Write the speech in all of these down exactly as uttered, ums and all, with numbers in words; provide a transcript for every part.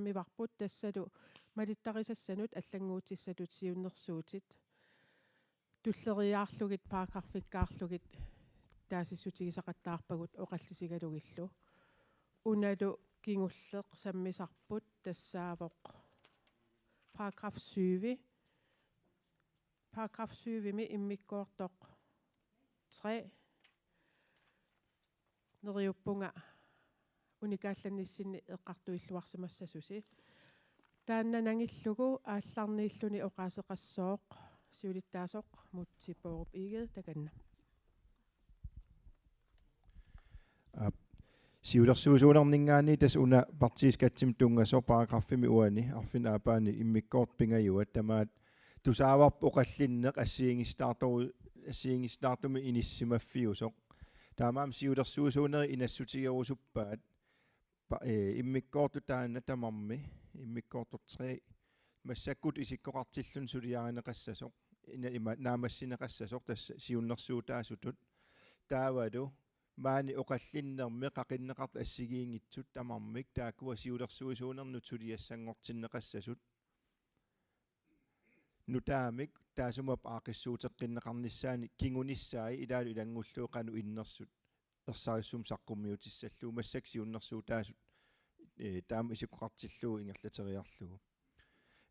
Ivarput tassalu malittarisassanut allannguutissatut siunnersuutit tulleriiaarlugit paragraffikkaarlugit taasissutigisaqattaarpagut oqallisigalugillu. Unalu kingulleq sammisarput tassaavoq paragraf syv. Paragraf syvimi immikkoortoq tre. Neriuppunga unikaallannissinni eqqartuilluarsimassasusi. Taanna nangillugu aallarniilluni oqaaseqassooq siulittaasoq Múte Bourup Egede takanna. Aap. Siulersuisuunerninngaanniit tassa una partiiskatsimik tunngasoq paragraffimi uani arfineq-aappaani immikkoortut pingajuat tamaat tusaavarput oqallinneq assigiinngisitaartoru-, assigiinngisitaartumik inissimaffiusoq. Taamaammat siulersuisuunerit inassutigerusuppaat pa-, ee, immikkoortut taanna tamarmi, immikkoortoq tre, massakkut isikkoqartilluni suliarineqassasoq, ina-, ima naammassineqassasoq tassa siunnersuutaasutut. Taavalu maani oqallinnermi qaqinneqartut assigiinngitsut tamarmik taakkua siulersuisuunernut suliassanngortinneqassasut. Nutaamik taassuma aaqqissuuteqqinneqarnissaani kingunissai ilaalu ilanngullugu qanoq innersut ersarissumik saqqummiutissallugu massakkut siunnersuutaasut, ee, taama isikkoqartillugu ingerlateriarlugu.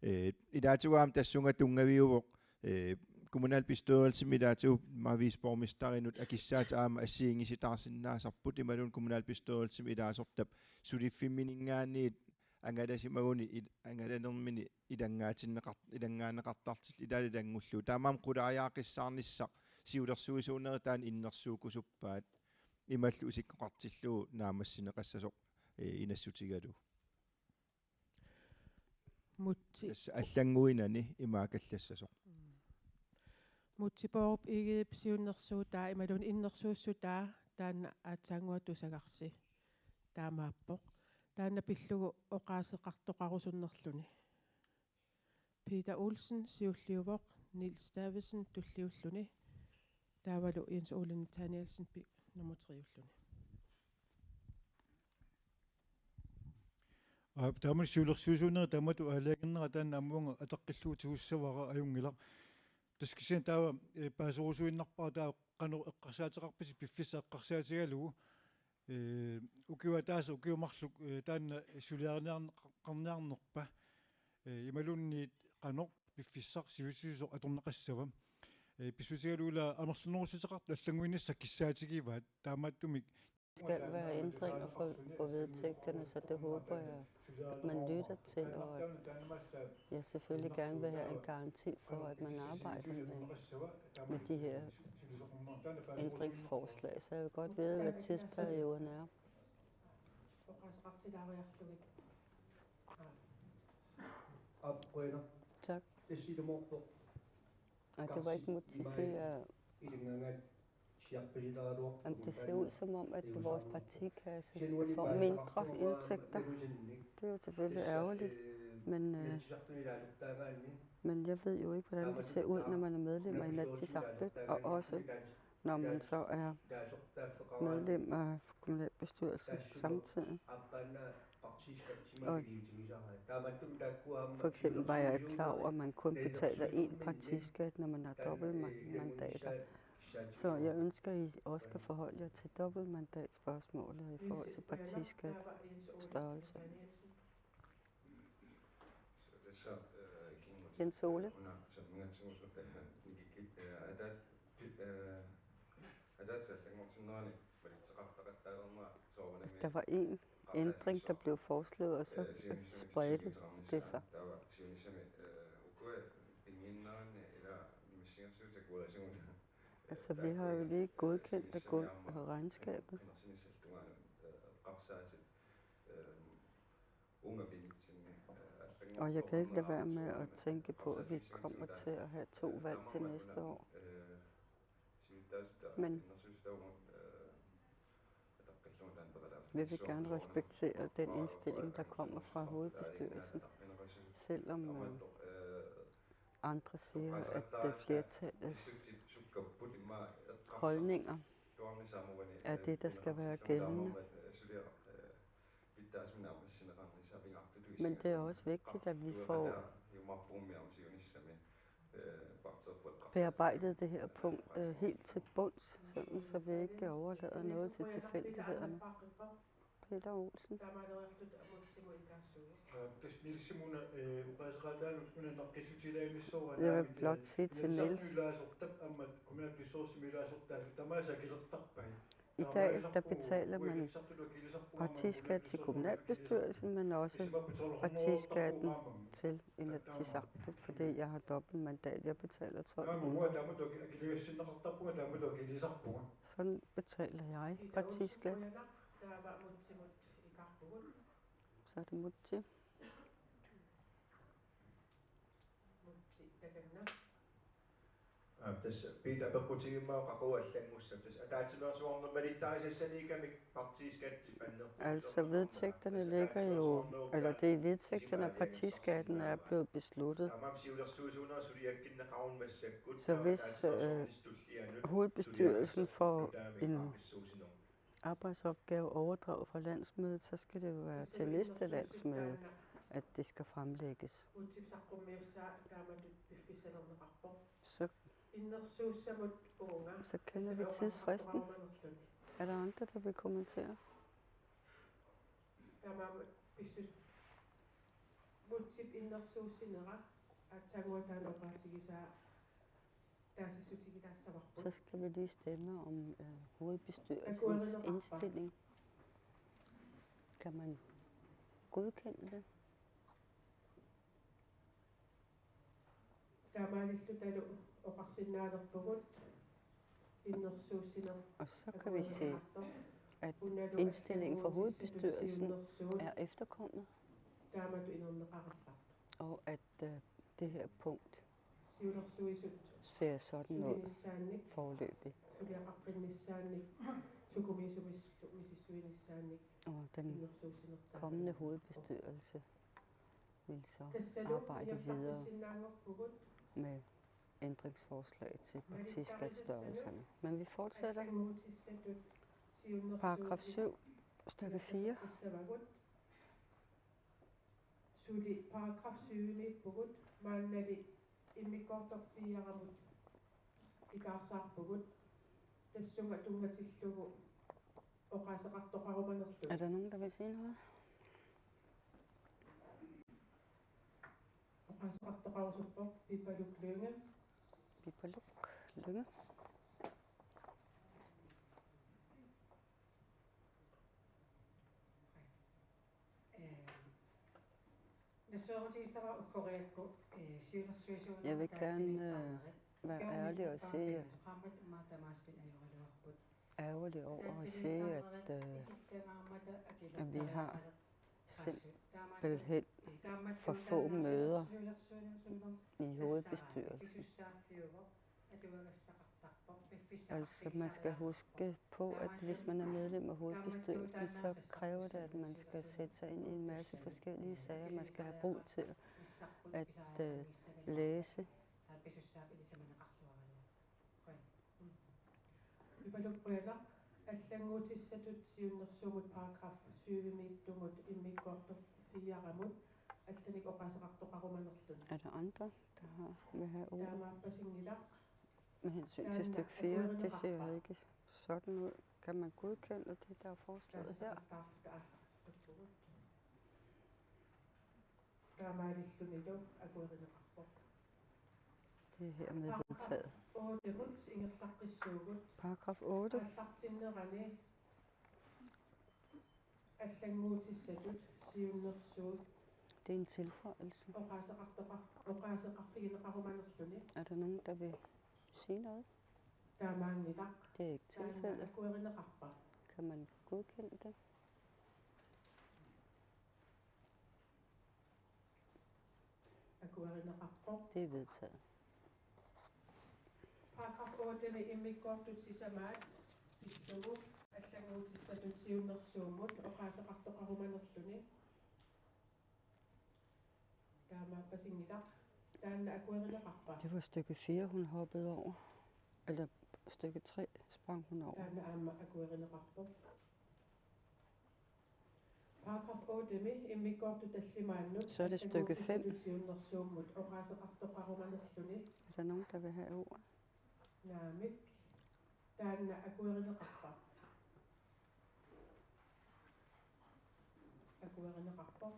Ee, ilaatigut aamma tassunga tunngaviuvoq, ee, kommunalbestyrelsimi ilaatigut aamma viceborgmesterinut akissaatit aamma assigiinngisitaarsinnaasarput imaluunniit kommunalbestyrelsimi ilaasortap suliffimmininngaanniit angalasimaguni il-, angalanermini ilanngaanneqar-, ilanngaanneqartartillugu ilaalu ilanngullugu. Taamaammat qulaajaaqissaarnissaq siulersuisuunerit taanna innersuukkusuppaat imaluunniit isikkoqartillugu naammassineqassasoq, ee, inassutigalugu. Múte. Tassa allannguinani imaakkallassasoq. Mm. Múte Bourup Egedep siunnersuutaa imaluunniit innersuussutaa taanna aatsaannguaq tusagarsi taamaappoq. Taanna pillugu oqaaseqartoqarusunnerluni. Peter Olsen siulliuvoq, Niels Davidsen tulliulluni, taavalu Jens Ole Nathanielsen pi-, nummer tre-ulluni. Aa, taamani siulersuisuunerit taamatut aalajangernerat taanna aamma uanga ataqqillugu tigussavara ajunngilaq. Tassa kisianni taava, ee, paaserusuinnarpara taava qanoq eqqarsaateqarpisi piffissaq eqqarsaatigalugu, ee, ukioq ataaseq ukiut marluk, ee, taanna suliariniarne-, qarniarnerpa, ee, imaluunniit qanoq piffissaq sivisutigisoq atorneqassava. Ee, pissutigalugu ila amerlanerussuteqartut allannguinissaq kissaatigivaat taamaattumik skal være ændringer for, på vedtægterne, så det håber jeg, at man lytter til, og at jeg selvfølgelig gerne vil have en garanti for, at man arbejder med, med de her ændringsforslag. Så jeg vil godt vide, hvad tidsperioden er. Tak. Nej, det var ikke Múte, det er Jamen, det ser ud som om, at vores partikasse får mindre indtægter. Det er jo selvfølgelig ærgerligt, men, øh, men jeg ved jo ikke, hvordan det ser ud, når man er medlem af Inatsisartut, og også når man så er medlem af kommunalbestyrelsen samtidig. Og for eksempel var jeg ikke klar over, at man kun betaler én partiskat, når man har dobbeltmandater. Så jeg ønsker, at I også kan forholde jer til dobbeltmandatspørgsmålet i forhold til partiskatstørrelse. Jens Ole? Der var en ændring, der blev foreslået, og så spredte det sig. Altså, vi har jo lige godkendt det god regnskabet. Og jeg kan ikke lade være med at tænke på, at vi kommer til at have to valg til næste år. Men vi vil gerne respektere den indstilling, der kommer fra hovedbestyrelsen, selvom, øh, andre siger, at det flertallets holdninger er det, der skal være gældende. Men det er også vigtigt, at vi får bearbejdet det her punkt øh, helt til bunds, sådan så vi ikke overlader noget til tilfældighederne. Peter Olsen. Jeg vil blot sige til Niels, i dag, der betaler man partiskat til kommunalbestyrelsen, men også partiskatten til Inatsisartut, fordi jeg har dobbeltmandat. Jeg betaler tolv hundrede. Sådan betaler jeg partiskat. Så er det Mutsi. Aap, tassa Peter apeqqutigimmagu qaqugu allanngussappat. Tassa ataatsimeersuarneq malittarisassaniikkami partiiskattipanneq. Altså vedtægterne ligger jo, eller det er i vedtægterne, at partiskatten er blevet besluttet. Taamaammat siulersuisuuneq suliakkinneqarunarpoq massakkut. Så hvis øh, hovedbestyrelsen får en arbejdsopgave overdraget fra landsmødet, så skal det jo være til næste landsmøde, at det skal fremlægges. Så, så kender vi tidsfristen. Er der andre, der vil kommentere? Mutip innersuussinera aatsaannguaq taanna oqaatigisaa taasissutigilaassavarput. Så skal vi lige stemme om øh, hovedbestyrelsens indstilling. Kan man godkende det? Taamaalillutalu oqarsinnaalerpugut innersuussineq. Og så kan vi se, at indstillingen fra hovedbestyrelsen er efterkommet. Taamatut inerneqarallartoq. Og at øh, det her punkt ser sådan ud foreløbig. Og den kommende hovedbestyrelse vil så arbejde videre med ændringsforslag til partiskatstørrelserne. Men vi fortsætter. Paragraf syv, stykke fire. Suli paragraf syvimiippugut, maannali immikkoortorfiaramut ikaarsaarpugut, tassunga tunngatillugu oqaaseqartoqarumanerlugu. Er der nogen, der vil sige noget? Oqaaseqartoqarusuppoq Pipaluk Lynge. Pipaluk Lynge. Jeg vil gerne øh, være ærlig og sige, at ærgerlig over at sige, at, øh, at vi har simpelthen for få møder i hovedbestyrelsen. Altså, man skal huske på, at hvis man er medlem af hovedbestyrelsen, så kræver det, at man skal sætte sig ind i en masse forskellige sager. Man skal have brug til at øh, læse. Pipaluk, qujanaq. Allannguutissatut siunnersuummut paragraf syvimiittumut immikkoortorfiaramut allanik oqaaseqartoqarumanerluni. Er der andre, der har, vil have ordet? Taamaappasinngilaq. Med hensyn til stykke fire, det ser jo ikke sådan ud. Kan man godkende det, der er foreslået her? Taamaalillunilu akuerineqarpoq. Det er hermed vedtaget. Otte, ingerlaqqissuugut. Paragraf otte. Aallartinnerani allannguutissatut siunnersuut. Det er en tilføjelse. Oqaaseqartoqa-, oqaaseqarfigineqarumanerluni. Er der nogen, der vil sige noget? Taamaanngilaq. Det er ikke tilfældet. Taanna akuerineqarpa? Kan man godkende det? Akuerineqarpoq. Det er vedtaget. Paragraf otte-mi immikkoortut sisamaat pillugu allannguutissatut siunnersuummut oqaaseqartoqarumanerluni. Taamaappasinngilaq. Taanna akuerineqarpa? Det var stykke fire, hun hoppede over. Eller stykke tre sprang hun over. Taanna aamma akuerineqarpoq. Paragraf otte-mi immikkoortut tallimaannut. Så er det stykke fem. Allanngortissatut siunnersuummut oqaaseqartoqarumanerluni. Er der nogen, der vil have ordet? Naamik. Taanna akuerineqarpa? Akuerineqarpoq.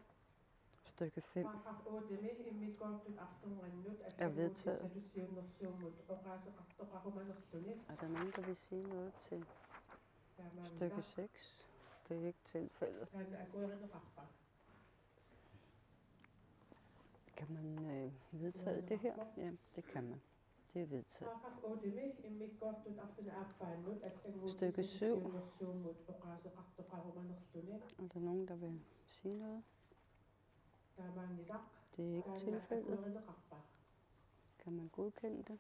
Stykke fem. Paragraf otte-mi immikkoortut arfernannut. Er vedtaget. Allanngortissatut siunnersuummut oqaaseqartoqarumanerluni. Er der nogen, der vil sige noget til stykke seks? Det er ikke tilfældet. Taanna akuerineqarpa? Kan man øh, vedtage det her? Ja, det kan man. Det er vedtaget. Paragraf otte-mi immikkoortut arfineq-aappaannut. Stykke syv. Allanngortissatut siunnersuummut oqaaseqartoqarumanerluni. Er der nogen, der vil sige noget? Taamaanngilaq. Det er ikke tilfældet. Taanna akuerineqarpa? Kan man godkende det?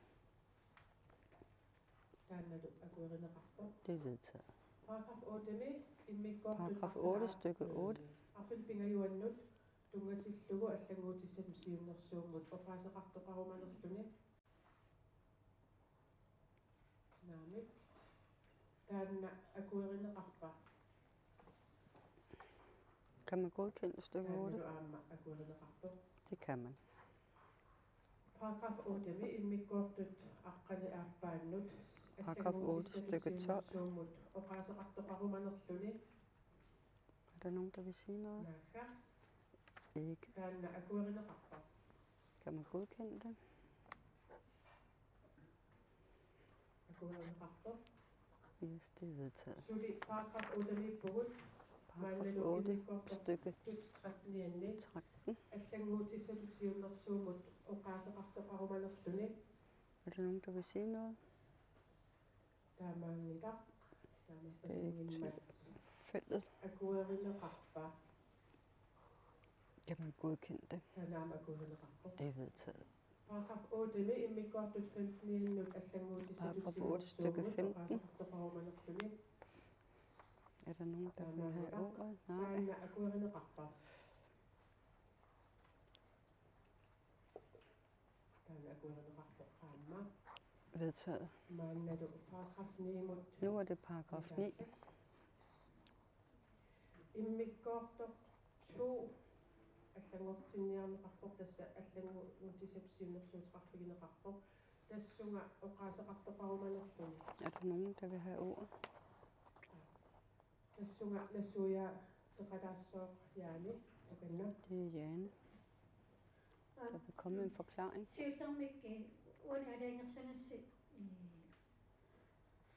Taannalu akuerineqarpoq. Det er vedtaget. Paragraf otte-mi immikkoortut. Paragraf otte, stykke otte. Arfineq-pingajuannut tunngatillugu allanngortissatut siunnersuummut oqaaseqartoqarumanerluni. Naamik. Taanna akuerineqarpa? Kan man godkende stykke otte? Taannalu aamma akuerineqarpoq. Det kan man. Paragraf otte-mi immikkoortut aqqaneq-aappaannut. Paragraf otte, stykke tolv. Allanngortissatut siunnersuummut oqaaseqartoqarumanerluni. Er der nogen, der vil sige noget? Naagga. Ikke. Taanna akuerineqarpa? Kan man godkende det? Akuerineqarpoq. Yes, det er vedtaget. Suli paragraf otte-miippugut. Paragraf otte, stykke tretten. Allanngortissatut siunnersuummut oqaaseqartoqarumanerluni. Er der nogen, der vil sige noget? Taamaanngilaq. Det er ikke tilfældet. Akuerineqarpa? Kan man godkende det? Taanna akuerineqarpoq. Det er vedtaget. Paragraf otte-mi immikkoortut femten-iannut allanngortissatut. Paragraf otte, stykke femten. Oqaaseqartoqarumanerluni. Er der nogen, der vil have ordet? Nej. Taanna akuerineqarpa? Taanna akuerineqarpoq aamma. Vedtaget. Maannalu paragraf ni-mut. Nu er det paragraf ni. Immikkoortoq to allanngortinniarneqarpoq, tassa allanngortissatut siunnersuuteqarfigineqarpoq. Tassunga oqaaseqartoqarumanerluni. Er der nogen, der vil have ordet? Tassunga nassuiaateqalaassooq Jane, takanna. Det er Jane. Der vil komme en forklaring. Siullermik, øh, uani aalajangersagassi, øh,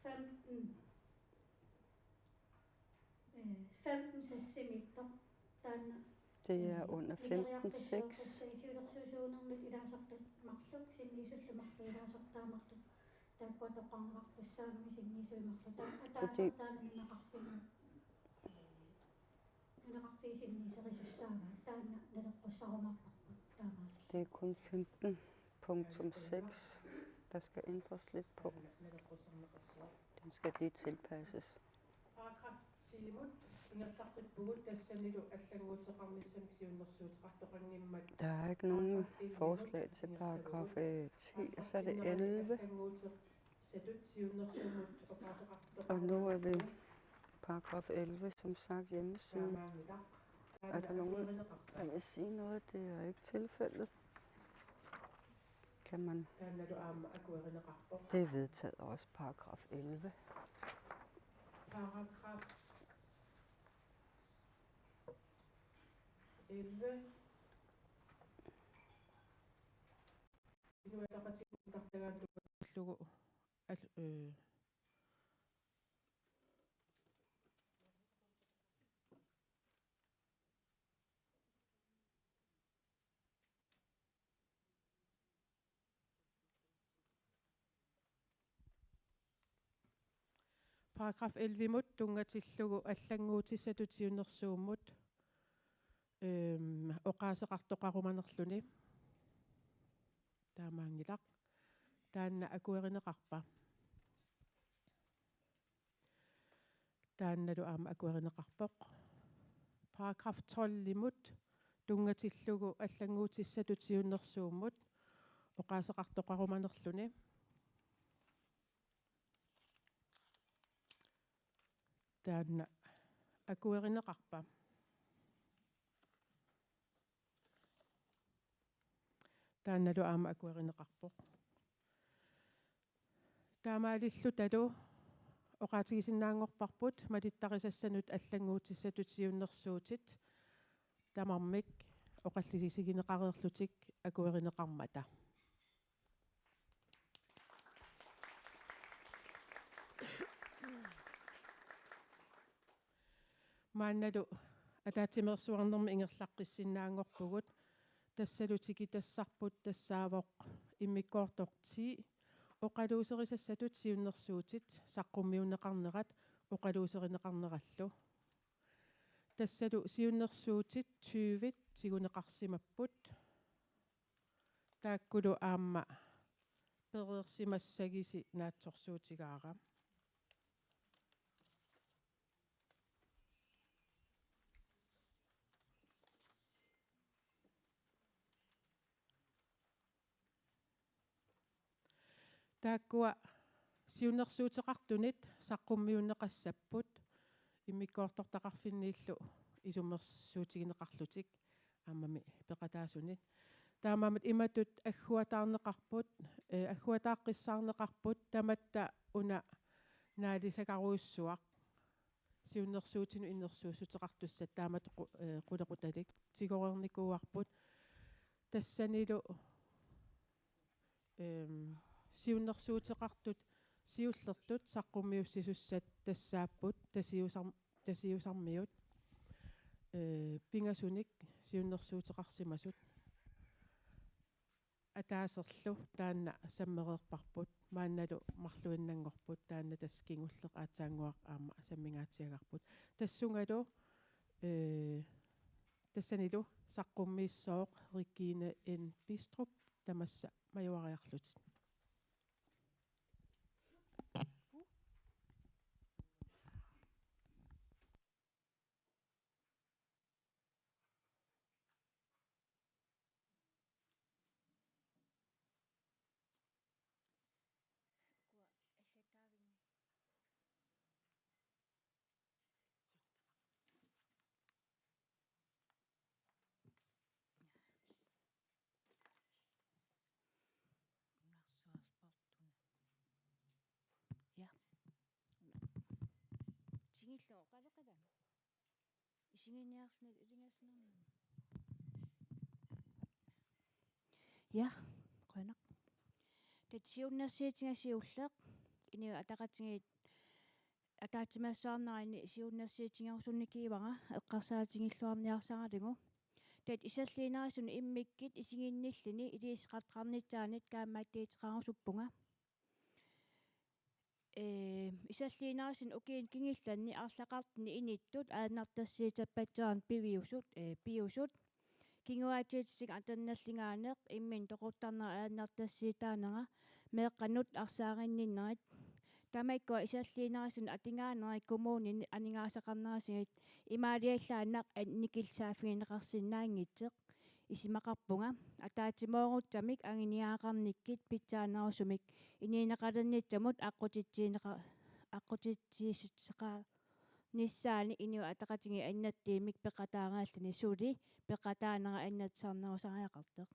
femten, øh, femten seks-imiittoq taanna. Det er under femten seks. Siulersuisuunermik ilaasortat marluk, sinniisullu marluk ilaasortaat marluk. Taakkua toqqarneqartussaammat sinniisuit marluk. Taava ataaseq taanna nunaqarfinnut. Nunaqarfiit sinniiserisussaavaat. Taanna naleqqussarumaarparput taamaasilluta. Det er kun femten punktum seks, der skal ændres lidt på. Den skal lige tilpasses. Paragraf ti-mut ingerlaqqippugut, tassanilu allanngorteqarnissamik siunnersuuteqartoqanngimmat. Der er ikke nogen forslag til paragraf, øh, ti, så er det elleve. Og nu er vi paragraf elleve, som sagt, hjemmesiden. Er der nogen, der vil sige noget? Det er ikke tilfældet. Kan man? Det er vedtaget også, paragraf elleve. Paragraf elleve. Inuit Ataqatigiinniit nutaarsiassat tungatillugu al-, øh, Paragraf elleve-mut tunngatillugu allanngortissatut siunnersuummut, øhm, oqaaseqartoqarumanerluni. Taamaanngilaq. Taanna akuerineqarpa? Taannalu aamma akuerineqarpoq. Paragraf tolv-imut tunngatillugu allanngortissatut siunnersuummut oqaaseqartoqarumanerluni. Taanna akuerineqarpa? Taannalu aamma akuerineqarpoq. Taamaalillutalu oqaatigisinnaanngorparput malittarisassanut allannguutissatut siunnersuutit tamarmik oqallisigineqareerlutik akuerineqarmata. Maannalu ataatsimeersuarnermi ingerlaqqissinnaanngorpugut, tassalu tikitassarput tassaavoq immikkoortoq ti, oqaluuserisassatut siunnersuutit saqqummiunneqarnerat oqaluuserineqarnerallu. Tassalu siunnersuutit tyve tiguneqarsimapput. Taakkulu aamma pereersimassagisi naatsorsuutigaara. Taakkua siunnersuuteqartunit saqqummiunneqassapput immikkoortortaqarfinniillu isummersuutigineqarlutik aammami peqataasunit. Taamaammat imatut agguataarneqarput, eh, agguataaqqissaarneqarput tamatta una naalisagarujussuaq. Siunnersuutinut innersuussuteqartussat taamatut qu-, eh, qulequtalik tigoreernikuuarput. Tassanilu, ehm, siunnersuuteqartut siullertut saqqummiussisussat tassaapput Tasiusar-, Tasiusarmiut, eh, pingasunik siunnersuuteqarsimasut. Ataaserlu taanna sammereerparput, maannalu marluinnanngorput, taanna tassa kingulleq aatsaannguaq aamma sammingaatsiagarput. Tassungalu, eh, tassanilu saqqummiissooq Regine N. Bistrup, tamassa majuariarlutit. Ja. Tingillugu qaleqalanga. Isiginiarluni ilingasinarnani. Ja, qujanaq. Tassa siunnersuutiga siulleq, Inuit Ataqatigiit ataatsimeersuarnerani siunnersuutigerusunnikkivara eqqarsaatigilluarniarsaralugu. Tassa iserliinerusuni immikkut isiginnilluni iliuuseqartoqarnissaanut kaammattuuteqarusuppunga. Ee, iserliinerusuni ukiuni kingullerni arlaqartuni inittut ajornartorsiuteqarpassuarnik piviusut, ee, piusut. Kinguaatsiuutitigut atornerlugaaneq, imminut toquttarnera ajornartorsiutaanera, meeqqanut arsaarinninnerit. Tamakkua iserliinerusuni atugaanerit kommunini aningaasaqarnerusut imaaliallaannaq annikillisaaffigineqarsinnaanngitsoq isumaqarpunga. Ataatsimoorussamik anguniagaqarnikkut pitsaanerusumik inuuneqalernissamut aqqutitsiinneqa-, aqqutitsiissuteqarnissaanut Inuit Ataqatigiit annertuumik peqataariarluni suli peqataanera annertusarnerusariaqartoq.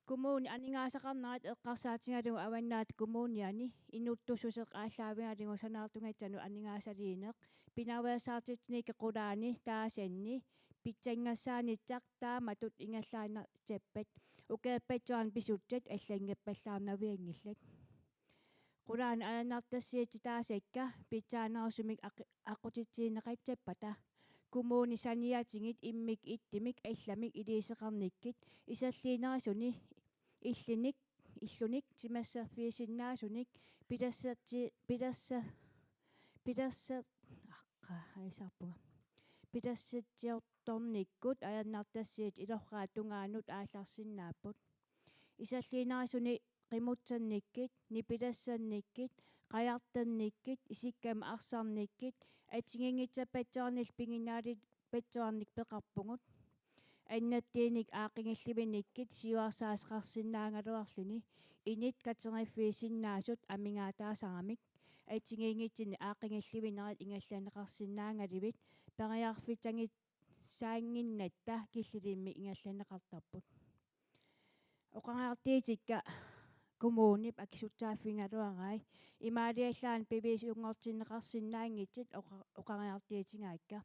Kommunip aningaasaqarnerat eqqarsaatigalugu Avannaata Kommuniani inuttussuseq aallaavigalugu sanaartugassanut aningaasaliineq, pinaveersaartitsinikkut qulaani taasanni pitsanngassaanissaq taamatut ingerlaannartippat, ukiorpassuarni pisussat allanngorpallaarnavianngillat. Qulaani ajornartorsiutit taasakka pitsaanerusumik aq-, aqqutitsiineqassappata kommunip saniatigut immikkut ittumik allamik iliuuseqarnikkut iserliinerusuni illunik, illunik timersorfiusinnaasunik pilerserti-, pilerser-, pilerser-, aqqa, aisarpunga. Pilersatsiortornikkut ajornartorsiutit ilorraap tungaanut aallarsinnaapput. Iserliinerusuni qimutsernikkut, nipilersornikkut, qajartornikkut, isikkamik arsarnikkut, assigiinngitsorpassuarnillu piginnaali-, passuarnik peqarpugut. Annertuumik aaqqigillivinikkut siuarsaasoqarsinnaagaluarluni inuk kateriffiusinnaasut amigaataasaramik, assigiinngitsunik aaqqigillivinerit ingerlanneqarsinnaagaluit periarfissaanngit-, saannginnatta killilimmik ingerlanneqartarput. Oqariartuutikka kommunip akisutsaaffigaluarai. Imaaliallaannaq piviusunngortinneqarsinnaanngitsut oqa-, oqariartuutigaakka.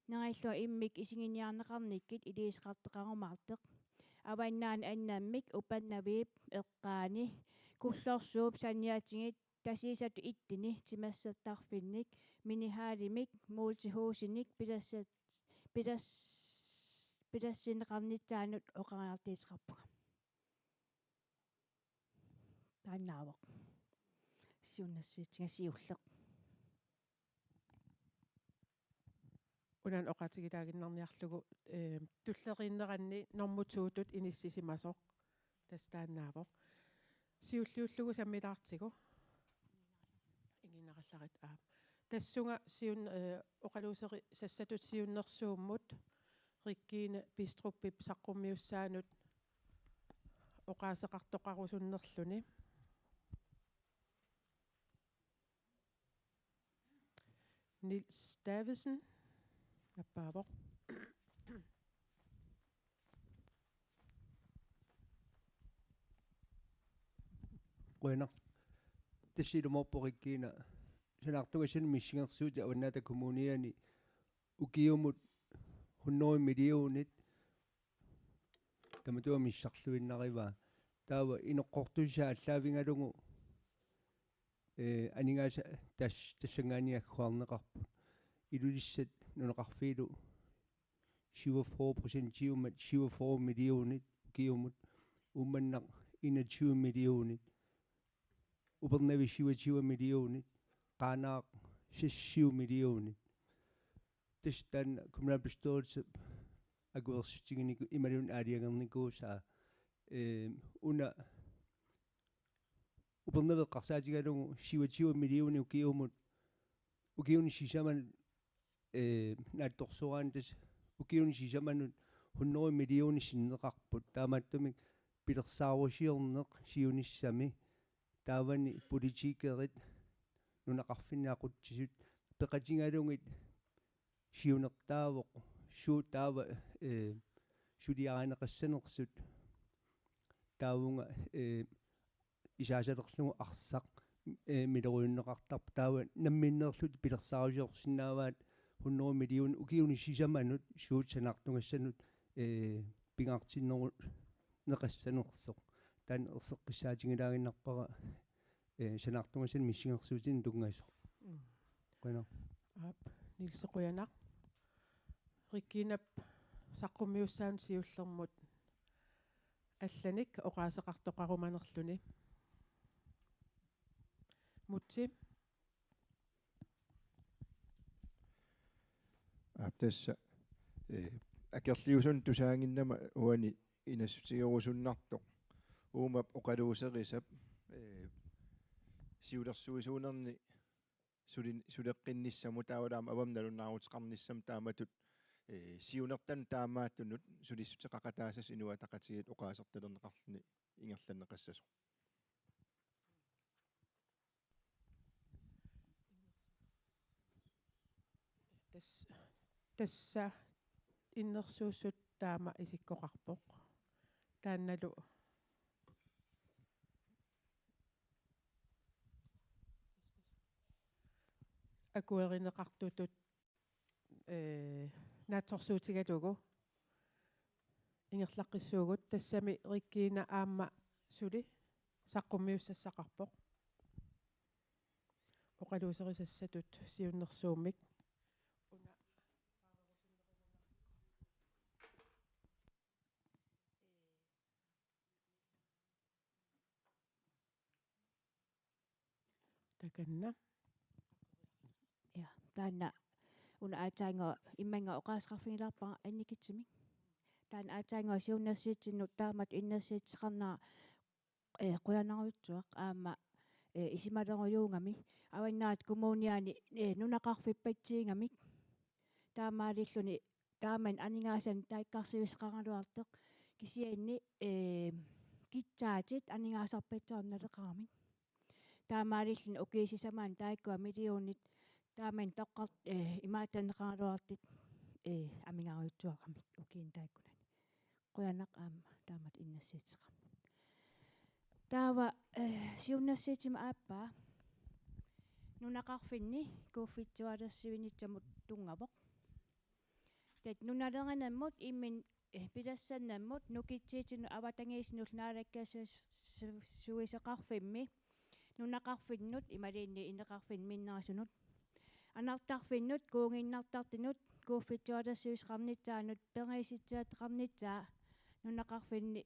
Neriullunga immikkut isiginiarneqarnikkut iliuuseqartoqarumaartoq. Avannaani annammik, Upannaviup eqqaani, Kullorsuup saniatigut, Tasiusatut etteni, timersortarfinnik, minihaalimik, multihusinik, pilersa-, pilers-, pilersinneqarnissaanut oqariartuuteqarpunga. Taannaavoq. Siunnersuutiga siulleq. Una oqaatigilaaginnarniarlugu, eh, tulleriinneranni normu to-tut inissisimasoq. Tassa taannaavoq. Siulliullugu sammilaartigu. Iginnarallarit, aap. Tassunga siun-, eh, oqaluuserisassatut siunnersuummut Regine Bistrupip saqqummiussaanut oqaaseqartoqarusunnerluni. Niels Davidsen. Nappaavoq. Qujanaq. Tassa ilumoorpoq Regina. Sanaartugassanut missingersuutit Avannaata Kommuniani ukiumut hundrede millionit tamatuma missarluinnarivaa. Taava inoqqortussaq aallaavigalugu, eh, aningaasat tas-, tassanngaanniit agguarneqarput. Ilulissat nunaqarfiilu syvogfyrre procentiummat syvogfyrre millionit ukiumut, Uummannaq enogtyve millionit, Upernavik syvogtyve millionit, Qaanaaq seksogtyve millionit. Tassa taanna kommunalbestyrelsip akuersissutiginikuusaa imaluunniit aalajangernikuusaa, eh, una Upernavik eqqarsaatigalugu syvogtyve millionit ukiumut, ukiuni sisamanut, eh, naatsorsuugaanni tassa ukiuni sisamanut hundrede millionit sinneqarput, taamaattumik pilersaarusiorneq siunissami, taavani politikerit nunaqarfinni aqutsisut peqatigalugit siunertaavoq, suut taava, eh, suliarineqassanersut, taavunga, eh, isaasalerlugu arsaq, eh, miloriunneqartarpoq, taava namminneerlutik pilersaarusiorsinnaavaat hundrede millionit ukiuni sisamanut suut sanaartugassanut, eh, pingaartinneruneqassanersoq. Taanna erseqqissaatigilaaginnarpara, eh, sanaartugassanut missingersuutinik tunngasoq. Mm. Qujanaq. Aap, Niels, qujanaq. Reginap saqqummiussaanut siullermut allanik oqaaseqartoqarumanerluni. Múte. Aap, tassa, eh, akerliusunut tusaaginnama uani inassutigerusunnartoq. Uumap oqaluuserisap, eh, siulersuisuunerni sulin-, suleqqinnissamut taavalu aamma avammut nalunaaruteqarnissamut taamatut, eh, siunertanut taamaattunut sulissuteqaqataassasoq Inuit Ataqatigiit oqaasertalerneqarluni ingerlanneqassasoq. Tas-, tassa innersuussut taama isikkoqarpoq. Taannalu akuerineqartutut, eh, naatsorsuutigalugu ingerlaqqissuugut, tassami Regina aamma suli saqqummiussassaqarpoq. Oqaluuserisassatut siunnersuummik. Una. Takanna. Ja, taanna una aatsaannguaq immaqa oqaaseqarfigilaarpara annikitsumik. Taanna aatsaannguaq siunnersuutinnut taamatut innersuussuteqarnera, eh, qujanarujussuaq aamma, eh, isumalerujuugami Avannaata Kommuniani, eh, nunaqarfippatsiigamik. Taamaalilluni taamani aningaasanik taakkarsuisoqaraluartoq kisianni, eh, kitsaatit aningaasarpassuarnik naleqaramik. Taamaalilluni ukiut sisamanni taakkua millionit taamani toqqart-, eh, imaattorneqaraluartut, eh, amigarujussuaramik ukiuni taakkunani. Qujanaq aamma taamatut innersuussuteqarmat. Taava, eh, siunnersuutima aappaa nunaqarfinni kuuffissualersuinissamut tunngavoq. Tat nunalerinermut immin, eh, pilersinnermut nukitsiitinut avatangiisinut naalakkersuisoqarfimmi nunaqarfinnut imaluunniit ineqarfinnik minnersunut anartarfinnut kuuginnartartunut kuuffissualersuisoqarnissaanut periarfissaqarnissaa nunaqarfinni,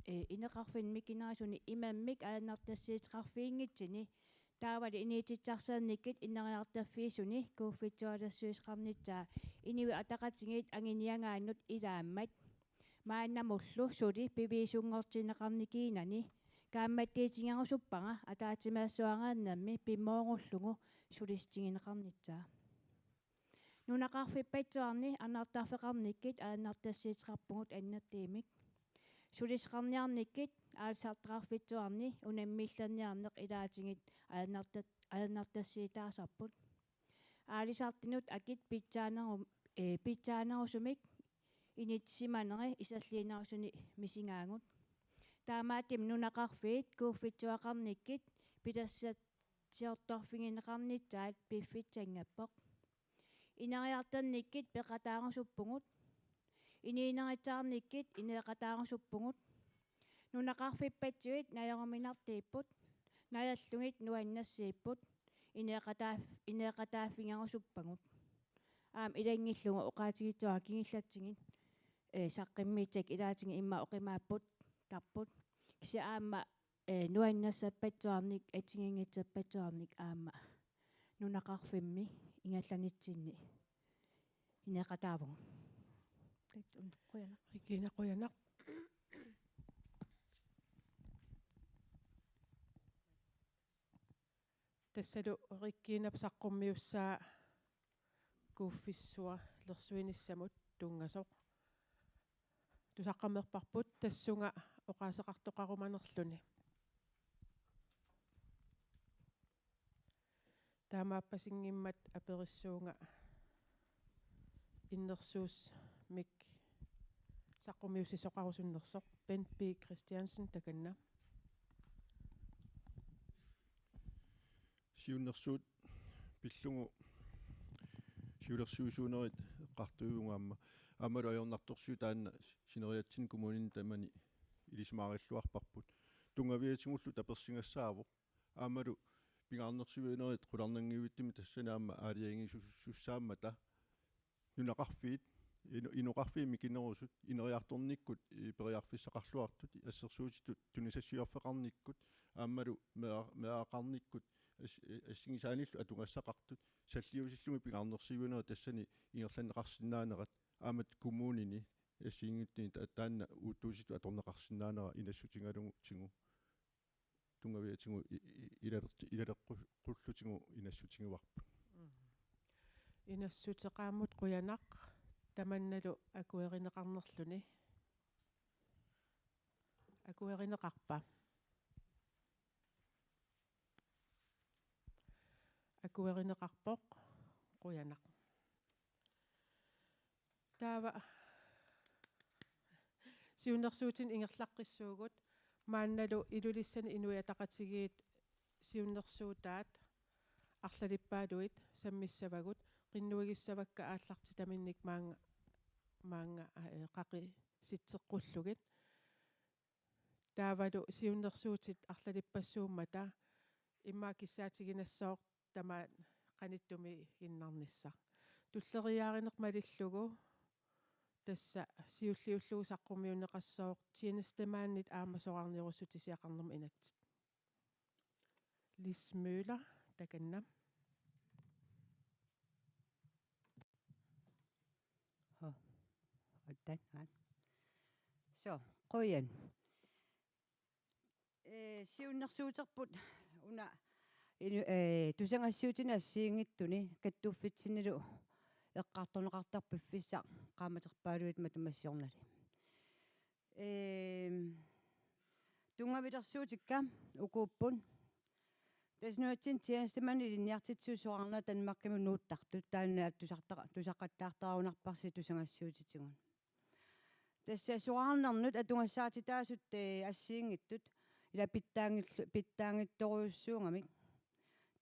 eh, ineqarfinnik mikinerusuni imammik ajornartorsiuteqarfiginngitsuni taavalu inuutissarsiornikkut ineriartorfiusuni kuuffissualersuisoqarnissaa Inuit Ataqatigiit anguniagaannut ilaammat maannamullu suli piviusunngortinneqarnikuunani kaammattuutigerusuppara ataatsimeersuareernermi pimoorullugu sulissutigineqarnissaa. Nunaqarfippassuarni anartarfeqarnikkut ajornartorsiuteqarpugut annertuumik. Sulisoqarniarnikkut aalisartoqarfissuarni unammillerniarneq ilaatigut ajornartor-, ajornartorsiutaasarput. Aalisartunut akit pitsaaneru-, eh, pitsaanerusumik inissisimaneri iserliinerusuni misigaagut. Taamaattumik nunaqarfiit kuuffissuaqarnikkut pilersitsiortorfigineqarnissaat piffissanngorpoq. Ineriartornikkut peqataarusuppugut. Inuunerissaarnikkut ineeqataarusuppugut. Nunaqarfippassuit najoruminartuupput. Najorlugit nuannersuupput. Ineeqataaf-, ineeqataaffigerusuppagut. Aamma ilanngullugu oqaatigissavara kingullertigut, eh, saqqummiussat ilaatigut immaqa oqimaapput, tarput. Kisianni aamma, eh, nuannersorpassuarnik, assigiinngitsorpassuarnik aamma nunaqarfimmi ingerlanitsinni ineeqataavugut. Qujanaq. Regina, qujanaq. Tassalu Reginap saqqummiussaa kuuffissualersuinissamut tunngasoq. Tusaqqammerparput tassunga oqaaseqartoqarumanerluni. Taamaappasinngimmat aperissuunga innersuussamik saqqummiussisoqarusunnersoq. Bent B. Christiansen, takanna. Siunnersuut pillugu siulersuisuunerit eqqartuivugut aamma. Aammalu ajornartorsiut taanna sineriatsinni kommunini tamani ilisimaarilluarparput. Tunngaviatigullu tapersigassaavoq. Aammalu pingaarnersiuinerit qularnanngivittumik tassani aamma aalajangiisussaammata nunaqarfiit, ino-, inoqarfiit mikinerusut, ineriartornikkut, i-, periarfissaqarluartut, assersuutitut tunisassiorfeqarnikkut, aammalu meera-, meeraqarnikkut, as-, assigisaanillu atugassaqartut, salliutillugit pingaarnersiuinerit tassani ingerlanneqarsinnaanerat, aamma kommunini, assigiinngitsunik ta-, taanna uuttuutitut atorneqarsinnaanera inassutigalugu tigu. Tunngaviatigut i-, i-, ilalerti-, ilaleqqu-, qullutigu inassutigivarput. Mm. Inassuteqaammut qujanaq, tamannalu akuerineqarnerluni. Akuerineqarpa? Akuerineqarpoq, qujanaq. Taava siunnersuutinik ingerlaqqissuugut, maannalu Ilulissani Inuit Ataqatigiit siunnersuutaat arlalippaaluit sammissavagut, qinnuigissavakka aallartitaminnik maannga, maannga, eh, qaqisitseqqullugit. Taavalu siunnersuutit arlalippassuummata immaqa kissaatiginassaaq tamaat qanittumiiginnarnissaq. Tulleriiaarineq malillugu tassa siulliullugu saqqummiunneqassaaq tjenestemandit aamma soraarnerussutisiaqarnermut inatsit. Lis Møller, takanna. Ho. Otan, han. So, qujan. Eh, siunnersuuterput una inu-, eh, tusagassiuutini assigiinngitsuni kattuffitsinnilu eqqartorneqartarpoq piffissaq qaammaterpaaluit matuma siornali. Ehm, tunngavilersuutikka ukuupput. Tassa nunatsinni tjenestemandit ilinniartitsisut soraarnerat Danmarkimi nuuttartut, taanna tusarta-, tusaqattaartarunarparsi tusagassiuutitigut. Tassa soraarnernut atugassarititaasut, eh, assigiinngitsut Ila pitsaanngillu-, pitsaanngitsorujussuugamik.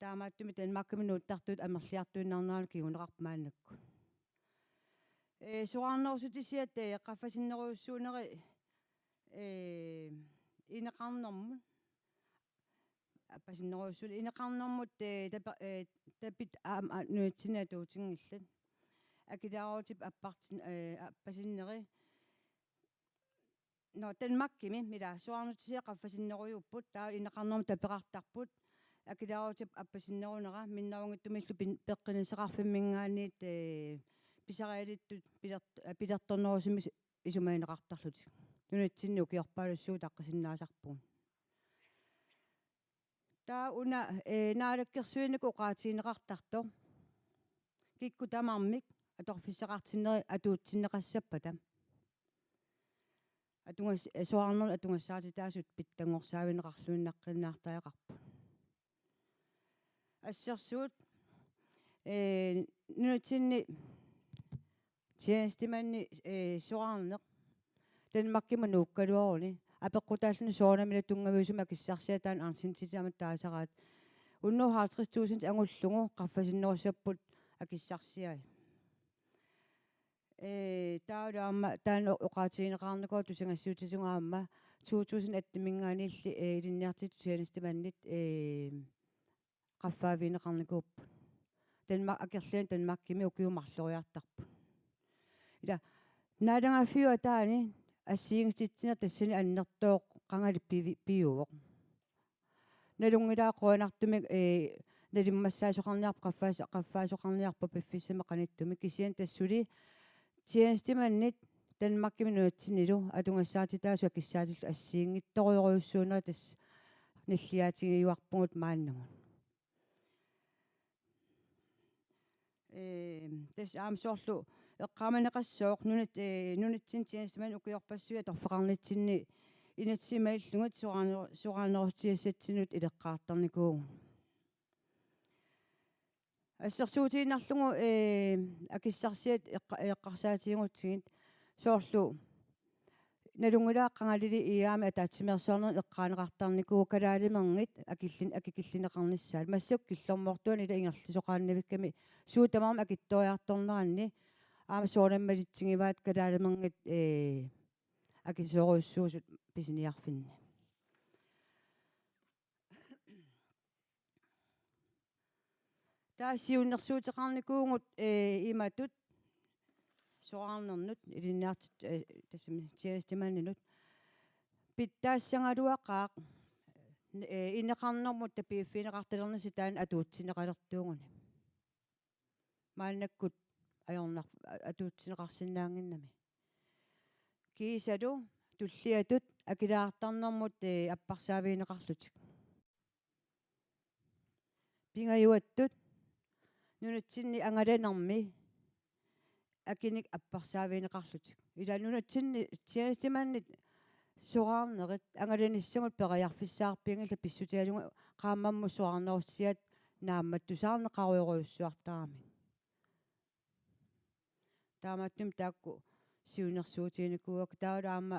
Taamaattumik Danmarkimi nuuttartut amerliartuinnarneranut kinguneqarpoq maannakkut. Ee, soraarnerussutisiat, ee, qaffasinnerujussuuneri, ee, ineqarnermut. Appasinnerujussuuneq ineqarnermut, ee, tapa-, ee, tapit aamma nunatsinni atuutinngillat. Akileraarutip appartin-, ee, appasinneri. Nå, Danmarkimi, ila, soraarnerussutisiat qaffasinnerujuupput, taava ineqarnermut tapeqartarput, akileraarutip appasinnerunera, minnerunngitsumillu pin-, peqqinnissaqarfimminngaanniit, ee, pisarialittut pilert-, ee, pilertornerusumik isumagineqartarlutik. Nunatsinni ukiorpaalussuit utaqqisinnaasarpugut. Taava una, ee, naalakkersuinikkut oqaatigineqartartoq. Kikkut tamarmik atorfissaqartinneri atuutsinneqassappata. Atugas-, ee, soraarnermut atugassarititaasut pitsanngorsaavigineqarluinnaqqinnaartariaqarput. Assersuut, ee, nunatsinni tjenestemandi, ee, soraarneq Danmarkimut nuukkaluaruni apeqqutaalluni soorunami ila tunngaviusumik akissarsiat taanna assigiinngitsutigut taasaraat. Hundrede og halvtreds tusind angullugu qaffasinnerussapput akissarsiai. Ee, taavalu aamma taanna oqaatigineqarnikuuvoq tusagassiuutitigut aamma to tusind atten-iminngaanniilli, ee, ilinniartitut tjenestemandit, ee, qaffaavigineqarnikuupput. Danmark, akerlianik Danmarkimi ukiut marloriartarput. Ila, naalagaaffiup ataani assigiinngisititsineq tassani annertooq qangali pivi-, piuvoq. Nalunngilara qujanartumik, ee, nalimmassaasoqarniarpoq, qaffaas-, qaffaasoqarniarpoq piffissami qanittumi. Kisianni tassa suli tjenestemandit Danmarkimi nunatsinnilu atugassarititaasut akissaatillu assigiinngitsorujorujussuunerat tassa nalliaatigiuarpugut maannakkut. Ee, tassa aamma soorlu eqqaamaneqassooq nunat-, ee, nunatsinni tjenestemandit ukiorpassuit atorfeqarnitsinni inatsisit malillugit soraarne-, soraarnerussutigissatsinnut ileqqaartarnikuuvugut. Assersuutigiinnarlugu, ee, akissarsiat eqqa-, eqqarsaatigisagut soorlu nalunngilara qangalili I A-mi ataatsimeersuarnermi eqqaaneqartarnikuuvoq kalaalimerngit akillin-, akikillineqarnissaat. Massakkut killormoortuani ila ingerlasoqaannavikkami suut tamarmik akitsoriartorneranni aamma soorunami malitsigivaat kalaalimerngit, ee, akisoorujussuusut pisiniarfinni. Taava siunnersuuteqarnikuuvugut, ee, imatut soraarnernut, ilinniartitut, ee, tassami tjenestemandinut. Pitsaassagaluaqaaq, ee, ineqarnermut tapiiffigineqartalernissaq taanna atuutsinneqalertuuguni. Maannakkut ajornar-, a-, atuutsinneqarsinnaannginnami. Kiisalu tulliatut akileraartarnermut, ee, apparsaavigineqarlutik. Pingajuattut nunatsinni angalanermi akinik apparsaavigineqarlutik. Ila nunatsinni tjenestemandit soraarnerit angalanissamut periarfissaqarpianngillat pissutigalugu qaammammut soraarnerussutigisaat naammattusaarneqarujorujussuartaramik. Taamaattumik taakku siunnersuutiginikuuakka, taavalu aamma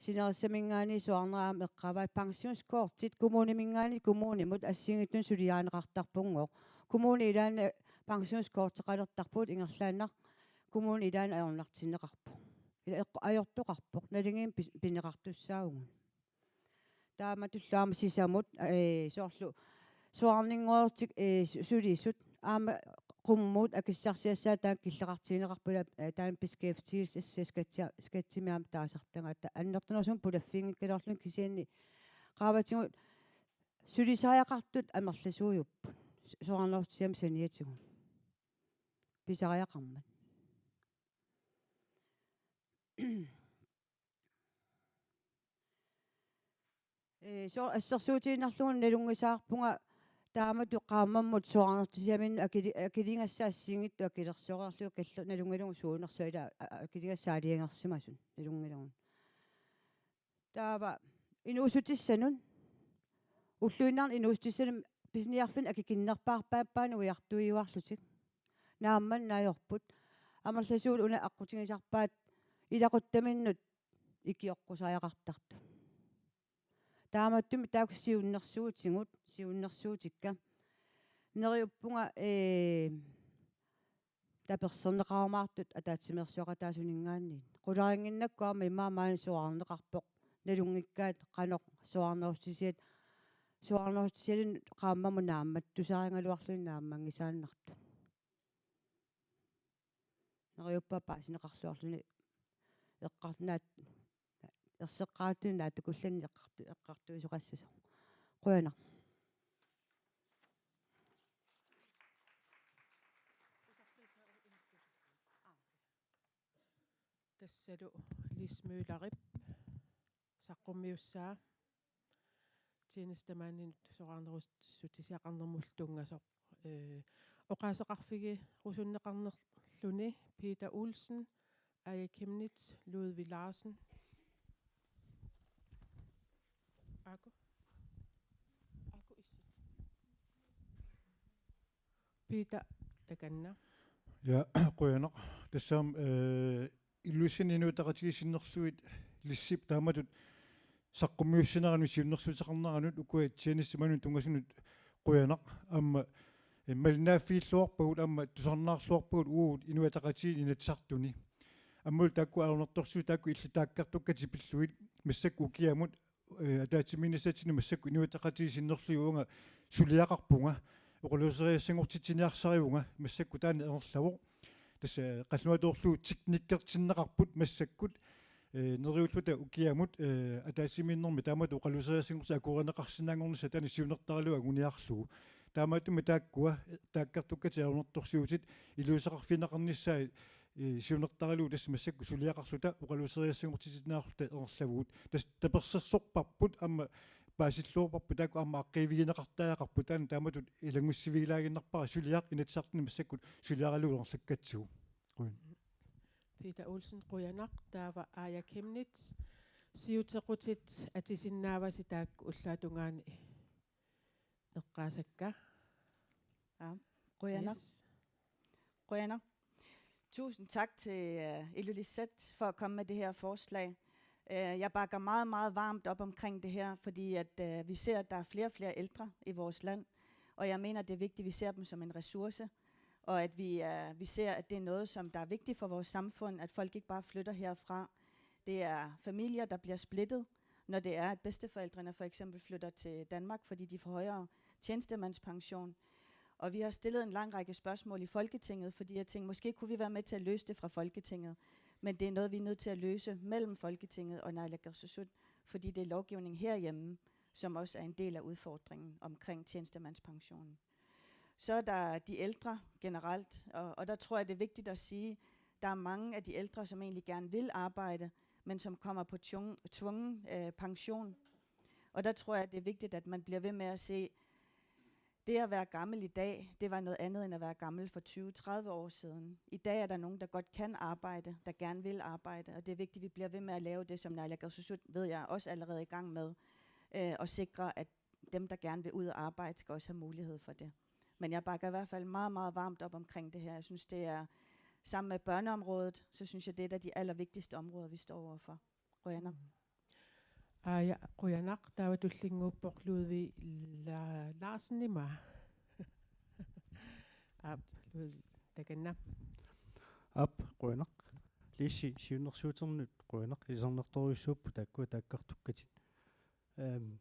sinerissaminngaanniit soraarnerit aamma eqqaavaat pensionskortit kommuniminngaanniit kommunimut assigiinngitsunik suliarineqartarpunngooq. Kommuni ilaanni pensionskorteqalertarpugut, ingerlaannaq kommuni ilaanni ajornartinneqarpoq. Ila eqqu-, ajortoqarpoq, naligiimmik pis-, pineqartussaavugut. Taamatullu aamma sisamut, ee, soorlu soraarninngortik, ee, su-, sulisut aamma qummut akissarsiassaat taanna killeqartigineqarpoq, ila, ee, taanna beskæftigelsesskattia-, skattimik aamma taasartagaat, taava annertunerusumik pulaffiginngikkaluarluni, kisianni qaavatigut sulisariaqartut amerlasuujupput, su-, soraarnerussutisiamik saniatigut pisariaqarmat. Ee, soorlu assersuutigiinnarlugu nalunngisaqarpunga taamatut qaammammut soraarnertut sisaminnik akili-, akiligassat assigiinngitsut akilersoreerlugit kallerup nalunngilagut suunersoq, ila a-, a-, akiligassat aalajangersimasut nalunngilagut. Taava inuussutissanut, ulluinnarni inuussutissanut pisiniarfinni akikinnerpaarpaappaanut ujartuiuarlutik. Naammanneq ajorput. Amerlasuut una aqqutigisarpaat ilaquttaminnut ikioqqusariaqartartut. Taamattumik taakku siunnersuutigut, siunnersuutikka. Neriuppunga, ee, tapersersorneqarumaartut ataatsimeersuaqataasuninngaanniit. Qularinnginnakku aamma immaqa maani soraarneqarpoq. Nalunngikkaat qanoq soraarnerussutisiat, soraarnerussutisiallu qaammamut naammat, tusaarigaluarluni naammanngisaannartut. Neriuppunga paasineqarluarluni eqqarnaat erseqqaatuni naatsukulluni eqqartu-, eqqartuisoqassasoq. Qujanaq. Tassalu Lis Møllerip saqqummiussaa tjenestemandinut soraarnerussutisiaqarnermullu tunngasoq. Ee, oqaaseqarfigerusunneqarnerluni Peter Olsen, Aaja Chemnitz, Ludvig Larsen. Aaku. Aaku issit. Peter, takanna. Ja, qujanaq. Tassami, eh, Ilulissani Inuit Ataqatigiit sinnerlugit Lissip taamatut saqqummiussinerani siunnersuuteqarnerani ukua tjenestemandinut tunngasunut qujanaq. Aamma, eh, malinnaaffigilluarpagut aamma tusarnaarluarpagut uagut Inuit Ataqatigiit Inatsisartuni. Aammalu taakku ajornartorsiut taakku illit taakkartukkatit pillugit massakkut ukiamut, eh, ataatsimiinnissatsinnut massakkut Inuit Ataqatigiit sinnerlugit uanga suliaqarpunga, oqaluuserisassanngortitsiniarsarivunga, massakkut taanna ingerlavoq. Tassa, eh, qallunaatoorlugu teknikkertinneqarput massakkut, eh, neriulluta ukiamut, eh, ataatsimiinnermi taamatut oqaluuserisassanngortitat akuerineqarsinnaanngornissaq taanna siunertaralugu anguniarlugu. Taamaattumik taakkua, eh, taakkartukkatit ajornartorsiutit iliuuseqarfigineqarnissaat, eh, siunertaralugu tassa massakkut suliaqarluta oqaluuserisassanngortitsiniarluta ingerlavugut. Tassa tapersersorparput aamma paasilluarparput taakku aamma aaqqiivigineqartariaqarput, taanna taamatut ilanngusivigilaaginnarpara suliaq Inatsisartuni massakkut suliaralugu ingerlakkatsigu. Qujan. Peter Olsen, qujanaq, taava Aaja Chemnitz. Siutequtit atisinnaavasi taakku ullaap tungaani eqqaasakka. Ja, qujanaq. Yes. Qujanaq. Tusind tak til, øh, Ilulissat for at komme med det her forslag. Øh, jeg bakker meget, meget varmt op omkring det her, fordi at, øh, vi ser, at der er flere og flere ældre i vores land, og jeg mener, det er vigtigt, at vi ser dem som en ressource, og at vi, øh, vi ser, at det er noget, som der er vigtigt for vores samfund, at folk ikke bare flytter herfra. Det er familier, der bliver splittet, når det er, at bedsteforældrene for eksempel flytter til Danmark, fordi de får højere tjenestemandspension. Og vi har stillet en lang række spørgsmål i Folketinget, fordi jeg tænkte, måske kunne vi være med til at løse det fra Folketinget. Men det er noget, vi er nødt til at løse mellem Folketinget og Naalakkersuisut, fordi det er lovgivning herhjemme, som også er en del af udfordringen omkring tjenestemandspensionen. Så er der de ældre generelt, og, og der tror jeg, det er vigtigt at sige, der er mange af de ældre, som egentlig gerne vil arbejde, men som kommer på tvung-, tvungen, øh, pension. Og der tror jeg, det er vigtigt, at man bliver ved med at se, det at være gammel i dag, det var noget andet end at være gammel for tyve, tredive år siden. I dag er der nogen, der godt kan arbejde, der gerne vil arbejde, og det er vigtigt, at vi bliver ved med at lave det, som Naalakkersuisut, ved jeg, også allerede er i gang med, øh, at sikre, at dem, der gerne vil ud og arbejde, skal også have mulighed for det. Men jeg bakker i hvert fald meget, meget varmt op omkring det her. Jeg synes, det er, sammen med børneområdet, så synes jeg, det er et af de allervigtigste områder, vi står overfor. Qujanaq. Aaja, qujanaq, taava tullinnguuppoq Ludvig La-, Larsen ima. Aap, Ludvig, takanna. Aap, qujanaq. Lissi siunnersuuternut qujanaq, ilisarnartorujussuupput taakkua taakkartukkatit. Ehm,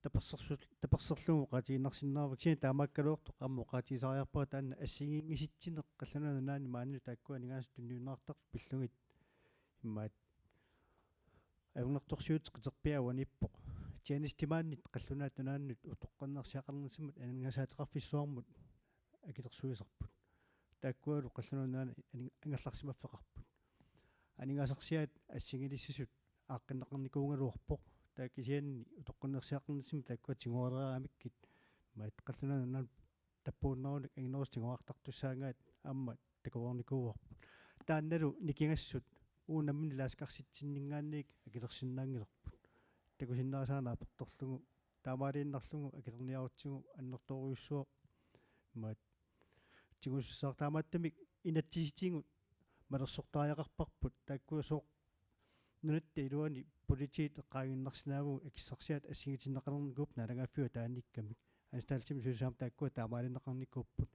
tapersersu-, taperserlugu oqaatigiinnarsinnaavara, kisianni taamaakkaluartoq aamma oqaatigisariaqarpara taanna assigiinngisitsineq qallunaat nunaanni maanilu taakkua aningaasat tunniunneqartartut pillugit immaqa ajornartorsiut qiterpiaq uaniippoq. Tjenestemandit qallunaat nunaannut utoqqalinersiaqarnissamut aningaasaateqarfissuarmut akilersuisarput. Taakkualu qallunaat nunaanni aning-, angerlarsimaffeqarput. Aningaasarsiaat assigiilissasut aaqqinneqarnikuugaluarpoq. Taava kisianni utoqqalinersiaqarnissamut taakkua tiguareeramikkit, maani qallunaat nunaannut tappuunnerunik anginerusut tiguartartussaagaat aamma takoreernikuuarput. Taannalu nikingassut uagut nammineq ilaasakarsitsinninngaanniit akilersinnaanngilarput. Takusinnaasaannik aportorlugu, taamaaliinnarlugu akilerniarutsigu annertoorujussuaq, maani tigusussaasarput. Taamaattumik inatsisitigut malersortariaqarparput, taakkua sooq nunatta iluani politiit eqqaaginnarsinnaavagut akissarsiat assigiinngitinneqalernikuupput naalagaaffiup ataaniikkamik. Anstaltimik sulisassat taakkua taamaalineqarnikuupput.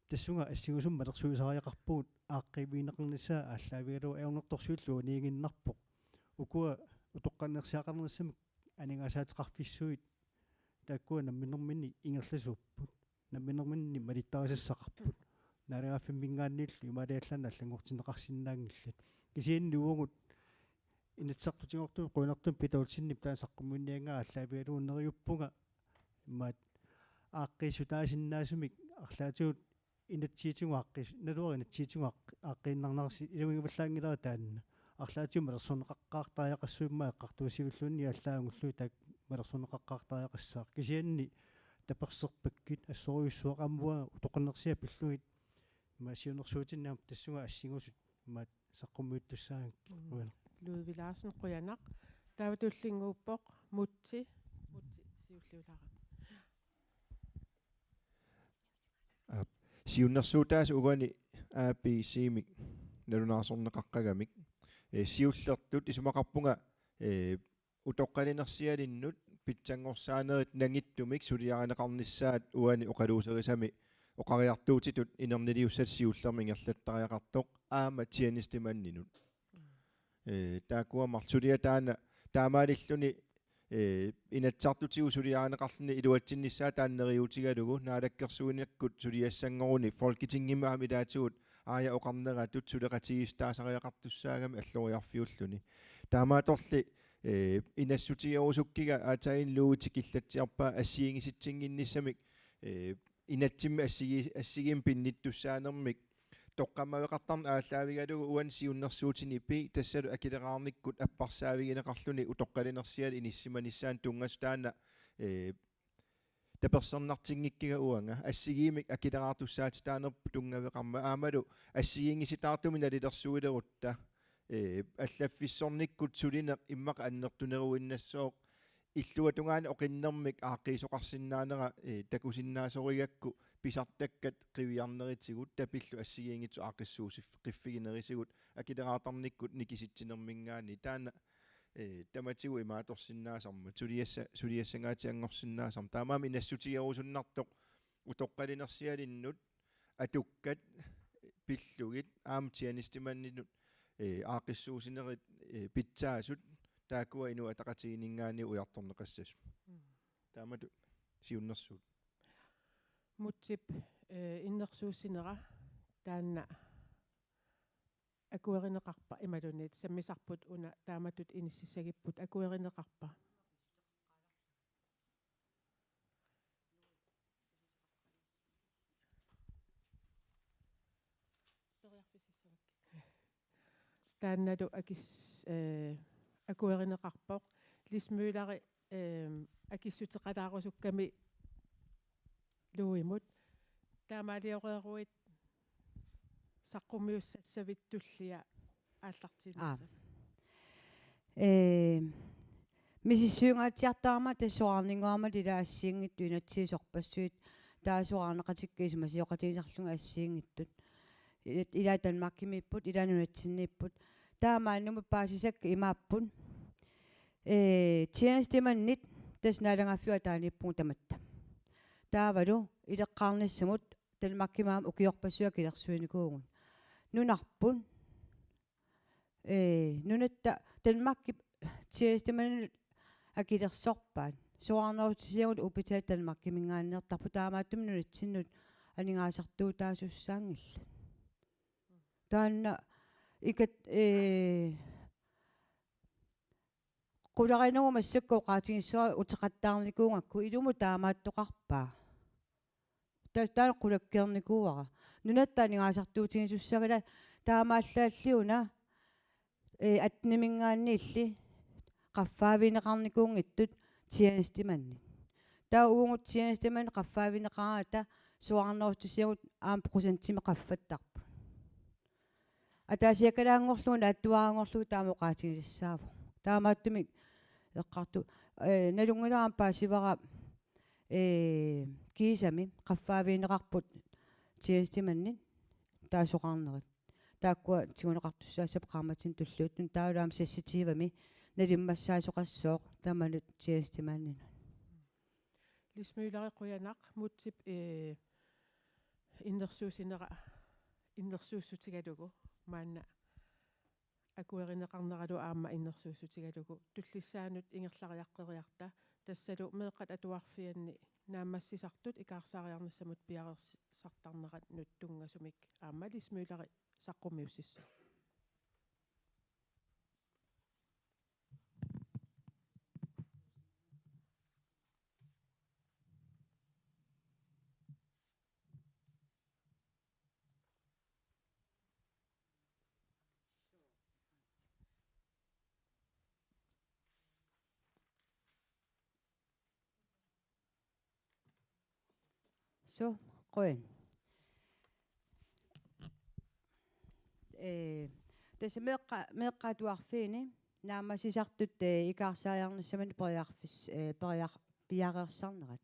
Tassunga assingusumik malersuisariaqarpugut aaqqiivigineqarnissaa aallaavigalugu ajornartorsiut uaniiginnarpoq. Ukua utoqqalinersiaqarnissamik aningaasaateqarfissuit taakkua namminerminni ingerlasuupput. Namminerminni malittarisassaqarput. Naalagaaffimminngaanniillu imaaliallaannaq allanngortinneqarsinnaanngillat. Kisianni uagut Inatsisartutigoortumik qujanartumik Peter Olsenip taanna saqqummiunniannginnera aallaavigalugu neriuppunga imaat aaqqiissutaasinnaasumik arlaatigut inatsisitigut aaqqiis-, naluara inatsisitigut aaq-, aaqqiinnarnarsi ilumigivallaanngilara taanna. Arlaatigut malersorneqaqqaartariaqassuummat eqqartuussivilluunniit allaat angullugu taakku malersorneqaqqaartariaqassaaq. Kisianni taperserpakkit assorujussuaq aamma uanga utoqqalinersiat pillugit ima siunnersuutinni aamma tassunga assingusut imaat saqqummiuttussaagakkit. Mm. Qujanaq. Ludvig Larsen, qujanaq. Taava tullinnguuppoq Mutsi. Mutsi, siulliulaarami. Aap. Siunnersuutaasa uani A B C-mik nalunaarsorneqaqqagamik. Ee, siullertut isumaqarpunga, ee, utoqqalinersialinnut pitsanngorsaanerit nangittumik suliarineqarnissaat uani oqaluuserisami oqariartuutitut inerniliussatut siullermik ingerlattariaqartoq aamma tjenestemandinut. Ee, taakkua marluk suliat taanna taamaalilluni, ee, Inatsisartutigut suliarineqarluni iluatsinnissaa taanna neriuutigalugu naalakkersuinikkut suliassanngoruni Folketingimi aamma ilaatigut aaja oqarneratut suleqatigiissutaasariaqartussaagami alloriarfiulluni. Taamaattorli, ee, inassutigerusukkiga aatsaannguaq tikillattarpaa assigiinngitsinnginnissamik, ee, inatsimmi assigi-, assigiimmik pinnittussaanermik toqqammaveqartarneq aallaavigalugu uani siunnersuutini B, tassalu akileraarnikkut apparsaavigineqarluni utoqqalinersiat inissimanissaannut tunngasoq taanna, ee, tapersersortinngikkiga uanga assigiimmik akileraartussaatitaanerput tunngaveqarmat aammalu assigiinngisitaartumik nalilersuilerutta, ee, allaffissornikkut sulineq immaqa annertuneruinnassooq illuatungaani oqinnermik aaqqiisoqarsinnaanera, ee, takusinnaasorigakku pisartakkat qiviarnerisigut tapillu assigiinngitsut aaqqissuussif-, -qiffiginerisigut akileraartarnikkut nikisitsinerminngaanniit taanna, ee, tamatigut imaattorsinnaasarmat suliassa-, suliassangaatsianngorsinnaasarmat taamaammat inassutigerusunnartoq utoqqalinersialinnut atukkat pillugit aamma tjenestemandinut, ee, aaqqissuussinerit, ee, pitsaasut taakkua Inuit Ataqatigiinninngaanniit ujartorneqassasut. Mm. Taamatut siunnersuut. Mutsip, ee, innersuussinera taanna akuerineqarpa imaluunniit sammisarput una taamatut inississagipput akuerineqarpa? Taannalu akis-, ee, akuerineqarpoq. Lis Møller, ee, akissuteqalaarusukkami Louismut. Taamaalioreeruit saqqummiussassavit tullia aallartiinnassavat. Aap. Ee, misissuingaatsiartarama tassa soraarninnguammat ila assigiinngitsut inatsisit sorpassuit taava soraarneqatikka isumasioqatigisarlugit assigiinngitsut. Ila, ila Danmarkimiipput, ila nunatsinniipput. Taava maannamut paasisakka imaapput. Ee, tjenestemandit tassa naalagaaffiup ataaniippugut tamatta. Taavalu ileqqaarnissamut Danmarkimi aamma ukiorpassuit akilersuinikuuvugut. Nunarput, ee, nunatta Danmarkip tjenestemandinut akilersorpaat. Soraarnerussutissiagut Udbetaling Danmarkiminngaanneertarput taamaattumik nunatsinnut aningaasartuutaasussaanngillat. Taanna ikat-, ee, qularinagu massakkut oqaatigissavara uteqattaarnikuugakku ilumut taamaattoqarpa. Ta-, taanna qulakkeernikuuara. Nunatta aningaasartuutigisussaagala taamaallaalliuna, ee, atteniminngaanniilli qaffaavigineqarnikuunngitsut tjenestemandit. Taava uagut tjenestemandit qaffaavigineqaraangatta soraarnerussutissiagut aamma procentimik qaffattarput. Ataasiakkalaanngorlugu naatsuaraanngorlugu taama oqaatigisassaavoq. Taamaattumik eqqartu-, ee, nalunngilara aamma paasivara, ee, kiisami qaffaavigineqarput tjenestemandit taava soraarnerit. Taakkua tiguneqartussaassapput qaammatini tulliuttuni taavalu aamma seksogtyvemi nalimmassaasoqassooq tamanut tjenestemandinnut. Lis Møller, qujanaq. Mutsip, eh, innersuussinera innersuussutigalugu maanna akuerineqarneralu aamma innersuussutigalugu tullissaanut ingerlariaqqeriarta, tassalu meeqqat atuarfianni naammassisartut ikaarsaariarnissamut piareersartarneranut tunngasumik aamma Lis Møller saqqummiussissaaq. Suu, qujan. Ee, tassa meeqqa-, meeqqat atuarfiini naammassisartut, ee, ikaarsaariarnissamut periarfis-, ee, periar-, piareersarnerat.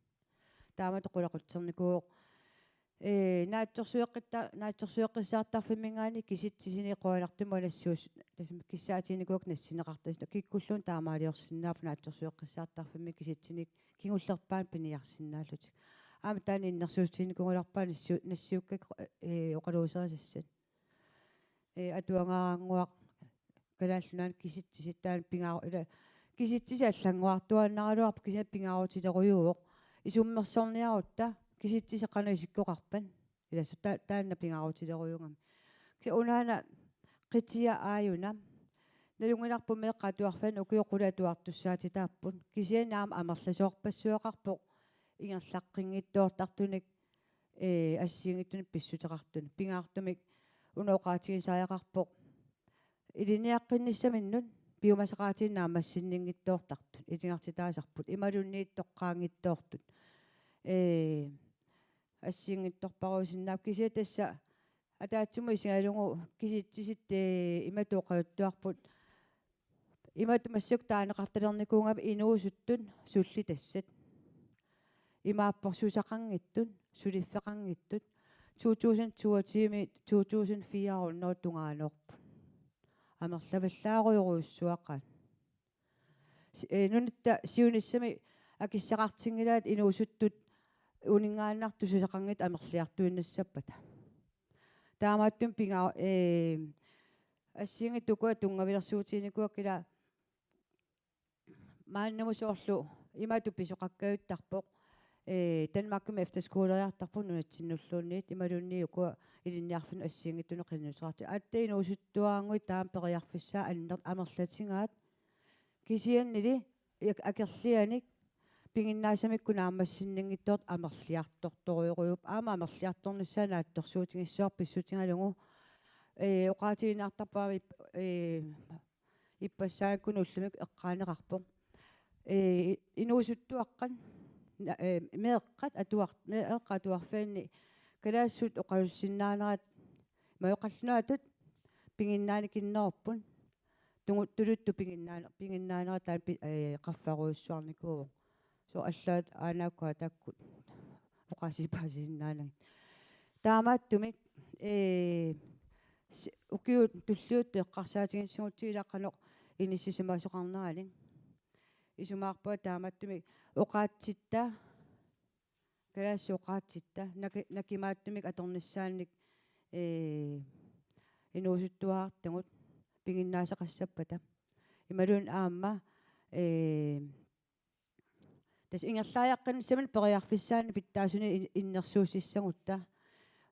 Taamatut qulequtsernikuuvoq, ee, naatsorsueqqitta-, naatsorsueqqissaartarfimminngaanniit kisitsisinik qujanartumik nassius-, tassami kissaatiginikuuakka nassinneqartartut, kikkulluunniit taamaaliorsinnaapput naatsorsueqqissaartarfimmi kisitsinik kingullerpaamik piniarsinnaallutik. Aamma taanna innersuussutiginikuugaluarpara nassiu-, nassiukkakka, ee, oqaluuserisassat. Ee, atuagaaraannguaq Kalaallit Nunaanni kisitsisit taanna pingaaru-, ila kisitsisit allanngorartuaannaraluarput kisianni pingaarutilerujuuvoq. Isummersorniarutta kisitsisit qanoq isikkoqarpat. Ila su-, ta-, taanna pingaarutilerujuugami. Kisianni unaana qitia aajuna. Nalunngilarput meeqqat atuarfianni ukiut qulit atuartussaatitaapput. Kisianni aamma amerlasoorpassuaqarpoq ingerlaqqinngitsoortartunik, ee, assigiinngitsunik pissuteqartunik. Pingaartumik una oqaatigisariaqarpoq ilinniaqqinnissaminut piumasaqaatinik naammassinninngitsoortartut, itigartitaasarput, imaluunniit toqqaanngitsoortut. Ee, assigiinngitsorpassuusinnaapput kisianni tassa ataatsimut isigalugu kisitsisit, ee, imatut oqaluttuarput. Imatut massakkut taaneqartalernikuugami inuusuttut sullitassat. Imaappoq susaqanngitsut, suliffeqanngitsut, to tusind toogtyve, to tusind fire hundrede tungaanoorput. Amerlavallaarujorujussuaqaat. Si-, ee, nunatta siunissami akissaqartinngilaat inuusuttut uninngaannartut susaqanngitsut amerliartuinnassappata. Taamaattumik pinga-, ee, assigiinngitsut ukua tunngavilersuutiginikuuakka ila maannamut soorlu imatut pisoqakkajuttarpoq, ee, Danmarkimi efterskoleriartarput nunatsinnulluunniit imaluunniit ukua ilinniarfinnut assigiinngitsunut qinnuteqartut. Aatsaat inuusuttuaraannguit taama periarfissaat anner-, amerlatigaat. Kisiannili ak-, akerlianik piginnaasamikkut naammassinninngitsoortut amerliartortorujorujuupput. Aamma amerliartornissaa naatsorsuutigissavarput pissutigalugu. Ee, oqaatigiinnartarpoq aamma ip-, ee, ippassaanikkut ullumi eqqaaneqarpoq. Ee, inuusuttuaqqat, na-, ee, meeqqat atuar-, meeqqat atuarfianni kalaallisut oqalussinnaanerat imaluunniit qallunaatut piginnaanikinnerput. Tungu-, tuluttut piginnaane-, piginnaanera taanna pi-, ee, qaffarujussuarnikuuvoq. Soorlu allaat aanaakku aatakkut oqaasii paasisinnaanagit. Taamaattumik, ee, si-, ukiut tulliuttut eqqarsaatigissagutsigu ila qanoq inissisimasoqarnerani. Isumaqarpunga taamaattumik oqaatsitta, kalaallisut oqaatsitta, naki-, nakimaattumik atornissaannik, ee, inuusuttuarartagut piginnaasaqassappata. Imaluunniit aamma, ee, tassa ingerlariaqqinnissaminut periarfissaannik pitsaasuni in-, innersuussissagutta.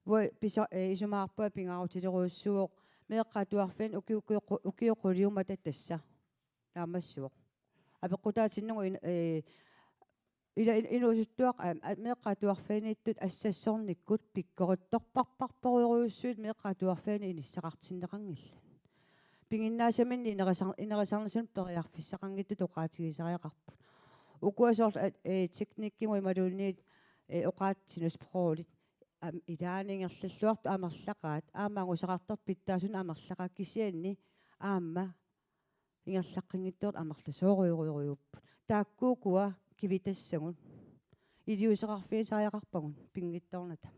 Uanga pisa-, ee, isumaqarpunga pingaarutilerujussuuvoq meeqqat atuarfianni uki-, uki-, ukiut quliummata tassa naammassivoq. Apeqqutaatinnagu in-, ee, ila in-, inuusuttuaq-, aa, aa, meeqqat atuarfianniittut assassornikkut pikkorittorparparporujussuit meeqqat atuarfianni inissaqartinneqanngillat. Piginnaasaminnik inerisar-, inerisarnissamut periarfissaqanngitsutut oqaatigisariaqarput. Ukua soorlu, ee, ee, teknikkimut imaluunniit, ee, oqaatsinut sprogligt. Am-, ilaanni ingerlalluartut amerlaqaat, aamma angusaqartartut pitsaasunik amerlaqaat kisianni aamma ingerlaqqinngitsoortut amerlasoorujorujussuupput. Taakkuukua kivitassagut. Iliuuseqarfigisariaqarpagut pinngitsoornata.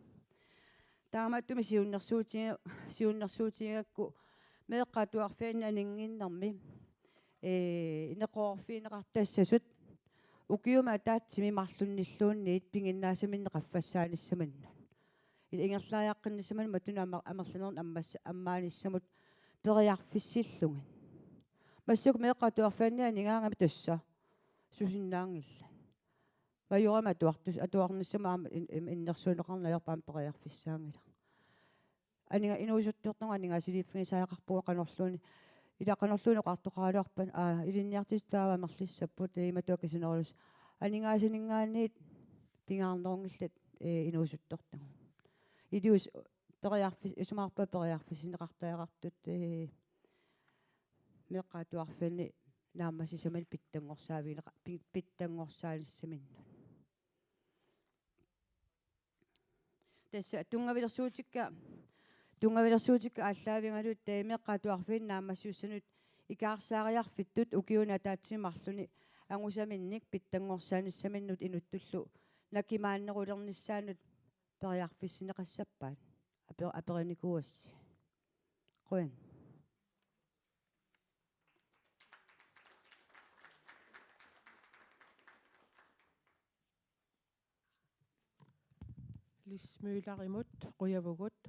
Taamaattumik siunnersuuti-, siunnersuutigigakku meeqqat atuarfianni aninnginnermi ee, ineqaroorfigineqartassasut ukiumi ataatsimi marlunnilluunniit piginnaasaminnut qaffassaanissamannut. Ila ingerlariaqqinnissamannut matunut amer-, amerlanernik ammas-, ammaanissamut periarfissillugit. Massakkut meeqqat atuarfianni aningaagami tassa susinnaanngillat. Majorimi atuartus-, atuarnissamut aamma in-, in-, innersuunneqarneq ajorput aamma periarfissaanngilaq. Aninga-, inuusuttortagut aningaasaliiffigisariaqarpugut qanorluunniit, ila qanorluunniit oqartoqaraluarpat, aa, ilinniartitsisut taava amerlissapput, ee, imatut akisunerullusi. Aningaasaninngaanniit pingaarnerunngillat, ee, inuusuttortagut. Iliuuseq periarfis-, isumaqarpunga periarfissinneqartariaqartut, ee, meeqqat atuarfianni naammassisaminnut pitsanngorsaavigineqa-, pi-, pitsanngorsaalissaminnut. Tassa tunngavilersuutikka, tunngavilersuutikka aallaavigalugit, ee, meeqqat atuarfianni naammassisussanut ikaarsaariarfittut ukiuni ataatsimi marlunni angusaminnik pitsanngorsaalissaminnut inuttullu nakimaannerulernissaannut periarfissinneqassappat? Ape-, aperinikuuassi. Qujan. Lis Møllerimut qujavugut.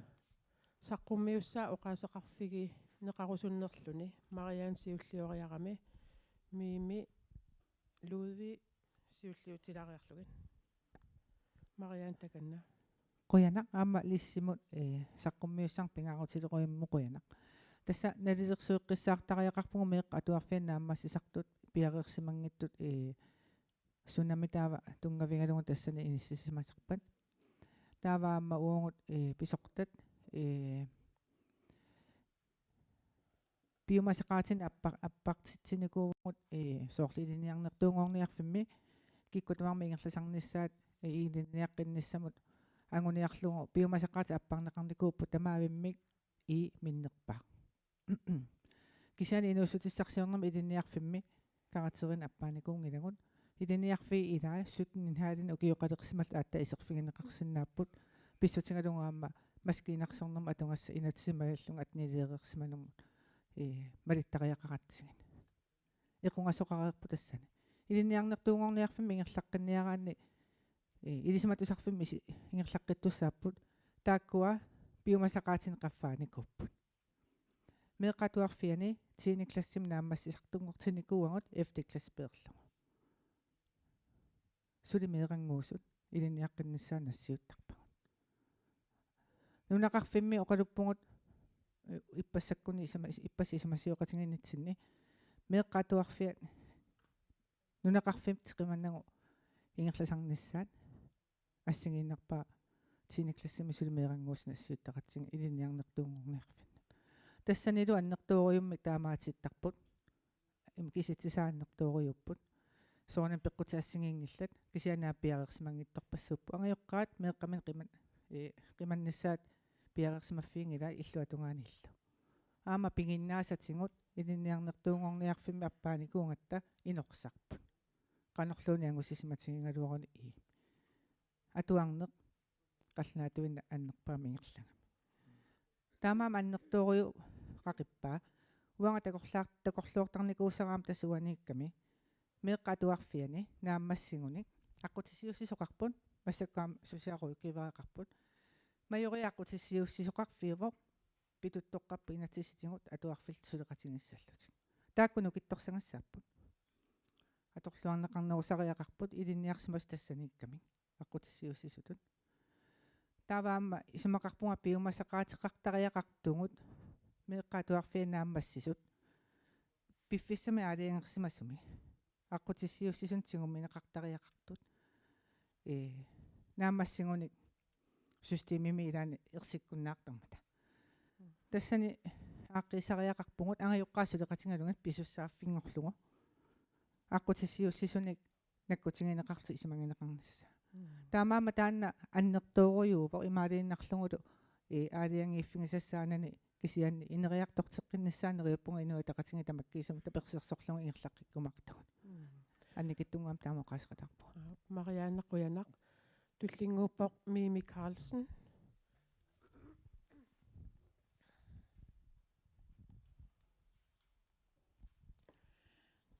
Saqqummiussaa oqaaseqarfigineqarusunnerluni Marianne siullioriarami, Mimi Ludvig siulliutilaariarlugit. Marianne, takanna. Qujanaq, aamma Lisimut, ee, saqqummiussannik pingaarutilerujummut qujanaq. Tassa nalilersueqqissaartariaqarpugut meeqqat atuarfianni naammassisartut piareersimanngitsut, ee, tsunami taava tunngavigalugu tassani inissisimasarpat. Taava aamma uagut, ee, pisortat, ee, piumasaqaatinik appa-, appartitsinikuuvugut, ee, soorlu ilinniarnertuunngorniarfimmi kikkut tamarmik ingerlasarnissaat, ee, ilinniaqqinnissamut anguniarlugu piumasaqaatit apparneqarnikuupput, tamaavimmik E minnerpaaq. Kisianni inuussutissarsiornermi ilinniarfimmi karakterinik appaanikuunngilagut. Ilinniarfiit ilaat sytten komma fem ukioqalersimallutik aatsaat iserfigineqarsinnaapput. Pissutigalugu aamma maskiinarsornermut atugassat inatsisimallutik atteniliireersimanermut, ee, malittariaqaratsigit. Equngasoqareerput tassani. Ilinniarnertuunngorniarfimmi ingerlaqqinniaraanni, ee, Ilisimatusarfimmi isi-, ingerlaqqittussaapput. Taakkua piumasaqaatinik qaffaanikuupput. Meeqqat atuarfianni tiende klassimi naammassisartunngortinnikuuagut ellevte klasse peerlugu. Suli meerannguusut ilinniaqqinnissaannut nassiuttarpagut. Nunaqarfimmi oqaluppugut, eh, ippassakkunni isuma-, is-, ippassaq isumasioqatigiinnitsinni meeqqat atuarfiat nunaqarfimmut qimannagu ingerlasarnissaat assigiinnarpaa tiende klassimi suli meerannguusut nassiuttaqatigiit ilinniarnertuunngorniarfinnut. Tassanilu annertoorujummik taamaatittarput. Im-, kisitsisaat annertoorujuupput. Soorunami peqqutit assigiinngillat, kisianni aamma piareersimanngitsorpassuupput. Angajoqqaat meeqqaminnik qiman-, ee, qimannissaat piareersimaffiginngilaat illuatungaaniillu. Aamma piginnaasatigut ilinniarnertuunngorniarfimmi appaanikuugatta inorsarput. Qanorluunniit angusisimatigigaluaruni ii. Atuarneq qallunaatuinnaq annerpaamik ingerlagami. Taamaammat annertoorujuk qaqippaa. Uanga takorlaar-, takorloortarnikuusara aamma tassa uaniikkami. Meeqqat atuarfianni naammassigunik aqqutissiuussisoqarput, massakkut aamma socialrådgivereqarput. Majoriat aqqutissiuussisoqarfiuvoq, pituttoqqarput inatsisitigut atuarfillu suleqatigiissallutik. Taakku nukittorsagassaapput. Atorluarneqarnerusariaqarput ilinniarsimasut tassaniikkamik aqqutissiuussisutut. Taava aamma isumaqarpunga piumasaqaateqartariaqartugut meeqqat atuarfianni naammassisut piffissami aalajangersimasumi aqqutissiuussisunik tigummineqartariaqartut. Ee, naammassigunik systemimi ilaanni ersikkunnaartarmata. Tassani aaqqiissariaqarpugut angajoqqaat suleqatigalugit pisussaaffinngorlugu. Aqqutissiuussisunik nakkutigineqarlutik isumagineqarnissaat. Mm. Taamaammat taanna annertoorujuuvoq imaaliinnarlugulu, ee, aalajangiiffigisassaanani kisianni ineriartorteqqinnissaat neriuppunga Inuit Ataqatigiit tamakkiisumik tapersersorlugu ingerlaqqikkumaartugut. Mm. Annikitsunnguamik taama oqaaseqataarpunga. Aa, Marianne qujanaq. Tullinnguuppoq Mimi Karlsen.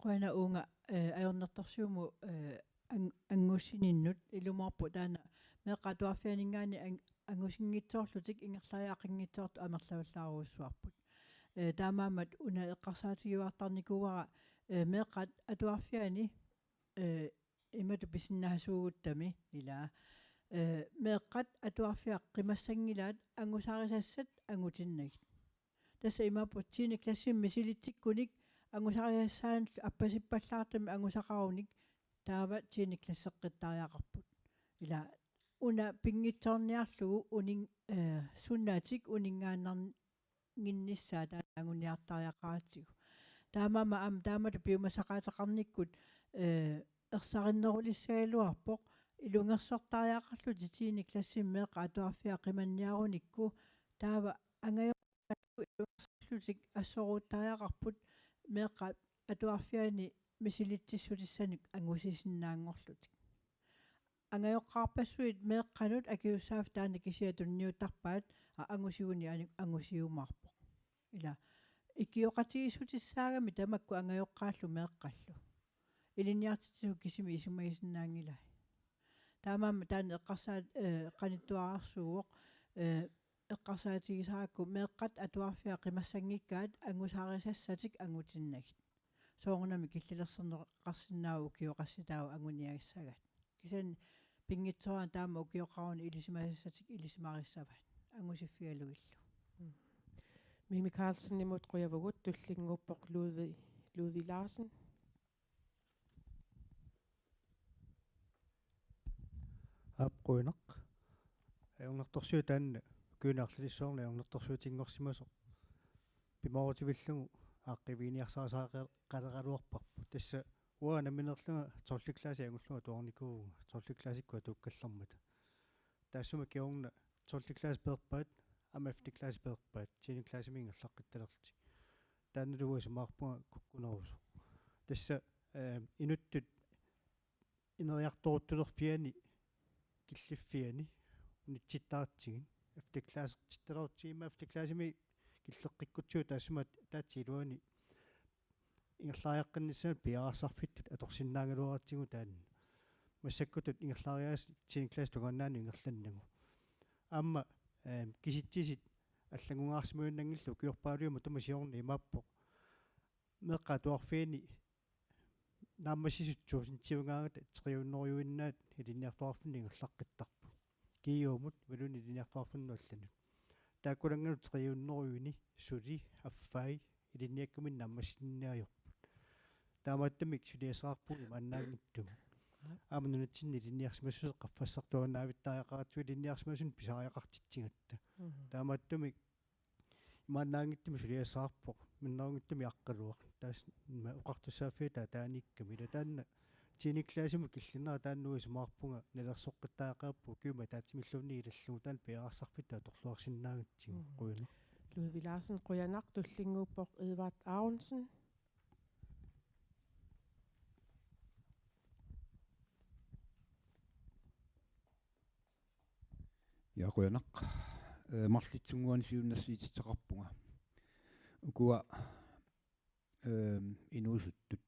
Qujanaq uunga, eh, ajornartorsiummut, eh, an-, angusininnut. Ilumoorpoq taanna meeqqat atuarfianinngaanniit an-, angusinngitsoorlutik ingerlariaqqinngitsoortut amerlavallaarujussuarput. Eh, taamaammat una eqqarsaatigiuartarnikuuara, eh, meeqqat atuarfiani, eh, imatut pisinnaasuuguttami ilaa. Eh, meeqqat atuarfiat qimassanngilaat angusarisassat angutinnagit. Tassa imaappoq tiende klassimi misilitsikkunik angusarisassaanut appasippallaartumik angusaqarunik taava tiende klasseqqittariaqarput. Ilaa una pinngitsoorniarlugu unin-, eh, sunaatik uninngaannarnginnissaat taanna anguniartariaqaratsigu. Taamaammat aamma taamatut piumasaqaateqarnikkut, eh, ersarinnerulissagaluarpoq ilungersortariaqarlutik tiende klassimi meeqqat atuarfiat qimanniarunikku taava angajoqqaallu ilungersorlutik assoruuttariaqarput meeqqat atuarfiani misilitsissutissanik angusisinnaanngorlutik. Angajoqqaarpassuit meeqqanut akisussaaffiit taanna kisiat tunniuttarpaat, a-, angusigunik anu-, angusiumaarpoq. Ilaa ikioqatigiissutissaagami tamakku angajoqqaallu meeqqallu. Ilinniartitsisut kisimik isumagisinnaanngilai. Taamaammat taanna eqqarsaat-, eh, qanittuararsuuvoq, eh, eqqarsaatigisarakku meeqqat atuarfiat qimassanngikkaat angusarisassatik angutinnagit. Soorunami killilersorneqarsinnaavoq ukioqassitaavoq anguniagissagaat. Kisianni pinngitsoorani taama ukioqaruni ilisimasassatik ilisimarissavaat angusiffigalugillu. Mm. Mimi Karlsenimut qujavugut, tullinnguuppoq Ludvig, Ludvig Larsen. Aap, qujanaq. Ajornartorsiut taanna ukiuni arlalissuarni ajornartorsiutinngorsimasoq pimoorutivillugu aaqqiiviginiarsarisaaqaleraluarparput. Tassa uanga nammineerlunga tolvte klasse angullunga atuarnikuuvunga, tolvte klassekkut atuukkallarmata. Taassuma kingorna tolvte klasse peerpaat, aamma ellevte klasse peerpaat, tiende klassimi ingerlaqqittalerlutik. Taannalu uanga isumaqarpunga kukkunerusoq. Tassa, eh, inuttut ineriartoruttulerfiani, killiffiani unitsittaratsigit. Ellevte klassertittalerutsigit, immaqa ellevte klassimi killeqqikkutsigu taassuma ataatsip iluani ingerlariaqqinnissamut piareersarfittut atorsinnaagaluaratsigu taanna. Massakkutut ingerlariaaseq tiende klasse tungaannaanut ingerlannagu. Aamma, eh, kisitsisit allanngungaarsimajunnanngillat, ukiorpaaluit matuma siorna imaappoq: meeqqat atuarfianni naammassisut tuusintiugaangata tre hundredejuinnaat ilinniartuaarfinnut ingerlaqqittarput. G H-mut imaluunniit ilinniartuaarfinnut allanut. Taakkunanngalu tre hundredeni suli affai ilinniakkaminnik naammassineq ajorput. Taamaattumik suliassaqarpugut imaannaanngitsumik. Aamma nunatsinni ilinniarsimassuseq qaffassartuaannaavittariaqaratsigu ilinniarsimasunut pisariaqartitsigatta. Mhm. Taamaattumik imaannaanngitsumik suliassaqarpoq, minnerunngitsumik aqqaluaq. Taas-, ma-, oqartussaaffiata taaniikkami. Ila taanna tiende klassimut killinnera taanna uanga isumaqarpunga nalilersoqqittariaqarpoq ukiumut ataatsimilluunniit ilallugu, taanna piareersarfittut atorluarsinnaagatsigu. Mm. Qujanaq. Ludvig Larsen, qujanaq. Tullinnguuppoq Edvard Aronsen. Ja, qujanaq. Eh, marlitsunnguani siunnersuutissaqarpunga. Ukua, ehm, inuusuttut,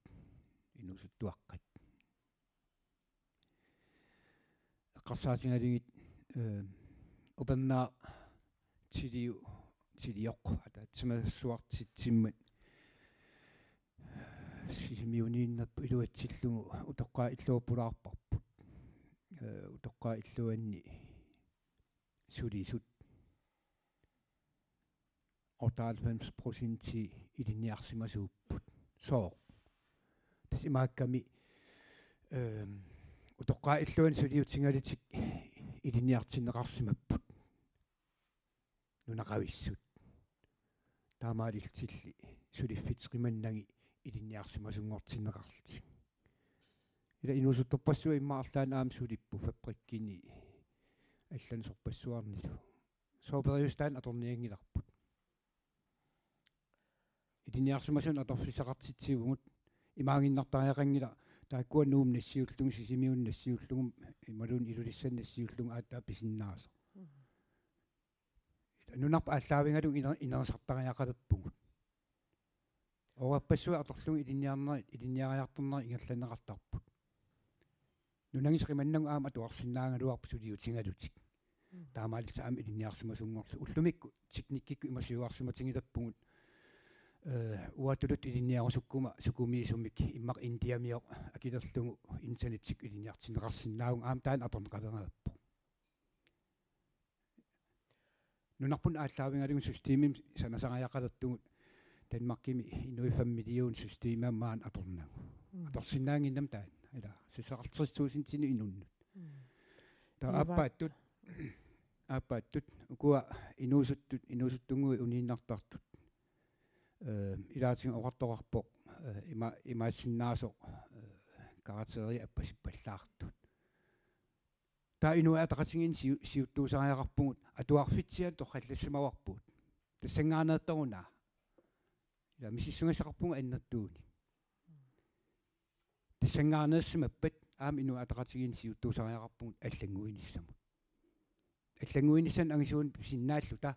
inuusuttuaqqat. Eqqarsaatigalugit, ehm, upernaaq tiliu-, tilioq ataatsimeersuartitsimmat Sisimiuniinnerput iluatsillugu utoqqaat illuat pulaarparput. Eh, utoqqaat illuanni sulisut otteoghalvfems procenti ilinniarsimasuupput. Sooq? Tassa imaakkami, ehm, utoqqaat illuanni suliutigalutik ilinniartinneqarsimapput. Nunaqavissut. Taamaalillutilli suliffik qimannagit ilinniarsimasunngortinneqarlutik. Ila inuusuttorpassuit immaqa arlaanni aamma sulipput fabrikkini allanut sorpassuarnilu. Soorlu periuseq taanna atornianngilarput. Ilinniarsimasunut atorfissaqartitsivugut, imaannginnartariaqanngilaq taakkua Nuummut nassiullugu, Sisimiunut nassiullugu, imaluunniit Ilulissanut nassiullugu aatsaat pisinnaasoq. Mhm. Nunarput aallaavigalugu iner-, inerisartariaqalerpugut. Oorapassuit atorlugit ilinniarnerit, ilinniariartornerit ingerlanneqartarput. Nunangisaq qimannagu aamma atuarsinnaagaluarpoq suliutigalutik. Mm. Taamaalillutik aamma ilinniarsimasunngorlugit. Ullumikkut teknikkikkut ima siuarsimatigilerpugut. Eh, uatuluttoq ilinniarusukkuma sukumiisumik immaqa Indiamioq akilerlugu internetikkut ilinniartinneqarsinnaavugut, aamma taanna atorneqalereerpoq. Nunarput aallaavigalugu systemimik sanasariaqalertugut Danmarkimi inuit fem million systemimik maani atornagu. Mm. Atorsinnaannginnami taanna. Ila, seksoghalvtreds tusindinut inunnut. Mm. Taava Iva. Aappaattut, aappaattut, ukua inuusuttut, inuusuttunnguit uniinnartartut. Eh, ilaatigut oqartoqarpoq, eh, ima-, imaassinnaasoq, eh, karakterit appasippallaartut. Taava Inuit Ataqatigiinni siu-, siuttuusariaqarpugut, atuarfitsianik torrallassimavarput. Tassanngaanneertaruna. Ila misissugassaqarpugut annertuunik. Tassanngaanneersimappat aamma Inuit Ataqatigiinni siuttuusariaqarpugut allannguinissamut. Allannguinissamut angisuunik pisinnaalluta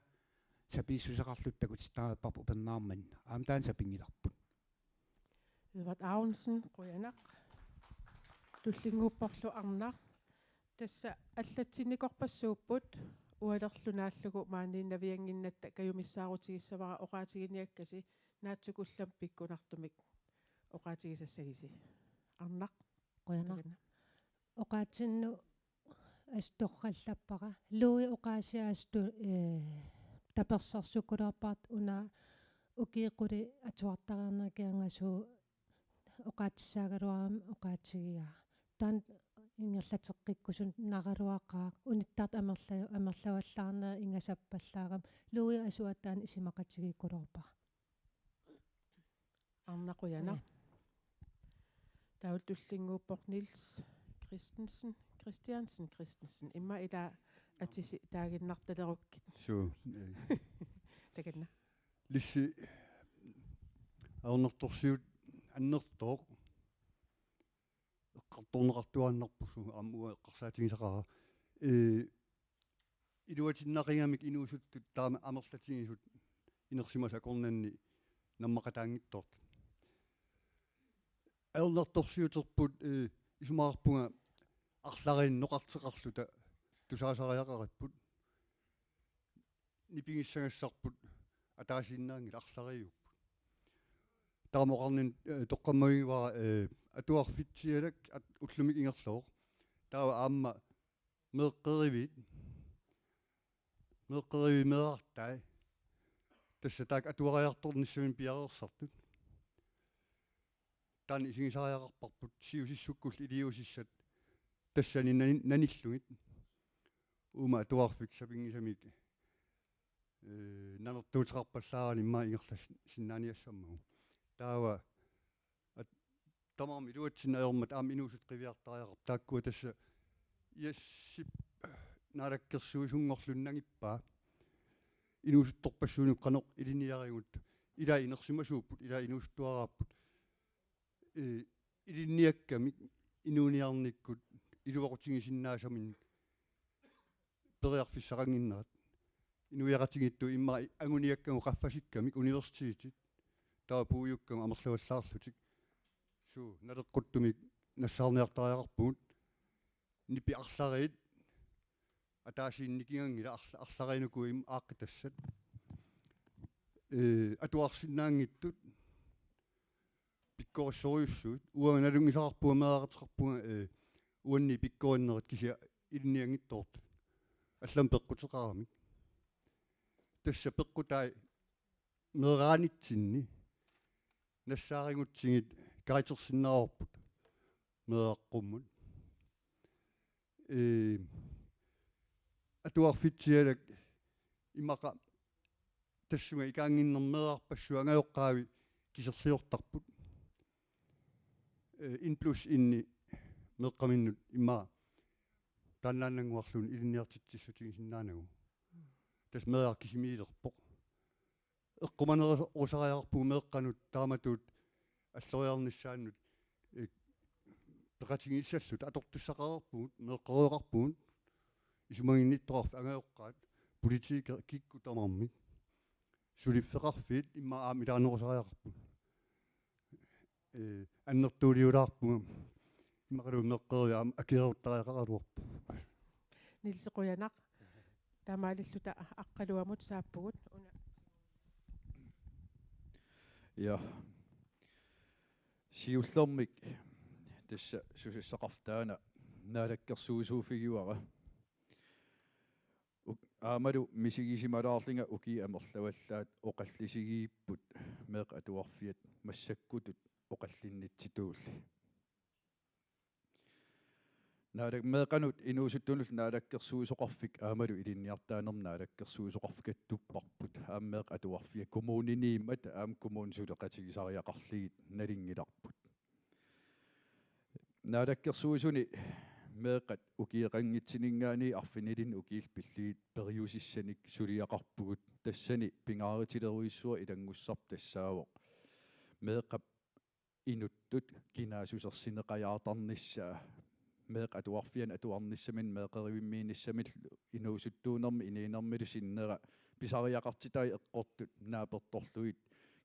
sapiissuseqarluta takutittariaqarparput upernaaq manna. Aamma taanna sapinngilarput. Edvard Aronsen, qujanaq. Tullinnguupporlu Arnaq. Tassa allatsinnikorpassuupput, ualerlu naallugu maaniinnaviannginnatta kajumissaarutigissavara, oqaatiginiakkasi naatsukullammik pikkunartumik oqaatigisassagisi. Arnaq. Qujanaq. Takanna. Oqaatsinnut assut torrallappara. Louis oqaasii assut, eh, tapersersukkuluarpara una ukiut qulit atuartariarnerit kingornatigut oqaatissaagaluarami oqaatigigaa. Taanna ingerlateqqikkusunnaraluaqaaq, unittartut amerla-, amerlavallaarnerit ingasappallaarami. Louis assut taanna isumaqatigiikkuluarpara. Arnaq, qujanaq. Qujan. Taava tullinnguuppoq Niels Christensen, Christiansen, Christensen. Immaqa ila atisi taaginnartalerukkit. Suu, eh. Takanna. Lissi ajornartorsiut annertooq. Eqqartorneqartuaannarpoq, suu, aamma uanga eqqarsaatigisaqaara. Eh, iluatinnaqigamik inuusuttut taama amerlatigisut inersimasut akornanni nammaqataanngitsoortut. Ajornartorsiuterput, eh, isumaqarpunga arlariinneqartoqarluta tusaasariaqaripput. Nipigissagassarput ataasiinnaanngilaq, arlariupput. Taama oqarninni, eh, toqqammavigivara, eh, atuarfitsialak at-, ullumikkut ingerlavoq. Taava aamma meeqqeriviit, meeqqeriviit meerartai. Tassa taakku atuariartornissaminnik piareersartut. Taanna isigisariaqarparput siusissukkullu iliuusissat tassani nani-, nanillugit. Uuma atuarfik sapinngisamik, eh, nanertuuteqarpallaarani immaqa ingerlassinnaaniassammagu. Taava at-, tamarmik iluatsinneq ajormat aamma inuusuttut qiviartariaqarput. Taakkua tassa Iassip naalakkersuisunngorluni nangippaa. Inuusuttorpassuunik qanoq ilinniarigut. Ila inersimasuupput, ila inuusuttuaraapput. Eh, ilinniakkamik inuuniarnikkut iluaqutigisinnaasaminnik periarfissaqannginnerat. Inuiaqatigiittut immaqa anguniakkagut qaffasikkamik universitetit. Taava puiukkagut amerlavallaarlutik. Suu, naleqquttumik nassaarniartariaqarpugut. Nipit arlariit ataasiinnaq nikinganngilaq, arla-, arlariinnakkut im-, aaqqitassat. Eh, atuarsinnaanngitsut pikkorissorujussuit. Uanga nalunngisaqarpunga, meeraqateqarpunga, eh, uannit pikkorinnerit kisianni ilinnianngitsoortut. Allamik peqquteqaramik. Tassa peqqutai meeraanitsinni nassaarigutsigit katersinnaavarput meeraqqummut. Eh, atuarfitsialak immaqa tassunga ikaannginnermi meerarpassuit angajoqqaavi kiserliortarput. Eh, en plus en-i meeqqaminnut immaqa taannaannannguarluunniit ilinniartitsissutigisinnaanagu. Tassa meeraq kisimiilerpoq. Eqqumanerusariaqarpugut meeqqanut taamatut alloriarnissaannut, eh, peqatigiissalluta, atortussaqareerpugut, meeqqerioqarpugut, isumaginnittoqarfik, angajoqqaat, politikerit, kikkut tamarmik. Suliffeqarfiit immaqa aamma ilaanerusariaqarput. ee, annertuuliulaarpunga. Immaqalu meeqqeriviit aamma akiaruttariaqaraluarpoq. Niels, qujanaq. Taamaalilluta Aqqaluamut saappugut. Una. Ja. Siullermik tassa susassaqarfik taanna naalakkersuisuuffigaara. Uk-, aammalu misigisimalaarlunga ukiut amerlavallaat oqallisigigipput meeqqat atuarfiat massakkutut oqallinnitsitulli. Naalak-, meeqqanut inuusuttunullu naalakkersuisoqarfik aammalu ilinniartitaanermut naalakkersuisoqarfigatupparput. Aamma meeqqat atuarfiat kommuniniimmat aamma kommunit suleqatigisariaqarlugit nalunngilarput. Naalakkersuisuni meeqqat ukioqanngitsuninngaanniit arfinilinnik ukiullit pillugit periusissanik suliaqarpugut, tassani pingaarutilerujussuaq ilanngussarput tassaavoq meeqqap inuttut kinaassusersineqajaartarnissaa, meeqqat atuarfianni atuarnissaminut meeqqerivimmiinnissamillu inuusuttuunermi inuunermilu sinnera pisariaqartitai eqqortut naapertorlugit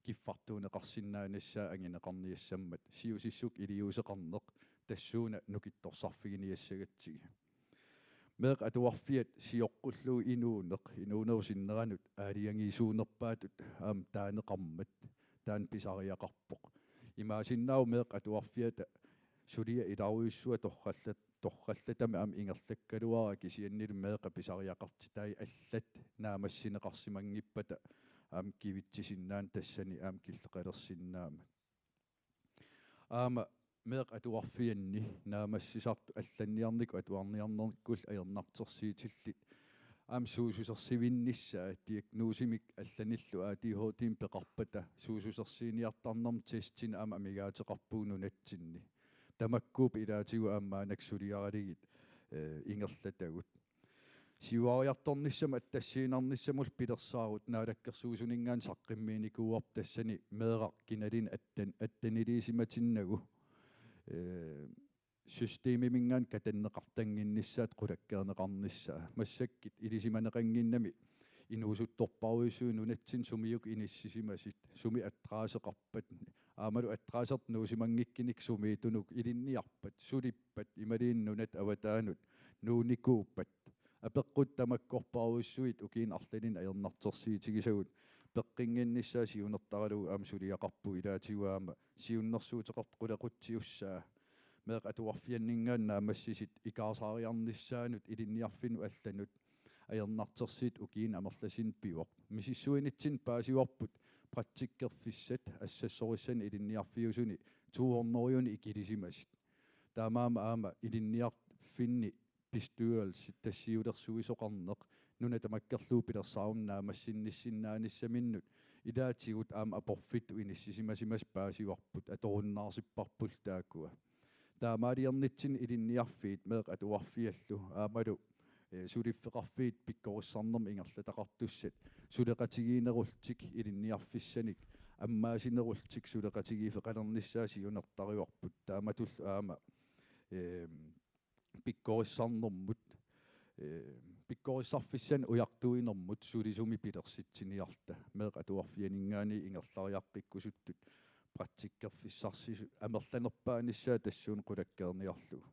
kiffartuunneqarsinnaanissaa anguneqarniassammat, siusissukkut iliuuseqarneq tassuuna nukittorsarfiginiassagatsigit. Meeqqat atuarfiat sioqqullugu inuuneq, inuunerup sinneranut aalajangiisuunerpaatut aamma taaneqarmat taanna pisariaqarpoq. Imaassinnaavoq meeqqat atuarfiata suliap ilarujussuaq torrallat-, torrallatami aamma ingerlakkaluaraa, kisiannili meeqqat pisariaqartitai allat naammassineqarsimanngippata aamma kivitsisinnaaneq tassani aamma killeqalersinnaammat. Aamma meeqqat atuarfianni naammassisartut allanniarnikut atuarniarnernikkullu ajornartorsiutillit aamma suussusersivinnissaa, diagnosimik allanillu A D H D-mik peqarpata suussusersiiniartarnermut testinik aamma amigaateqarpugut nunatsinni. Tamakkuupput ilaatigut aamma maannakkut suliaralugit, eh, ingerlatagut. Siuariartornissamut attassiinnarnissamullu pilersaarut naalakkersuisuninngaanniit saqqummiunikuuarput, tassani meeraq kinaluunniit attan-, attaniliisimatinnagu, ee, systemiminngaanniit katanneqartannginnissaat qulakkeerneqarnissaa. Massakkut ilisimaneqannginnami inuusuttorpassuit nunatsinni sumiikkut inissisimasut, sumi adresseqarpat, aammalu adressertut nuusimanngikkunik sumiittunik ilinniarpat, sulippat, imaluunniit nunatta avataanut nuunikuuppat. Apeqqut tamakkorpassuit ukiuni arlalinni ajornartorsiutigisagut peqqinnginnissaat siunertaralugu aamma suliaqarpugut, ilaatigut aamma siunnersuuteqartut qulequtsiussaat meeqqat atuarfianninngaanniit naammassisut ikaarsaariarnissaannut ilinniarfinnut allanut ajornartorsiut ukiuni amerlasuuni pivoq. Misissuinitsinni paasivarput praktikkerfissat assassorissani ilinniarfiusuni to hundredinik ikilisimasut. Taamaammat aamma ilinniarfinni bestyrelse, tassa siulersuisoqarneq, nuna tamakkerlugu pilersaarunik naammassinnissinnaanissaminut ilaatigut aamma aporfittut inissisimasimasut paasivarput, atorunnaarsipparpullu taakkua. Taamaaliornitsinni ilinniarfiit meeqqat atuarfiallu aammalu, eh, suliffeqarfiit pikkorissarnermut ingerlataqartussat suleqatigiinnerullutik ilinniarfissanik ammaasinerullutik suleqatigiiffeqalernissaat siunertarivarput. Taamatullu aamma, eh, pikkorissarnermut, eh, pikkorissarfissanik ujartuinermut sulisumik pilersitsiniarluta meeqqat atuarfianinngaanniit ingerlariaqqikkusuttut praktikkerfissarsisut amerlanerpaanissaat tassuuna qulakkeerniarlugu.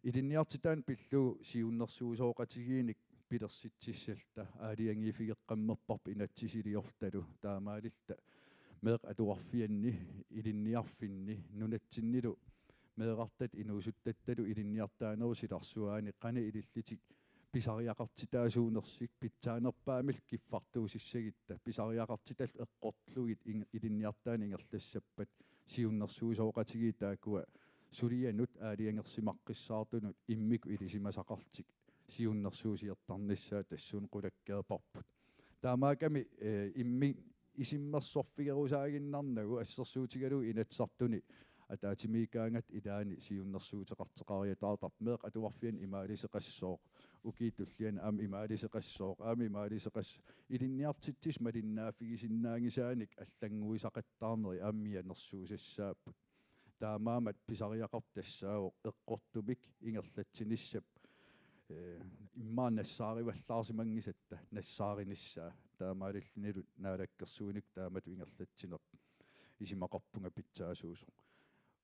Ilinniartitaaneq pillugu siunnersuisoqatigiinnik pilersitsissalluta aalajangiiffigeqqammerparput inatsisiliorlutalu, taamaalilluta meeqqat atuarfianni ilinniarfinni nunatsinnilu meerartatta inuusuttattalu ilinniartitaanerup silarsuaani qanoq ilillutik pisariaqartitaasuunersut pitsaanerpaamillu kiffartuussagutta pisariaqartitallu eqqorlugit ing-, ilinniartitaaneq ingerlassappat siunnersuisoqatigiit taakkua sulianut aalajangersimaqqissaartunut immikkut ilisimasaqarlutik siunnersuusiortarnissaat tassuuna qulakkeerparput. Taamaakkami, eh, immi-, isummersorfigerusaaginnarnagu assersuutigalugu Inatsisartuni ataatsimiikkaangatta ilaanni siunnersuuteqartoqariataartarpoq, meeqqat atuarfianni imaaliseqassooq, ukiup tulliani aamma imaaliseqassooq, aamma imaaliseqass-, ilinniartitsisut malinnaaffigisinnaanngisaanik allannguisaqattaarnerit aamma mianersuussapput. Taamaammat pisariaqartoq tassaavoq eqqortumik ingerlatsinissap, eh, immaqa nassaarivallaarsimanngisatta nassaarinissaa, taamaalillunilu naalakkersuinikkut taamatut ingerlatsineq. isumaqarpunga pitsaasuusoq.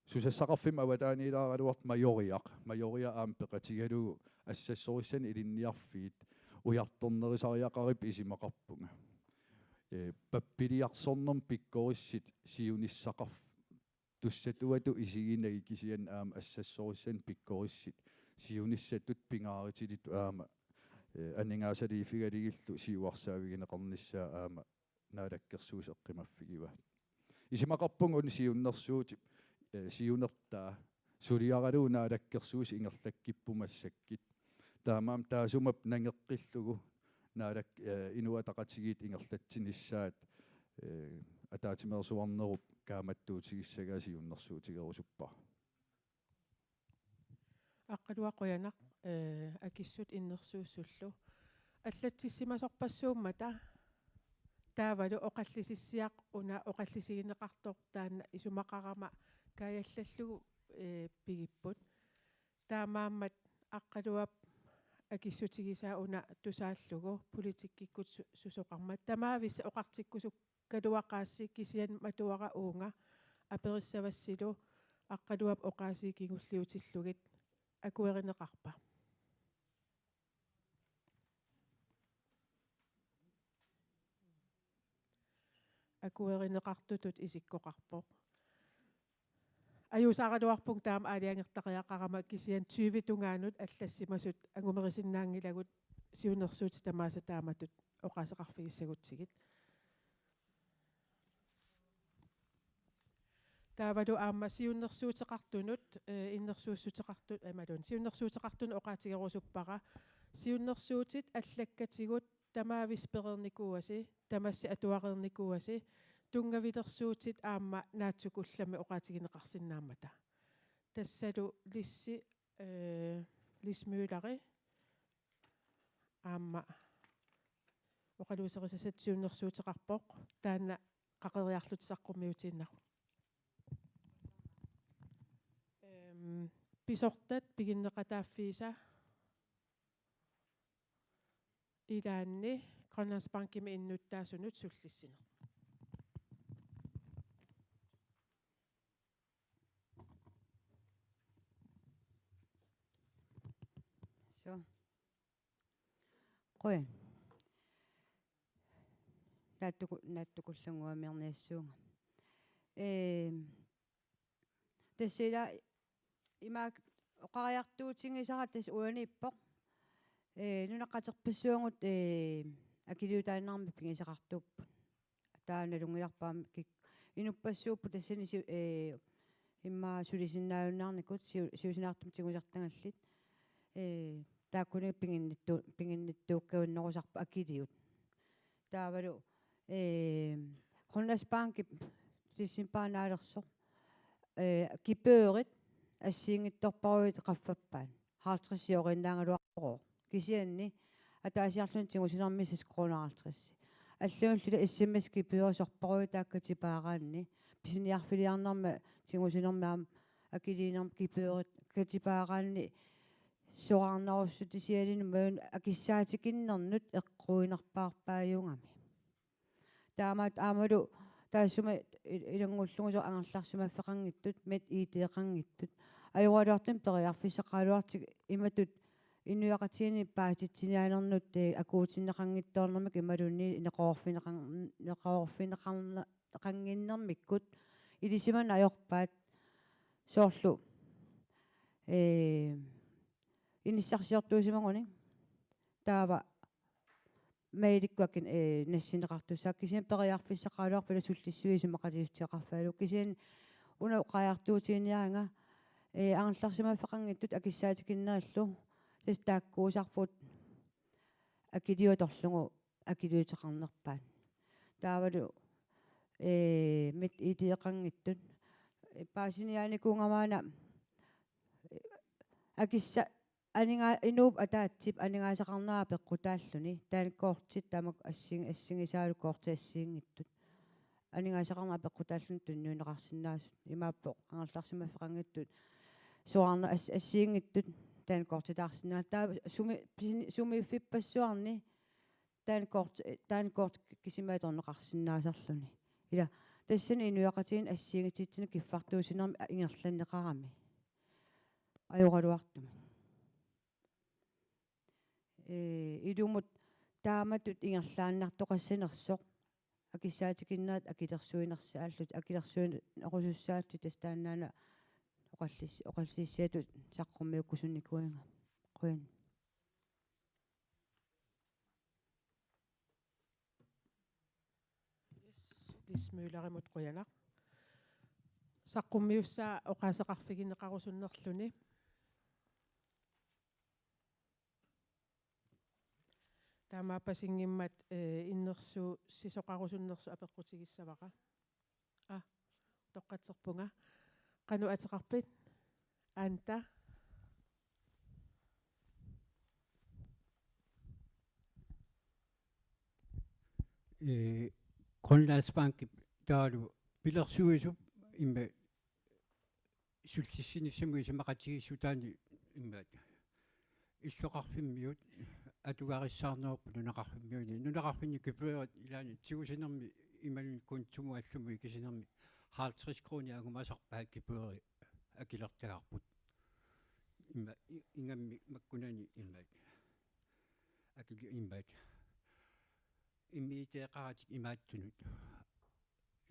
Susassaqarfimmut avataaniilaaraluartoq Majoriaq, Majoriaq aamma peqatigalugu assassorissani ilinniarfiit ujartornerisariaqaripput isumaqarpunga. Ee, pappiliarsornermut pikkorissut siunissaqarf-, tussatuatut isiginagit kisianni aamma assassorissani pikkorissut siunissatut pingaarutillit aamma, ee, aningaasaliiffigalugillu siuarsaavigineqarnissaa aamma naalakkersuisut eqqumaffigivaat. Isumaqarpunga una siunnersuutit, ee, siunertaa suliaralugu naalakkersuisut ingerlakkippoq massakkut. Taamaammat taassuma nangeqqillugu naalak-, ee, Inuit Ataqatigiit ingerlatsinissaat, ee, ataatsimeersuarnerup kaammattuutigissagaa siunnersuutigerusuppara. Aqqaluaq qujanaq, ee, akissut innersuussullu. Allatsissimasorpassuummata taavalu oqallisissiaq una oqallisigineqartoq taanna isumaqarama kaajallallugu, ee, pigipput. Taamaammat Aqqaluap akissutigisaa una tusaallugu politikkikkut su-, susoqarmat. Tamaavisa oqartikkusuk- kaluaqaassi kisianni matuara uunga aperissavassilu Aqqaluap oqaasii kingulliutillugit akuerineqarpa? Akuerineqartutut isikkoqarpoq. Ajuusaaraluarpunga taama aalajangertariaqarama kisianni tyve tungaanut allassimasut angumerisinnaanngilagut siunnersuutit tamaasa taamatut oqaaseqarfigissagutsigit. Taavalu aamma siunnersuuteqartunut, eh, innersuussuteqartu-, eh, imaluunniit, siunnersuuteqartunut oqaatigerusuppara. Siunnersuutit allakkatigut tamaavissi pereernikuuasi, tamassi atuareernikuuasi, tunngavilersuutit aamma naatsukullammik oqaatigineqarsinnaammata. Tassalu Lissi, eh, Lis Mølleri aamma oqaluuserisassatut siunnersuuteqarpoq, taanna qaqeriarlutik saqqummiutiinnarput. Ehm, pisortat piginneqataaffiisa ilaanni Grønlandsbankimi innuttaasunut sullissineq. So. Qujan. Naatsuku-, naatsukullannguamiarniassuunga. Ehm, tassa ila imaak oqariartuutigisara tassa uaniippoq. Ee, nunaqqaterpassuagut, ee, akiliutaannarmik pigisaqartuupput. Taava nalunngilarput aamma kik-, inuppassuupput tassani si-, ee, immaqa sulisinnaajunnaarnikut siu-, siusinaartumik tigusartagallit. Ee, taakkuninnga piginnittu-, piginnittuukkaannerusarput akiliut. Taavalu, ee, Grønlandsbankip decembarip naalersoq, ee, gebyrit assigiinngitsorparuit qaffappaat. Halvtreds euroinnaagaluarpoq. Kisianni ataasiarluni tigusinermi seks kroner halvtreds. Allagullu ila S M S gebyrit sorparuit taakku katipaaraanni. Pisiniarfiliarnermi tigusinermi aamma akiliinermi gebyrit katipaaraanni soraarnerussutisialinnut imaluunniit akissaatikinnernut eqquinerpaarpaajugami. Taamaat aammalu taassuma i-, ilanngullugu soorlu angerlarsimaffeqanngitsut, MitID-qanngitsut. Ajoraluartumik periarfissaqaraluartut imatut inuiaqatigiinni paasitsiniaanernut, ee, akuutinneqanngitsoornermik imaluunniit neqeroorfigineqan-, neqeroorfigineqarne-, -qanngikkunngikkutta ilisimaneq ajorpaat soorlu, ee, inissarsiortuusimaguni taava mailikkut akin-, ee, nassinneqartussaavoq kisianni periarfissaqaraluarpoq ila sullissivik isumaqatigiissuteqarfigalugu kisianni una oqariartuutiginiariga, ee, angerlarsimaffeqanngitsut akissaatikinnerillu tassa taakkuusarput akiliut atorlugu akiliuteqarnerpaat. Taavalu, ee, MitID-qanngitsut. Ee, paasiniaanikuugama una, ee, akissa-, aninga-, inuup ataatsip aningaasaqarnera peqqutaalluni, dankortit tamakku assi-, assigisaalu kortit assigiinngitsut. Aningaasaqarnera peqqutaalluni tunniunneqarsinnaasut. Imaappoq angerlarsimaffeqanngitsut. Soraarneq as-, assigiinngitsut dankortitaarsinnaasut. Taava sumi-, pisini-, sumiiffippassuarni dankorti, dankorti kisimi atorneqarsinnaasarluni. Ila, Tassani inuiaqatigiinni assigiinngitsutinik kiffartuussinermi ingerlanneqarami. Ajoraluartumik. Ee, ilumut taamatut ingerlaannartoqassanersoq akissaatikinnerit akilersuinersaallutik, akilersuinerusussaallutik, tassa taannaana oqallis-, oqallisissiatut saqqummiukkusunnikuugatta. Qujan. Yes, Lis Møllerimut qujanaq. Saqqummiussaa oqaaseqarfigineqarusunnerluni. Taamaappasinngimmat, eh, innersuussisoqarusunnersoq apeqqutigissavara. Aa, toqqatserpunga. Qanoq ateqarpit? Anda. Ee, Grønlandsbanki taavalu pilersuisup imma sullissinissamut isumaqatigiissutaani immaqa illoqarfimmiut atugarissaarnerupput nunaqarfimmiuni. Nunaqarfinni gebyrit ilaanni tigusinermi imaluunniit kontumut allamut ikisinermi halvtreds kroner angumasarpaat gebyri akilertagarput. Imma i-, ingammik makkunani immaqa. Akili immaqa. Immiiteeqaratik imaattunut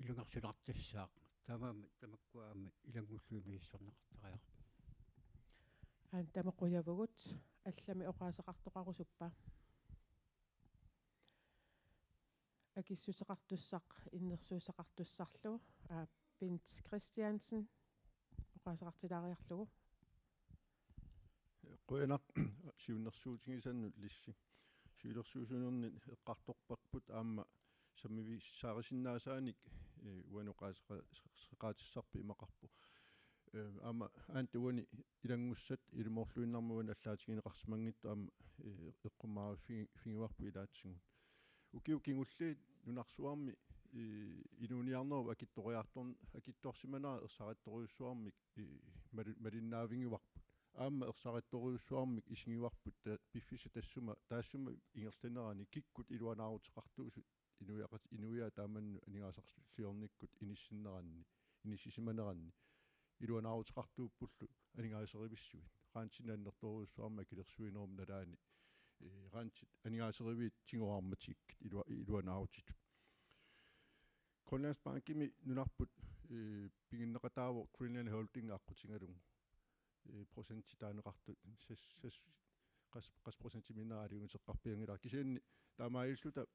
ilungersunartussaaq. Taamaammat tamakkua aamma ilanngullugit misissorneqartariaqarput. Anda, taama qujavugut, allamik oqaaseqartoqarusuppa? Akissuteqartussaq innersuussaqartussarlu, aa, Bent Christiansen, oqaaseqartilaariarlugu. Qujanaq siunnersuutigisannut Lissi. Siulersuisunernit eqqartorparput aamma sammivissaarisinnaasaannik, eh, uani oqaaseqa-, seqaatissarput imaqarpoq. Eh, aamma Anda uani ilanngussat ilumoorluinnarmik uani allaatigineqarsimanngitsoq aamma, eh, eqqummaaffigivarput ilaatigut. Ukiut kingulliit nunarsuarmi, eh, inuuniarnerup akitsoriartor-, akitsorsimanera ersarittorujussuarmik, eh, mali-, malinnaavigivarput. Aamma ersarittorujussuarmik isigivarput ta-, piffissaq tassuma, taassuma ingerlanerani kikkut iluanaaruteqartuusut inuiaqat-, inuiaat taamannut aningaasarliornikkut inissinneranni, inissisimaneranni iluanaaruteqartuuppullu aningaaserivissuit. Grantinik annertoorujussuarmik akilersuineruma nalaani, eh, grantit aningaaseriviit tigoorarmatikkit ilua-, iluanaarutitut. Grønlandsbankimi nunarput, eh, piginneqataavoq Greenland Holding aqqutigalugu. Eh, procentit taaneqartut ses-, ses-, qas-, qas procentimik aalajangerteqqarpianngilara. Kisianni taamaalilluta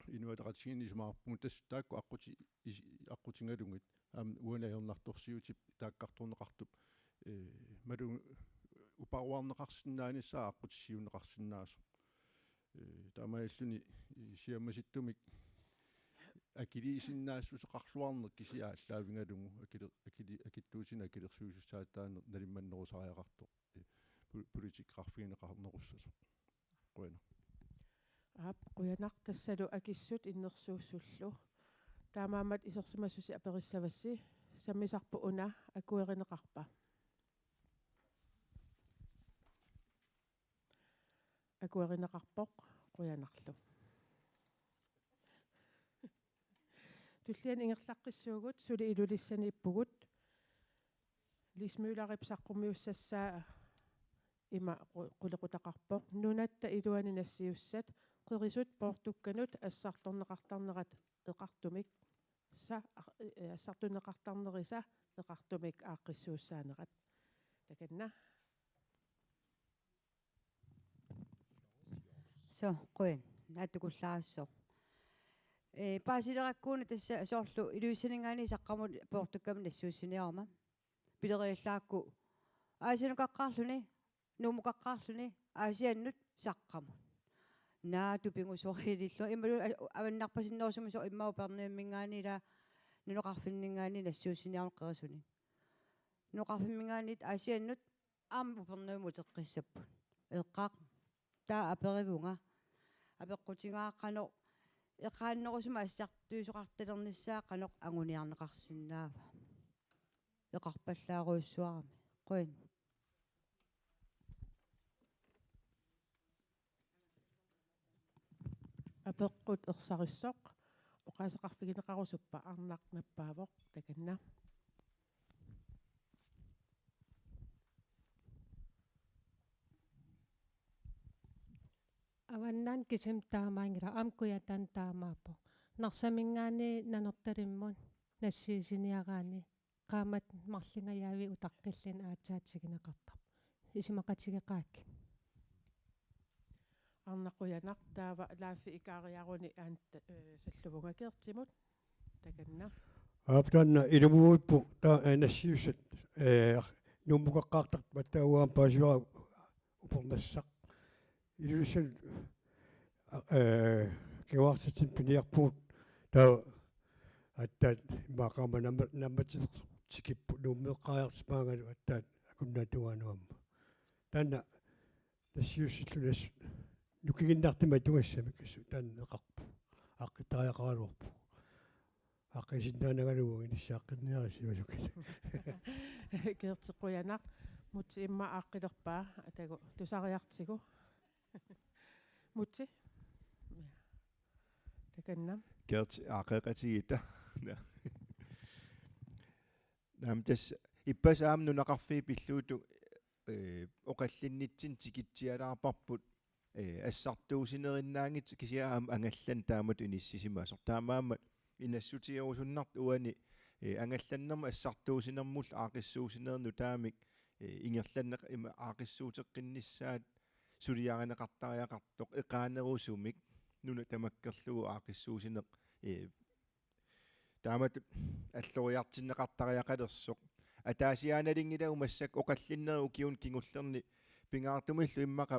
Inuit Ataqatigiinni isumaqarpugut tassa taakku aqquti-, is-, aqqutigalugit. Aamma uani ajornartorsiutip taakkartorneqartup, eh, malu-, uparuarneqarsinnaanissaa aqqutissiuunneqarsinnaasoq. Eh, taamaalilluni, eh, siammasittumik akiliisinnaassuseqarluarneq kisiat aallaavigalugu akile-, akili-, akitsuutinik akilersuisussaatitaaneq nalimmannerusariaqartoq, eh, po-, politikkeqarfigineqarnerussasoq. Qujanaq. Aap, qujanaq, tassalu akissut innersuussullu. Taamaammat isersimassusi aperissavassi, sammisarput una akuerineqarpa? Akuerineqarpoq, qujanarlu. Tulliani ingerlaqqissuugut, suli Ilulissaniippugut. Lis Møllerip saqqummiussassaa ima qu-, qulequtaqarpoq: Nunatta iluani nassiussat qerisut poortukkanut assartorneqartarnerat eqartumik, sa-, ar-, eh, assartorneqartarnerisa eqartumik aaqqissuussaanerat. Takanna. Suu, qujan. Naatsukullaassaaq. Ee, paasilerakkuuna tassa soorlu Ilulissaninngaanniit Saqqamut poortukkamik nassiussiniaruma. Pileriallaakku Aasiannukaqqaarluni, Nuummukaqqaarluni, Aasiannut Saqqamut. Naatsukullaassaaq ilillugu. Imaluunniit a-, avannarpasinnerusumisoq immaqa Upernavimminngaanniit ila nunaqarfinninngaanniit nassiussiniaruma qerisunik. Nunaqarfimminngaanniit Aasiannut aamma Upernavimmi uteqqissapput. Eqqaq, taava aperivunga. Apeqqutigaara qanoq eqaannerusumik assartuisoqartalernissaa qanoq anguniarneqarsinnaava. Eqarpallaarujussuarami. Qujan. Apeqqut ersarissoq. oqaaseqarfigineqarusuppa? Arnaq nappaavoq, takanna. Avannaani kisimi taamaanngilaq, aamma Kujataani taamaappoq. Narsaminngaanniit Nanortalimmut nassiussiniaraanni qaammat marlungajaavik utaqqilluni aatsaat tiguneqartarpoq. Isumaqatigeqaakkit. Arnaq qujanaq, taava Laaffi ikaariaruni aamma, eh, salluvunga Geertimut. Takanna. Aap, taanna ilumuuppoq, taava, eh, nassiussat, eh, Nuummukaqqaartartut aamma taava uanga paasivara upernassaq. Ilulissanut, a-, eh, kinguartitsineq piniarpugut, taava aatsaat immaqa aamma naamma-, naammatsinersoq tikipput, Nuummeeqqaariartut maangalu aatsaat akunnaata tungaanut aamma. Taanna nassiussillugu nas-, nukinginnartumik atugassamik assut taanna eqarpoq. Aaqqittariaqaraluarpoq. Aaqqiisinnaanangalugu inissaaqqiinniarisimasukit. Geerti qujanaq, Mutsi immaqa aaqqilerpaa, atagu tusariartigu. Mutsi. Takanna. Geerti aaqqeqatigiitta. Naamik, tassa ippassaq aamma nunaqarfiit pillugit, eh, oqallinnitsinni tikitsialaarparput, eh, assartuussinerinnaanngitsoq, kisianni aamma angallanneq taamatut inissisimasoq. Taamaammat inassutigerusunnartoq uani, eh, angallannermut assartuussinermullu aaqqissuussinerit nutaamik, eh, ingerlanneq ima aaqqissuuteqqinnissaat suliarineqartariaqartoq eqaanerusumik nuna tamakkerlugu aaqqissuussineq, eh, taamatut alloriartinneqartariaqalersoq. Ataasiaannalinngilagut massakkut oqallinnerit ukiuni kingullerni pingaartumillu immaqa,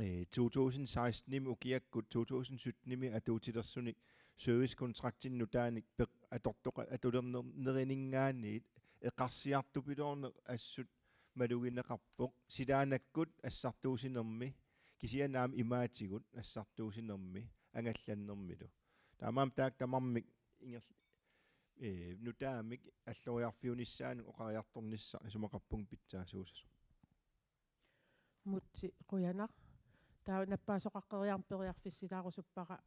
eh, to tusind seksten-imi ukiakkut to tusind sytten-imi atuutilersunik servicekontraktinik nutaanik peq-, atortoqa-, atulerner-, nerininngaanniit eqarsiartupiloorneq assut malugineqarpoq. Silaannakkut assartuussinermi, kisianni aamma imaatigut assartuussinermi angallannermilu. Taamaammat taakku tamarmik inger-, eh, nutaamik alloriarfiunissaannik oqariartornissaq isumaqarpunga pitsaasuusasoq. Mutsi qujanaq. Taava nappaasoqaqqeriarmat periarfissilaarusuppara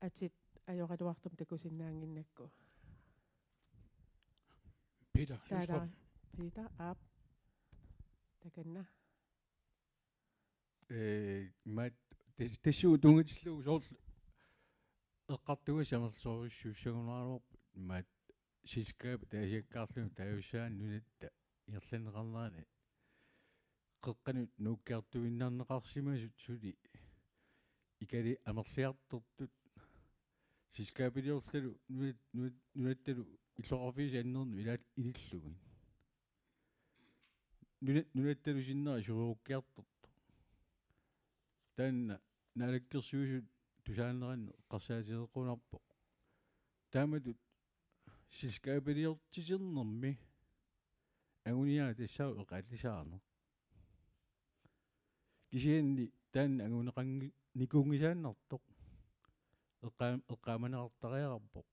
atit ajoraluartumik takusinnaannginnakku. Peter Taala-, Lystrup. Peter, aap. Takanna. Eh, imaat, tas-, tassuuna tunngatillugu soorlu eqqartugassat amerlasoorujussuussagunaraluarput, imaat, selskabit ataasiakkaarlugit taajussaanut nunatta ingerlanneqarnerani qeqqanut nuukkiartuinnarneqarsimasut suli ikali amerliartortut selskabiliorlutalu nunat-, nunat-, nunattalu illoqarfiisa annerni ilaat ilillugit. Nuna-, nunattalu sinnera suleruukkiartortoq. Taanna Naalakkersuisut tusaaneranni eqqarsaatigeqqunarpoq. Taamatut selskabiliortiternermi anguniagaq tassaavoq eqaallisaaneq. Kisianni taanna anguneqanngi-, nikuunngisaannartoq eqqaam-, eqqaamaneqartariaqarpoq.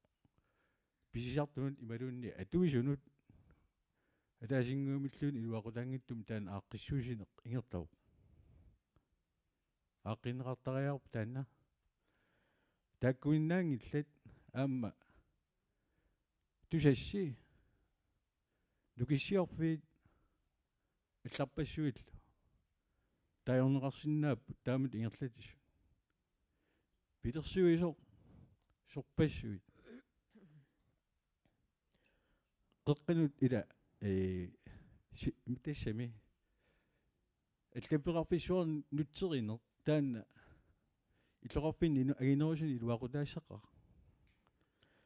Pisisartunut imaluunniit atuisunut ataasinnguamilluunniit iluaqutaanngitsumik taanna aaqqissuussineq ingerlavoq. Aaqqinneqartariaqarpoq taanna. Taakkuinnaanngillat aamma Tusass, Nukissiorfiit allarpassuillu taagorneqarsinnaapput taamatut ingerlatsisut. Pilersuisoq, sorpassuit. Qeqqanut ila, ee, si-, tassami allaffeqarfissuarnik nutserineq taanna illoqarfinni inu-, anginerusuni iluaqutaassaqaaq.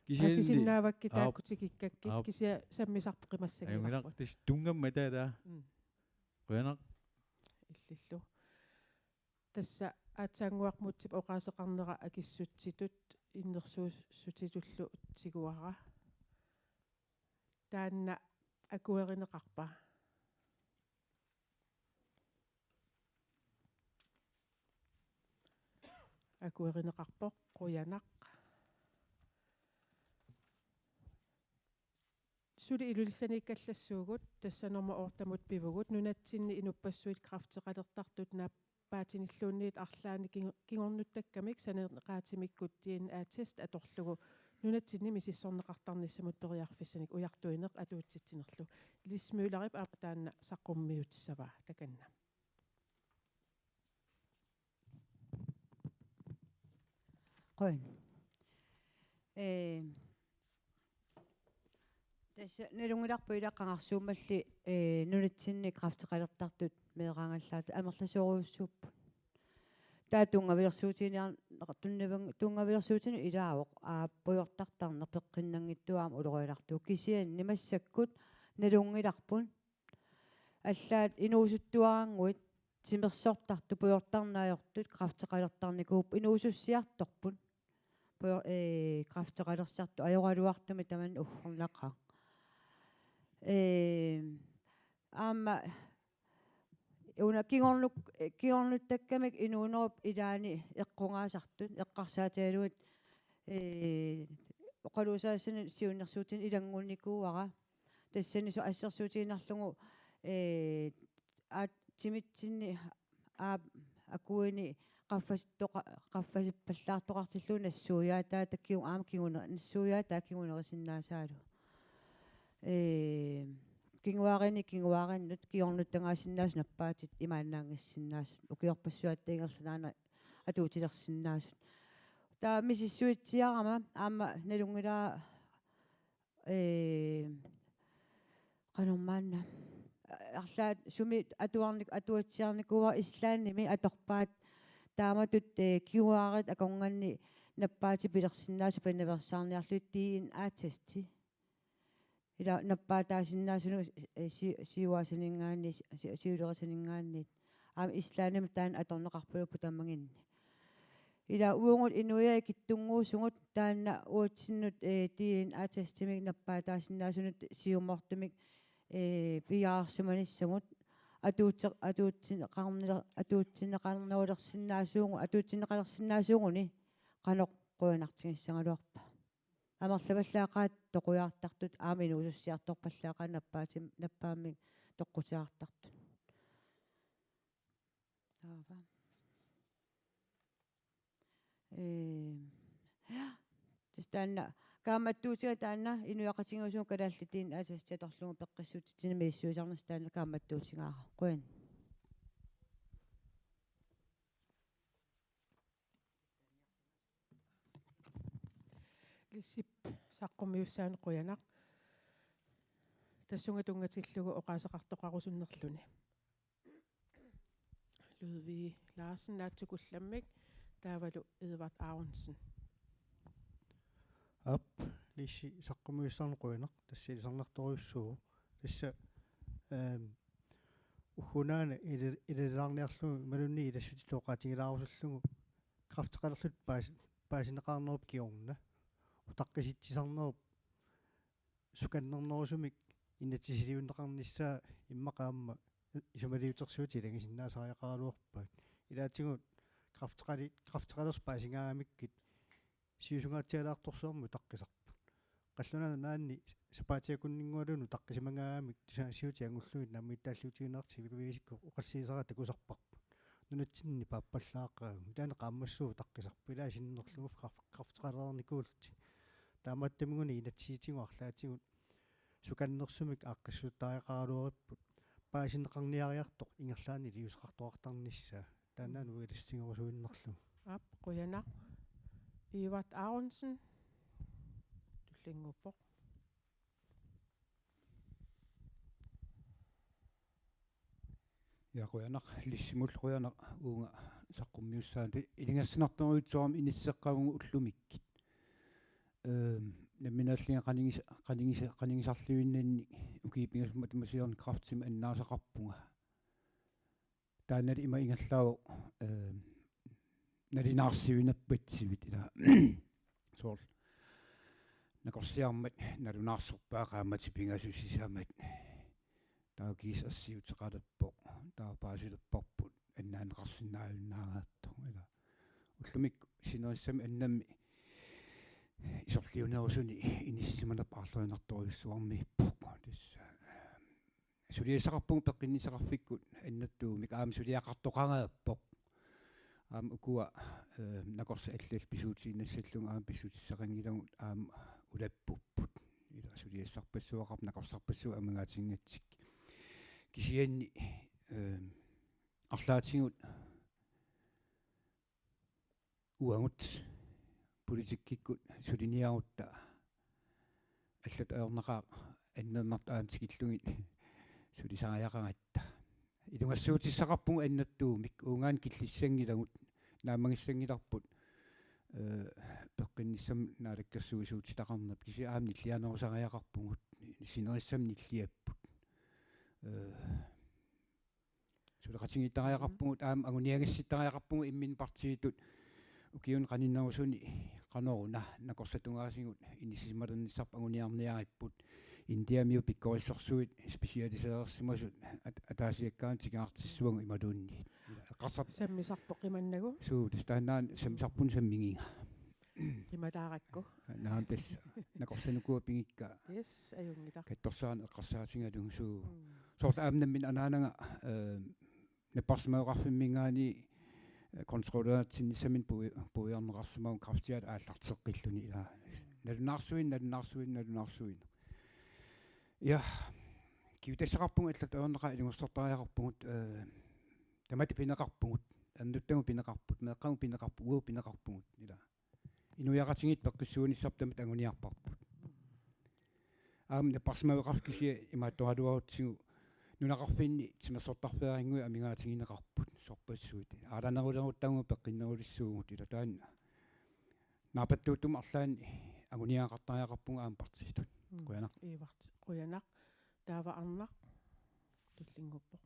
Kisianni aasisinnaavakkit, aap, taakku tikikkakkit, aap, kisianni sammisarput qimassagivarput. Ajunngilaq, tassa tunngammat taava. Mm. Qujanaq. Illillu. Tassa aatsaannguaq Mutsip oqaaseqarnera akissutsitut innersuussutitullu tiguara. Taanna akuerineqarpa? Akuerineqarpoq, qujanaq. Suli Ilulissaniikkallassuugut, tassa nummer ottemut pivugut, nunatsinni inuppassuit kræfteqalertartut naap-, nappaatinilluunniit arlaannik kingu-, kingornuttakkamik sananeqaatimikkut D N A-test atorlugu nunatsinni misissorneqartarnissamut periarfissanik ujartuineq atuutsitsinerlu. Lis Møllerip aamma taanna saqqummiutissavaa, takanna. Qujan. Ee, tassa nalunngilarput ila qangarsuummalli, ee, nunatsinni kræfteqalertartut meeraagallaat amerlasoorujussuupput. Taava tunngavilersuutigineqar-, tunngavilersuutigineq ilaavoq, aa, pujortartarneq peqqinnanngitsoq aamma ulorianartoq, kisianni massakkut nalunngilarput allaat inuusuttuarannguit timersortartut pujortarneq ajortut kræfteqalertarnikuupput, inuusussiartorput. Pujo-, ee, kræfteqalersartut ajoraluartumik tamanna uggornaqaaq. Ee, aamma una kingornuk-, kingornuttakkamik inuunerup ilaani eqqugaasartut, eqqarsaatigalugit, ee, oqaluusaassanut siunnersuutinik ilanngunnikuuara. Tassani su-, assersuutigiinnarlugu, ee, aat timitsinni aap akuini qaffasittoqa-, qaffasippallaartoqartillugu nassuiaataata kigu-, aamma kigune-, nassuiaataa kingunerisinnaasaalu. Ee, kinguaarini kinguaarinnut kingornuttagaasinnaasut nappaatit imaannaanngissinnaasut. Ukiorpassuit ingerlaannaq atuutilersinnaasut. Taava misissuitsiarama aamma nalunngilaa, ee, qanormaanna. Arlaat sumi atuarnik-, atuatsiarnikuuara Islandimi atorpaat taamatut, ee, kinguaariit akornanni nappaatit pilersinnaasut pinaveersaarniarlugit D N A-testi. Ila nappaataasinnaasunut, ee, si-, siuaasaninngaanniit, si-, siulerisaninngaanniit. Aamma Islandimi taanna atorneqarpaluppoq tamaginni. Ila uagut inuiaat ikittunnguusugut taanna uatsinnut, ee, D N A-testimik nappaataasinnaasunut siumoortumik, ee, piareersimanissamut atuutse-, atuutsinneqarnile-, atuutsinneqarnerulersinnaasuugu-, atuutsinneqalersinnaasuuguni qanoq qujanartigissagaluarpa. Amerlavallaaqaat toqujaartartut, aamma inuusussiartorpallaaqaat nappaatim-, nappaammik toqqutigaartartut. Taava. Ee, ja. Tassa taanna kaammattuutiga taanna inuiaqatigiinni usugut kalaallit D N A-testi atorlugu peqqissutsitsineq misissuisarnissaq taanna kaammattuutigaara. Qujan. Lissip saqqummiussaanut qujanaq. Tassunga tunngatillugu oqaaseqartoqarusunnerluni. Ludvig Larsen naatsukullammik, taavalu Edvard Aronsen. Aap, Lissi saqqummiussaanut qujanaq, tassa ilisarnartorujussuuvoq. Tassa, ehm, ugguuna ili-, ilalaarniarlugu imaluunniit ilassutitut oqaatigilaarusullugu kræfteqalerluta paas-, paasineqarnerup kingorna utaqqisitsisarnerup sukannernerusumik inatsisiliunneqarnissaa immaqa aamma isumaliutersuutit ilagisinnaasariaqaraluarpaat. Ilaatigut kræfteqali-, kræfteqalersi paasigaangamikkit siusungaatsialaartorsuarmik utaqqisarput. Qallunaat Nunaanni sapaatip akunninngualuunniit utaqqisimagaangamik tusagassiuutit angullugit naammagittaalliutigineqartut sivikivigisikku oqalsiisaraat takusarparput. Nunatsinni paappallaaqaagut. Ilaanni qaammassooq utaqqisarpoq. Ilaa sinnerlugu kræf-, kræfteqalereernikuullutik. Taamaattumik una inatsisitigut arlaatigut sukannersumik aaqqissuuttariaqaraluaripput. Paasineqarniariartoq ingerlaannaq iliuuseqartoqartarnissaa. Taanna uanga ilassutigerusuinnarlugu. Aap, qujanaq. Edvard Aronsen. Tullinnguuppoq. Ja, qujanaq, Lissimut qujanaq uunga saqqummiussaanut. Ilungersunartorujussuarmik inisseqqavugut ullumikkut. Ehm, nammineerlunga qanigis-, qanigis-, qanigisarluinnanni ukiut pingasut matuma siorna kræftimik annaasaqarpunga. Taannali ima ingerlaavoq, ehm, nalunaarsuinnarput sivit ila soorlu nakorsiarmat nalunaarsorpaat qaammatit pingasut sisamat. Taava kiisa assiuteqalerpoq, taava paasilerparput annaanneqarsinnaajunnaaraattoq ila. Ullumikkut sinerissami annammi isorliunerusuni inissisimanerput aarlerinartorujussuarmiippoq. Tassa, ehm, suliassaqarpugut peqqinnissaqarfikkut annertuumik aamma suliaqartoqareerpoq. Aamma ukua, eh, nakorsat allallu pisuutiinnassallugit aamma pissutissaqanngilagut aamma ulappupput. Ila suliassarpassuaqarpoq nakorsarpassuit amigaatinngatsigit. Kisianni, eh, arlaatigut uagut politikkikkut suliniarutta allatut ajornaqaaq annernertut aamma tikillugit sulisariaqaratta. Ilungersuutissaqarpugut annertuumik, uunga killissanngilagut, naammagissanngilarput, eh, peqqinnissamut naalakkersuisuutitaqarneq, kisianni aamma nillianerusariaqarpugut, sinerissami nilliapput. Eh, Suleqatigiittariaqarpugut, aamma anguniagassittariaqarpugut imminut partiitut ukiuni qaninnerusuni qanoruna nakorsatungaatsigut inissisimalernissarput anguniarniaripput, Indiamiut pikkorissorsuit specialiseersimasut at-, ataasiakkaanut tikiartissavagut imaluunniit. Eqqarsar- Sammisarpoq qimannagu. Suu, tassa taannaana sammisarpunga sammigiga. Qimalaarakku. Naamik, tassa nakorsanukua pigikka. Yes, ajunngilaq. Katsorsaaneq eqqarsaatigalugu, suu. Mm. Soorlu aamma nammineq anaanaga, eh, napparsimaveqarfimminngaanniit, eh, kontrollertitsissaminnik pui-, puiorneqarsimavoq kræftiata aallarteqqilluni, ila. Nalunaarsuineq, nalunaarsuineq, nalunaarsuineq. Ja, kigutassaqqaarpugut allatut ajornaqaaq, ilungersortariaqarpugut, eh, tamatta pineqarpugut, ernuttagut pineqarput, meeqqagut pineqarput, uagut pineqarpugut, ila. Inuiaqatigiit peqqissuunissarput tamatta anguniarparput. Aamma napparsimaveqarfik kisianni imaattoraluarutsigu nunaqarfinni timersortarfeerannguit amigaatigineqarput, sorpassuit. Aalaneruleruttagut peqqinnerulissuugut, ila, taanna naapittuuttumik arlaanni anguniagaqartariaqarpugut aamma partiitut. Mm. Qujanaq. Iivart. Qujanaq. Taava Arnaq tullinnguuppoq.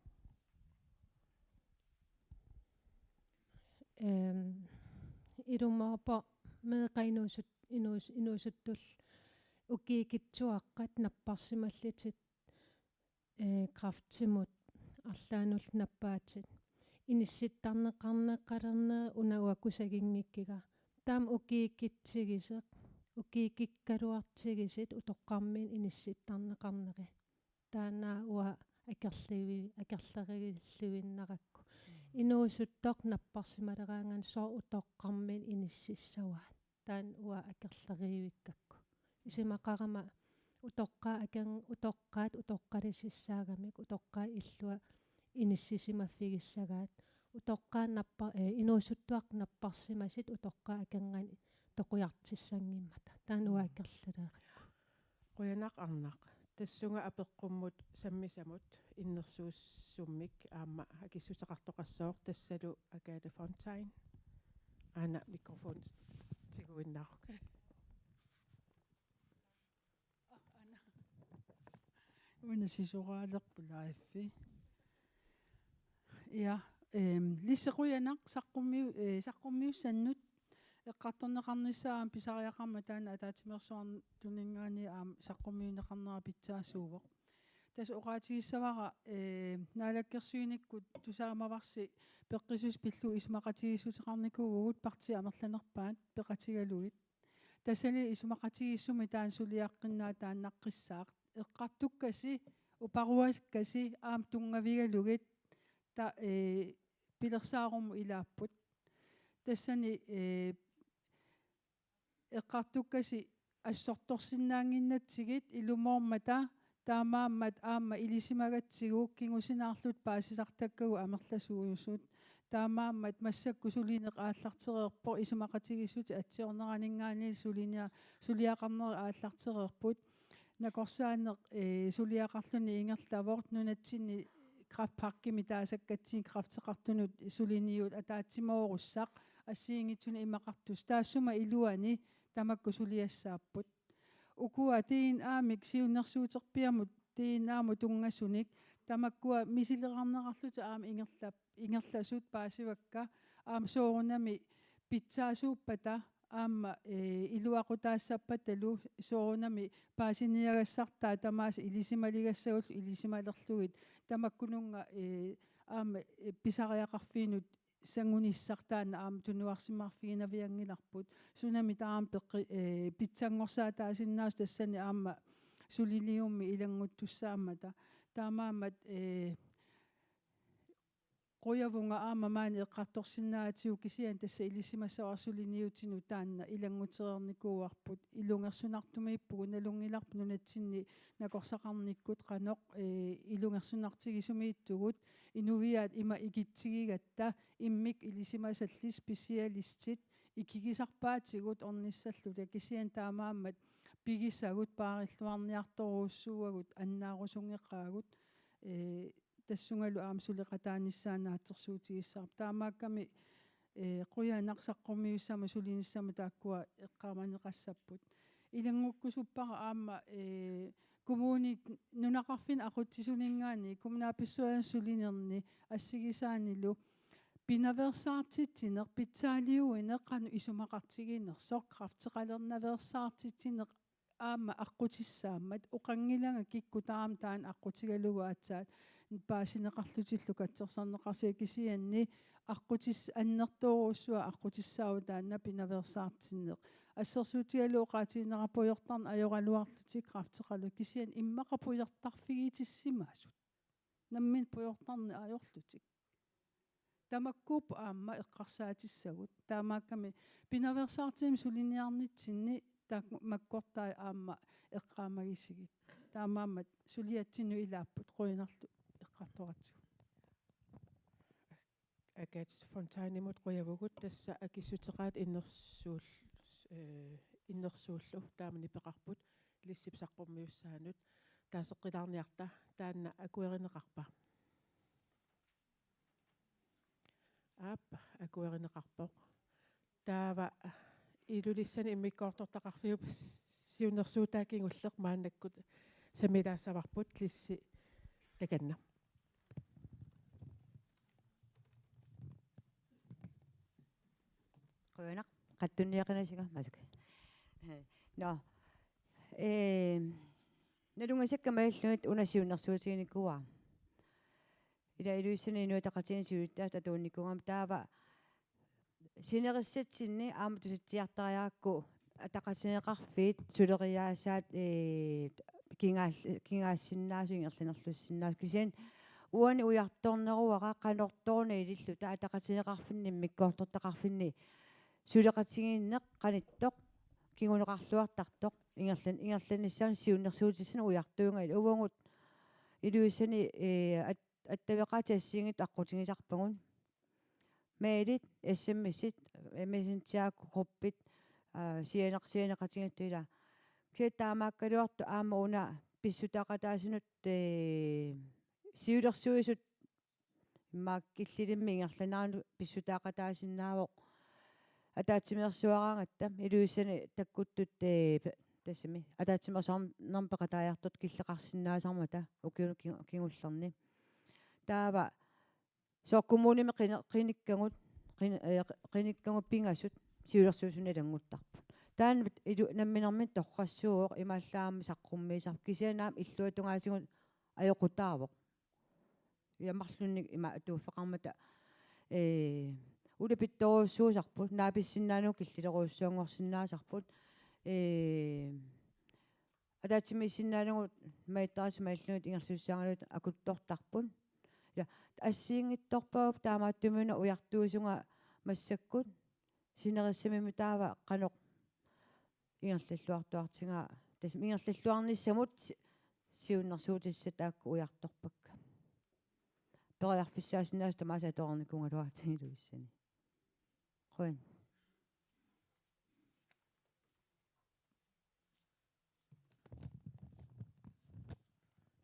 Ehm, ilumoorpoq meeqqat inuusut-, inuus-, inuusuttullu ukiukitsuaqqat napparsimallutik, eh, kræftimut arlaannullu nappaatit. Inissittarneqarneqalernerit una uanga kusaginngikkiga. Taama ukiukitsigisoq, ukiukikkaluartigisut utoqqarmiit inissittarneqarneri. Taanna uanga akerlivi-, akerleriilluinnarakku. Mm. Inuusuttoq napparsimaleraangat sooq utoqqarmiit inississavaat. Taanna uanga akerleriivikkakku. Isumaqarama utoqqaat akan-, utoqqaat utoqqalisimassaagamik, utoqqaat illua inissisimaffigissagaat. Utoqqaat nappa-, eh, inuusuttuaqqat napparsimasut utoqqaat akornanni toqujartussanngimmata. Taanna uanga akerleriivikkakku. Qujanaq Arnaq. Tassunga apeqqummut sammisamut innersuussummik aamma akissuteqartoqassooq, tassalu Agathe Fontain. Aana mikrofon tiguinnaruk. Una sisoraalerpoq live. Ja, ehm, Lise, qujanaq saqqummiu-, eh, saqqummiussannut. Eqqartorneqarnissaa aamma pisariaqarmat taanna ataatsimeersuartuninngaanniit aamma saqqummiunneqarnera pitsaasuuvoq. Tassa oqaatigissavara, eh, naalakkersuinikkut tusaamavarsi peqqissuseq pillugu isumaqatigiissuteqarnikuuvugut partiit amerlanerpaat peqatigalugit. Tassani isumaqatigiissummi taanna suliaqqinnaat taannaqqissaaq. Eqqartukkasi, uparuakkasi aamma tunngavigalugit ta-, eh, pilersaarummut ilaapput. Tassani, eh, eqqartukkasi assortorsinnaannginnatsigit ilumoormata, taamaammat aamma ilisimagatsigu kingusinaarluta paasisartakkagut amerlasuusut. Taamaammat massakkut sulineq aallartereerpoq, isumaqatigiissutit atsiorneraninngaanniit sulinia-, suliaqarnerit aallartereerput. Nakorsaaneq, eh, suliaqarluni ingerlavoq, nunatsinni kræftpakkemi taasakkatsinni kræfteqartunut suliniut ataatsimoorussaq assigiinngitsunik imaqartussaq. Taassuma iluani tamakku suliassaapput. Ukua D N A-mik siunnersuuterpiamut D N A-mut tunngasunik tamakkua misilerarneqarlutik aamma ingerlap-, ingerlasut paasivakka, aamma soorunami pitsaasuuppata aamma, eh, iluaqutaassappatalu soorunami paasiniagassartaat tamaasa ilisimaligassagullu ilisimalerlugit tamakkununnga, eh, aamma, eh, pisariaqarfiinut sangunissaq taanna aamma tunuarsimaarfiginavianngilarput. Sunami taama peqqi-, eh, pitsanngorsaataasinnaasut tassani aamma suliniummi ilannguttussaammata. Taamaammat, eh, Qujavunga aamma maani eqqartorsinnaatigut kisianni tassa ilisimasavara suliniutinut taanna ilanngutereernikuuarput, ilungersunartumiippugut, nalunngilarput nunatsinni nakorsaqarnikkut qanoq, ee, ilungersunartigisumiittugut, inuiaat ima ikitsigigatta, immikkut ilisimasallit specialistit ikigisarpaatigut ornissalluta, kisianni taamaammat pigisagut paarilluarniartorujussuuagut annaarusunngeqaagut, ee, tassungalu aamma suleqataanissaa naatsorsuutigissavarput. Taamaakkami, ee, qujanaq saqqummiussamut sulinissamut taakkua eqqaamaneqassapput. Ilanngukkusuppara aamma, ee, kommunit nunaqarfinni aqutsisuninngaanniit kommunalbestyrelsip sulinerni assigisaanilu pinaveersaartitsineq, pitsaaliuineq qanoq isumaqartiginersoq, kræfteqalernaveersaartitsineq aamma aqqutissaammat, oqanngilanga kikkut taama taanna aqqutigalugu aatsaat paasineqarlutillu katsorsarneqarsiuk, kisianni aqqutis-, annertoorujussuaq aqqutissaavoq taanna pinaveersaartinneq. Assersuutigalugu oqaatiginera pujortarneq ajoraluarlutik kræfteqalerlutik, kisianni immaqa pujortarfigitissimasut. Nammineq pujortarneq ajorlutik. Tamakkuupput aamma eqqarsaatissagut. Taamaakkami pinaveersaartitsinermut suliniarnitsinni taak-, makkortai aamma eqqaamagisigit. Taamaammat suliatsinnut ilaapput, qujanarlu eqqartoratsigu. Agathe Fontainimut qujavugut, tassa akissuteqaat innersuul-, ee, innersuullu taamani peqarput Lissip saqqummiussaanut. Taaseqqilaarniarta, taanna akuerineqarpa? Aap, akuerineqarpoq. Taava Ilulissani immikkoortortaqarfiup siunnersuutaa kingulleq maannakkut sammilaassavarput, Lissi, takanna. Qujanaq, qatsunniaqinasinga, masuk. Nå. Ee, nalunngisakka malillugit una siunnersuutiginikuuara. Ila Ilulissani Inuit Ataqatigiinni siulittaasut atuunnikuugama, taava sinerissatsinni aamma tusatsiartariarakku ataqatigiinneqarfiit suleriaasaat, ee, kingaal-, kingaassinnaasut ingerlanerlussinnaasut. Kisianni uani ujartorneruara qanortooruna ililluta ataqatigiinneqarfinni immikkoortortaqarfinni suleqatigiinneq qanittoq kinguneqarluartartoq ingerlan-, ingerlanissaanut siunnersuutissanik ujartuunga. Uagut Ilulissani, ee, at-, attaveqaatit assigiinngitsut aqqutigisarpagut. Mailit, S M S-it, Messenger-gruppit, aa, sianeq-, sianeqatigiittut ila. Kisianni taamaakkaluartoq aamma una pissutaaqataasunut, ee, siulersuisut immaqa killilimmik ingerlaneranut pissutaaqataasinnaavoq ataatsimeersuaraangatta, Ilulissani takkuttut, ee, pe-, tassami ataatsimeersuarnermut peqataajartortut killeqarsinnaasarmata ukiuni ki-, kingullerni. Taava soorlu kommunimi qini-, qinikkagut, qin-, ee, qinikkagut pingasut siulersuisuni ilannguttarput. Taanna ilu-, namminermini torrassuuvoq, imaallaat aamma saqqummiisarpoq, kisianni aamma illuatungaasigut ajoqutaavoq. Ila marlunnik ima atuuffeqarmata, ee, ulapittorujussuusarput, naapissinnaanermut killilerujussuanngorsinnaasarput, ee, ataatsimiissinnaanermut majuttarisassat malillugit ingerlasussaagaluit akuttortarput. Ila assigiinngitsorpaapput, taamaattumik una ujartuisunga massakkut sinerissamimmut taava qanoq ingerlalluartuartigaa, tassami ingerlalluarnissamut si-, siunnersuutissat taakku ujartorpakka. Periarfissaasinnaasut tamaasa atoreernikuugaluaratsigu Ilulissani. Qujan.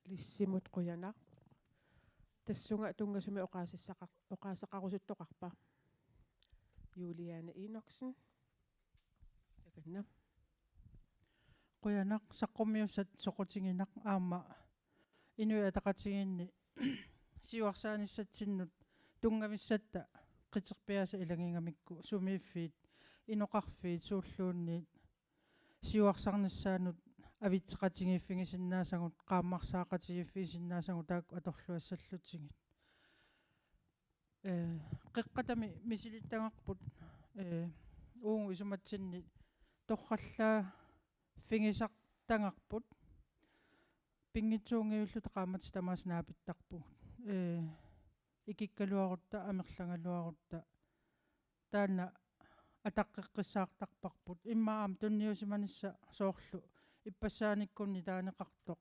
Lissimut qujanaq. Tassunga tunngasumik oqaasissaqar-, oqaaseqarusuttoqarpa? Juliane Enoksen. Takanna. Qujanaq, saqqummiussat soqutiginaq aamma Inuit Ataqatigiinni siuarsaanissatsinnut tunngavissatta qiterpiaasa ilagigamikku sumiiffiit inoqarfiit suulluunniit siuarsarnissaannut avitseqatigiiffigisinnaasagut, qaammarsaaqatigiiffigisinnaasagut taakku atorluassallutigit. Ee, qeqqatami misilittagarput, ee, uagut isumatsinni torrallaaffigisartagarput, pinngitsuunngivilluta qaammatit tamaasa naapittarpugut. Ee, ikikkaluarutta amerlagaluarutta taanna ataqqeqqissaartarparput. Immaqa aamma tunniusimanissaq soorlu ippassaanikkunni taaneqartoq,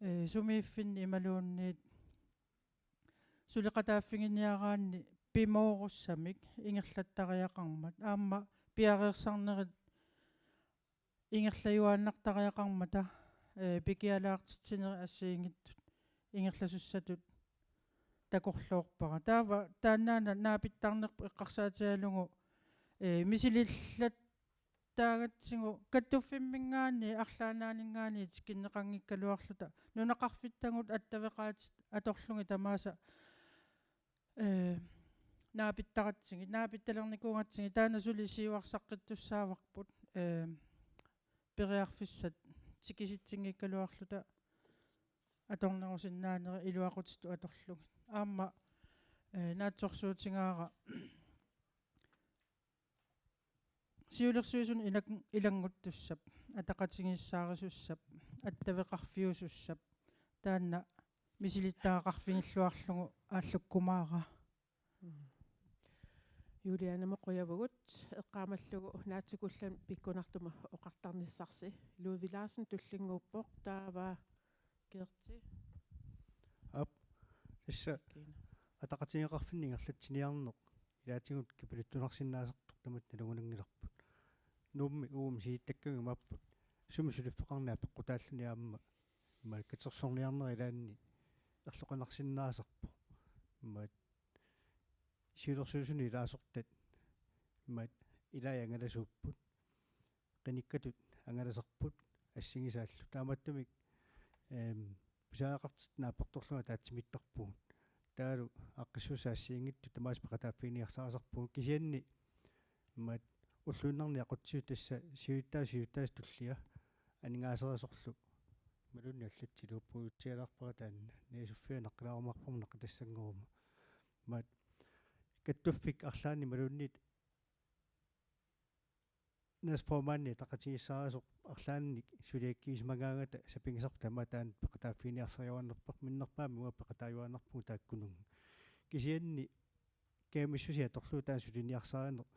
ee, sumiiffinni imaluunniit suleqataaffiginiaraanni pimoorussamik ingerlattariaqarmat. Aamma piareersarnerit ingerlajuaannartariaqarmata, ee, pikialaartitsinerit assigiinngitsut ingerlasussatut takorloorpara. Taava taannaana naapittarnerput eqqarsaatigalugu, ee, misilillattaagatsigu kattuffimminngaanniit arlaannaaninngaanniit tikinneqanngikkaluarluta nunaqarfittagut attaveqaatit atorlugit tamaasa, ee, naapittaratsigit, naapittalernikuugatsigit, taanna suli siuarsaqqittussaavarput, ee, periarfissat tikisitsinngikkaluarluta atornerusinnaanerit iluaqutitut atorlugit. Aamma, ee, naatsorsuutigaara siulersuisuni ilang-, ilannguttussap, ataqatigiissaarisussap, attaveqarfiusussap, taanna misilittagaqarfigilluarlugu aallukkumaaraa. Mm. Julianamut qujavugut, eqqaamallugu naatsikullamik pikkunartumik oqartarnissarsi. Ludvig Larsen tullinnguuppoq, taava Gerti. Aap, tassa Kiina. Ataqatigiiaqarfinni ingerlatsiniarneq ilaatigut kipiluttunarsinnaasartoq tamatta nalugunanngilarput. Nuummi uuma misilittakkavut imaapput sumi suliffeqarneq apeqqutaalluni aamma, imaat katersorniarnera ilaanni erloqinarsinnaasarpoq. Imaat siulersuisuni ilaasortat, imaat ilaat angalasuupput, qinikkatut angalasarput assigisaallu. Taamaattumik, eem, pisariaqartitat naapertorlugit ataatsimiittarpugut. Taavalu aaqqissuussat assigiinngitsut tamaasa peqataaffiginiarsarisarpugut, kisianni imaat ulluinnarni aqutsisut tassa siulittaasut siulittaasut tullia aningaaserisorlu imaluunniit allatsilu puigutsialaarpara taanna, niasuffiga naqqilaarumaarparma naqqitassanngorumaarpoq. Imaat kattuffik arlaannik imaluunniit næstformandi ataqatigiissaarisoq arlaannik suliakkiisimagaangata sapinngisarput tamaat taanna peqataaffiginiarsariuaannarpoq, minnerpaamik uanga peqataajuaannarpugut taakkununnga. Kisianni kajumissusia atorlugu taanna suliniarsarineq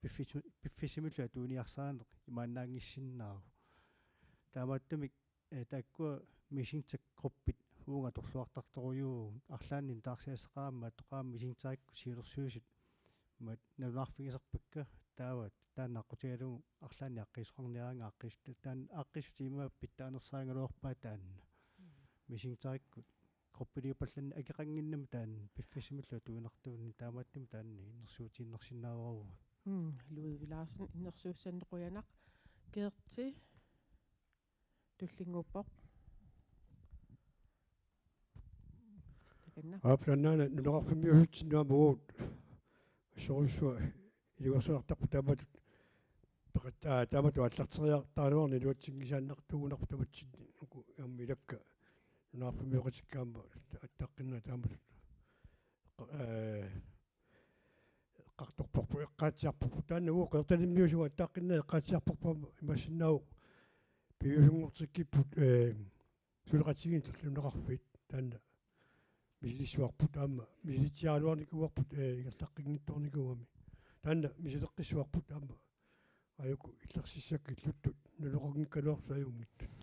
piffis-, piffissamillu atuiniarsarineq imaannaanngissinnaavoq. Taamaattumik, ee, taakkua messengegruppit uunga atorluartartorujuuvugut, arlaannik taarsiassaqarama atoqarama messengerikkut siulersuisut imaat nalunaarfigisarpakka, taava taanna aqqutigalugu arlaannik aaqqiissuteqarniaraangat aaqqiissut-, taanna aaqqiissutit imaappoq pitsaanersaagaluarpaat taanna. Mm. Messengerikkut gruppiliupallanneq akeqannginnami taanna piffissamillu atuinartuunini, taamaattumik taanna innersuutiinnarsinnaavarput. Mm, Ludvig Larsen, innersuussannik qujanaq. Gerti tullinnguuppoq. Takanna. Aap, taannaana nunaqarfimmiuussineq aamma uagut assorsuaq iluarsinnartarput taamatut peqat-, aa, taamatut aallarteriartaraluarneq iluatsinngisaannartuugunarpoq tamatsinni uku aamma ilakka nunaqarfimmioqatikka aamma attaqqinnaat taamatut. Ee, eqqartorparput, eqqaatsiarparput. Taanna uagut Qeqertalimmiusugut attaqqinnaat eqqaatsiarparput aamma imaassinnaavoq piviusunngortikkipput, ee, suleqatigiinni tulluunneqarfiit taanna misilissuarput aamma misilitsiaraluarnikuuarput, ee, ingerlaqqinngitsoornikuugami. Taanna misileqqissuarput aamma ajuku illersissakka illuttut nunaqanngikkaluartut ajunngitsut.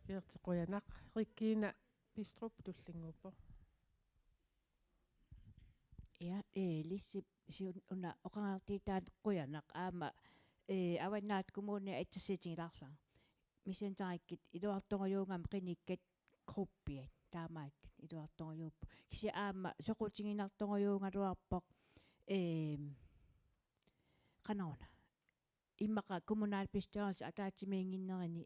Gerti qujanaq. Regina Bistrup tullinnguuppoq. Ja, ee, Lissip siun-, una oqariartuutaat qujanaq aamma, ee, Avannaata Kommunia assersuutigilaarlara. Messengerikkut iluartorujuugami qinikkat gruppiat taamaattut iluartorujuupput. Kisianni aamma soqutiginartorujuugaluarpoq, ee, qanoruna. Immaqa kommunalbestyrelse ataatsimiinnginnerini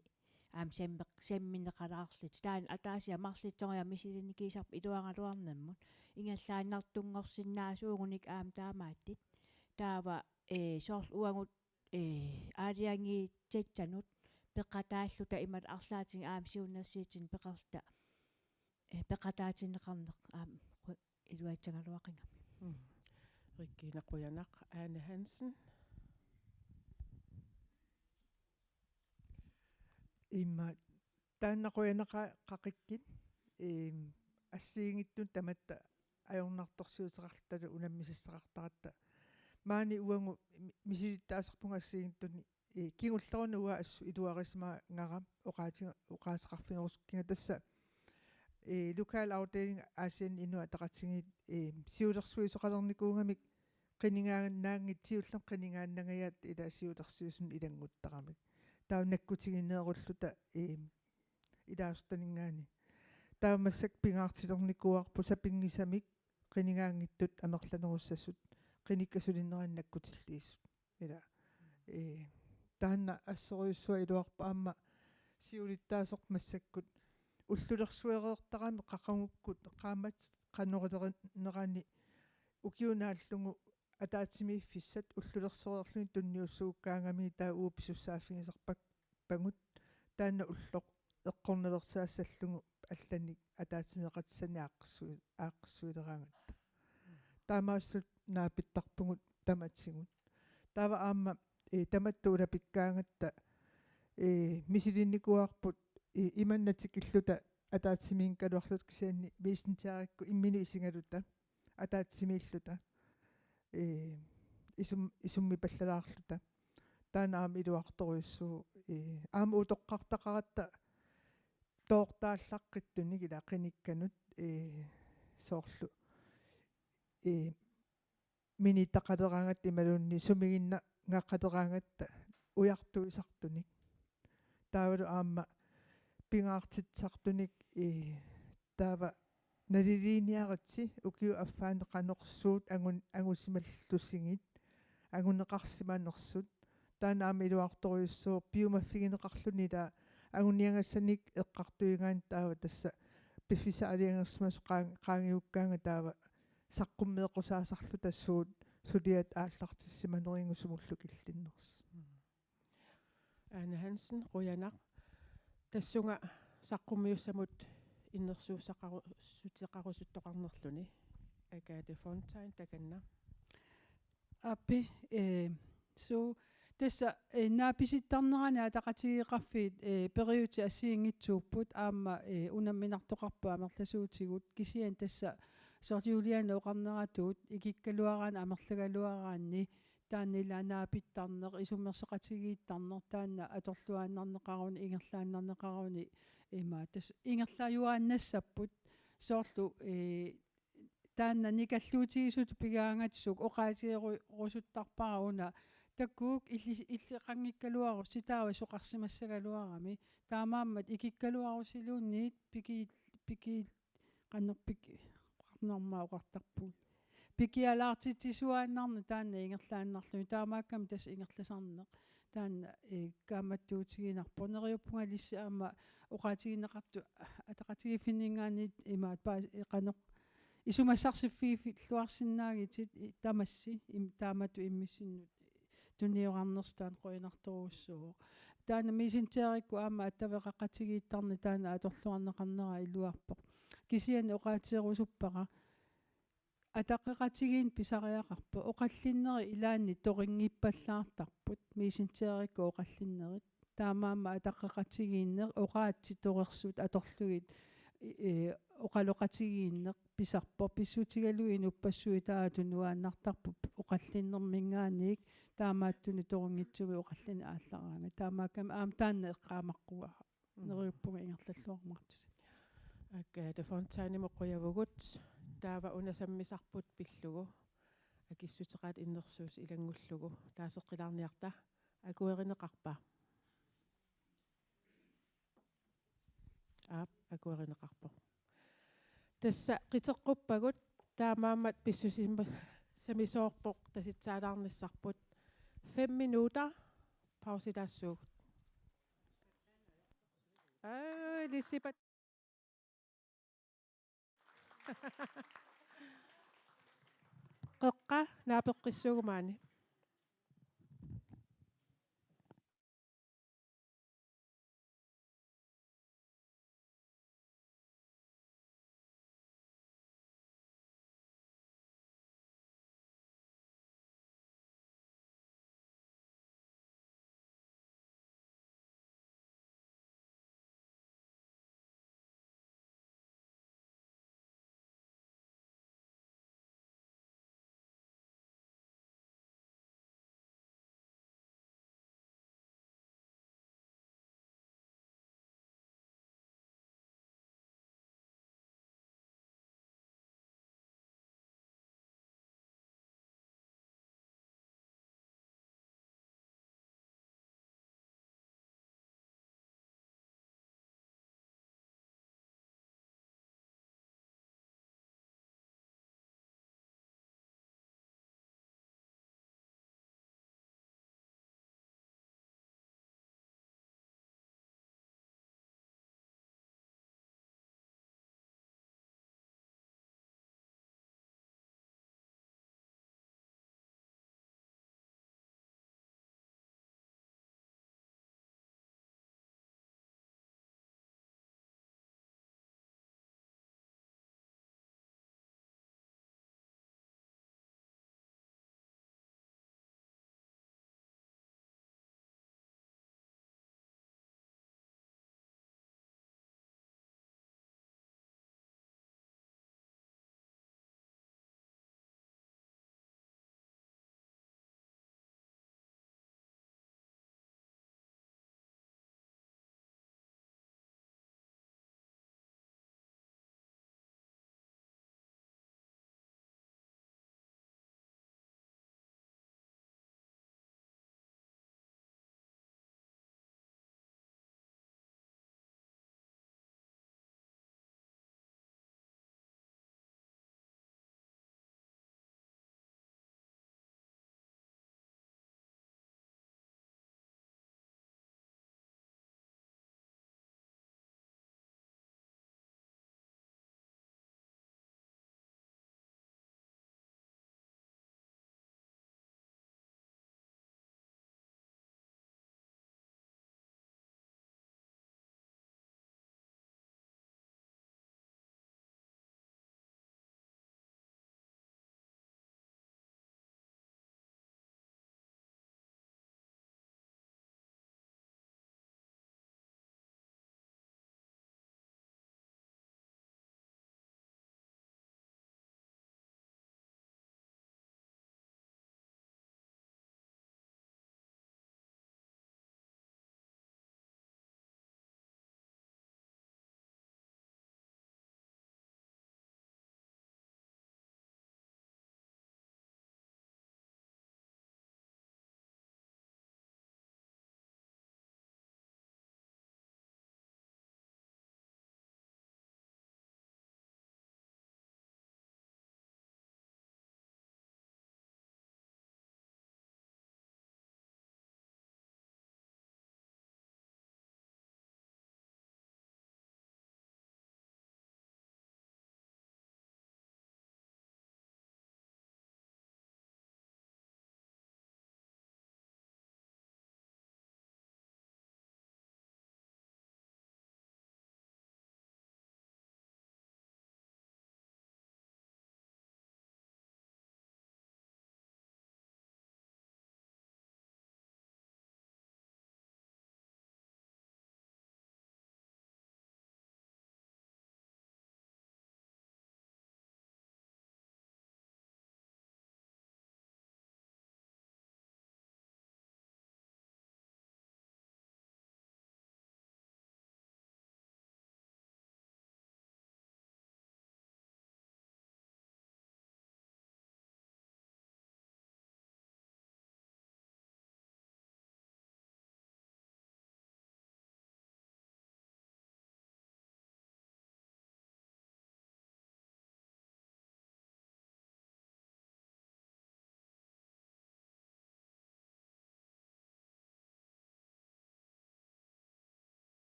aamma sammeq-, sammineqalaarlutik. Taanna ataasiarluni marluk torrak misilinnikiisarput iluaraluarnermut. Ingerlaannartunngorsinnaasuugunik aamma taamaattut. Taava, ee, soorlu uagut, ee, aalajangiisassanut peqataalluta imatut arlaatigut aamma siunnersuutinik peqarluta, ee, peqataatinneqarneq aamma qu-, iluatsagaluaqigami. Mm. Regina qujanaq. Ane Hansen. Imma taanna qujanaqaaq qaqikkit, eem, assigiinngitsunik tamatta ajornartorsiuteqarluta unammisassaqartaratta. Maani uagut mi-, misilittaasarpunga assigiinngitsunik, ee, kingullermik uanga assut iluarisimagara oqaati-, oqaaseqarfigerusukkiga tassa, ee, lokalafdeling Aasianni Inuit Ataqatigiit, ee, siulersuisoqalernikuugamik qinigaannaanngitsoq siullermik qinigaannangajaat ila siulersuisunut ilannguttaramik. Taava nakkutigineerulluta, ee, ilaasortaninngaanniit. Taava massakkut pingaartilernikuuarput sapinngisamik qinigaanngitsut amerlanerussasut, qinikkat sulineranni nakkutilliisut. Ila. Ee, taanna assorujussuaq iluarpoq aamma siulittaasoq massakkut ullulersuereertarami qaqugukkut qaammatit qanoq ilerinnerani ukiup naallugu ataatsimiiffissat ullulersuereerluni tunniussagukkaangamigit taava uagut pisussaaffigisarpakkagut taanna ulloq eqqornaveersaassallugu allanik ataatsimeeqatissannik aaqqissu-, aaqqissuileraangatta. Taamaasilluni naapittarpugut tamatigut. Taava aamma, ee, tamatta ulapikkaangatta, ee, misilinnikuuarput, ee, imannak tikilluta ataatsimiinngikkaluarluta kisianni Messengerikkut imminut isigaluta ataatsimiilluta, ee, isum-, isummipallalaarluta. Taanna aamma iluartorujussuuvoq, ee, aamma utoqqartaqaratta toortaallaqqittunik ila qinikkanut, ee, soorlu, ee, minitaqaleraangatta imaluunniit sumiginnagaqaleraangatta ujartuisartunik. Taavalu aamma pingaartitsisartunik, ee, taava naliliiniaritsi ukiup affaani qanoq suut angun-, angusimallusigit, anguneqarsimanersut. Taanna aamma iluartorujussuuvoq piumaffigineqarluni ila anguniagassanik eqqartuigaanni taava tassa piffissaq aalajangersimasoq qaang-, qaangiukkaangat taava saqqummeeqqusaasarluta suut suliat aallartissimanerigit sumullu killinnersut. Mm. Ane Hansen, qujanaq. Tassunga saqqummiussamut innersuussaqaru-, -ssuteqarusuttoqarnerluni. Agathe Fontain, takanna. Aap, ee, suu, tassa, ee, naapisittarnerani ataqatigiiqarfiit, ee, periuseq assigiinngitsuupput aamma, ee, unamminartoqarpoq amerlasuutigut kisianni tassa soorlu Juliane oqarneratut ikikkaluaraanni amerlagaluaraanni taanna ilaa naapittarneq, isummersoqatigiittarneq, taanna atorluaannarneqaruni, ingerlaannarneqaruni, ima, tassa ingerlajuaannassapput, soorlu, ee, taanna nikalluutigisutut pigaangatsigu oqaatigerusuttarpara una, takuuk illi-, illeqanngikkaluarussi taava soqarsimassagaluarami, taamaammat ikikkaluarussiluunniit piki-, piki-, qanoq pik-, oqarnarma oqartarpugut. Pikialaartitsisuaannarneq taanna ingerlaannarluni, taamaakkami tassa ingerlasarneq. Taanna, ee, kaammattuutiginarpoq. Neriuppunga ilissi aamma oqaatigineqartut ataqatigiiffinninngaanniit imaat paa-, ee, qanoq isumassarsiffigiluarsinnaagitit, ee, tamassi, im-, taamatut immissinnut tuniorarnersi taanna qujanartorujussuuvoq. Taanna Messengerikkut aamma attaveqaqatigiittarneq taanna atorluarneqarnera iluarpoq. Kisianni oqaatigerusuppara ataqqeqatigiinneq pisariaqarpoq. Oqallinnerit ilaanni torinngippallaartarput, Messengerikkut oqallinnerit. Taamaammat ataqqeqatigiinneq oqaatsit torersut atorlugit, ee, oqaloqatigiinneq pisarpoq, pissutigalugu inuppassuit taava tunuaannartarput oqallinnerminngaanniit, taamaattunik torinngitsumik oqallinneq aallaraangat. Taamaakkami aamma taanna eqqaamaqqua-, Mm. neriuppunga ingerlalluarumaartusi. Agathe Fontainimut qujavugut, taava una sammisarput pillugu, akissuteqaat innersuussaq ilanngullugu, taaseqqilaarniarta, akuerineqarpa? Aap, akuerineqarpoq. Tassa qiteqquppagut, taamaammat pissusisama-, samisoorpoq tasitsaalaarnissarput. Fem minutter pausilaassaagut. Aa, Lisipat. Qeqqa naapeqqissaagut maani.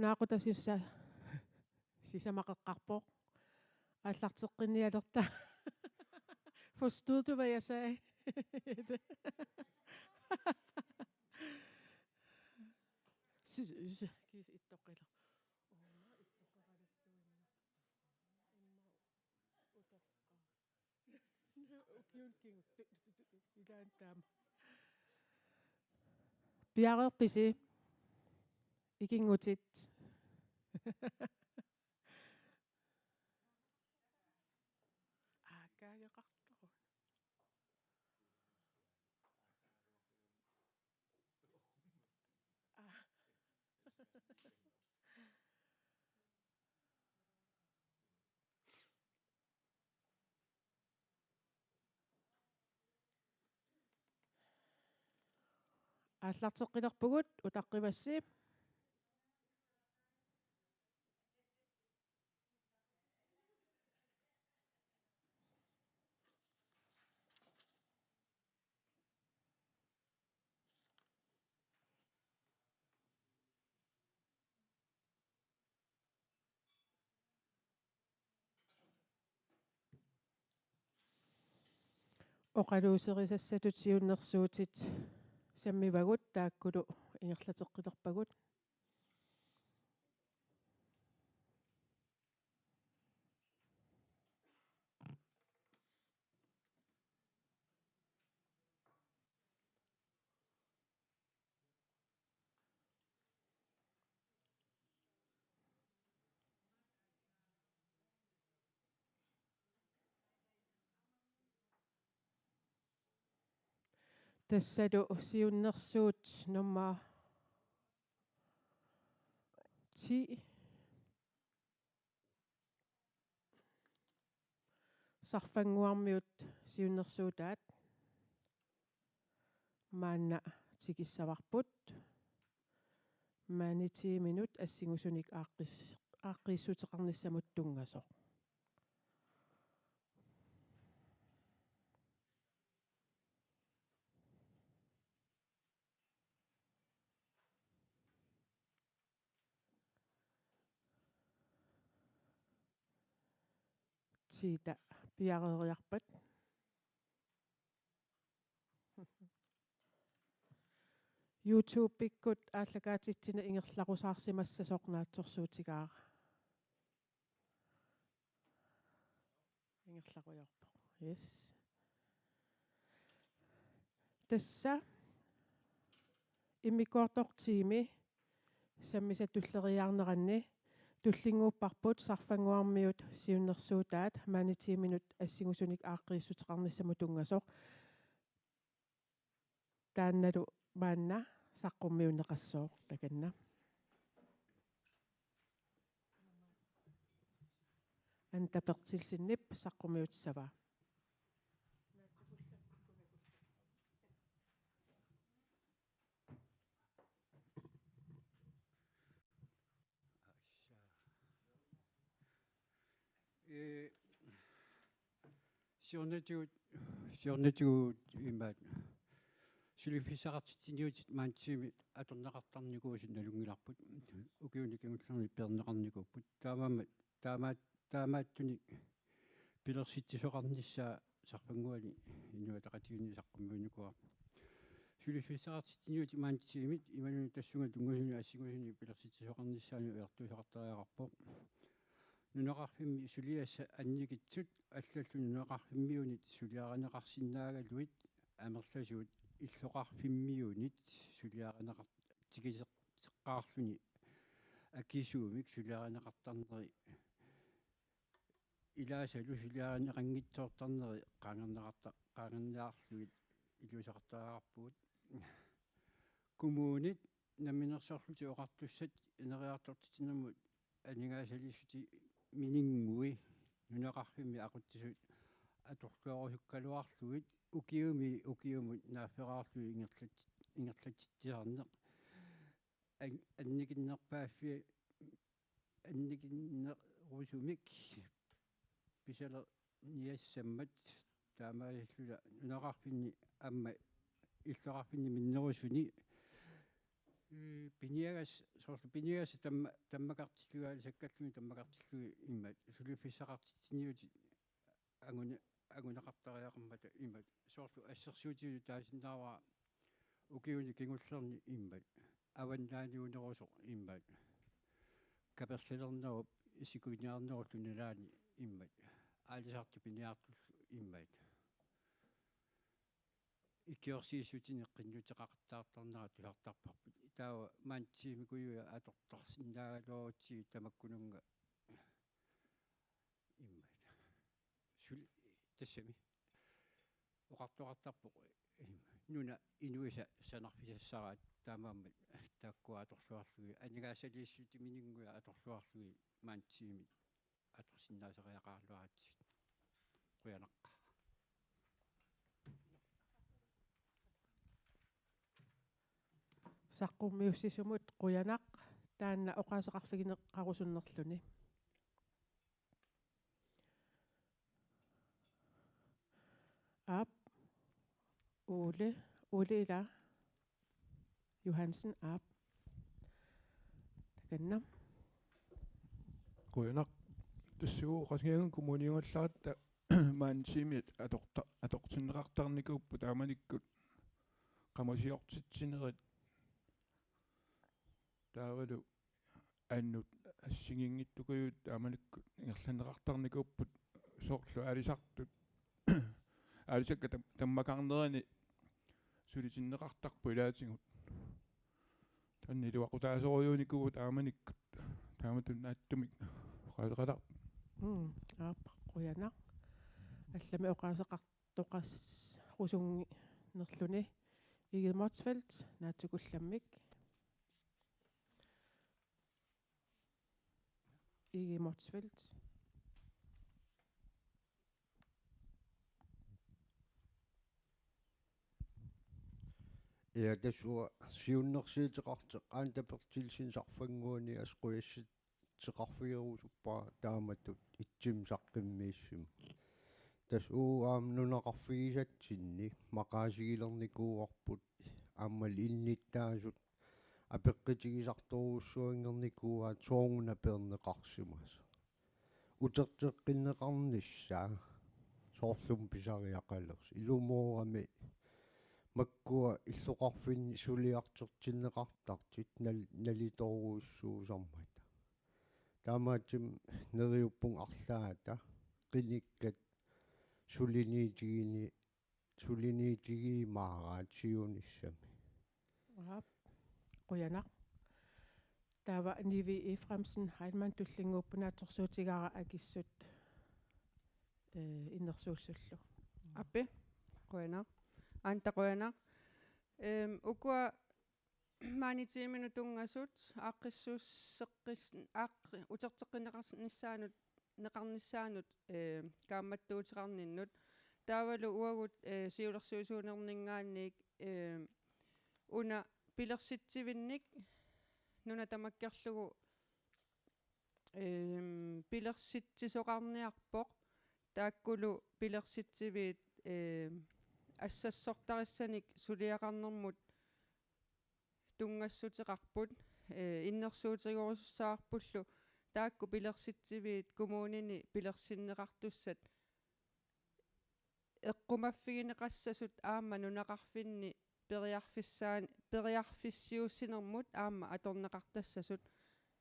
Naaqutaq sisa-, sisamaqeqqarpoq. Aallarteqqinnialerta. Forstod du, hvad jeg sagde? Sis-, sis-, kiis ittoqqila. Ukiulkigut. Ilaanni taama. Piareerpisi? Ikinngutit. Aakaageqartoq. Aa. Aallarteqqilerpugut, utaqqivassi. Oqaluuserisassatut siunnersuutit sammivagut, taakkulu ingerlateqqilerpagut. Tassalu siunnersuut nummer ti. Sarfannguarmiut siunnersuutaat maanna tikissavarput. Maani tiiminut assigusunik aaqqis-, aaqqiissuteqarnissamut tunngasoq. Tiita piareeriarpat. YouTube-ikkut aallakaatitsineq ingerlarusaarsimassasoq naatsorsuutigaara. Ingerlarujoorpoq. Yes. Tassa immikkoortoq tiimi sammisat tulleriiaarneranni tullinnguupparput sarfannguarmiut siunnersuutaat maani tiiminut assigusunik aaqqiissuteqarnissamut tunngasoq. Taannalu maanna saqqummiunneqassooq takanna. Anda Berthelsenip saqqummiutissavaa. Ee, siornatigut, siornatigut imaat suliffissaqartitsiniutit maani tiimit atorneqartarnikuusut nalunngilarput. Ukiuni kingullerni peerneqarnikuupput. Taamaammat, taamaat-, taamaattunik pilersitsisoqarnissaa sarfannguani Inuit Ataqatigiinni saqqummiunnikuuara. Suliffissaqartitsiniutit maani tiimit imaluunniit tassunga tunngasuni assingusuni pilersitsisoqarnissaanut ujartuisaqartariaqarpoq. Nunaqarfimmi suliassat annikitsut allallu nunaqarfimmiunit suliarineqarsinnaagaluit amerlasuut illoqarfimmiunit suliarineqar-, tikiseqqaarluni akisuumik suliarineqartarneri ilaasalu suliarineqanngitsoortarneri qaangerneqarta-, qaangerniarlugit iliuuseqartariaqarpugut. Kommunit Namminersorlutik Oqartussat ineriartortitsinermut aningaasaliissutit mininnguit nunaqarfimmi aqutsisut atorluarusukkaluarlugit ukiumi ukiumut naafferaarlugit ingerlat-, ingerlatsitsisarneq an-, annikinnerpaaffi-, annikinnerusumik pisalerniassammat taamaalilluni nunaqarfinni aamma illoqarfinni minnerusuni Ee, piniagas-, soorlu piniagassat tamma-, tammakartillugit, aalisakkallugit tammakartillugit imaat, suliffissaqartitsiniutit anguna-, anguneqartariaqarmata imaat, soorlu assersuutigalugu taasinnaavara ukiuni kingullerni imaat, avannaaniunerusoq imaat, kaperlilernerup sikuniarnerullu nalaani imaat, aalisartut piniartullu imaat. Ikiorsiissutinik qinnuteqartartarnerat tusartarparput. Taava maani tiimikujuit atortarsinnaagaluarutsigit tamakkununnga imaat. Suli-, tassami. Oqartoqartarpoq, nuna inuisa sanarfisassaraat taamaammat taakkua atorluarlugit, aningaasaliissutimininnguit atorluarlugit maani tiimit atorsinnaasariaqaraluaratsigit. Qujanaq. Saqqummiussisumut qujanaq, taanna oqaaseqarfigineqarusunnerluni. Aap. Ole, Ole ila. Johansen, aap. Takanna. Qujanaq. Tassuugu Qasigiannguit Kommuniugaluaratta maani tiimit atorta-, atortinneqartarnikuupput taamanikkut qamasiortitsinerit taavalu annut assigiinngitsukujuit taamanikkut ingerlanneqartarnikuupput soorlu aalisartut. Aalisakkat tam-, tammakarnerani sulitinneqartarput ilaatigut. Taanna iluaqutaasorujuunikuuvoq taamanikkut. Taamatut naatsumik oqaaseqalaarpoq. Mm, aap, qujanaq. Allamik oqaaseqartoqarusunnerluni. Egede Motzfeldt, naatsukullammik. Egede Motzfeldt. Ja, tassa uanga siunnersuuteqartoq Anda Berthelsen Sarfannguani, assut qujassuteqarfigerusuppara taamatut ittumik saqqummiussimasoq. Tassa uagut aamma nunaqarfigisatsinni maqaasigilernikuuarput aammalu innuttaasut apeqqutigisartorujussuanngornikuuaat sooruna peerneqarsimasoq. Uterteqqinneqarnissaa soorlumi pisariaqalersoq. Ilumoorami makkua illoqarfinni suliartortinneqartartut nal-, nalitoorujussuusarmata. Taamaattumik neriuppunga arlaata qinikkat suliniutigini-, suliniutigiumaaraat siunissami. Aap. Qujanaq. Taava Nivi Efraimsen Heilmann tullinnguuppoq, naatsorsuutigaara akissut, eh, innersuussullu. Aappi. Qujanaq. Anda qujanaq. Ehm, ukua maani tiiminut tunngasut aaqqissuusseqqis-, aaqqi-, uterteqqinneqarnissaanut, neqarnissaanut, eh, kaammattuuteqarninnut. Taavalu uagut, eh, siulersuisuunerninngaanniit, eh, una pilersitsivinnik nuna tamakkerlugu, ehm, pilersitsisoqarniarpoq, taakkulu pilersitsiviit, ehm, assassortarissanik suliaqarnermut tunngassuteqarput, eh, innersuutigerusussavarpullu taakku pilersitsiviit kommunini pilersinneqartussat eqqumaffigineqassasut aamma nunaqarfinni periarfissaan-, periarfissiuussinermut aamma atorneqartassasut,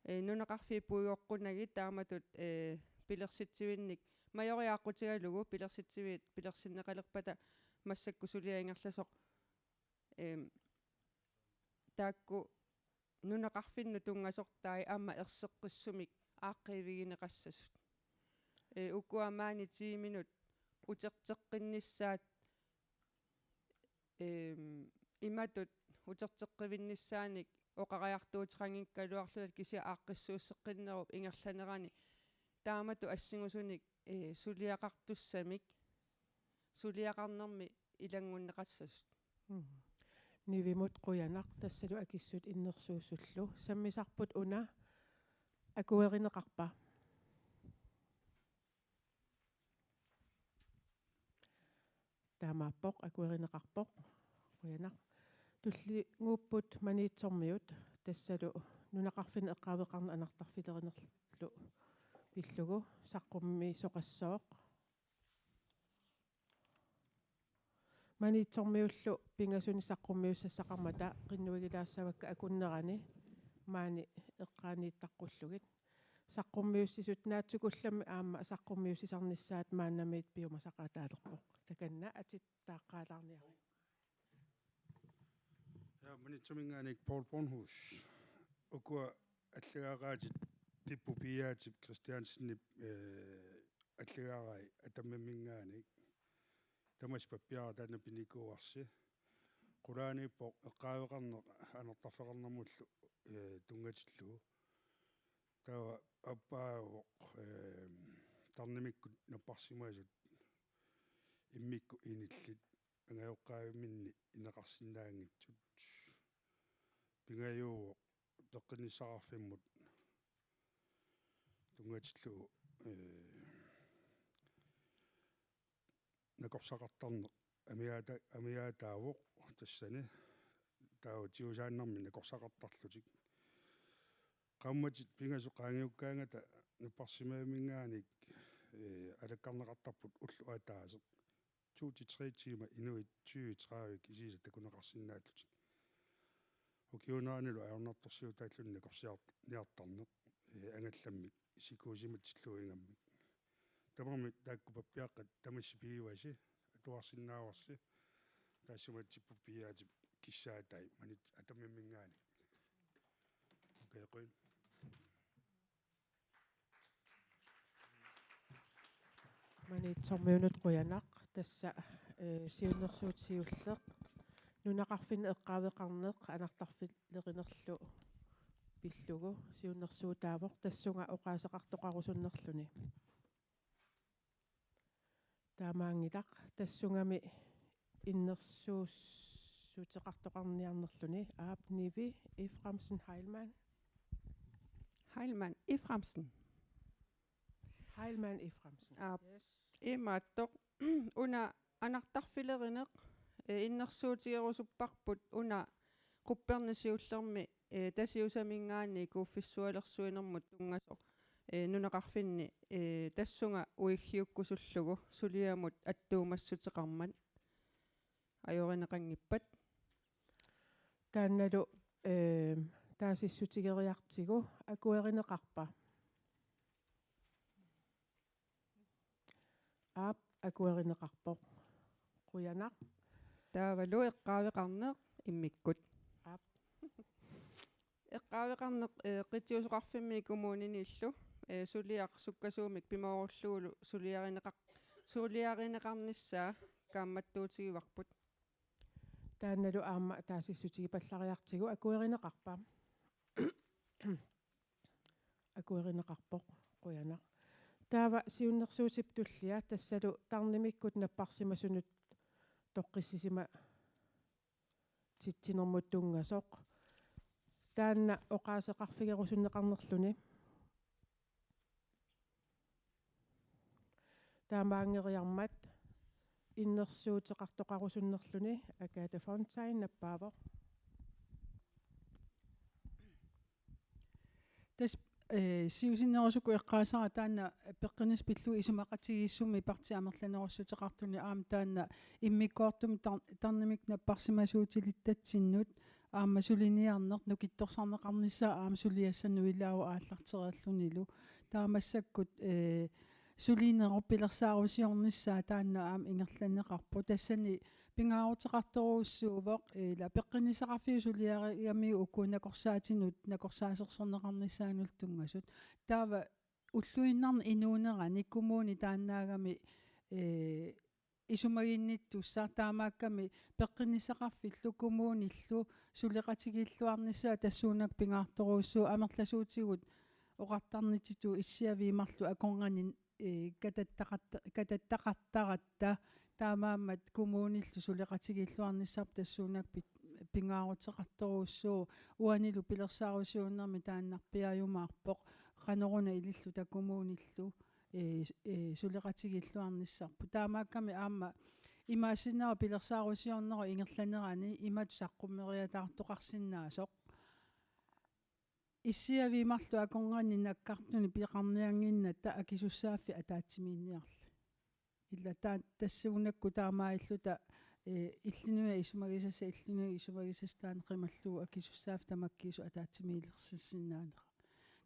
eh, nunaqarfiit puigoqqunagit taamatut, eh, pilersitsivinnik majoriaaqqutigalugu pilersitsiviit pilersinneqalerpata massakkut suliaq ingerlasoq, ehm, taakku nunaqarfinnut tunngasortai aamma erseqqissumik aaqqiivigineqassasut. Eh, ukua maani tiiminut uterteqqinnissaat, ehm, imatut uterteqqivinnissaannik oqariartuuteqanngikkaluarluta kisianni aaqqissuusseqqinnerup ingerlanerani taamatut assigusunik, eh, suliaqartussamik, suliaqarnermi ilanngunneqassasut. Mm. Nivimut qujanaq, tassalu akissut innersuussullu. Sammisarput una akuerineqarpa? Taamaappoq, akuerineqarpoq. Qujanaq. Tulliguupput Maniitsormiut, tassalu nunaqarfinni eqqaaveqarneq anartarfilerinerlu pillugu saqqummiisoqassooq. Maniitsormiullu pingasunik saqqummiussassaqarmata qinnuigilaassavakka akunnerani maani eqqaaniittaqqullugu. Saqqummiussisut naatsukullammik aamma saqqummiussisarnissaat maannamiit piumasaqaataalerpoq. Takanna atit taaqqaalaarniaruk. Ja, Maniitsuminngaanniit Poul Bornhus. Ukua allagaaqaatit Tipput Piiaatip Kristiansenip, eh, allagaarai Atammimminngaanniit. Tamassi pappiaraq taanna pinikuuarsi. Qulaaniippoq eqqaaveqarneq anartarfeqarnermullu, eh, tunngatillugu. Taava aappaavoq, eh, tarnimikkut napparsimasut immikkut inillit angajoqqaaviminni ineqarsinnaanngitsut. Pingajuuvoq peqqinnissaqarfimmut tunngatillugu, eh, nakorsaqartarneq amigaata-, amigaataavoq tassani, taava tigusaannarmik nakorsaqartarlutik. Qaammatit pingasut qaangiukkaangata napparsimavimminngaanniit, eh, alakkarneqartarput ulloq ataaseq to til tre timer inuit tyve tredive kisiisa takuneqarsinnaallutik. Ukiuuneranilu ajornartorsiutaalluni nakorsiar-, niartarneq, eh, angallammik sikuusimatillugu ingammik. Tamarmik taakku pappiaqqat tamassi pigivasi, atuarsinnaavarsi, taassuma Tipput Piiaatip kissaatai, Maniit-, Atammimminngaanniit. Okay, qujan. Maniitsormiunut qujanaq, tassa, eh, siunnersuut siulleq nunaqarfinni eqqaaveqarneq anartarfilerinerlu pillugu siunnersuutaavoq, tassunga oqaaseqartoqarusunnerluni. Taamaanngilaq, tassungami innersuussuteqartoqarniarnerluni, aap, Nivi Efraimsen Heilmann. Heilmann Efraimsen. Heilmann Efraimsen. Aap. Yes. Imaattoq, una anartarfilerineq, eh, innersuutigerusupparput una qupperneq siullermi, eh, Tasiusaminngaanniit kuuffissualersuinermut tunngasoq, eh, nunaqarfinni, eh, tassunga uiggiukkusullugu suliamut attuumassuteqarmat. Ajorineqanngippat? Taannalu, eh, taasissutigeriartigu akuerineqarpa? Aap, akuerineqarpoq. Qujanaq. Taavalu eqqaaveqarneq immikkut. Aap. Eqqaaveqarneq, eh, Qitiusoqarfimmi kommuninillu, eh, suliaq sukkasuumik pimoorullugulu suliarineqar-, suliarineqarnissaa kaammattuutigivarput. Taannalu aamma taasissutigipallariartigu akuerineqarpa? Akuerineqarpoq, qujanaq. Taava siunnersuutip tullia, tassalu tarnimikkut napparsimasunut toqqissisimatsitsinermut tunngasoq. Taanna oqaaseqarfigerusunneqarnerluni. Taamaanngeriarmat innersuuteqartoqarusunnerluni Agathe Fontain nappaavoq. Tassa, eh, siusinnerusukkut eqqaasara taanna peqqinnissaq pillugu isumaqatigiissummi partiit amerlanerussuteqartuni aamma taanna immikkoortumi tar-, tarnimik napparsimasuutilittatsinnut aamma suliniarneq nukittorsarneqarnissaa aamma suliassannut ilaavoq aallartereerlunilu. Taava massakkut, eh, sulinerup pilersaarusiornissaa taanna aamma ingerlanneqarpoq. Tassani pingaaruteqartorujussuuvoq, eh, ila peqqinnissaqarfiup suliarigamiuk uku nakorsaatinut nakorsaasersorneqarnissaannullu tunngasut. Taava ulluinnarni inuunerani kommuni taannaagami, eh, isumaginnittussaq, taamaakkami peqqinnissaqarfillu kommunillu suleqatigiilluarnissaa tassuunakkut pingaartorujussuuvoq, amerlasuutigut oqartarnitsitut issiaviit marluk akornanni, eh, katattaqatta-, katattaqattaratta, taamaammat kommunillu suleqatigiilluarnissarput tassuunakkut pit-, pingaaruteqartorujussuuvoq, uanilu pilersaarusiornermi taannarpiajumaarpoq, qanoruna ililluta kommunillu, eh, eh, suleqatigiilluarnissarput. Taamaakkami aamma Imaassinnaavoq pilersaarusiornerup ingerlanerani imatut saqqummeriataartoqarsinnaasoq. Issiaviit marluk akornanni nakkartuni peqarniannginnatta akisussaaffik ataatsimiinniarli. Ila taa-, tassuunakkut taamaalilluta, eh, illinut isumagisassat, illinut isumagisassat taanna qimallugu akisussaaffik tamakkiisumik ataatsimiilersissinnaaneq.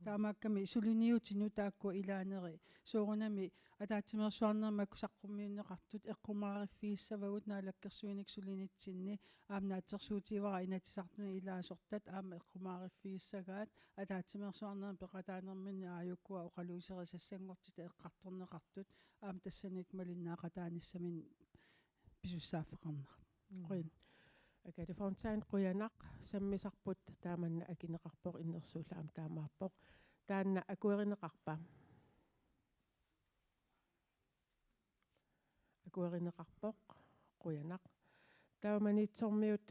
Taamaakkami suliniutinut taakku ilaaneri soorunami ataatsimeersuarnermi makku saqqummiunneqartut eqqumaariffigissavagut naalakkersuinikkut sulinitsinni aamma naatsorsuutigivara Inatsisartuni ilaasortat aamma eqqumaariffigissagaat ataatsimeersuarnermi peqataanerminni aajukua oqaluuserisassanngortita eqqartorneqartut aamma tassaniit malinnaaqataanissaminnik pisussaaffeqarnera. Mm. Qujan. Agathe Fontain, qujanaq, sammisarput taamanna akineqarpoq, innersuullu aamma taamaappoq. Taanna akuerineqarpa? Akuerineqarpoq, qujanaq. Taava Maniitsormiut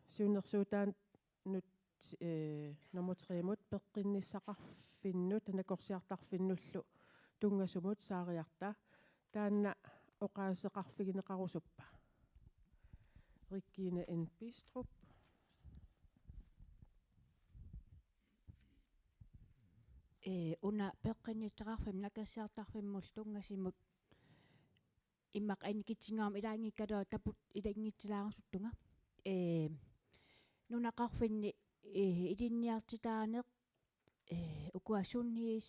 siunnersuutaanut, eh, nummer tre-mut peqqinnissaqarfinnut nakorsiartarfinnullu tunngasumut Saariarta. Taanna oqaaseqarfigineqarusuppa? Regine N. Bidstrup. Ee, una peqqinnissaqarfimmi nakorsiartarfimmullu tunngasumut immaqa annikitsinngormat ilaanngikkaluarlunga tappavut ilaanngitsilaarusullunga. Ee, nunaqarfinni, ee, ilinniartitaaneq, ee, ukua sunniis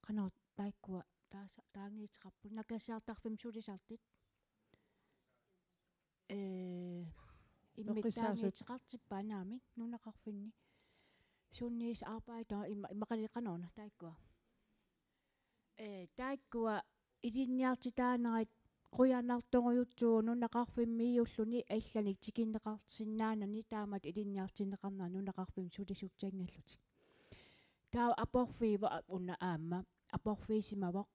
qanoq taakkua taasa-, taangiitseqarput nakorsiartarfimmut sulisartut. Ee, immikkut peqqissaasut taangiitseqartippaat naamik nunaqarfinni. Sunniisarbejder imma-, immaqaliiqanoorna taakkua. Ee, taakkua ilinniartitaanerit qujanartorujussuuvoq nunaqarfimmiiulluni allanik tikinneqarsinnaanani taamatut ilinniartinneqarnera nunaqarfimmi sulisussanngallutik. Taava aporfiuvoq a-, una aamma aporfiusimavoq,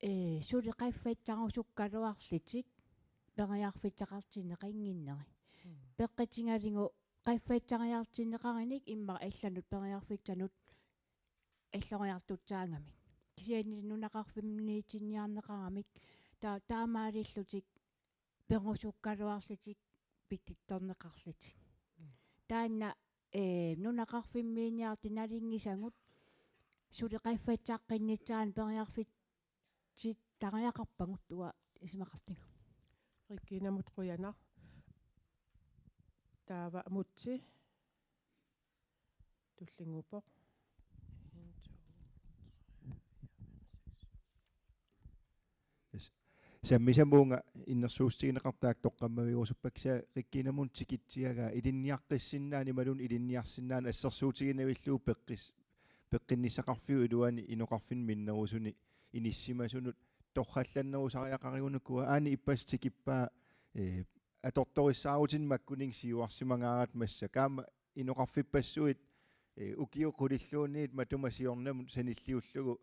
ee, suli qaffasisarusukkaluarlutik periarfissaqartinneqannginneri. Mm. Peqqutigalugu qaffasisariartinneqarinik immaqa allanut periarfissanut alloriartussaagamik. Kisianni nunaqarfinniitinniarneqaramik ta-, taamaalillutik perusukkaluarlutik pitittorneqarlutik. Mm. Taanna, ee, nunaqarfimmiinniartut nalunngisagut suli qaffasisaqqinnissaanik periarfissitariaqarpagut uanga isumaqartunga. Regine-mut qujanaq. Taava Mutsi. Tullinnguuppoq. En, to, tre, fire, fem, seks, syv. Yes. Sammisamuunga innersuussutigineqartoq toqqammavigerusuppakka, kisianni Regine-mut tikitsigaara ilinniaqqissinnaaneq imaluunniit ilinniarsinnaaneq assersuutiginavillugu peqqis-, peqqinnissaqarfiup iluani inoqarfinni minnerusuni inissisimasunut torrallannerusariaqarigunukua aani ippassaq tikippaa, ee, atortorissaarutinik makkuninnga siuarsimangaarata massakkut aamma inoqarfippassuit, eh, ukiut qulilluunniit matuma siornamut sanilliullugu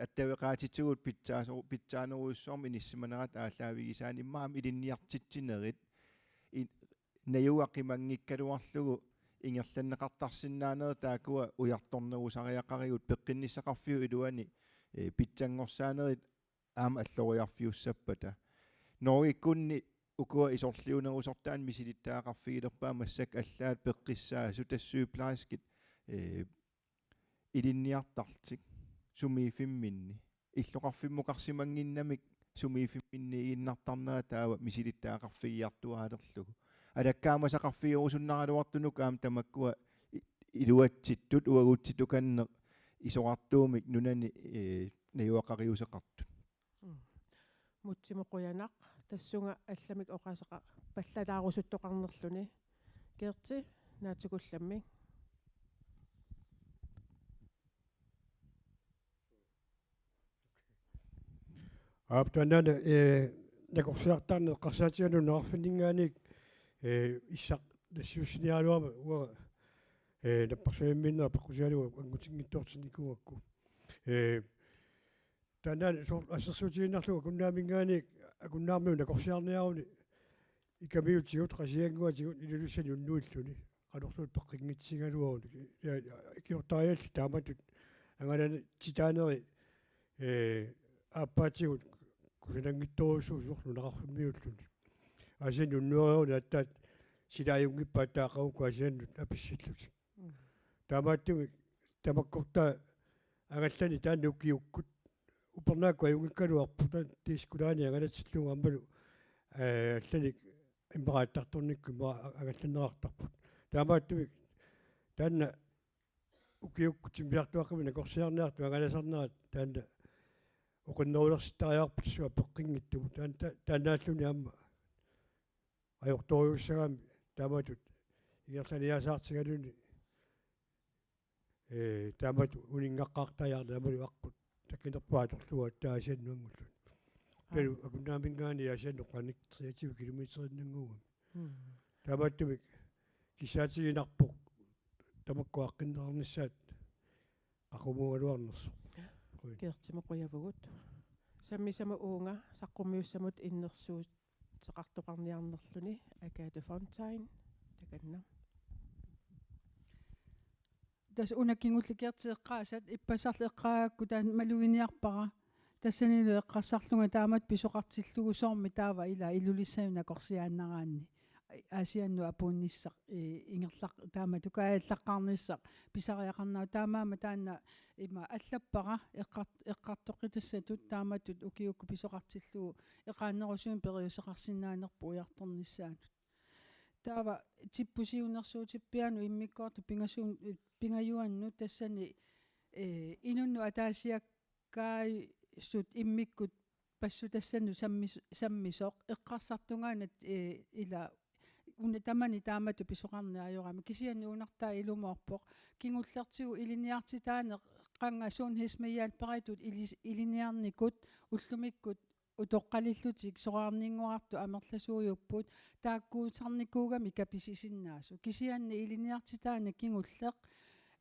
attaveqaatitigut pitsaaso-, pitsaanerujussuarmik inissisimanerata aallaavigisaannik immaqa aamma ilinniartitsinerit i-, najuga qimanngikkaluarlugu ingerlanneqartarsinnaanerit taakkua ujartornerusariaqarigut peqqinnissaqarfiup iluani, eh, pitsanngorsaanerit aamma alloriarfiussappata. Norgekkunni ukua isorliunerusortaat misilittagaqarfigilerpaat massakkut allaat peqqissaasut tassa sygeplejerskit, eh, ilinniartarlutik sumiiffimminni. Illoqarfimmukarsimannginnamik sumiiffimminniiginnartarnera taava misilittagaqarfigiartuaalerlugu. Alakkaamasaqarfigerusunnaraluartunukua aamma tamakkua i-, iluatsittut uagutsitut tukanneq isorartuumik nunani, eh, najugaqariuseqartut. Mm. Mutsimut qujanaq, tassunga allamik oqaaseqarpallaarusuttoqarnerluni. Gerti, naatsukullammik. Aap, taannaana, eh, nakorsiartarneq eqqarsaatigalugu nunaqarfinninngaanniit, eh, issaq nassiussiniaraluarmat uanga, eh, napparsimmavimmiinnera peqqutigalugu angutinngitsoortinnikuugakku. Eh, Taannaana soorlu assersuutigiinnarlugu Akunnaaminngaanniit Akunnaarmiut nakorsiarniaruni ikamiutigut, Qasigiannguatigut, Ilulissani unnuilluni. Qanorluunniit peqqinngitsigaluaruni. Ja, ja, ikiortariallit taamatut angalanititaaneri, eh, aappaatigut kusananngitsorujussuuvoq nunaqarfimmiulluni. Aasianni unnuereeruni aatsaat sila ajunngippat taava aqagu Aasiannut apissillutik. Mm. Taamaattumik tamakkortaa angallanik taanna ukiukkut upernaakkut ajunngikkaluarpoq, taanna diskolaani angalatillugu aammalu, eh, allanik immaqa attartornikkut immaqa angallanneqartarput. Taamaattumik taanna ukiukkut timmisartuaqqamik nakorsiarniartut angalasarnerat taanna oqinnerulersittariaqarput tassa peqqinngitsumut. Taanna ta-, taannaalluni aamma ajortorujussuussagamik taamatut ingerlaniasaartigaluni, eh, taamatut uninngaqqaartariaqarneq aammalu aqqut takinerpaaq atorlugu aatsaat Aasiannuanngulluni. Aa. Taavalu Akunnaaminngaanniit Aasiannut qanoq treogtyve kilometerinnannguugami. Mm. Taamaattumik kissaatiginarpoq tamakku aaqqinneqarnissaat qaqumuugaluarnersoq. Qujan. Kiisalu qujavugut. Sammisamut uunga saqqummiussamut innersuussuteqartoqarniarnerluni, Agathe Fontain, takanna. Tassa una kingulleq Gerti eqqaasat, ippassarlu eqqaagakku taanna maluginiarpara. Tassanilu eqqarsarlunga taamatut pisoqartillugu soormi taava ila Ilulissani nakorsiaannaraanni. Aasiannut apuunnissaq, eh, ingerlaq-, taamatut kaajallaqqaarnissaq pisariaqarnera, taamaammat taanna ima allappara eqqart-, eqqartoqqitassattut taamatut ukiukkut pisoqartillugu eqaannerusumik periuseqarsinnaanerput ujartornissaanut. Taava Tipput siunnersuutippianut immikkoortut pingasuun-, pingajuannut tassani, eh, inunnut ataasiakkaasut immikkut passutassanut sammis-, sammisoq eqqarsartungaanut, eh, ila una tamani taamatut pisoqarneq ajorami. Kisianni uunartaa ilumoorpoq. Kingullertigut ilinniartitaaneq qanga sundhedsmedhjælperitut ilis-, ilinniarnikut ullumikkut utoqqalillutik soraarninngorartut amerlasuujupput, taakkuusarnikuugami kapisisinnaasoq. Kisianni ilinniartitaaneq kingulleq,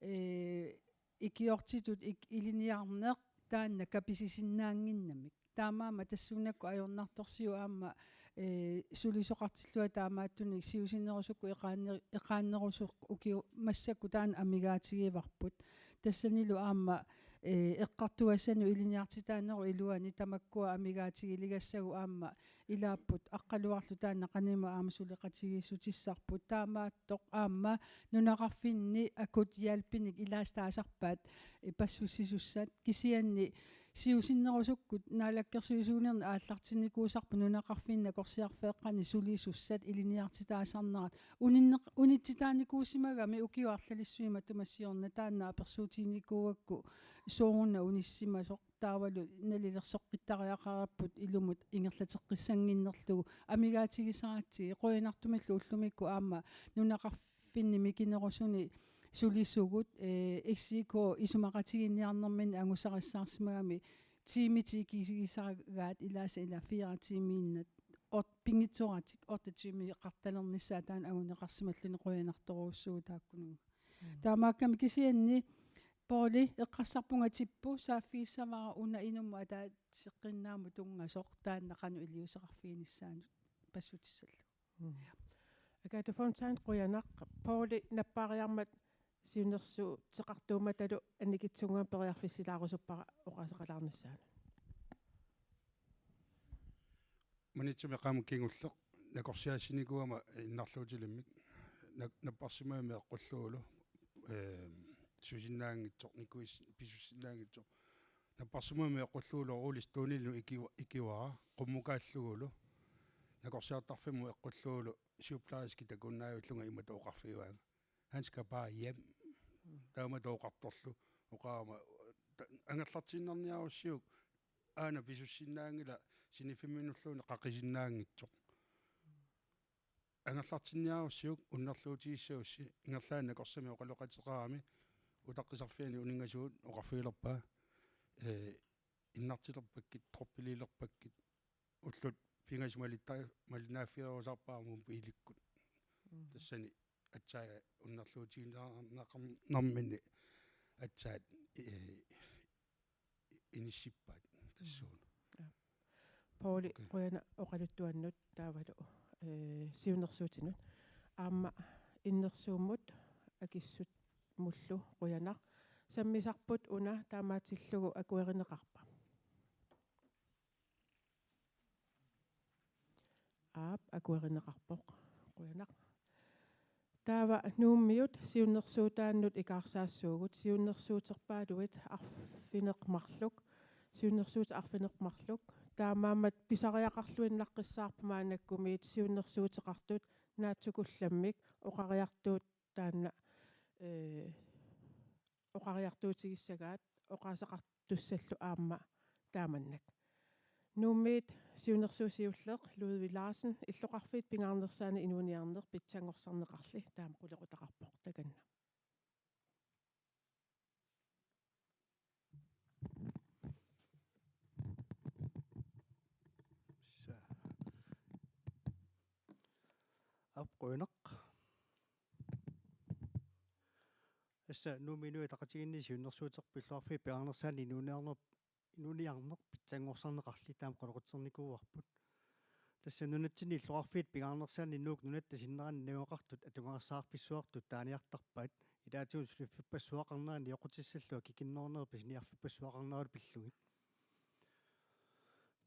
eh, ikiortitut ik-, ilinniarneq taanna kapisisinnaannginnamik. Taamaammat tassuunakkut ajornartorsiut aamma, eh, sulisoqartillunga taamaattunik siusinnerusukkut eqaanne-, eqaannerusoq ukiut massakkut taanna amigaatigivarput. Tassanilu aamma, eh, eqqartugassanut ilinniartitaanerup iluani tamakkua amigaatigilersagut aamma ilaapput, Aqqaluarlu taanna qanimut aamma suleqatigiissutissarput. Taamaattoq aamma nunaqarfinni akuthjælpinik ilaasa taasarpaat, eh, passussisussat. Kisianni siusinnerusukkut naalakkersuisuunerni aallartinnikuusarput nunaqarfinni nakorsiarfeeqqani sulisussat ilinniartitaasarnerat. Uninneq-, unitsitaanikuusimagami ukiut arlalissuit matuma siorna taanna apersuutiginikuugakku sooruna unissimasoq. Taavalu nalilersoqqittariaqarput ilumut ingerlateqqissannginnerlugu, amigaatigisaratsigit. Qujanartumillu ullumikkut aamma nunaqarfinni mikinerusuni sulisugut, eh, X I K isumaqatigiinniarnerminni angusarissaarsimagami tiimit ikigisagaat, ilaasa ila fire tiimiinnaq, ot-, pinngitsooratik otte tiimeqartalernissaat taanna anguneqarsimalluni, qujanartorujussuuvoq taakkununnga. Mm. Taamaakkami kisianni Pouli, eqqarsarpunga Tipput saaffigissavara una inummut ataaseqqinnaammut tunngasoq, taanna qanoq iliuuseqarfiginissaanut passutissallugu. Mm. Agathe Fontain, qujanaq. Pouli, nappaariarmat siunnersuuteqartuummatalu annikitsunnguamik periarfissilaarusuppara oqaaseqalaarnissaanut. Maniitsumi qaammat kingulleq nakorsiaassinikuugama innarluutilimmik. Nak-, napparsimmavimmik eqqullugulu, ehm, susinnaanngitsoq, nikuis-, pisussinnaanngitsoq. Napparsimmavimmik eqqullugulu Rolling Stoneinut ikiva-, ikivara, qummukaallugulu. Nakorsiartarfimmut eqqullugulu sygeplejerskip takunnaajullunga imatut oqarfigaanga: Han skal bare hjem. Mm. Taamatut oqartorlu, oqarama, ta-, angerlartiinnarniarussiuk aana pisussinnaanngilaq, siniffimminulluunniit qaqisinnaanngitsoq. Angerlartinniarussiuk unnerluutigissagussi, ingerlaannaq nakorsamik oqaloqateqarami, utaqqisarfiani uninngasuut oqarfigilerpaa, ee, innartilerpakkit, troppililerpakkit, ullut pingasut malitta-, malinnaaffigerusaarpara mobiilikkut. Mm. Tassani aatsaat unnerluutigineqarnerminni aatsaat, ee, inissippaat tassuuna. Ja. Pouli, okay, qujanaq oqaluttuannut taavalu, eh, siunnersuutinut. Aamma innersuummut akissummullu qujanaq. Sammisarput una taamaatillugu akuerineqarpa? Aap, akuerineqarpoq. Qujanaq. Taava Nuummiut siunnersuutaannut ikaarsaassuugut, siunnersuuterpaaluit arfineq-marluk, siunnersuutit arfineq-marluk. Taamaammat pisariaqarluinnaqqissaarput maannakkumiit siunnersuuteqartut naatsukullammik oqariartuut taanna, ee, oqariartuutigissagaat oqaaseqartussallu aamma taamannak. Nuummiit siunnersuut siulleq Ludvig Larsen, illoqarfiit pingaarnersaanni inuuniarneq pitsanngorsarneqarli, taama qulequtaqarpoq takanna. Sa-, aap, qujanaq. Tassa Nuummi Inuit Ataqatigiinni siunnersuuterput illoqarfiit pingaarnersaanni inuuniarneq, inuuniarneq pitsanngorsarneqarli, taama qulequtsernikuuarput. Tassa nunatsinni illoqarfiit pingaarnersaanni Nuuk nunatta sinnerani najugaqartut atugarissaarfissuartut taaniartarpaat, ilaatigut suliffippassuaqarnerani nioqqutissallu akikinnerunerit pisiniarfippassuaqarnerat pillugit.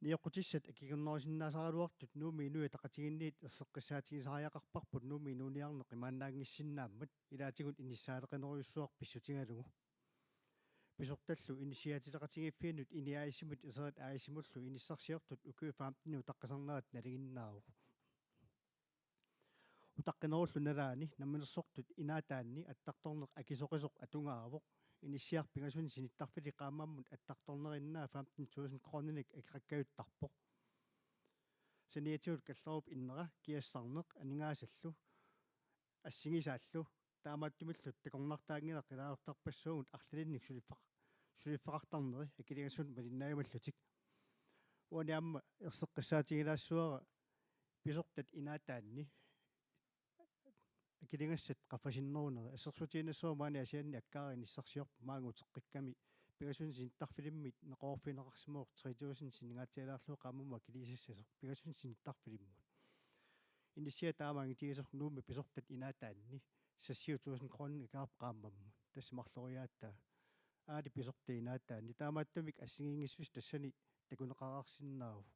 Nioqqutissat akikinnerusinnaasaraluartut Nuummi Inuit Ataqatigiinniit erseqqissaatigisariaqarparput Nuummi inuuniarneq imaannaanngissinnaammat, ilaatigut inissaaleqinerujussuaq pissutigalugu. Pisortallu inissiaatileqatigiiffiannut INI A/S-imut Iserit A/S-imullu inissarsiortut ukiut femten utaqqisarnerat nalinginnaavoq. Utaqqinerullu nalaani namminersortut inaataanni attartorneq akisoqisoq atugaavoq. Inissiaq pingasunik sinittarfilik qaammammut attartornerinnaa femten tusind kroninik akeqakkajuttarpoq. Saniatigut kallerup innera kiassarneq aningaasallu assigisaallu taamaattumillu takornartaanngilaq ilaasortarpassuagut arlalinnik suliffeqa-, suliffeqartarneri akiligassat malinnaajumallutik. Uani aamma erseqqissaatigilaassavara pisortat inaataanni akiligassat qaffasinneruneri. Assersuutigiinnassavara maani Aasianni akkaariinni inissarsiorput maanga uteqqikkami pingasunik sinittarfilimmik neqeroorfigineqarsimavoq tre tusind sinnigaatigilaarlugu qaammammut akiliisassasoq pingasunik sinittarfilimmut. Inissiaq taama angitigisoq Nuummi pisortat inaataanni seksogtyve tusind kroner akeqarpoq qaammammut. Tassa marloriaataa. Aali pisortat inaataanni. Taamaattumik assigiinngissuseq tassani takuneqareersinnaavoq.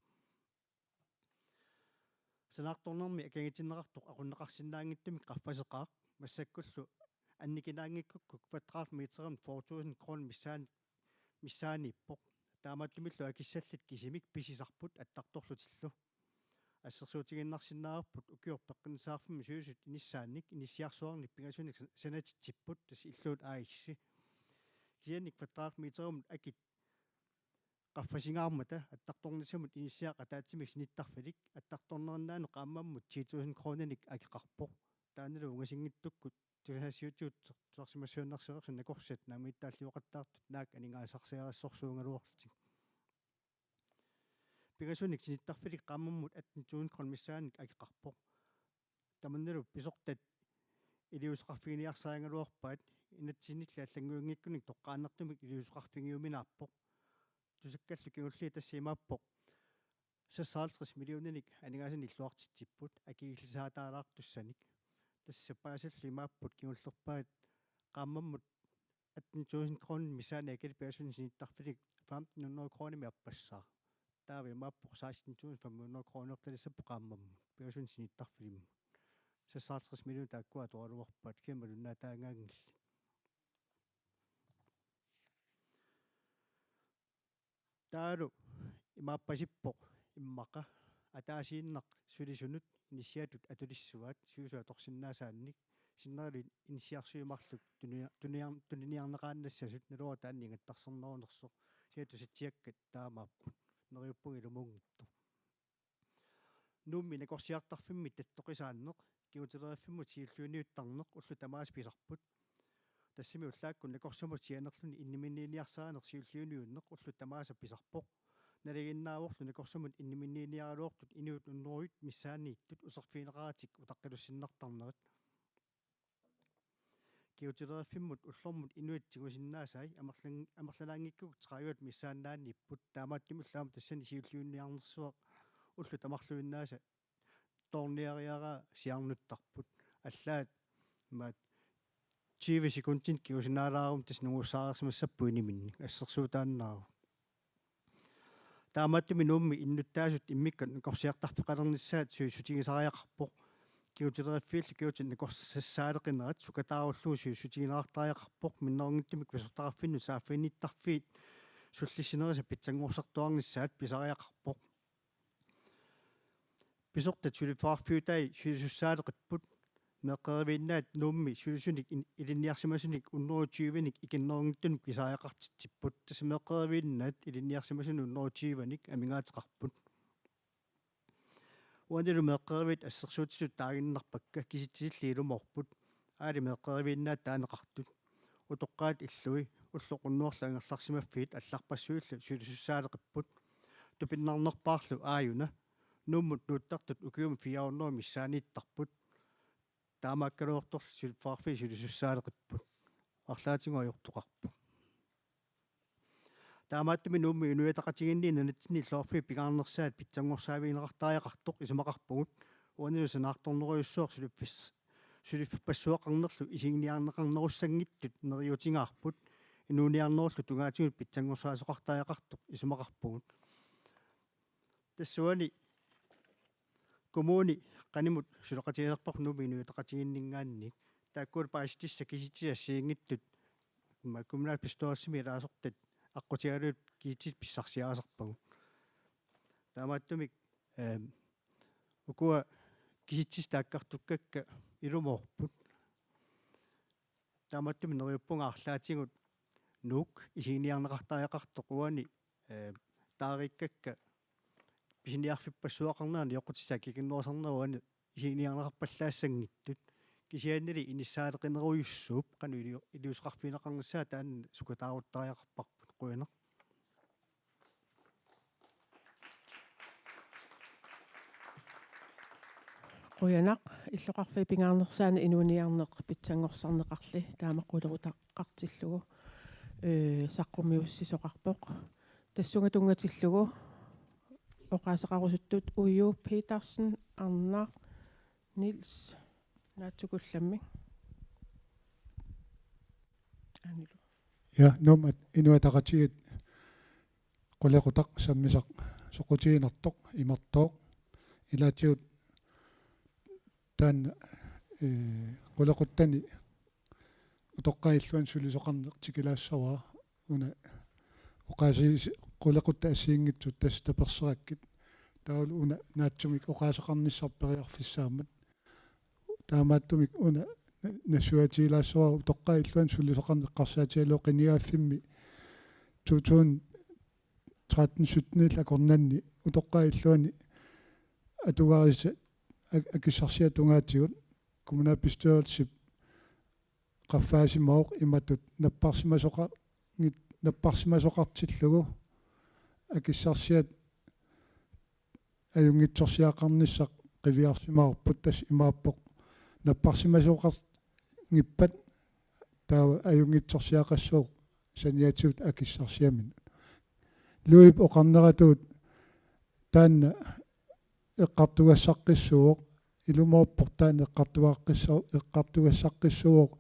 Sanaartornermi akangitinneqartoq aqunneqarsinnaanngitsumik qaffaseqaaq, massakkullu annikinaanngikkukku kvadratmeterimut fyrre tusind kroner missaani-, missaaniippoq. Taamaattumillu akissallit kisimik pisisarput attartorlutillu. Assersuutigiinnarsinnaavarput ukioq peqqinnissaqarfimmi sulisut inissaannik inissiarsuarnik pingasunik san-, sanatitsipput, tassa Illuut A/S. Kisianni kvadratmeterimut akit qaffasingaarmata attartornissamut inissiaq ataatsimik sinittarfilik attartornerinnaaneq qaammammut ti tusind kroninik akeqarpoq. Taannalu ungasinngitsukkut tusagassiuutitigut tusarsimassuannersiorsuit nakorsat naammagittaalliuqattaartut naak aningaasarsiarissorsuugaluarlutik. Pingasunik sinittarfilik qaammammut atten tusind kroner missaannik akeqarpoq. Tamannalu pisortat iliuuseqarfiginiarsarigaluarpaat, inatsinnilli allannguinngikkunik toqqaannartumik iliuuseqarfigiuminaappoq. Tusakkallu kingulliit tassa imaappoq seksoghalvtreds millioninik aningaasanik illuartitsipput akikillisaataalaartussanik. Tassa paasillu imaapput kingullerpaat qaammammut atten tusind kroner missaani akiligassat pingasunik sinittarfilik femten hundrede kronemik appassaaq. Taava imaappoq seksten tusind fem hundrede kronertalissapput qaammammut pingasunik sinittarfilimmut. Seksoghalvtreds millioner taakkua atoraluarpaat, kisianni malunnaataagaanngillat. Taavalu imaappasippoq immaqa ataasiinnaq sulisunut inissiatut atulissuaat sulisut atorsinnaasaannik, sinnerilu inissiarsuit marluk tunia-, tunia-, tuniniarneqaannassasut, naluara taanna ingattarsernerunersoq, siatusatsiakkat taamaapput, neriuppunga ilumuunngitsoq. Nuummi nakorsiartarfimmi tattoqisaanneq, kigutileriiffimmut siulliuniuttarneq ullut tamaasa pisarput. Tassami ullaakkut nakorsamut sianerluni inniminniiniarsarineq siulliuniunneq ullut tamaasa pisarpoq. Nalinginnaavorlu nakorsamut inniminniiniaraluartut inuit hunnorujut missaanniittut uterfigineqaratik utaqqilussinnartarnerat. Kigutileriiffimmut ullormut inuit tigusinnaasai amerlan-, amerlanaanngikkukkit tredivet missaannaanniipput, taamaattumillu aamma tassani siulliunniarnersuaq ullut tamarluinnaasa toorniariaraa siarnuttarput. Allaat imaat tyve sekundinik kigusinaalaarummat tassa nungussaareersimassapput iniminnik, assersuutaannaavoq. Taamaattumik Nuummi innuttaasut immikkoortut nakorsiartarfeqalernissaat sulissutigissariaqarpoq. Kigutileriffillu kigutit nakorsassaaleqinerat sukataarullugu sulissutiginiartariaqarpoq, minnerunngitsumik pisortaqarfinnut saaffiginnittarfiit sullissinerisa pitsanngorsartuarnissaat pisariaqarpoq. Pisortat suliffeqarfiutai sulisussaaleqipput. Meeqqeriviinnaat Nuummi sulisunik in-, ilinniarsimasunik hundrede tyvenik ikinnerunngitsunik pisariaqartitsipput. Tassa meeqqeriviinnaat ilinniarsimasunik hundrede tyvenik amigaateqarput. Uanilu meeqqeriviit assersuutitut taaginnarpakka, kisitsisillit ilumoorput. Aali meeqqeriviinnaat taaneqartut. Utoqqaat illui ulloq unnuarlu angerlarsimaffiit allarpassuillu sulisussaaleqipput. Tupinnarnerpaarlu aajuna Nuummut nuuttartut ukiumut fire hundrede missaanniittarput. Taamaakkaluartorli suliffeqarfiit sulisussaaleqipput. Arlaatigut ajortoqarpoq. Taamaattumik Nuummi Inuit Ataqatigiinni nunatsinni illoqarfiit pingaarnersaat pitsanngorsaavigineqartariaqartoq isumaqarpugut. Uanilu sanaartornerujussuaq suliffis-, suliffippassuaqarnerlu isiginiarneqarnerussanngitsut neriuutigaarput. Inuuniarnerullu tungaatigut pitsanngorsaasoqartariaqartoq isumaqarpugut. Tassuuna kommuni qanimut suleqatigilerparput Nuummi Inuit Ataqatigiinninngaanniit. Taakkulu paasissutissat kisitsisit assigiinngitsut, immaqa kommunalbestyrelsimi ilaasortat aqqutigalugit kisitsisit pissarsiarisarpagut. Taamaattumik, ehm, ukua kisitsisit taakkartukkakka ilumoorput. Taamaattumik neriuppunga arlaatigut Nuuk isiginiarneqartariaqartoq uani, eh, taariikkakka pisiniarfippassuaqarneranni joqutisa kikinnerusarneruani isiginiarneqarpallaassanngitsut. Kisiannili inissaaleqinerujussuup qanoq iliu-, iliuuseqarfigineqarnissaa taanna sukataaruttariaqarparput. Qujanaq. Qujanaq, illoqarfiit pingaarnersaanni inuuniarneq pitsanngorsarneqarli taama qulequtaqartillugu, ee, saqqummiussisoqarpoq. Tassunga tunngatillugu oqaaseqarusuttut Uju Petersen, Arnaq, Niels, naatsukullammik. Anilu. Ja, Nuummi Inuit Ataqatigiit qulequtaq sammisaq soqutiginartoq imartooq. Ilaatigut taanna, ee, qulequttani utoqqaat illuanni sulisoqarneq tikilaassavara, una oqaasii-, qulequttat assigiinngitsut tassa taperserakkit. Taavalu una naatsumik oqaaseqarnissarput periarfissaammat. Taamaattumik una na-, nassuiaatigilaassavara utoqqaat illuanni sulisoqarneq eqqarsaatigalugu qinigaaffimmi to tusind tretten syttenillu akornanni utoqqaat illuanni atugarisat ak-, akissarsiat tungaatigut kommunalbestyrelsip qaffaasimavoq imatut napparsimasoqa-, napparsimasoqartillugu akissarsiat ajunngitsorsiaqarnissaq qiviarsimavarput, tassa imaappoq napparsimasoqarngippat taava ajunngitsorsiaqassaaq saniatigut akissarsiaminut. Louisip oqarneratuut taanna eqqartugassaqqissuuvoq, ilumoorpoq taanna eqqartugaqqissa-, eqqartugassaqqissuuvoq,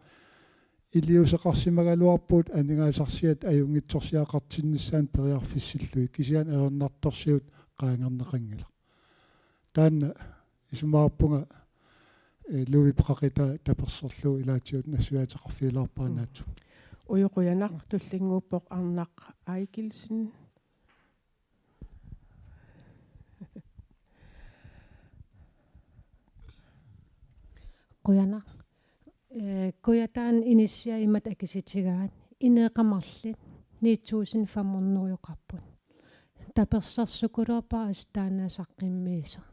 iliuuseqarsimagaluarpugut aningaasarsiat ajunngitsorsiaqartinnissaannut periarfissillugit, kisianni ajornartorsiut qaangerneqanngilaq. Taanna isumaqarpunga, eh, Louisip qaqitaa taperserlugu ilaatigut nassuiaateqarfigilaarpara. Mm. Naatsukullammik. Uju, qujanaq, tullinnguuppoq Arnaq Eigilsen. Qujanaq. Eh, Kujataani inissiat imatut akisutigaat: ineeqamarlit ni tusind fem hundredeqarput. Tapersersugaluarpara assut taanna saqqummiisoq.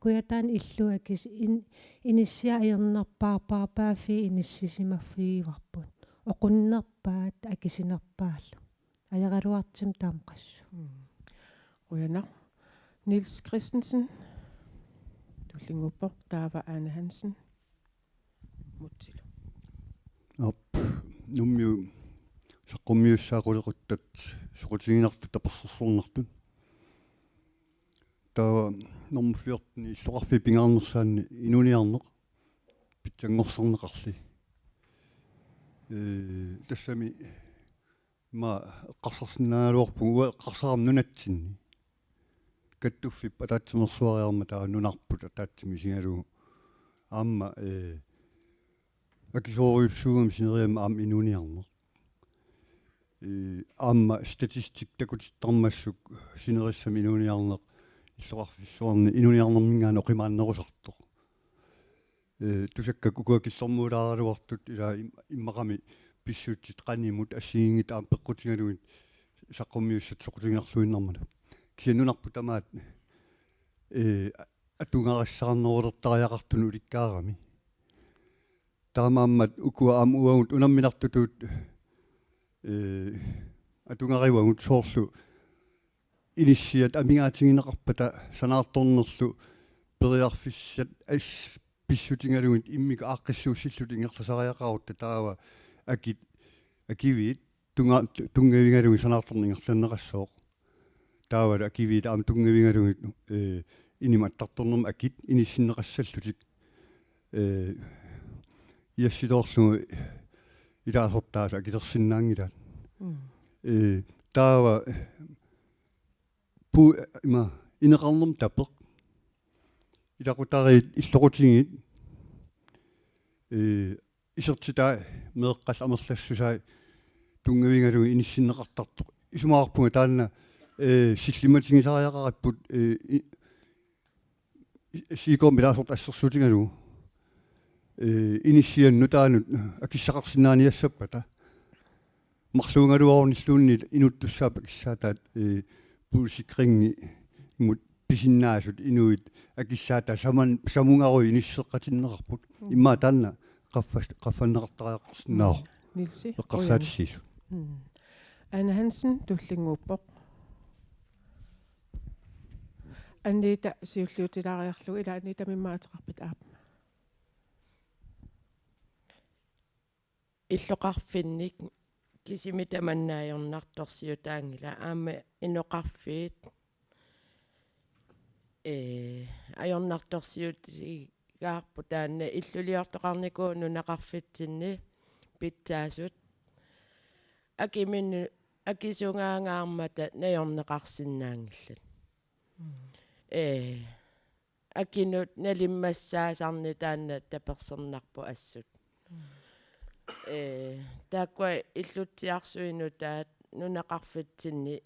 Kujataani illuat akis-, in-, inissiat ajornerpaarpaarpaaffiit inissisimaffigivarput. Oqunnerpaat akisunerpaallu. Ajoraluartumik taama qassu. Mm. Qujanaq. Niels Christensen. Tullinnguuppoq taava Ane Hansen. Mutsilu. Aap, Nuummiut saqqummiussaat qulequttat soqutiginartut tapersersornartut. Taava nummer fjorten illoqarfiit pingaarnersaanni inuuniarneq pitsanngorsarneqarli. Ee, tassami ma eqqarsarsinnaagaluarpugut, uanga eqqarsarama nunatsinni. Kattuffiup ataatsimeersuariarmat taava nunarput ataatsimut isigalugu. Aamma, ee, akisoorujussuugami sineriammi aamma inuuniarneq. Ee, aamma statistik takutittarmassuk sinerissami inuuniarneq illoqarfissuarni inuuniarnerminngaanniit oqimaannerusartoq. Ee, tusakkakka ukua killormuulaaraluartut ila im-, immaqami pissutsit qanimut assigiinngitsut aamma peqqutigalugit saqqummiussat soqutiginarluinnarmata. Kisianni nunarput tamaat, ee, atugarissaarnerulertariaqartunut ulikkaarami. Taamaammat ukua aamma uagut unamminartutut, ee, atugarivagut soorlu inissiat amigaatigineqarpata sanaartornerlu periarfissat as-, pissutigalugit immikkut aaqqissuussillutik ingerlasariaqarutta taava akit, akiviit tunga-, tu-, tunngavigalugit sanaartorneq ingerlanneqassooq. Taavalu akiviit aamma tunngavigalugit, ee, inimik attartornermut akit inissinneqassallutik. Ee, iassitoorlugu ilaasortaasut akilersinnaanngilaat. Mm. Ee, taava pu-, ima, ineqarnermut tapeq. Ilaqutariit illoqutigiit, ee, isertitai meeqqallu amerlassusai tunngavigalugit inissinneqartartoq. Isumaqarpunga taanna, ee, sillimmatigisariaqaripput, ee, i-, i-, S I K-mi ilaasortat assersuutigalugu. Ee, inissiannut taanna akissaqarsinnaaniassappata. Marluugaluarunilluunniit inuuttussaap akissaataat, ee, boligsikringimut pisinnaasut inuit akissaataat saman-, samungaruit inisseqqatinneqarput. Mm. Immaqa taanna qaffas-, qaffanneqartariaqarsinnaavoq. Mm. Nielsi, eqqarsaatissiisut. Qujan. Mm. Ane Hansen, tullinnguuppoq. Anita siulliutilaariarlugu, ila Anita immaqa ateqarpit, aap. Illoqarfinnik kisimi tamanna ajornartorsiutaanngilaq, aamma inoqarfiit, ee, ajornartorsiutigaarput taanna illuliortoqarnikuuvoq nunaqarfitsinni pitsaasut akiminnut akisungaangaarmata najorneqarsinnaanngillat. Mm. Ee, akinut nalimmassaasarneq taanna tapersersornarpoq assut. Mm. Ee, taakkua illutsiarsuinnutaat nunaqarfitsinni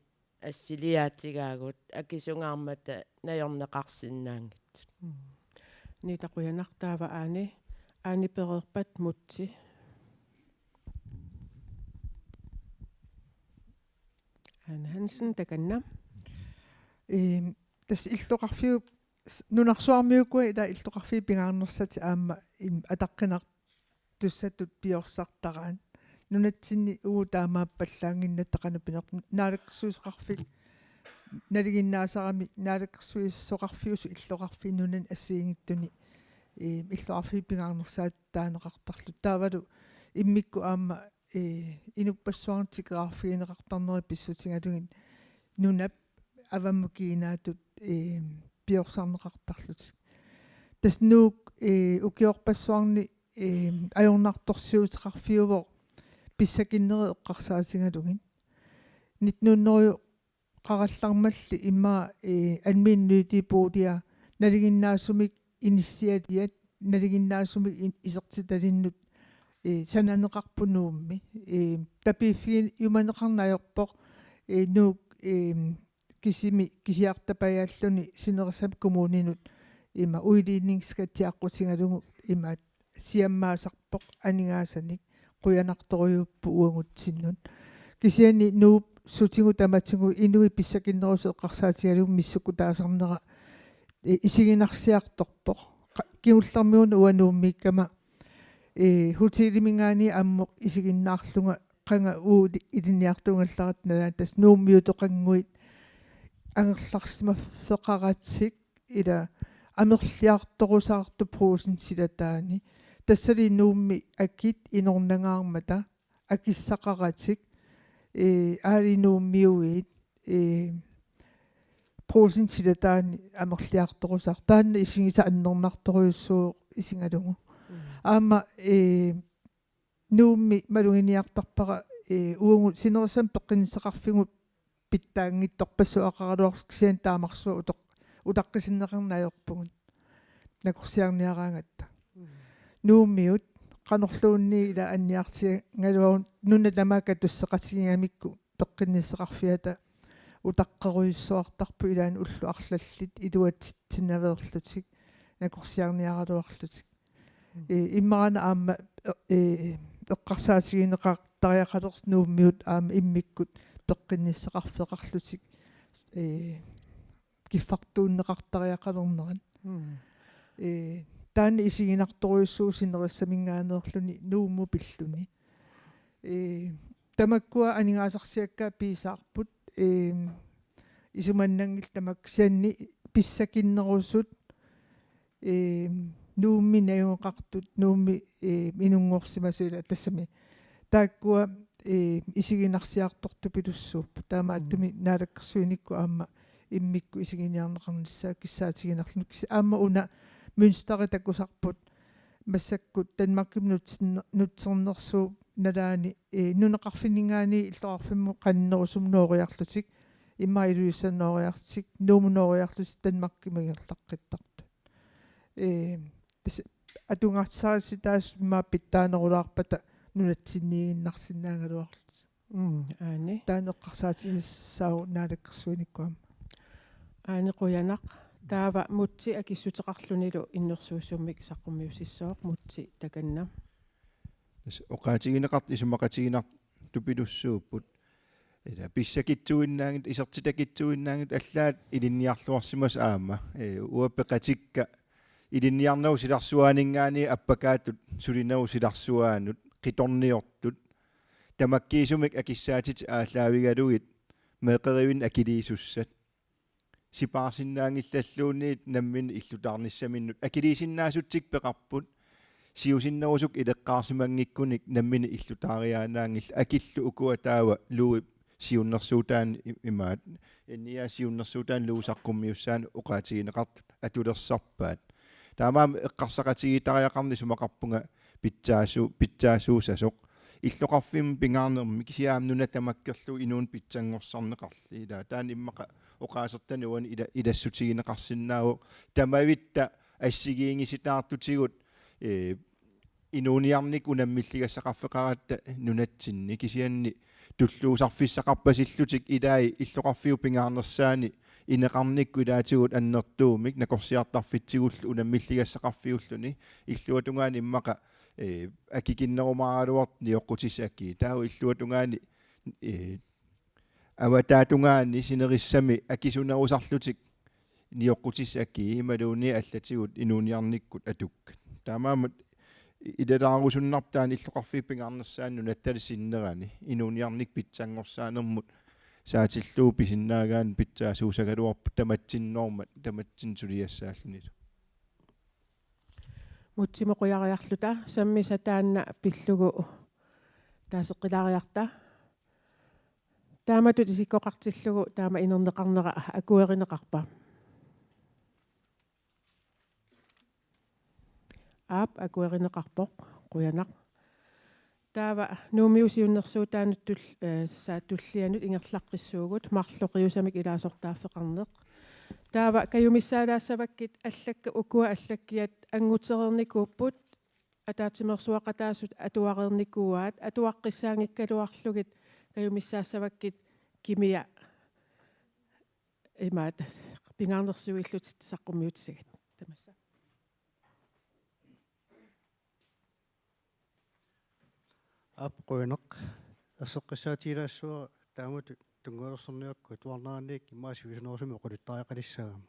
assiliaatigaagut akisungaarmata najorneqarsinnaanngitsut. Mm. Anita, qujanaq. Taava Aani, Aani pereerpat Mutsi. Ane Hansen, takanna. Ehm, tassa illoqarfiup s-, nunarsuarmi ukua ila illoqarfiit pingaarnersatik aamma im-, ataqqinartussatut piorsartaraat. Nunatsinni uagut taamaappallaannginnatta qanoq pineq-, naalakkersuisoqarfik nalinginnaasarami, naalakkersuisoqarfiusut illoqarfiit nunani assigiinngitsuni, ehm, illoqarfiit pingaarnersaat taaneqartarlutik. Taavalu immikkut aamma, ee, inuppassuarnut tikeraarfigineqartarneri pissutigalugit nunap avammut kiinaatut, ee, piorsarneqartarlutik. Tassa Nuuk, ee, ukiorpassuarni, ee, ajornartorsiuteqarfiuvoq pissakinnerit eqqarsaatigalugit. Nitten hundrede qarallarmalli immaqa, ee, almennyttige boliger nalinginnaasumik inissialiat, nalinginnaasumik in-, isertitalinnut, ee, sananeqarput Nuummi. Ee, tapiiffigiumaneqarneq ajorpoq, ee, Nuuk, ee, kisimi kisiartapajaalluni sinerissami kommuninut ima udligningsskattia aqqutigalugu ima siammaasarpoq aningaasanik, qujanartorujuupput uagutsinnut. Kisianni Nuup sutigut tamatigut inuit pissakinnerusut eqqarsaatigalugit missukkutaasarnera, e, isiginarsiartorpoq. Qa-, kingullermik una uanga Nuummiikkama, e, hoteliminngaanniit ammut isiginnaarlunga qanga uagut ilinniartuugallaratta nalaani, tassa Nuummiutoqannguit angerlarsimaffeqaratik ila amerliartorusaartut Brugsen silataani. Tassali Nuummi akit inornangaarmata akissaqaratik, ee, aali Nuummiuit, ee, Brugsen silataani amerliartorusaartut. Taanna isigisat annernartorujussuuvoq isigalugu. Mm. Aamma, ee, Nuummi maluginiartarpara, ee, uagut sinerissami peqqinnissaqarfigut pitsaanngitsorpassuaqaraluarluta, kisianni taamarsuaq utoq-, utaqqisinneqarneq ajorpugut nakorsiarniaraangatta. Nuummiut qanorluunniit ila anniarsigaluarut nuna tamaat katusseqatigigamikku peqqinnissaqarfiata utaqqerujussuartarput ilaanni ullut arlallit iluatsitsinnaveerlutik nakorsiarniaraluarlutik. Ee, immaqa una aamma, ee, eqqarsaatigineqartariaqalersoq Nuummiut aamma immikkut peqqinnissaqarfeqarlutik, ee, kiffartuunneqartariaqalernerat. Ee, taanna isiginartorujussuuvoq sinerissaminngaanneerluni Nuummut pilluni. Ee, tamakkua aningaasarsiakkaat piisaarput, ee, isumannanngillat tamakku, kisianni pissakinnerusut, ee, Nuummi najugaqartut, Nuummi, ee, inunngorsimasut ila tassami. Taakkua, ee, isiginarsiartortupilussuupput. Taamaattumik naalakkersuinikkut aamma immikkut isiginiarneqarnissaat kissaatiginarluni. Kisi-, aamma una mønsteri takusarput massakkut Danmarkimi nutsinner-, nutsernersuup nalaani, ee, nunaqarfinninngaanniit illoqarfimmut qanillinerusumut nooriarlutik, immaqa Ilulissani nooriarlutik, Nuummut nooriarlutik Danmarkimut ingerlaqqittartut. Ee, tassa atugarisarsiutaasut immaqa pitsaanerulaarpata nunatsinniiginnarsinnaagaluarlutik. Mm, aani. Taanna eqqarsaatigissaaq naalakkersuinikkut aamma. Aani qujanaq. Taava Mutsi akissuteqarlunilu innersuussummik saqqummiussissooq, Mutsi takanna. Tassa oqaatigineqartut isumaqatiginartupilussuupput. Ila pissakitsuinnaanngitsut, isertitakitsuinnaanngitsut allaat ilinniarluarsimasut aamma. Ee, uanga peqatikka ilinniarnerup silarsuaaninngaanniit appakaattut sulinerup silarsuaanut qitorniortut. Tamakkiisumik akissaatit aallaavigalugit meeqqerivinnik akiliisussat. Sipaarsinnaanngillalluunniit namminneq illutaarnissaminnut. Akiliisinnaasutsikkut peqarput. Siusinnerusukkut ileqqaarsimanngikkunik namminneq illutaariaannaanngillat. Akillu ukua taava Louisip siunnersuutaani i-, imaat. N I A siunnersuutaani Louisip saqqummiussaani oqaatigineqartut atulersarpaat. Taamaammat eqqarsaqatigiittariaqarneq isumaqarpunga pitsaasu-, pitsaasuussasoq. Illoqarfimmut pingaarnermi kisianni aamma nuna tamakkerlugu inuuneq pitsanngorsarneqarli. Ila taanna immaqa oqaasertanik uani ila-, ilassutigineqarsinnaavoq. Tamavitta assigiinngisitaartutigut, ee, inuuniarnikkut unammilligassaqarfeqaratta nunatsinni, kisianni tulluusarfissaqarpasillutik ilai illoqarfiup pingaarnersaani ineqarnikkut ilaatigut annertuumik nakorsiartarfitsigullu unammilligassaqarfiulluni, illuatungaani immaqa, ee, akikinnerumaaraluartut nioqqutissat akii. Taava illuatungaani, ee, avataatungaani sinerissami akisunerusarlutik nioqqutissat akii imaluunniit allatigut inuuniarnikkut atukkat. Taamaammat i-, ilalaarusunnarpoq taanna illoqarfiup pingaarnersaani nunatta sinnerani inuuniarnikkut pitsanngorsaanermut saatillugu pisinnaagaanni pitsaasuussagaluarpoq tamatsinnoormat, tamatsinni suliassaallunilu. Mutsimut qujariarluta, sammisaq taanna pillugu taaseqqilaariarta. Taamatut isikkoqartillugu taama inerneqarnera akuerineqarpa? Aap, akuerineqarpoq. Qujanaq. Taava Nuummiut siunnersuutaanut tul-, eh, saa tullianut ingerlaqqissuugut, marloqiusamik ilaasortaaffeqarneq. Taava kajumissaalaassavakkit allakkat, ukua allakkiat angutereernikuupput, ataatsimeersuaqataasut atuareernikuuaat, atuaqqissaanngikkaluarlugit kajumissaassavakkit kimia imaat pingaarnersiuillutit saqqummiutissagit. Tamassa. Aap, qujanaq. Erseqqissaatigilaassuara taamatut tunngavilersorniakku atuarneraniit immaqa siusinnerusumik oqaluttariaqalissaagama.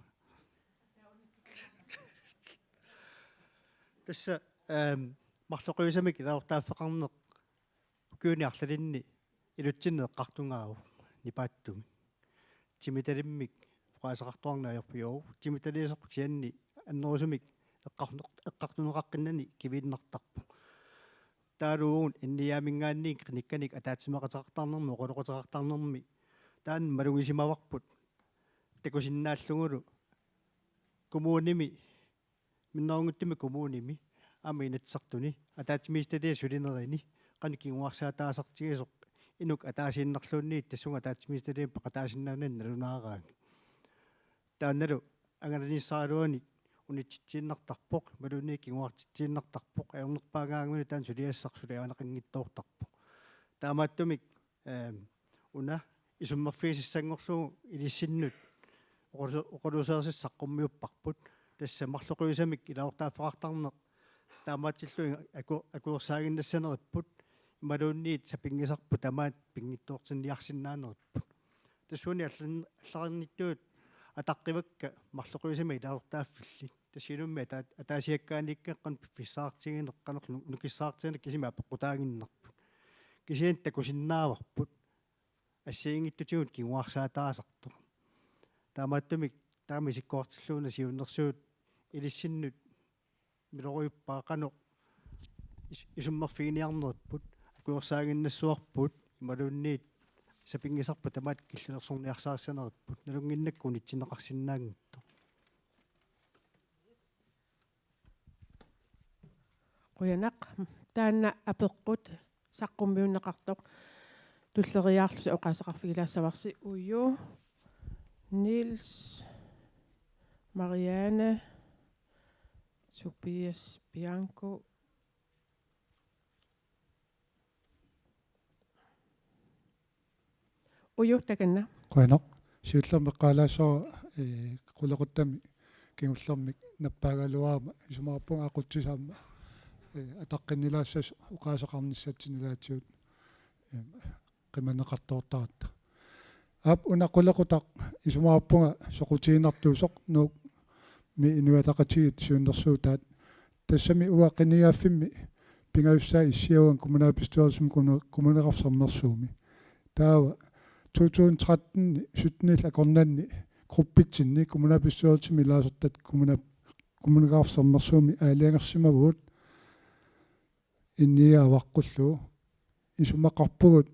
Tassa, ehm, marloqiusamik ilaasortaaffeqarneq ukiuni arlalinni ilutsinni eqqartugaavoq nipaatsumik. Timitalimmik oqaaseqartuarneq ajorput, jo. Timitaliisoq kisianni annerusumik eqqarneq-, eqqartuneqaqqinnani kiviinnartarpoq. Taavalu uagut N I A-minngaanniit klinikkanik ataatsimeeqateqartarnermi oqaloqateqartarnermi taanna malugisimavarput takusinnaallugulu kommunimi, minnerunngitsumik kommunimi aamma Inatsisartuni ataatsimiititaliap sulinerini qanoq kinguarsaataasartigisoq inuk ataasiinnarluunniit tassunga ataatsimiititaliami peqataasinnaanani nalunaaraangat. Taannalu angalanissaraluanik unitsitsiinnartarpoq, imaluunniit kinguartitsiinnartarpoq, ajornerpaagaangamik taanna suliassaq suliarineqanngitsoortarpoq. Taamaattumik, ehm, una isummerfigisassanngorlugu ilissinnut oqalu-, oqaluuserisassaqqummiupparput, tassa marloqiusamik ilaasortaaffeqartarneq taamaatsillugu aku-, akuersaaginnassaneripput, imaluunniit sapinngisarput tamaat pinngitsoortinniarsinnaaneripput. Tassuuna allan-, allarnittut ataqqivakka marloqiusamik ilaasortaaffillit. Tassa ilummi ata-, ataasiakkaaniikkakkut piffissaqartigineq qanoq nu-, nukissaqartigineq kisimi apeqqutaaginnarput. Kisianni takusinnaavarput. Assigiinngitsutigut kinguarsaataasartoq. Taamaattumik taama isikkoqartillugu una siunnersuut ilissinnut miloriuppaa qanoq is-, isummerfiginiarneripput, akuersaaginnassavarput, imaluunniit sapinngisarput tamaat killilersorniarsarissaneripput, nalunnginnakku unitsinneqarsinnaanngitsoq. Qujanaq, taanna apeqqut saqqummiunneqartoq tulleriiaarlusi oqaaseqarfigilaassavarsi. Uju, Niels, Marianne, Tobias, Bianco. Uju, takanna. Qujanaq. Siullermik eqqaalaassavara, ee, qulequttami kingullermik nappaagaluarama isumaqarpunga aqutsisoq aamma, ee, ataqqinnilaassasoq oqaaseqarnissatsinnut ilaatigut, ee, qimaneqartoortaratta. Aap, una qulequtaq isumaqarpunga soqutiginartuusoq Nuummi Inuit Ataqatigiit siunnersuutaat. Tassami uanga qinigaaffimmi pingajussaat issiavunga kommunalbestyrelsimi kommu-, Kommuneqarfik Sermersuumi. Taava to tusind tretten sytten akornanni gruppitsinni kommunalbestyrelsimi ilaasortat kommuna-, Kommuneqarfik Sermersuumi aalajangersimavugut inniaavaqqullu. Isumaqarpugut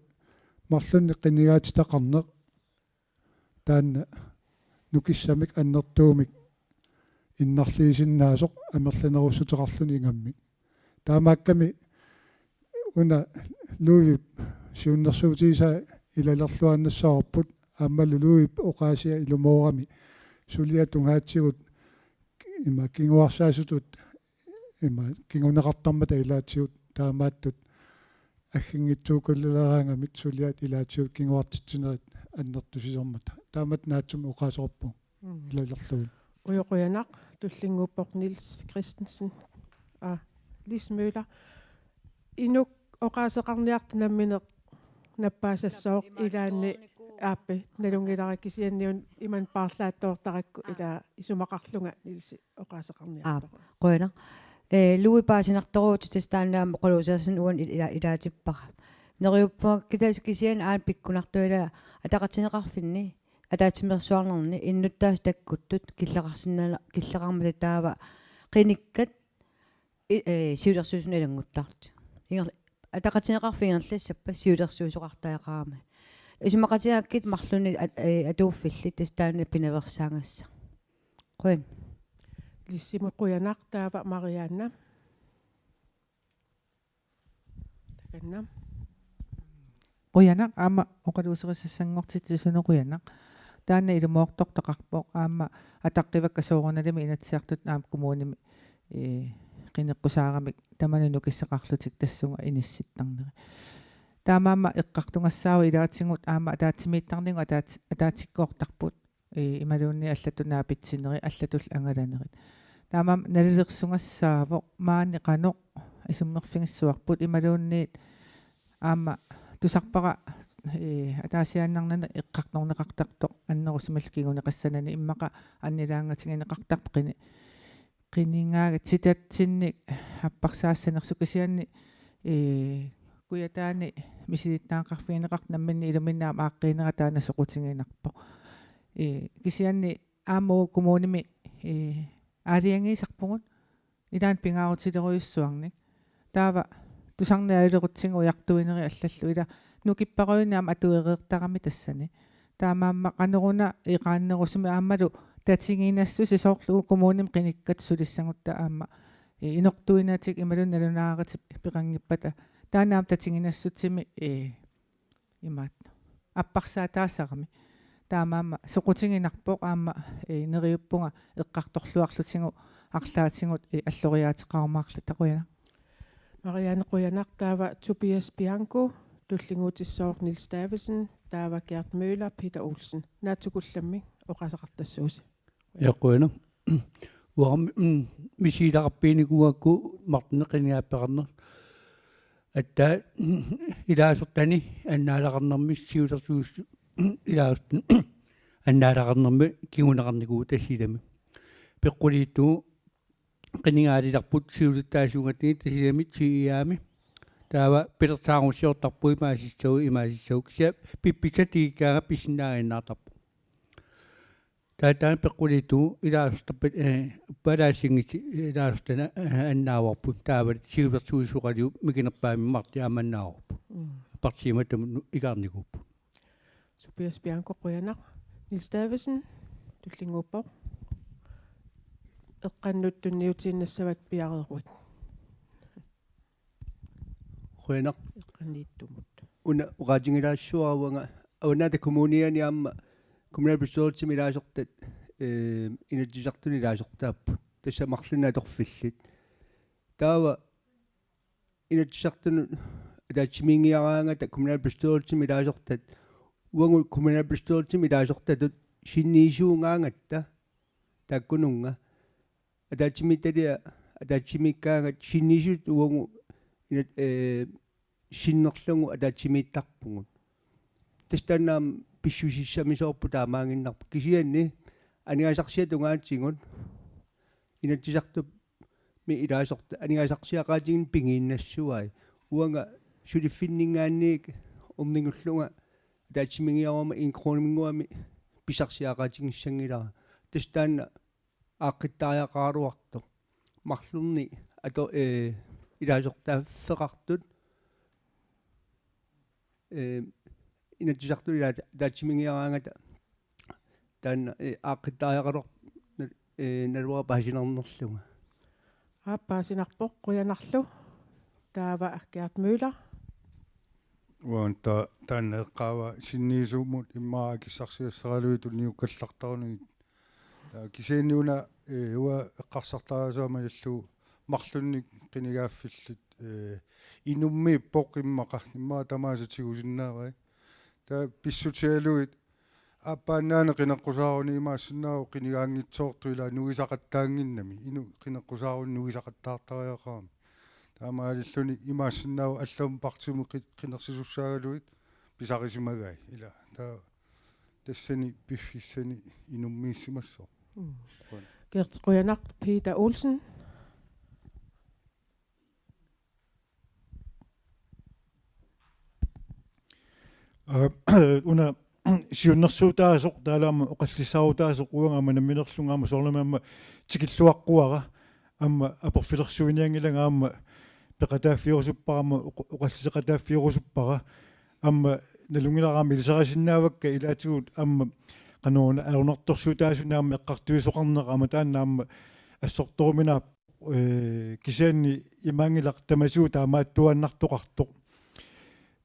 marlunnik qinigaatitaqarneq taanna nukissamik annertuumik innarliisinnaasoq amerlanerussuteqarluni ingammik. Taamaakkami una Louisip siunnersuutigisaa ilalerluaannassavarput aammalu Louisip oqaasia ilumoorami suliat tungaatigut ima kinguarsaasutut ima kinguneqartarmata ilaatigut taamaattut agginngitsuukuleraangamik suliat ilaatigut kinguartitsinerit annertusisarmata. Taamatut naatsumik oqaaseqarpunga. Mm. Ilalerlugu. Uju qujanaq, tullinnguuppoq Niels Christensen. Aa, Lis Møller. Inuk oqaaseqarniartoq nammineq nappaasassooq ilaanni aappi nalunngilara kisianni una imannak paarlaattoortarakku ilaa isumaqarlunga Nielsi oqaaseqarniartoq. Aap, qujanaq. Ee, Louis paasinartorujuuvoq tassa taanna aamma oqaluuserisassanut uani ila-, ilaatippara. Neriuppunga kitaas kisianni aana pikkunartoq ilaa ataqatigiinneqarfinni, ataatsimeersuarnerni innuttaasut takkuttut killeqarsinnaa-, killeqarmata taava qinikkat i-, ee, siulersuisuni ilannguttartut. Inger-, ataqatigiinneqarfik ingerlassappat siulersuisoqartariaqarami. Isumaqatigiinngikkit marlunnik at-, ee, atuuffillit tassa taanna pinaveersaagassaq. Qujan. Lissimut qujanaq, taava Marianna. Takanna. Qujanaq, aamma oqaluuserisassanngortitsisut qujanaq. Taanna ilumoortortaqarpoq aamma ataqqivakka soorunalimi Inatsisartut aamma kommunimi, ee, qineqqusaaramik tamanut nukissaqarlutik tassunga inissittarneri. Taamaammat eqqartugassaavoq ilaatigut aamma ataatsimiittarnigut ataats-, ataatsikkoortarput. Ee, imaluunniit allatut naapitsinerit, allatullu angalanerit. Taamaammat nalilersugassaavoq maani qanoq isummerfigissavarput imaluunniit aamma tusarpara, ee, ataasiaannarnani eqqartorneqartartoq annerusumillu kinguneqassanani immaqa annilaangatigineqartarpoq qini-, qinigaatit tatsinnik apparsaassanersoq kisianni, ee, Kujataani misilittagaqarfigineqartoq namminneq iluminni aamma aaqqiinera taanna soqutiginarpoq. Ee, kisianni aamma uagut kommunimi, ee, aalajangiisarpugut ilaanni pingaarutilerujussuarnik. Taava tusarnaalerutsigu ujartuinerit allallu ila nukipparujunnik aamma atuereertarami tassani. Taamaammat qanoruna eqaannerusumik aammalu tatiginassuseq soorlu uagut kommunimi qinikkat sulissagutta aamma, ee, inortuinnatik imaluunniit nalunaaritsi peqanngippata. Taanna aamma tatiginassutsimi, ee, imaattoq apparsaataasarami. taamaammat soqutiginarpoq aamma, eh, neriuppunga eqqartorluarlutigu arlaatigut, eh, alloriaateqarumaarluta. Qujanaq. Marianne, qujanaq. Taava Tobias Bianco, tullinnguutissooq Niels Davidsen, taava Gert Møller, Peter Olsen. Naatsukullammik oqaaseqartassuusi. Ja, qujanaq. Uanga, mm, misigilaarpiinikuugakku Martin qinigaaffeqarneq. Aatsaat, mm, ilaasortani annaaleqarnermi siulersuis-, ilaasortani annaaleqarnermi kinguneqarnikuuvoq Tasiilami. Peqquliittugut qinigaalilerput siulittaasuugatsigit Tasiilami T I A-mi. Taava pilersaarusiortarpugut imaasissagut, imaasissagut. Kisianni piffissaq tikikkaangat pisinnaajunnaartarpoq. Taava taanna peqquliittugut ilaasortarpat, eh, uppalaassinngitsi ilaasortani, eh, annaavarput. Taava siulersuisoqaliuk mikinerpaamik Martin aamma annaavarput. Mm. Partiimut tamanut ikaarnikuupput. Tobias Bianco, qujanaq. Niels Davidsen, tullinnguuppoq. Eqqannut tunniutiinnassavat piareeruit. Qujanaq. Eqqaniittumut. Una oqaatigilaassuara uanga Avannaata Kommuniani aamma kommunalbestyrelsimi ilaasortat, eh, Inatsisartuni ilaasortaapput. Tassa marlunnik atorfillit. Taava Inatsisartunut ataatsimiinniaraangata kommunalbestyrelsimi ilaasortat, uagut kommunalbestyrelsimi ilaasortatut sinniisuugaangatta taakkununnga. Ataatsimiititaliaq ataatsimiikkaangat sinniisutut uagut inat-, eh, sinnerlugu ataatsimiittarpugut. Tassa taanna aamma pissusissamisoorpoq taamaaginnarpoq. Kisianni aningaasarsiat tungaatigut Inatsisartumi ilaasortat aningaasarsiaqaatigineq pigiinnassavai. Uanga suliffinninngaanniit ornigullunga ataatsimiigiaruma en kroninnguami pisarsiaqaatigissanngilara. Tassa taanna aaqqittariaqaraluartoq. Marlunnik ato-, eh, ilaasortaaffeqartut, eh, Inatsisartut ilaat ataatsimiigiaraangata taanna, eh, aaqqittariaqaluar-, eh, naluara paasinarnerlunga. Aap, paasinarpoq, qujanarlu. Taava Gert Møller. Uanga ta-, taanna eqqaavara sinniisumut immaqa akissarsiassaraluit tunniukkallartarunigit. Taava kisianni una, eh, uanga eqqarsartariaaseq aamma illu marlunnik qinigaaffillit, eh, inummiippoq immaqa, immaqa tamaasa tigusinnaavai. Taava pissutigalugit aappaannaani qineqqusaaruni imaassinnaavoq qinigaanngitsoortut ila nuisaqattaannginnami, inuk qineqqusaaruni nuisaqattaartariaqarami. Taamaalilluni imaassinnaavoq allamut partiimut qi-, qinersisussaagaluit pisarisimagai ila. Taava tassani piffissani inummiissimassaaq. Mm. Qujan. Gert, qujanaq. Peter Olsen. Aa, una siunnersuutaasoq taalaama oqallissaarutaasoq uanga aamma nammineerlunga aamma soorunami aamma tikilluaqquara aamma aporfilersuinianngilanga aamma peqataaffigerusuppara aamma oq-, oqalliseqataaffigerusuppara aamma nalunngilara aamma ilisarisinnaavakka ilaatigut aamma qanoruna ajornartorsiutaasuni aamma eqqartuisoqarneq aamma taanna aamma assortoruminaappoq. Eh, kisianni imaanngilaq tamatigut taamaattuaannartoqartoq.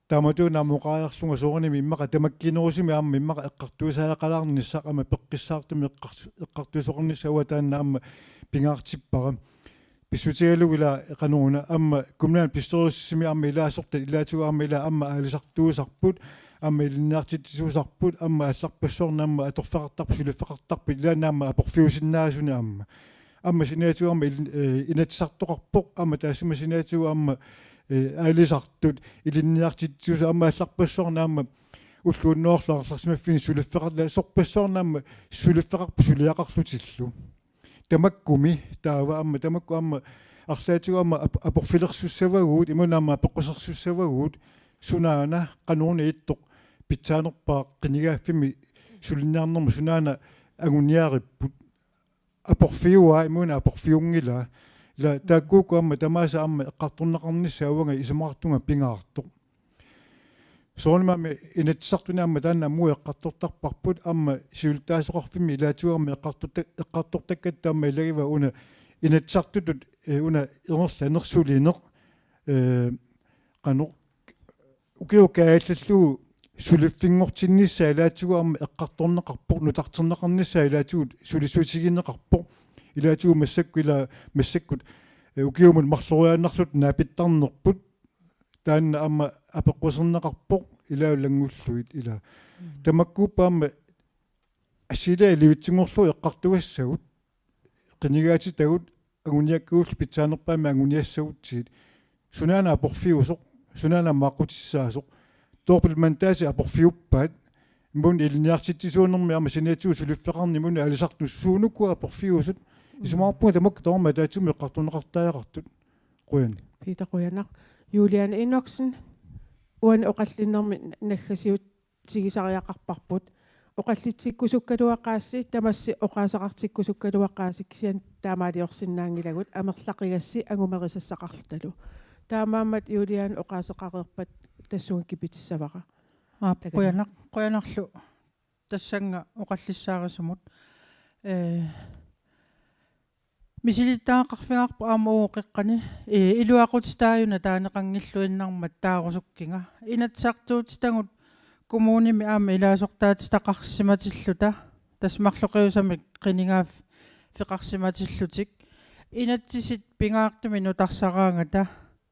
Taamatuuna aamma oqariarlunga soorunami immaqa tamakkiinerusumik aamma immaqa eqqartuisariaqalaarnissaq aamma peqqissaartumik eqqars-, eqqartuisoqarnissaq uanga taanna aamma pingaartippara. Pissutigalugu ila qanoruna aamma kommunalbestyrelsimi aamma ilaasortat ilaatigut aamma ila aamma aalisartuusarput, aamma ilinniartitsisuusarput, aamma allarpassuarnik aamma atorfeqartarput, suliffeqartarput, ilaanni aamma aporfiusinnaasunik aamma. Aamma saniatigut aamma il-, eh, Inatsisartoqarpoq, aamma taassuma saniatigut aamma, eh, aalisartut, ilinniartitsisuusut aamma allarpassuarnik aamma ulloq unnuarlu angerlarsimaffinni suliffeqar-, sorpassuarnik aamma suliffeqarput suliaqarlutillu. Tamakkumi taava aamma tamakku aamma arlaatigut aamma ap-, aporfilersussavagut, imaluunniit aamma apeqqusersussavagut, sunaana qanoruna ittoq pitsaanerpaaq qinigaaffimmi sulinniarnermut sunaana anguniaripput. Aporfiuaa imaluunniit aporfiunngilaa. Ila taakkuuku aamma tamaasa aamma eqqartorneqarnissaat uanga isumaqartunga pingaartoq. Soorunami aamma Inatsisartuni aamma taanna aamma uagut eqqartortarparput aamma siulittaasoqarfimmi ilaatigut aamma eqqartorta-, eqqartortakkatta aamma ilagivaat una Inatsisartutut, eh, una ingerlanersulineq, eh, qanoq ukiut kaajallallugu suliffinngortinnissaa ilaatigut aamma eqqartorneqarpoq, nutarterneqarnissaa ilaatigut sulissutigineqarpoq, ilaatigut massakkut ila, massakkut, eh, ukiumut marloriaannarluta naapittarnerput, taanna aamma apeqquserneqarpoq ilaalu ilanngullugit ila. Mm. Tamakkuupput aamma assilaat ilivitsinngorlugu eqqartugassagut, qinigaatitagut anguniakkagullu pitsaanerpaamik anguniassagutsigit, sunaana aporfiusoq, sunaana aamma aqqutissaasoq, dobbeltmandatit aporfiuppaat, imaluunniit ilinniartitsisuunermi aamma saniatigut suliffeqarneq imaluunniit aalisartut suunukua aporfiusut, isumaqarpunga tamakku tamarmik ataatsimut eqqartorneqartariaqartut. Qujan. Peter, qujanaq. Juliane Enoksen, uani oqallinnermi naggasiutigisariaqarparput. Oqallitsikkusukkaluaqaasi, tamassi oqaaseqartikkusukkaluaqaasi, kisianni taamaaliorsinnaanngilagut, amerlaqigassi angumerisassaqarlutalu. Taamaammat Juliane oqaaseqareerpat tassunga kipitissavara. Aap, takanna. Qujanaq, qujanarlu tassannga oqallissaarisumut. Ee, misilittagaqarfigaarput aamma uagut qeqqani, ee, iluaqutitaajuna taaneqanngilluinnarmat taarusukkiga. Inatsisartuutitagut kommunimi aamma ilaasortaatitaqarsimatilluta, tassa marloqiusamik qinigaaffeqarsimatillutik. Inatsisit pingaartumik nutarsaraangata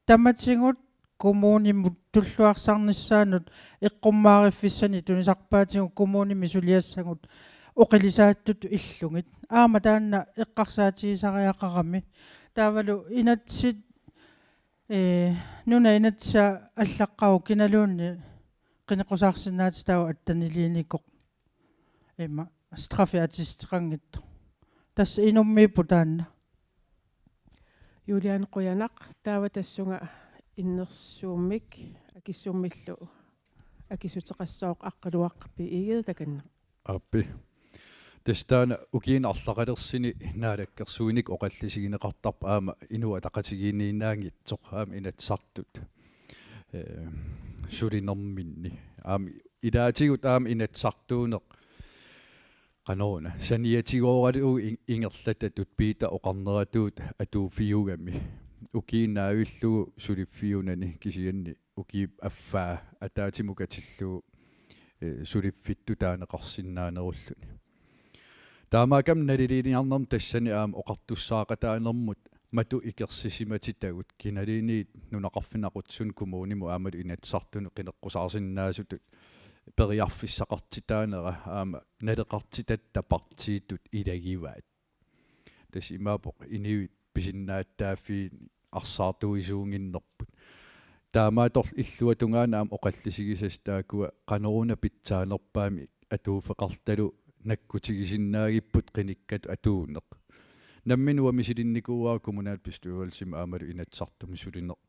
tamatigut kommunimut tulluarsarnissaanut eqqummaariffissanik tunisarpaatigut kommunimi suliassagut oqilisaattutut illugit. Aamma taanna eqqarsaatigisariaqarami. Taavalu inatsit, ee, nunap inatsisaa allaqqavoq kinaluunniit qineqqusaarsinnaatitaavoq atteniliinikoq. Ima, straffeattesteqanngitsoq. Tassa inummiipput taanna. Juliane, qujanaq, taava tassunga innersuummik akissummillu akissuteqassooq Aqqaluaq B. Egede, takanna. Aappi. Tassa taanna ukiuni arlaqalersuni naalakkersuinikkut oqallisigineqartarpoq aamma Inuit Ataqatigiinniinnaanngitsoq aamma Inatsisartut, ee, sulinerminni. Aamma ilaatigut aamma Inatsisartuuneq qanoruna saniatigooralugu in-, ingerlatatut Peter oqarneratuut atuuffiugami. Ukiup naavillugu suliffiunani kisianni ukiup affaa ataatsimut katillugu, ee, suliffittut taaneqarsinnaanerulluni. Taamaakkami naliliiniarnermi tassani aamma oqartussaaqataanermut matu ikersisimatittagut kinaluunniit nunaqarfinni aqutsisuni kommunimut aammalu Inatsisartuni qineqqusaarsinnaasutut periarfissaqartitaanera aamma naleqartitatta partiitut ilagivaat. Tassa imaappoq inuit pisinnaatitaaffiit arsaartuisuunnginnerput. Taamaattorli illuatungaani aamma oqallisigisassat taakkua qanoruna pitsaanerpaamik atuuffeqarlutalu nakkutigisinnaagipput qinikkatut atuuneq. Nammineq uanga misilinnikuuara kommunalbestyrelsimi aammalu Inatsisartumi sulineq.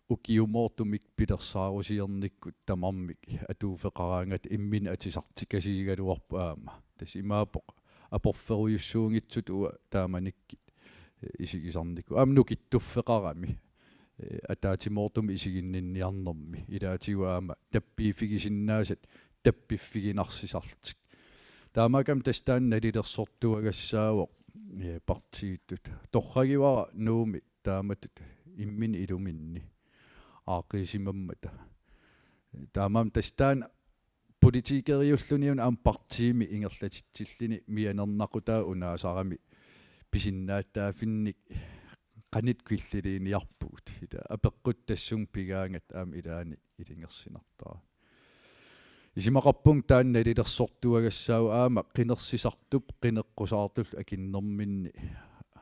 Ukiumoortumik pilersaarusiornikkut tamarmik atuuffeqaraangata imminut atisartikasigigaluarpoq aamma. Tassa imaappoq aporferujussuunngitsutut uanga taamanikkut, ee, isigisarnikuuara. Aamma nukittuffeqarami, ee, ataatsimoortumik isiginninniarnermi. Ilaatigut aamma tappiiffigisinnaasat tappiffigineqarsisarlutik. Taamaakkami tassa taanna nalilersortuagassaavoq, ee, partiitut. Torragivara Nuummi taamatut imminut iluminni aaqqiisimammata. Taamaammat tassa taanna politikeriulluni una aamma partiimi ingerlatitsilluni mianernaqutaa unaasarami pisinnaatitaaffinnik qanoq killiliiniarpugut. Ila apeqqut tassunga pigaangat aamma ilaanni ilungersunartara. Isumaqarpunga taanna nalilersortuagassaavoq aamma qinersisartup qineqqusaartullu akunnerminni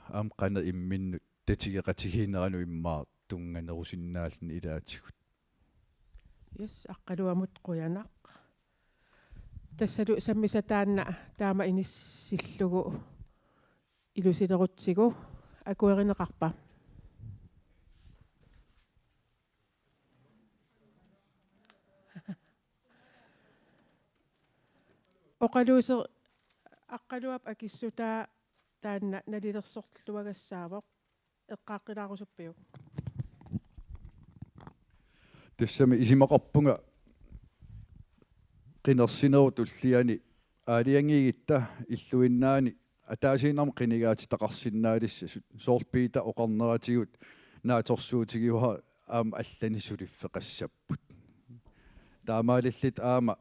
aamma qanoq imminnut tatigeqatigiinneranut immaqa tunnganerusinnaalluni ilaatigut. Yes, Aqqaluamut qujanaq. Tassalu sammisaq taanna taama inissillugu ilusilerutsigu akuerineqarpa? Oqaluuse-, Aqqaluap akissutaa taanna nalilersorluagassaavoq. Eqqaaqqilaarusuppiuk? Tassami isumaqarpunga qinersinerup tulliani aalajangiigutta illuinnaani ataasiinnarmik qinigaatitaqarsinnaalissasoq, soorlu Peter oqarneratigut naatsorsuutigivara aamma allanik suliffeqassapput. Taamaalilluta aamma,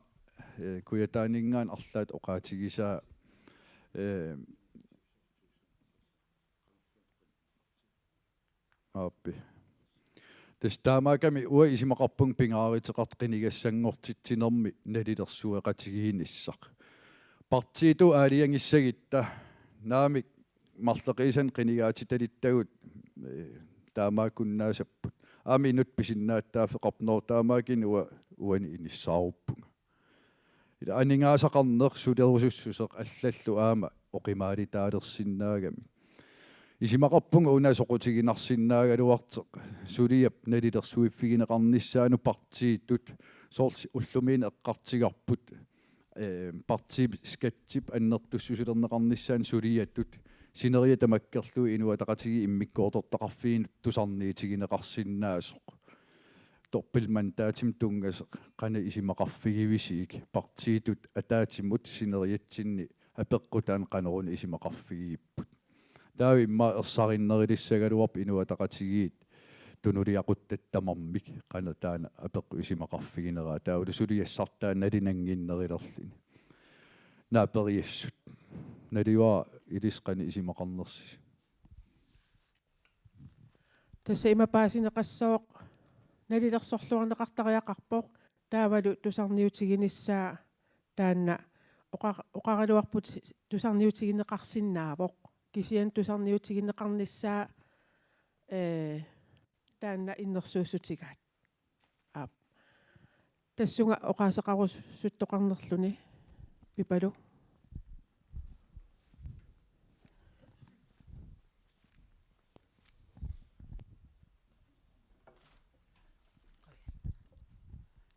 eh, Kujataaninngaanniit arlaat oqaatigisaa, eh, aappi. Tassa taamaakkami uanga isumaqarpunga pingaaruteqartoq qinigassanngortitsinermi nalilersueqatigiinnissaq. Partiitut aalajangissagutta naamik marloqiusanik qinigaatitalittagut, eh, taamaakkunnaassapput. Aamma inuttut pisinnaatitaaffeqarput, nå, taamaakkami uanga uani inissaaruppunga. Ila aningaasaqarneq sulerusussuseq allallu aamma oqimaalitaalersinnaagami. Isumaqarpunga una soqutiginarsinnaagaluartoq suliap nalilersuiffigineqarnissaanut partiitut, soorlu ullumikkut eqqartugarput, eh, partiip skattip annertussusilerneqarnissaanut suliatut, sineriak tamakkerlugu Inuit Ataqatigiit immikkoortortaqarfiinut tusarniutigineqarsinnaasoq. Dobbeltmandatimut tunngasoq qanoq isumaqarfigivisigik, partiitut ataatsimut sineriatsinni apeqqutaanut qanoruna isumaqarfigigipput. Taava immaqa ersarinnerulissagaluarpoq Inuit Ataqatigiit tunuliaquttatta tamarmik qanoq taanna apeqqut isumaqarfigineraat. Taavalu suliassartaa nalunannginnerulerluni. Naaperiassut. Naluara ilissi qanoq isumaqarnersusi. Tassa ima paasineqassooq, nalilersorluarneqartariaqarpoq, taavalu tusarniutiginissaa taanna oqa-, oqaraluarput tusarniutigineqarsinnaavoq. Kisianni tusarniutigineqarnissaa, eh, taanna innersuussutigaat. Aap. Tassunga oqaaseqarusuttoqarnerluni Pipalu.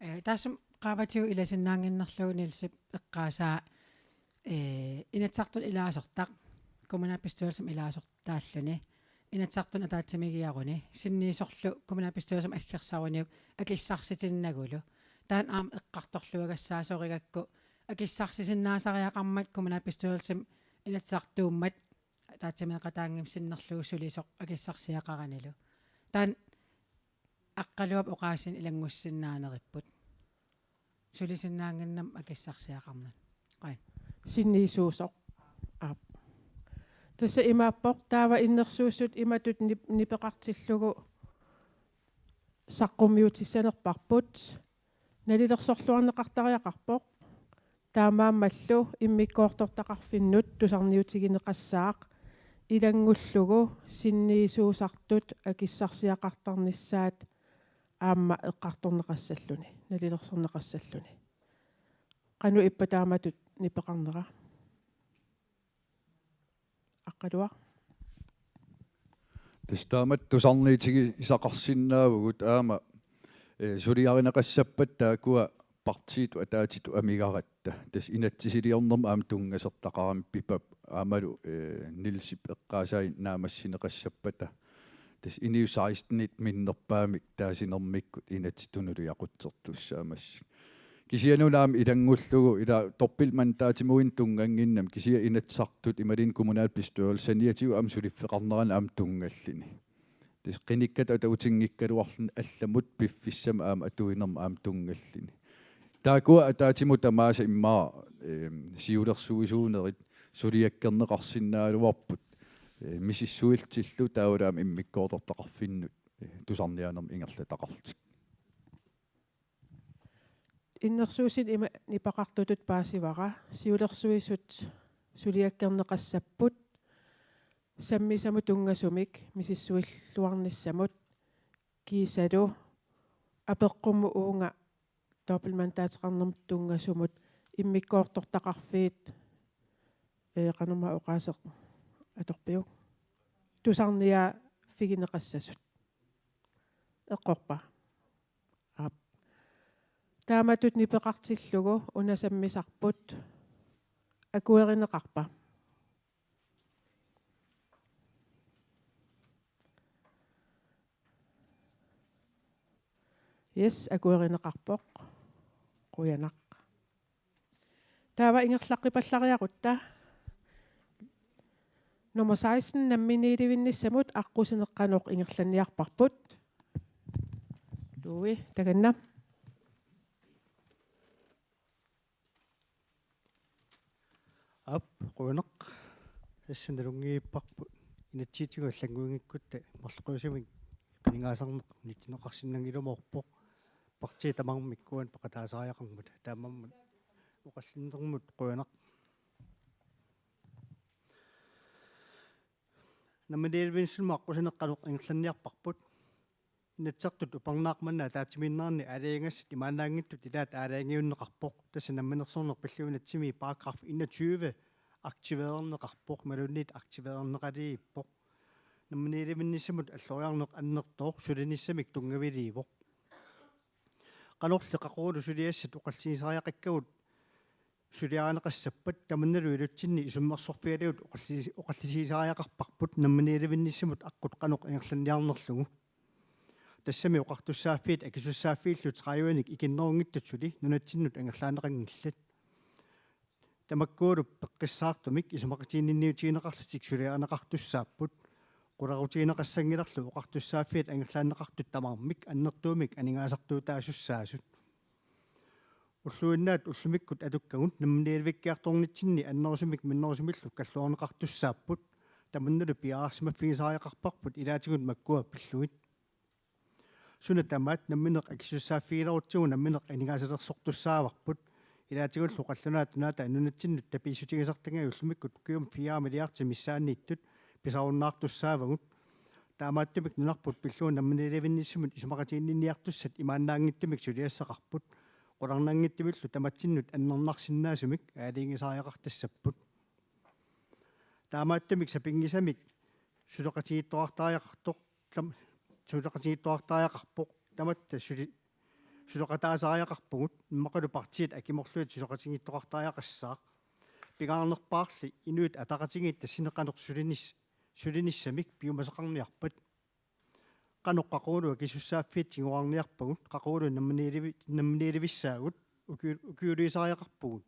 Eh, taassuma qaavatigut ilasinnaannginnerlugu Nielsip eqqaasaa, eh, Inatsisartuni ilaasortaq, kommunalbestyrelsimi ilaasortaalluni, Inatsisartuni ataatsimiigiaruni, sinniisorlu kommunalbestyrelsimi aggersaruniuk akissarsitinnagu. Taanna aamma eqqartorluagassaasorigakku, akissarsisinnaasariaqarmat kommunalbestyrelsimi Inatsisartuummat ataatsimeeqataanngimmat sinnerlugu sulisoq akissarsiaqaranilu. Taanna Aqqaluap oqaasiinik ilanngussisinnaaneripput. Sulisinnaannginnami akissarsiaqarnani. Qaa. Sinniisuusoq. Aap. Tassa imaappoq taava innersuussut imatut nip-, nipeqartillugu saqqummiutissanerparput. Nalilersorluarneqartariaqarpoq. Taamaammallu immikkoortortaqarfinnut tusarniutigineqassaaq ilanngullugu sinniisuusartut akissarsiaqartarnissaat aamma eqqartorneqassalluni, nalilersorneqassalluni. Qanoq ippa taamatut nipeqarnera? Aqqaluaq. Tassa taamatut tusarniutigisaqarsinnaavugut aamma, eh, suliarineqassappata taakkua partiitut ataatsitut amigaratta. Tassa inatsisiliornermut aamma tunngasortaqarami Pipap aammalu, eh, Nielsip eqqaasai naammassineqassappata. Tassa inuit sekstenit minnerpaamik taasinermikkut inatsit tunuliaqutsertussaamassapput. Kisianni una aamma ilanngullugu ila dobbeltmandatimut tunngannginnami kisianni Inatsisartut imaluunniit kommunalbestyrelsip saniatigut aamma suliffeqarnerani aamma tunngalluni. Tassa qinikkat atuutinngikkaluarluni allamut piffissami aamma atuinermi aamma tunngalluni. Taakkua ataatsimut tamaasa immaqa, ehm, siulersuisuunerit suliakkerneqarsinnaagaluarput, eh, misissuillutillu taavalu aamma immikkoortortaqarfinnut, eh, tusarniaanermut ingerlataqarlutik. Innersuussineq ima nipeqartutut paasivara, siulersuisut suliakkerneqassapput sammisamut tunngasumik misissuilluarnissamut kiisalu apeqqummut uunga dobbeltmandateqarnermut tunngasumut immikkoortortaqarfiit, eh, qanormaa oqaaseq atorpiuk? Tusarniaaffigineqassasut. Eqqorpa? Aap. Taamatut nipeqartillugu una sammisarput akuerineqarpa? Yes, akuerineqarpoq. Qujanaq. Taava ingerlaqqipallariarutta. Nummer seksten namminiilivinnissamut aqqusineq qanoq ingerlanniarparput. Louis, takanna. Aap, qujanaq. Tassa nalunngiipparput inatsisitigut allannguinngikkutta marloqiusamik qinigaasarneq unitsinneqarsinnanngilumoorpoq. Partiit tamarmik uani peqataasariaqarmata. Taamaammat oqallinnermut qujanaq. Namminiilivinnissamut aqqusineq qanoq ingerlanniarparput? Inatsisartut upernaaq manna ataatsimiinneranni aalajangassat imaannaanngitsut ilaat aalajangiunneqarpoq. Tassa namminersorneq pillugu inatsisimi paragraf enogtyve aktivererneqarpoq, imaluunniit aktivererneqalerpoq. Namminiilivinnissamut alloriarneq annertooq sulinissamik tunngaviliivoq. Qanorli qaqugulu suliassat oqallisigisariaqakkagut suliarineqassappat, tamannalu ilutsinni isummersorfigalugu oqallisi-, oqallisigisariaqarparput namminiilivinnissamut aqqut qanoq ingerlanniarnerlugu. Tassami oqartussaaffiit akisussaaffiillu tredivenik ikinnerunngitsut suli nunatsinnut angerlaanneqanngillat. Tamakkualu peqqissaartumik isumaqatiginninniutigineqarlutik suliarineqartussaapput. Qularutigineqassanngilarlu oqartussaaffiit angerlaanneqartut tamarmik annertuumik aningaasartuutaasussaasut. Ulluinnaat ullumikkut atukkagut namminiilivikkiartornitsinni annerusumik minnerusumillu kalluarneqartussaapput. Tamannalu piareersimaffigisariaqarparput ilaatigut makkua pillugit. Suna tamaat nammineq akisussaaffigilerutsigu nammineq aningaasalersortussaavarput. Ilaatigullu qallunaat nunaata nunatsinnut tapiissutigisartagit ullumikkut ukiumut fire milliardit missaanniittut pisarunnaartussaavagut. Taamaattumik nunarput pillugu namminiilivinnissamut isumaqatiginninniartussat imaannaanngitsumik suliassaqarput. Qularnanngitsumillu tamatsinnut annernarsinnaasumik aalajangisariaqartassapput. Taamaattumik sapinngisamik suleqatigiittoqartariaqartoq, tam-, suleqatigiittoqartariaqarpoq, tamatta suli-, suleqataasariaqarpugut, immaqalu partiit akimorlugit suleqatigiittoqartariaqassaaq. Pingaarnerpaarli Inuit Ataqatigiit tassani qanoq sulinis-, sulinissamik piumasaqarniarpat. Qanoq qaqugulu akisussaaffiit tiguarniarpagut, qaqugulu namminiilivi-, namminiilivissaagut, uki-, ukiuliisariaqarpugut.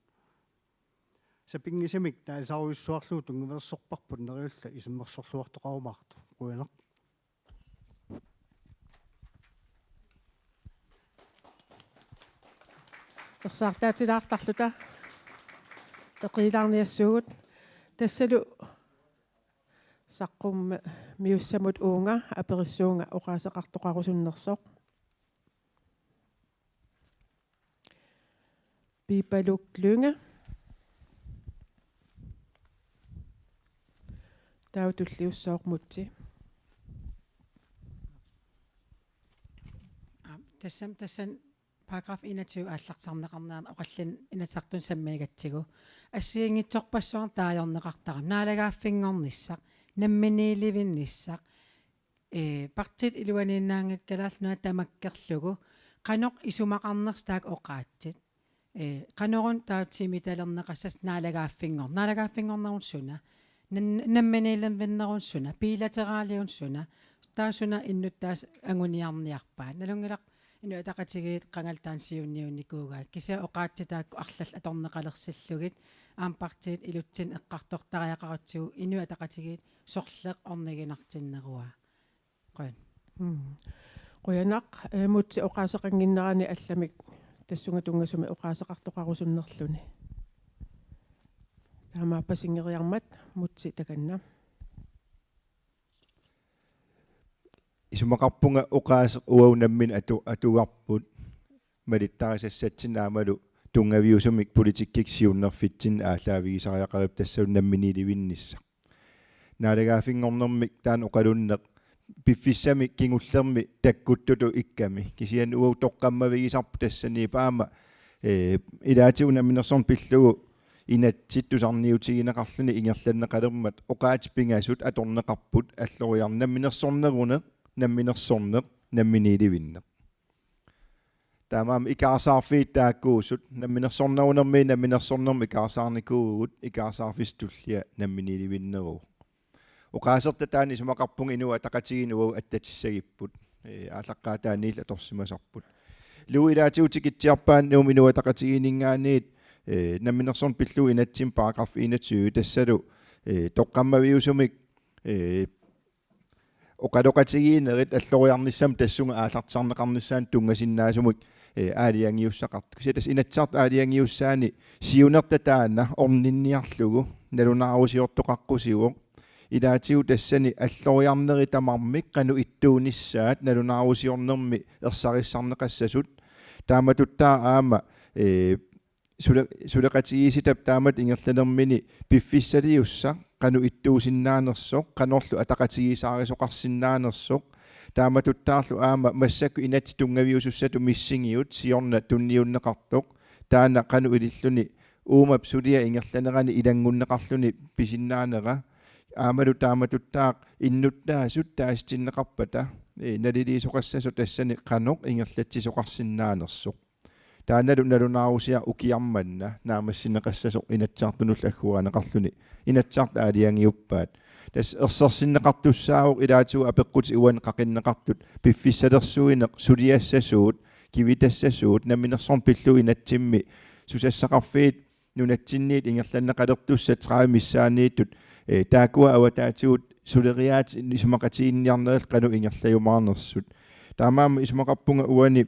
Sapinngisamik taasarujussuarlugu tunngavilersorparput neriullunga isummersorluartoqarumaartoq. Qujanaq. Ersaartaatilaartarluta eqiilaarniassuugut. Tassalu saqqummiussamut uunga aperissuunga oqaaseqartoqarusunnersoq. Pipaluk Lynge. Taava tulliussooq Mutsi. Aa, tassam-, tassani paragraf enogtyve aallartisarneqarnerani oqallinneq Inatsisartuni sammigatsigu. Assigiinngitsorpassuarnik taagorneqartarami. Naalagaaffinngornissaq, namminiilivinnissaq, ee, partiit iluaniinnaanngitsut Kalaallit Nunaat tamakkerlugu qanoq isumaqarnersoq taakku oqaatsit. Ee, qanoruna taava timitalerneqassasoq naalagaaffinngor-, naalagaaffinngorneruna suna, nan-, namminiilivinneruna suna, bilateraliuna suna, taava suna innuttaasut anguniarniarpaat. Nalunngilaq Inuit Ataqatigiit qangali taanna siunniunnikuugaat. Kisianni oqaatsit taakku arlallit atorneqalersillugit, aamma partiit ilutsinni eqqartortariaqaratsigu Inuit Ataqatigiit sorleq orniginartinneruaa. Qujan. Mm. Qujanaq, ee, Mutsi, oqaaseqannginnerani allamik tassunga tunngasumik oqaaseqartoqarusunnerluni. Taamaappa sinngeriarmat Mutsi takanna. Isumaqarpunga oqaaseq uagut nammineq atu-, atugarput malittarisassatsinnik aammalu tunngaviusumik politikkikkut siunnerfitsinnik aallaavigisariaqarpoq tassalu namminiilivinnissaq. Naalagaaffinngornermik taanna oqalunneq piffissami kingullermi takkuttutut ikkami. Kisianni uagut toqqammavigisarput tassaniippoq aamma, ee, ilaatigut namminersorneq pillugu inatsit tusarniutigineqarluni ingerlanneqalermat oqaatsit pingasut atorneqarput alloriarneq namminersorneruneq, namminersorneq, namminiilivinneq. Taamaammat ikaarsaarfiit taakkuusut, namminersornerunermi, namminersornermi ikaarsaarnikuuvugut, ikaarsaarfissap tullia namminiilivinneruvoq. Oqaasertaq taanna isumaqarpunga Inuit Ataqatigiinni uagut attatissagipput. Ee, aallaqqaataaniillu atorsimasarput. Ilumut ilaatigut tikitsiarpaat Nuummi Inuit Ataqatigiinninngaanniit, ee, namminersorneq pillugu inatsimmi paragraf enogtyve tassalu, ee, toqqammaviusumik, ee, oqaloqatigiinnerit alloriarnissamut tassunga aallartisarneqarnissaannut tunngasinnaasumut ee, aalajangiussaqartoq. Kisianni tassa Inatsisartut aalajangiussaanni siunertaa taanna orninniarlugu nalunaarusiortoqaqqusivoq. Ilaatigut tassani alloriarnerit tamarmik qanoq ittuunissaat nalunaarusiornermi ersarissarneqassasut. Taamatuttaaq aamma, ee, sule-, suleqatigiissitap taamatut ingerlanermini piffissaliussaq qanoq ittuusinnaanersoq, qanorlu ataqatigiissaarisoqarsinnaanersoq, taamatuttaarlu aamma massakkut inatsit tunngaviusussatut missingiut siorna tunniunneqartoq, taanna qanoq ililluni uumap suliap ingerlanerani ilanngunneqarluni pisinnaanera, aammalu taamatuttaaq innuttaasut taasitinneqarpata, ee, naliliisoqassasoq tassani qanoq ingerlatsisoqarsinnaanersoq. Taannalu nalunaarusiaq ukiarmanna naammassineqassasoq Inatsisartunullu agguaanneqarluni, Inatsisartut aalajangiuppaat. Tassa ersersinneqartussaavoq ilaatigut apeqqutit uani qaqinneqartut piffissalersuineq suliassasuut, kivitassasuut, Namminersorneq Pillugu Inatsimmi susassaqarfiit nunatsinniit ingerlanneqalertussat tredive missaanniittut, ee, taakkua avataatigut suleriaatsit isumaqatiginninniarnerillu qanoq ingerlajumaarnersut. Taamaammat isumaqarpunga uani,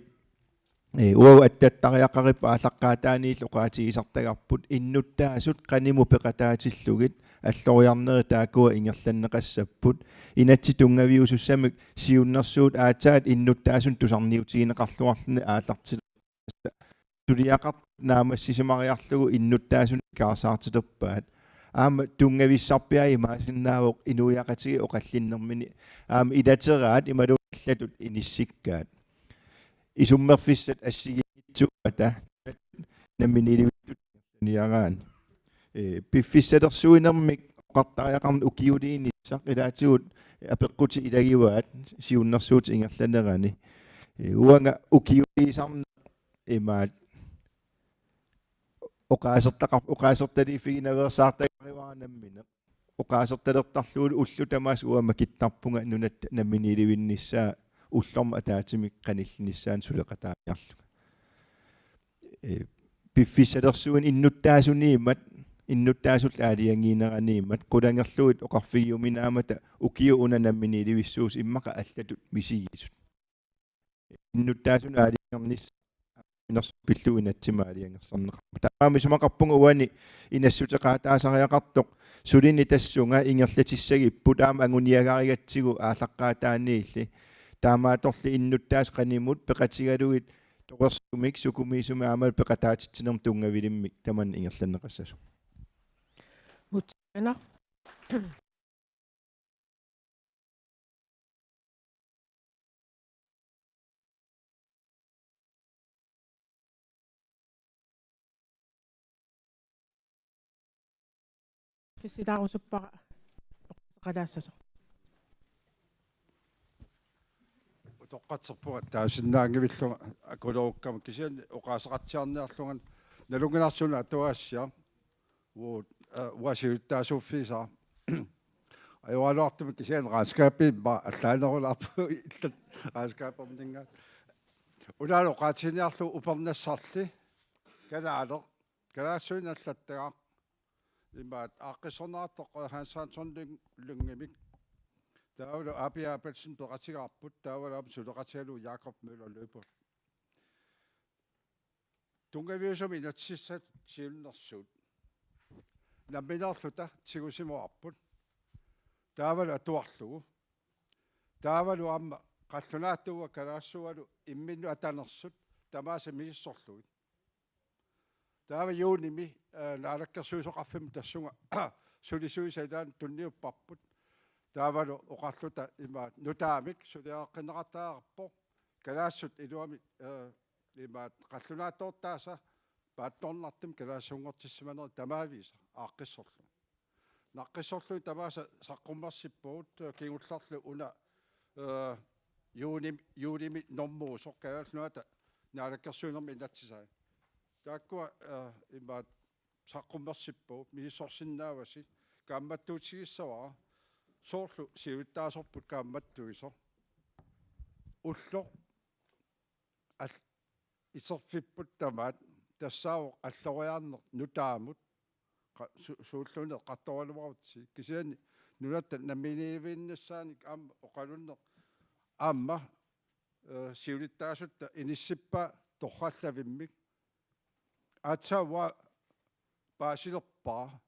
ee, uagut attattariaqarippat aallaqqaataaniillu oqaatigisartagarput innuttaasut qanimut peqataatillugit alloriarnerit taakkua ingerlanneqassapput. Inatsit tunngaviusussamik siunnersuut aatsaat innuttaasunut tusarniutigineqarluarluni aallarti-, suliaqartut naammassisimariarlugu innuttaasunik ikaarsaartilerpaat. Aamma tunngavissarpiaa imaassinnaavoq inuiaqatigiit oqallinnermini aamma ilateraat imaluunniit allatut inissikkaat. Isummerfissat assigiinngitsuummata namminiilivittut niaraani. Ee, piffissalersuinermik oqartariaqarneq ukiuliinissaq ilaatigut apeqqutit ilagivaat siunnersuutit ingerlanerani. Ee, uanga ukiuliisarneq imaat oqaasertaqar-, oqaasertaliiffiginaveersaartagarivara nammineq. Oqaasertalertarlugulu ullut tamaasa uanga makittarpunga nunatta namminiilivinnissaa ullormut ataatsimik qanillinissaanut suleqataaniarlunga. Ee, piffissalersuineq innuttaasuniimmat, innuttaasullu aalajangiineraniimmat, qulangerlugit oqarfigiuminaammata ukiut una namminiilivissuusut immaqa allatut misigisut. Innuttaasunut aalajangernis-, Namminersorneq Pillugu Inatsimmi aalajangersarneqarmat. Taamaammat isumaqarpunga uani inassuteqaataasariaqartoq sulini tassunga ingerlatissagipput aamma anguniagarigatsigu aallaqqaataaniilli. Taamaattorli innuttaasut qanimut peqatigalugit torersumik, sukumiisumik aammalu peqataatitsinermik tunngavilimmik tamanna ingerlanneqassasoq. Mut-, ena. Pissilaarusuppara oqaaseqalaassasoq. Utoqqatserpunga taasinnaanngivillunga akulerukkama, kisianni oqaaseqatsiarniarlunga nalunngilarsi una atuagassiaq. Uagut, eh, uanga siulittaasuuffigisara. Ajoraluartumik kisianni regnskabimik allaanerulaarpoq illit regnskaberninngaanniit. Una oqaatiginiarlugu upernassarli kalaaleq, kalaallisuinnaq allattagaq, imaattoq aaqqissorneqartoq Hans Hansson Lyng-, Lyngimik. Taavalu Api Abelsen peqatigaarput, taavalu aamma suleqatigalugu Jakob Møller Lyberth. Tunngaviusumik inatsisissatut siunnersuut. Nammineerluta tigusimavarput. Taavalu atuarlugu. Taavalu aamma qallunaatuuvoq kalaallisuualu imminnut atanersut tamaasa misissorlugit. Taava juunimi, eh, naalakkersuisoqarfimmut tassunga sulisuisa ilaanni tunniupparput. Taavalu oqarluta imaattoq nutaamik suliareqqinneqartariaqarpoq. Kalaallisut iluamik, eh, imaattoq qallunaatoortaasa paatsoornartumik kalaallisuunngortissimanerit tamaavisa aaqqissorlugit. Naqqissorlugit tamaasa saqqummersippagut, eh, kingullerlu una, eh, juunimi, juunimi normuusoq Kalaallit Nunaata naalakkersuinermi inatsisai. Taakkua, eh, imaattoq saqqummersippagut, misissorsinnaavasi, kaammattuutigissavara, soorlu siulittaasorput kaammattuisoq. Ulloq al-, iserfipput tamaat tassaavoq alloriarneq nutaamut, qa-, su-, suulluunniit eqqartoraluarutsigit. Kisianni nunatta namminiilivinnissaanik aamma oqalunneq aamma, eh, siulittaasutta inissippaa torrallavimmik. Aatsaat uanga paasilerpara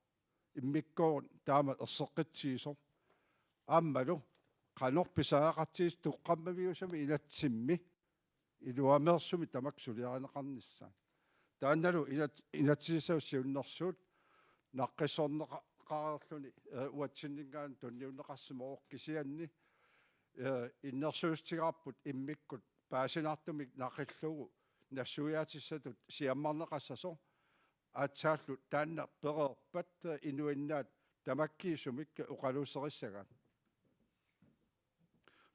immikkoortoq taama erseqqitsigisoq. Aammalu qanoq pisariaqartigisoq toqqammaviusumik inatsimmi iluameersumik tamakku suliarineqarnissaat. Taannalu inat-, inatsisissap siunnersuut naqqissorneqareerluni, eh, uatsinninngaanniit tunniunneqarsimavoq kisianni, eh, innersuussutigaarput immikkut paasinartumik naqillugu nassuiaatissatut siammarneqassasoq, aatsaallu taanna pereerpat, eh, inuinnaat tamakkiisumik oqaluuserissagaat.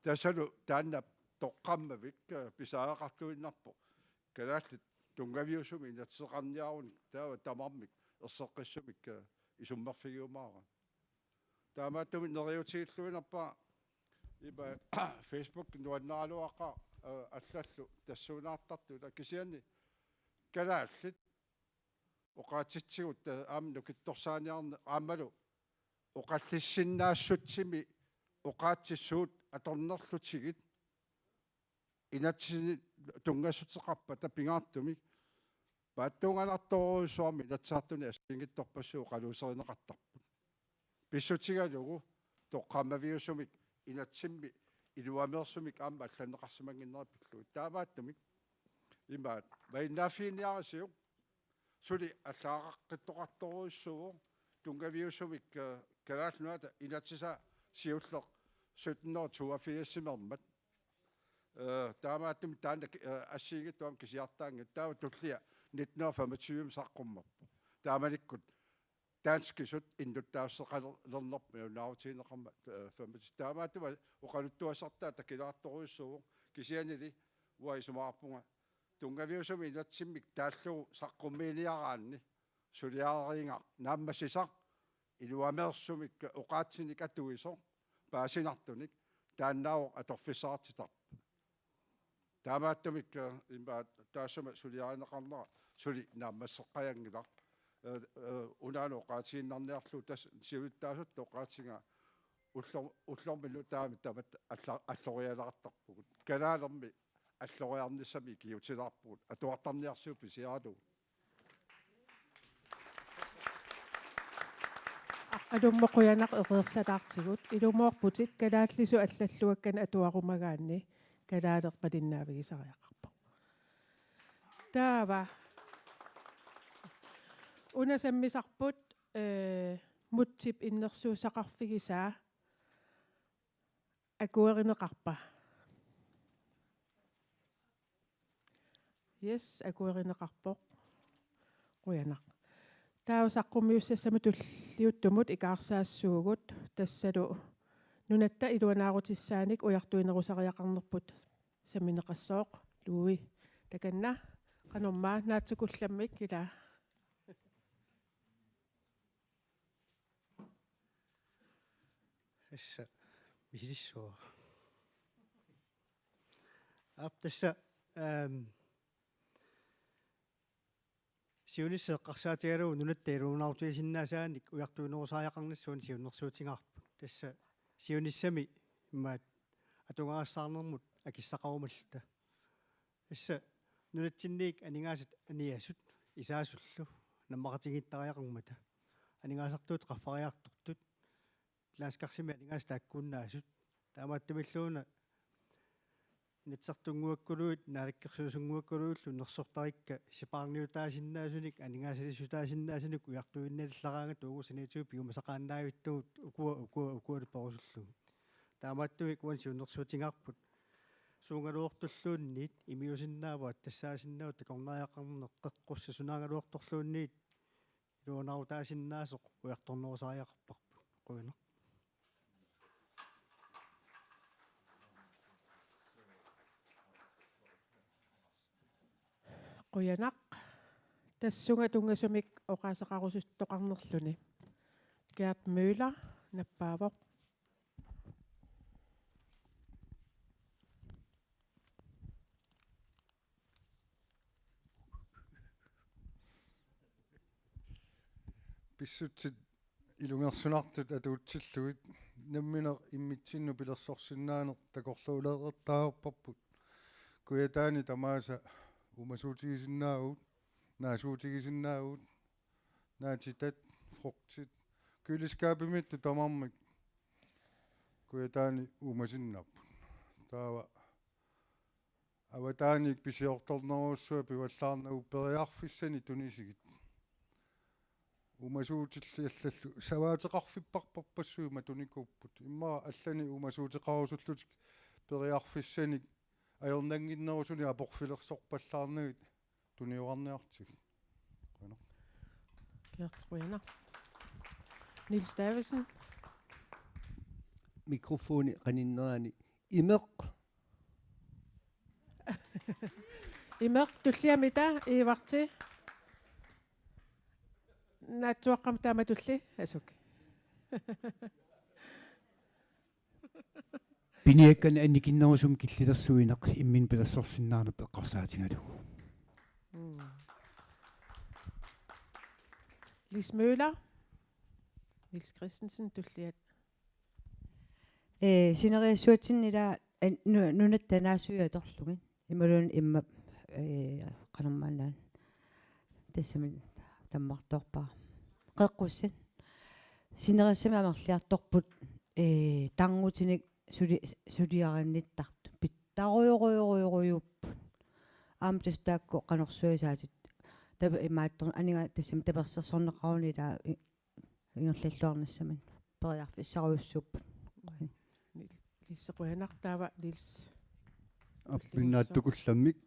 Tassalu taanna toqqammavik, eh, pisariaqartuinnarpoq. Kalaallit tunngaviusumik inatsiseqarniarunik taava tamarmik erseqqissumik, eh, isummerfigiumaaraat. Taamaattumik neriuutigilluinnarpara ima Facebook nuanneraluaqaaq, eh, allallu tassuunaartartut, ila kisianni kalaallit oqaatsitsigut, eh, aamma nukittorsaaniarneq aammalu oqallissinnaassutsimi oqaatsisuut atornerlutigit inatsisini tunngassuteqarpata pingaartumik paatsuunganartorujussuarmik Inatsisartuni assigiinngitsorpassuit oqaluuserineqartarput. Pissutigalugu toqqammaviusumik inatsimmi iluameersumik aamma allanneqarsimannginnera pillugit. Taamaattumik imaat malinnaaffiginniarisiuk, suli allaaqaqqittoqartorujussuuvoq tunngaviusumik, eh, Kalaallit Nunaata inatsisaa siulleq sytten hundrede toogfirsimermat. Eh, taamaattumik taanna ki-, eh, assigiinngitsunik kisiartaanngitsoq, taava tullia nitten hundrede femogtyve saqqummerpoq. Taamanikkut danskisut innuttaassuseqalernerput nalunaarutigineqarmat, eh, femogtyve. Taamaattumik oqaluttuassartaa takilaartorujussuuvoq, kisiannili uanga isumaqarpunga tunngaviusumik inatsimmik taallugu saqqummiiniaraanni suliarigaq naammassisaq iluameersumik oqaatsinik atuisoq paasinartunik taannaavoq atorfissaqartitarput. Taamaattumik, eh, imaat taassuma suliarineqarnera suli naammasseqqajanngilaq. Eh, eh, unaana oqaatigiinnarniarlugu tassa siulittaasutut oqaatigaa ullor-, ullormi nutaami tamatta alla-, allorialaartarpugut. Kalaalermi alloriarnissamik ikiutilaarpugut, atuartarniarsiuk pisiaralugu. Aqqalummut qujanaq eqeersalaartigut, ilumoorputit, kalaallisut allalluakkanik atuarumagaanni kalaalerpalinnaavigisariaqarpoq. Taava. Una sammisarput, eh, Mutsip innersuussaqarfigisaa. Akuerineqarpa? Yes, akuerineqarpoq. Qujanaq. Taava saqqummiussassamut tulliuttumut ikaarsaassuugut, tassalu nunatta iluanaarutissaanik ujartuinerusariaqarnerput sammineqassooq, Louis. Takanna, qanormaa, naatsukullammik ila. Tassa misilissuaq. Aap, tassa, ehm, siunissaq eqqarsaatigalugu nunatta iluanaarutigisinnaasaanik ujartuinerusariaqarnissaq siunnersuutigaarput. Tassa siunissami imaat atugarissaarnermut akissaqarumalluta. Tassa nunatsinniit aningaasat aniasut isaasullu nammaqatigiittariaqarmata. Aningaasartuutit qaffariartortut, landskarsimi aningaasat taakkuinnaasut. Taamaattumilluuna Inatsisartunnguakkuluit, Naalakkersuisunnguakkuluillu nersortarikka sipaarniutaasinnaasunik, aningaasaliissutaasinnaasunik ujartuinnaleraangat uagut saniatigut piumasaqaannaavittugut ukua, ukua, ukualu perusullugit. Taamaattumik uani siunnersuutigaarput suugaluartulluunniit imiusinnaavoq, attassaasinnaasoq, takornariaqarneq, qeqqussaq sunaagaluartorluunniit iluanaarutaasinnaasoq ujartornerusariaqarparput. Qujanaq. Qujanaq. Tassunga tunngasumik oqaaseqarusuttoqarnerluni. Gert Møller nappaavoq. Pissutsit ilungersunartut atuutsillugit, nammineq immitsinnut pilersorsinnaaneq takorluulereertarparput. Kujataani tamaasa uumasuutigisinnaavugut, naasuutigisinnaavugut, naatitat, frugtit, køleskabimiittut tamarmik kujataani uumasinnaapput. Taava avataaniit pisiortornerujussuaq pivallaarnagu periarfissanik tunisigit. Uumasuutillit allallu savaateqarfipparpassuit matunikuupput. Immaqa allanik uumasuuteqarusullutik periarfissanik ajornannginnerusunik aporfilersorpallaarnagit tuniorarniartigit. Qujanaq. Gert, qujanaq. Niels Davidsen. Mikrofoni qaninnerani. Imeq. Imeq, tulliamita, Iivarti. Naatsuaqqamik taamatulli, asuk. Piniakkanik annikinnerusumik killilersuineq imminut pilersorsinnaanerput eqqarsaatigalugu. Mm. Lis Møller. Niels Christensen, tulliat. Ee, sineriassuatsinni ila, ee, nu-, nunatta naasui atorlugit. Imaluunniit imma, ee, qanormaannaat. Tassami tammartoorpara. Qeqqussat. Sinerissami amerliartorput, ee, tarnutinik suli-, suliarinnittartut. Pitsarujorujorujorujuupput. Aamma tassa taakku qanorsuaq saatit. Tapa imaattor-, aninga tassami tapersersorneqaruni ila i-, ingerlalluarnissamut periarfissarujussuupput. Lis, qujanaq, taava Niels. Appinnaattukullammik.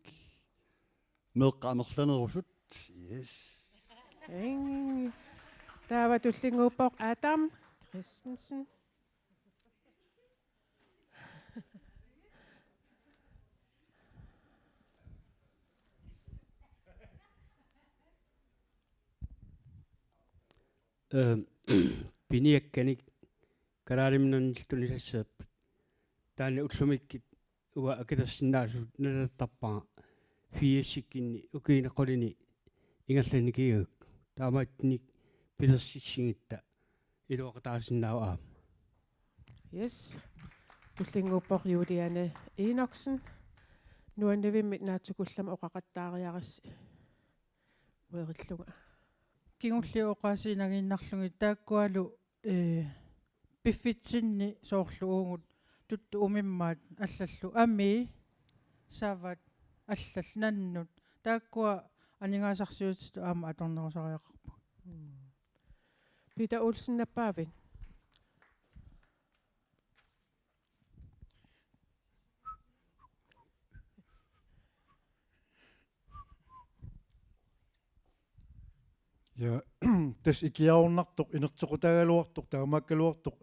Meeqqat amerlanerusut. Yes. Eng. Taava tullinnguuppoq Adam Christensen. Ee, piniakkanik kalaaliminernik tunisassapput. Taanna ullumikkut uanga akilersinnaasut naleqartarpara firsikkunni ukiuni qulini ingerlannikigigakku. Taamaattunik pilersitsissagutta iluaqutaasinnaavoq aamma. Yes. Tullinnguuppoq Juliane Enoksen. Nuannivimmik naatsukullammik oqaqattaariarassi. Uerillunga. Kingulliit oqaasiinagiinnarlugit taakkualu, ee, piffitsinni soorlu uagut tuttut umimmaat allallu amii, savat, allallu nannut. Taakkua aningaasarsiutitut aamma atornerusariaqarput. Mm. Peter Olsen, nappaavit? Ja, tassa ikiaroornartoq, inerteqqutaagaluartoq, taamaakkaluartoq,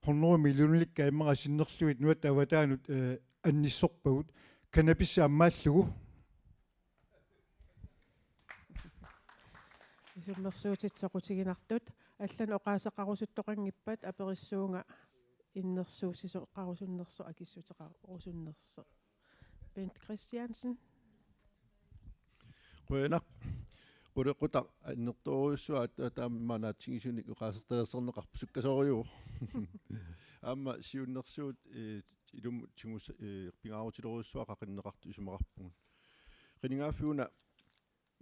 hundrede millionerikkaat immaqa sinnerlugit nunatta avataanut, eh, annissorpagut, cannabis ammaallugu. Isummersuutit soqutiginartut, allanut oqaaseqarusuttoqanngippat, aperissuunga innersuussisoqarusunnersoq, akissuteqarusunnersoq. Bent Christiansen. Qujanaq. Qulequtaq annertoorujussuaq, taama naatsumik oqaasertalersorneqarpoq, sukkasoorujuuvoq. Aamma siunnersuut, eh, ilumut tigusa-, eh, pingaarutilerujussuaq qaqinneqartut isumaqarpugut. Qinigaaffik una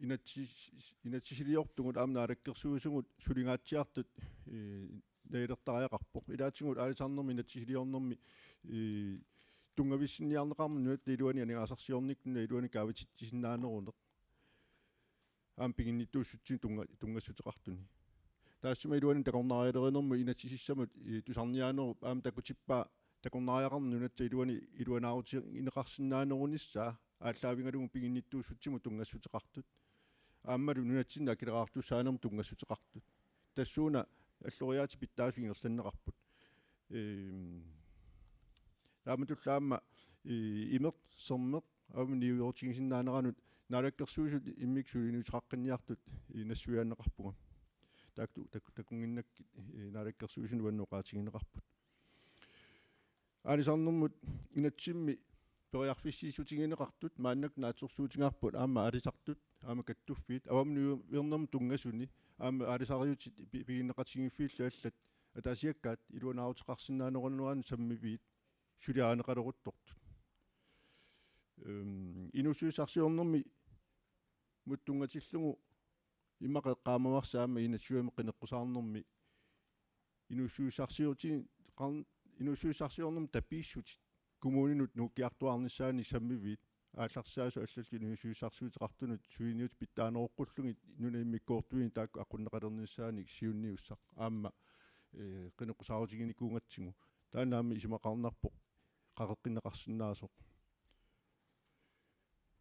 inatsis-, inatsisiliortugut aamma naalakkersuisugut suligaatsiartut, eh, nalilertariaqarpoq. Ilaatigut aalisarnermi inatsisiliornermi, eh, tunngavissinniarneqarmat nunatta iluani aningaasarsiornikkut, nunatta iluani kaavitsitsisinnaaneruneq. Aamma piginnittuussutsimut tunnga-, tunngassuteqartuni. Taassuma iluani takornarialerinermut inatsisissamut, eh, tusarniaanerup aamma takutippaa takornariaqarneq nunatta iluani iluanaarutigineqarsinnaanerunissaa aallaavigalugu piginnittuussutsimut tunngassuteqartut. Aammalu nunatsinni akileraartussaanermut tunngassuteqartut. Tassuuna alloriaatsip pitsaasut ingerlanneqarput. Ehm, taamatullu aamma, eh, imeq, sermeq, aamma niuertigisinnaaneranut naalakkersuisut immikkut suliniuteqaqqinniartut, eh, nassuiaanneqarpunga. Taakku, taakku, takunnginnakkit, eh, naalakkersuisunut uannut oqaatigineqarput. Aalisarnermut inatsimmi periarfissiissutigineqartut maannakkut naatsorsuutigaarput aamma aalisartut, aamma kattuffiit, avammut niuernermut tunngasuni, aamma aalisariutit pi-, piginneqatigiiffiillu allat ataasiakkaat iluanaaruteqarsinnaaneruneranut sammiviit suliarineqaleruttortut. Ehm, inuussutissarsiornermi Taamaattumut tunngatillugu immaqa eqqaamavarsi aamma enogtyvemi qineqqusaarnermi inuussutissarsio-, qan-, inuussutissarsisarnermut tapiissutit kommuninut nuukkiartuaarnissaannik sammiviit, aallartisaasut allallu inuussutissarsissuteqartunut suliniutit pitsaaneroqqullugit nunap immikkoortuini taakku aqunneqalernissaannik siunniussaq aamma, eh, qineqqusaarutiginikuugatsigu. Taanna aamma isumaqarnarpoq qaqeqqinneqarsinnaasoq.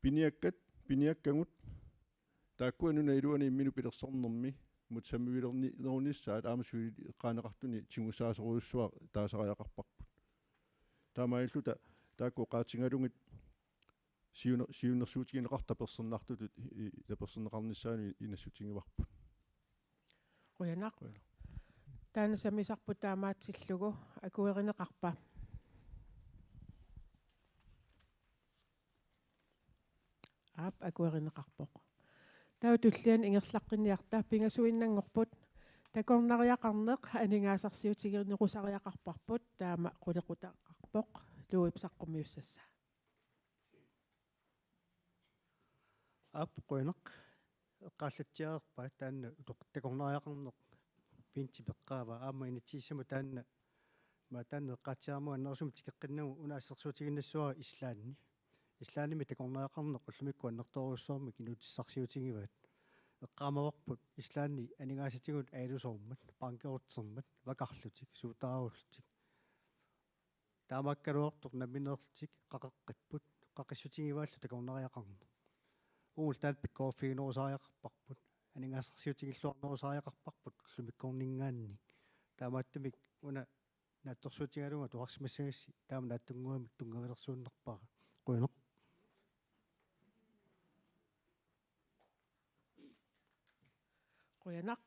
Piniakkat, piniakkagut, taakkua nunap iluani imminut pilersornermi, -mut sammivilerni-, -nernissaat aamma suli eqqaaneqartuni tigussaasorujussuaq taasariaqarparput. Taamaalilluta taakku oqaatigalugit siuner-, siunnersuutigineqartut tapersersornartutut i-, i-, tapersersorneqarnissaanut inassutigivarput. Qujanaq. Qujanaq. Taanna sammisarput taamaatsillugu akuerineqarpa? Aap, akuerineqarpoq. Taava tulliani ingerlaqqinniarta pingasuinnanngorput. Takornariaqarneq aningaasarsiutiginerusariaqarparput, taama qulequtaqarpoq. Louip saqqummiussassaa. Aap, qujanaq. Eqqaallatsiareerpaat taanna utoq-, takornariaqarneq pinti peqqaavaa aamma inatsisissama taanna, ma taanna eqqaatsiarama annerusumik tikeqqinnagu una assersuutigiinnassavara Islandi. Islandimi takornariaqarneq ullumikkut annertoorujussuarmik inuutissarsiutigivaat. Eqqaamavarput Islandi aningaasatigut ajuusoormat, bankerutsermat, vakarlutik, suutaarullutik. Taamaakkaluartoq nammineerlutik qaqeqqipput, qaqissutigivaallu takornariaqarneq. Uunga taanna pikkoriffiginerusariaqarparput, aningaasarsiutigilluarnerusariaqarparput ullumikkorninngaanniit. Taamaattumik una naatsorsuutigalugu atuarsimassagissi taama naatsunnguamik tunngavilersuunnerpara. Qujanaq. Qujanaq.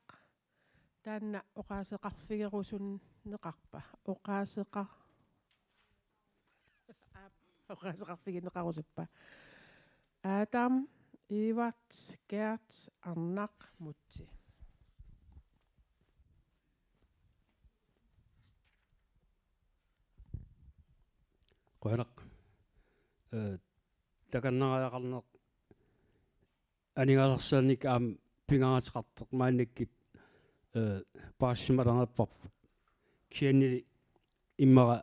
Taanna oqaaseqarfigerusunneqarpa? Oqaaseqa-, aap, oqaaseqarfigineqarusuppa? Adam, Ivart, Gert, Arnaq, Mutsi. Qujanaq. Eh, takornariaqarneq aningaasarsiornikkut aamma pingaaruteqartoq maannakkut, eh, paasisimalernerparput. Kisiannili immaqa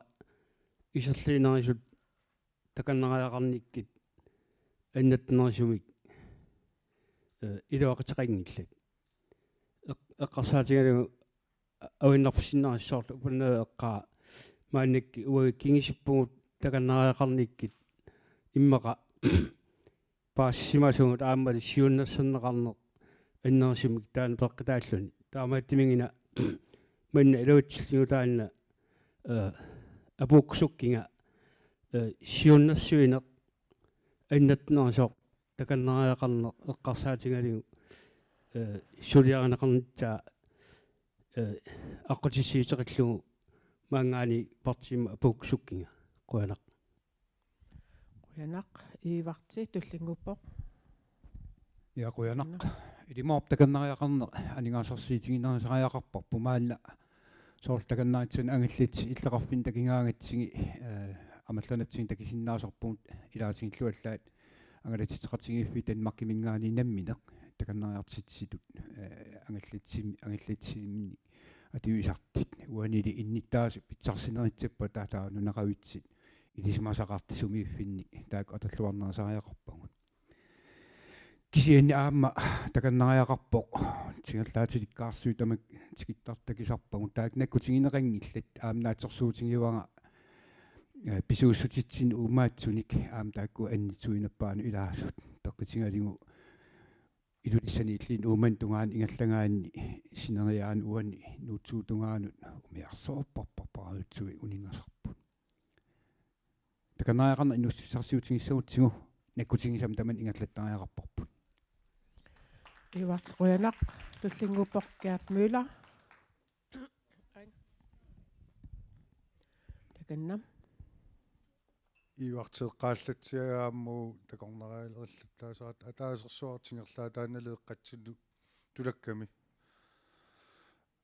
iserliinerisut takornariaqarnikkut annertunerusumik, eh, iluaqutaqanngillat. Eq-, eqqarsaatigalugu a-, avinnarfissinnaasut soorlu Upernavik eqqaa maannakkut uagut kingusinnerusugut takornariaqarnikkut immaqa paasisimasugut aammali siunnersorneqarneq annerusumik taanna peqqutaalluni. Taamaattumik-una manna iluatsillugu taanna, eh, apuukkusukkiga, eh, siunnersuineq annertunerusoq takornariaqarneq eqqarsaatigalugu, eh, suliarineqarnissaa, eh, aqqutissiuuteqarlugu maanngaanniit partiimut apuukkusukkiga. Qujanaq. Qujanaq. Ivarti, tullinnguuppoq. Ja, qujanaq. Qujanaq. Ilumut takornariaqarneq aningaasarsiutiginerusariaqarparput maanna. Soorlu takornariatsinni angallatsinni illoqarfinni takugaangatsigit, eh, amerlanatsinni takusinnaasarpugut ilaatigilluallaat angalatitseqatigiiffiit Danmarkiminngaanniit namminneq takornariartitsisutut, eh, angallatsim-, angallatsiminnik atuisartut. Uanili innuttaasut pitsarsineritsippat taava nunaqavitsit ilisimasaqartut sumiiffinnik taakku atorluarnerusariaqarpagut. Kisianni aamma takornariaqarpoq, singerlaatilikkaarsuit tamakku tikittartut takusarpagut, taakku nakkutigineqanngillat, aamma naatsorsuutigivara, eh, pisuussutitsinnik uummaatsunik, aamma taakku annertuinerpaanut ilaasut, peqqutigalugu Ilulissaniilluunniit Uummannap tungaanut ingerlagaanni sineriaanut uani Nuutsuup tungaanut umiarsuarparparparajutsuit uninngasarput. Takornariaqarneq inuussutissarsiutigissagutsigu nakkutigisama tamanna ingerlattariaqarparput. Ivarti, qujanaq. Tullinnguuppoq Gert Møller. Takanna. Ivarti eqqaallatsiagaa aamma takornarialerullattaasarput ataasersuaq ingerlaataannaleeqqatsinnut tulakkami.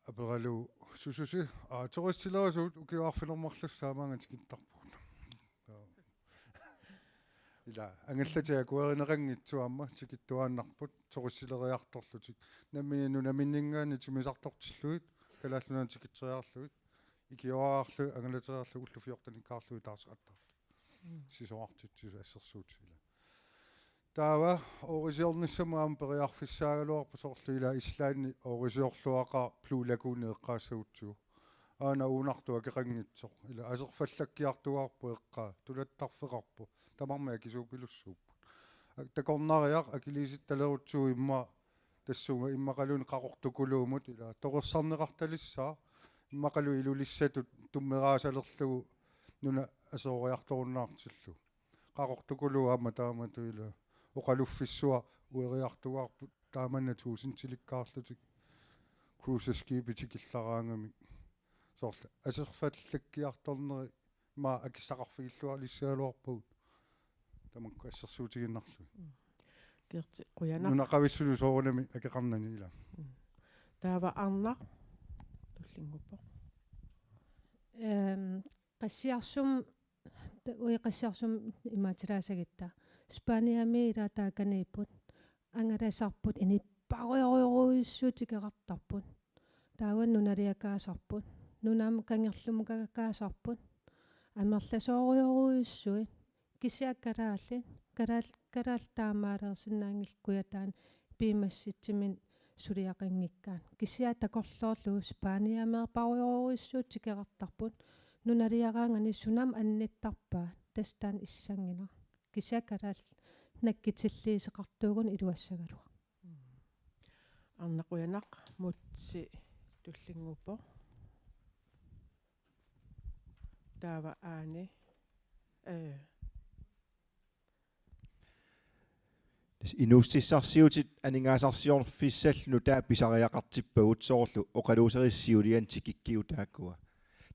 Aperalugu sususi, aa, turistilerisuut ukioq arfineq-marluk saamaanga tikittarpugut. Ila angallatit akuerineqanngitsut aamma tikittuaannarput turistileriartorlutik. Nammineq nunaminninngaanniit timmisartortillugit Kalaallit Nunaanni tikitseriarlugit. Ikioraarlugit, angallatereerlugit, ullut fjortenikkaarlugit taarseqattaartut. Mm. Sisorartitsisut assersuutit ila. Taava oorisiornissamut aamma periarfissaagaluarpoq soorlu ila Islandi oorisiorluaqaaq Blue Lagoon eqqaassagutsigu. Aana uunartoq akeqanngitsoq. Ila aserfallakkiartugaarpoq eqqaa, tulattarfeqarpoq. Tamarmik akisuupilussuupput. Ak-, takornariaq akiliisittalerutsigu immaqa tassunga immaqaluunniit Qaqortukuluumut ila torersarneqartalissaaq immaqalu Ilulissatut tummeraasalerlugu nuna aseroriartorunnaartillugu. Qaqortukuluup aamma taamatut ila oqaluffissuaq ueriartugaarput taamanna tuusintilikkaarlutik cruiseskibit tikillaraangamik. Soorlu aserfallakkiartorneri maa akissaqarfigilluarlissagaluarpagut. Tamakku assersuutigiinnarlugit. Mm. Gerti, qujanaq. Nunaqavissunut soorunami akeqarnani ila. Mm. Taava Arnaq tullinnguuppoq. Ehm, Qassiarsum, ta-, ui Qassiarsum imaatsilaasagitta. Spaniami ila taakaniipput. Angalasarput inipparujorujuissut tikeqartarput. Taava nunaliakaasarput. Nunamut kangerlummukakaasarput. Amerlasoorujorujussuit. Kisianni kalaallit, kalaal-, kalaallit taamaaliorsinnaanngillat Kujataani piumassutsiminnik suliaqanngikkaat. Kisianni takorloorlugu Spaniameerparujorujussuit tikeqartarput. Nunaliaraangamik sunamut annittarpaat, tassa taanna issannginnaq. Kisianni kalaallit nakkutilliisoqartuugunik iluassagaluaq. Arnaq qujanaq, Mutsi tullinnguuppoq. Taava Aani. Ee. Tassa inuussutissarsiutit aningaasarsiorfissallu nutaat pisariaqartippagut soorlu oqaluuserissi siuliani tikikkigut taakkua.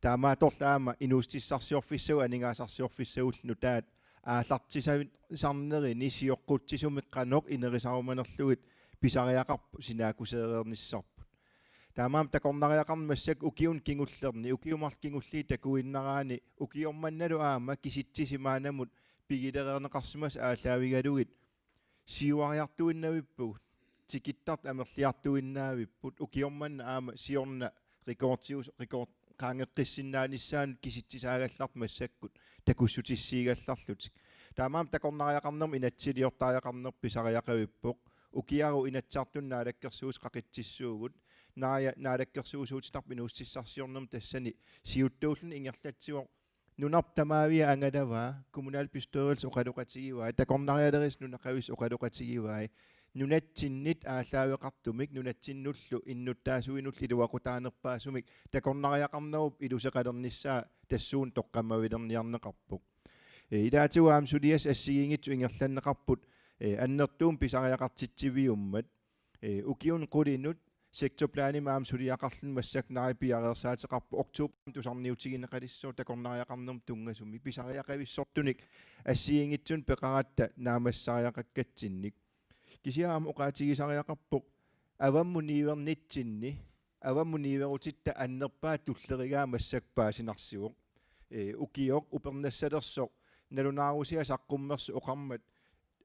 Taamaattorli aamma inuussutissarsiorfissagut aningaasarsiorfissagullu nutaat aallartisarnerini sioqqutsisumik qanoq inerisarumanerlugit pisariaqarpoq sinaakkuseereernissarput. Taamaammat takornariaqarneq massakkut ukiuni kingullerni, ukiut marluk kingulliit takuinnaraanni, ukioq mannalu aamma kisitsisit maannamut pigilereerneqarsimasut aallaavigalugit siuariartuinnavippugut, tikittartut amerliartuinnavipput, ukioq manna aamma siorna rekordius-, rekord-, qaangeqqissinnaanissaanut kisitsisaagallartut massakkut takussutissiigallarlutik. Taamaammat takornariaqarnermut inatsisiliortariaqarneq pisariaqavippoq. Ukiaru Inatsisartuni naalakkersuisut qaqitsissuugut. Naaja naalakkersuisuutitarput inuussutissarsiornermi tassani siuttuulluni ingerlatsivoq. Nunarput tamaavia angalavaa, kommunalbestyrelse oqaloqatigivai, takornarialerisi nunaqavissut oqaloqatigivai, nunatsinnit aallaaveqartumik, nunatsinnullu innuttaasuinullu iluaqutaanerpaasumik takornariaqarnerup iluseqalernissaa tassuuna toqqammavilerniarneqarpoq. Ee, ilaatigut aamma suliassat assigiinngitsut ingerlanneqarput, ee, annertuumik pisariaqartitsiviummat, ee, ukiunut qulinut sektorplanimik aamma suliaqarluni massakkut Naaja piareersaateqarpoq oktoberimi tusarniutigineqalissasoq takornariaqarnermut tunngasumik pisariaqavissortunik assigiinngitsunik peqaratta naammassisariaqakkatsinnik. Kisianni aamma oqaatigisariaqarpoq avammut niuernitsinni, avammut niuerutitta annerpaat tullerigaat massakkut paasinarsivoq. Ee, ukioq upernassalersoq, nalunaarusiaq saqqummersoq oqarmat,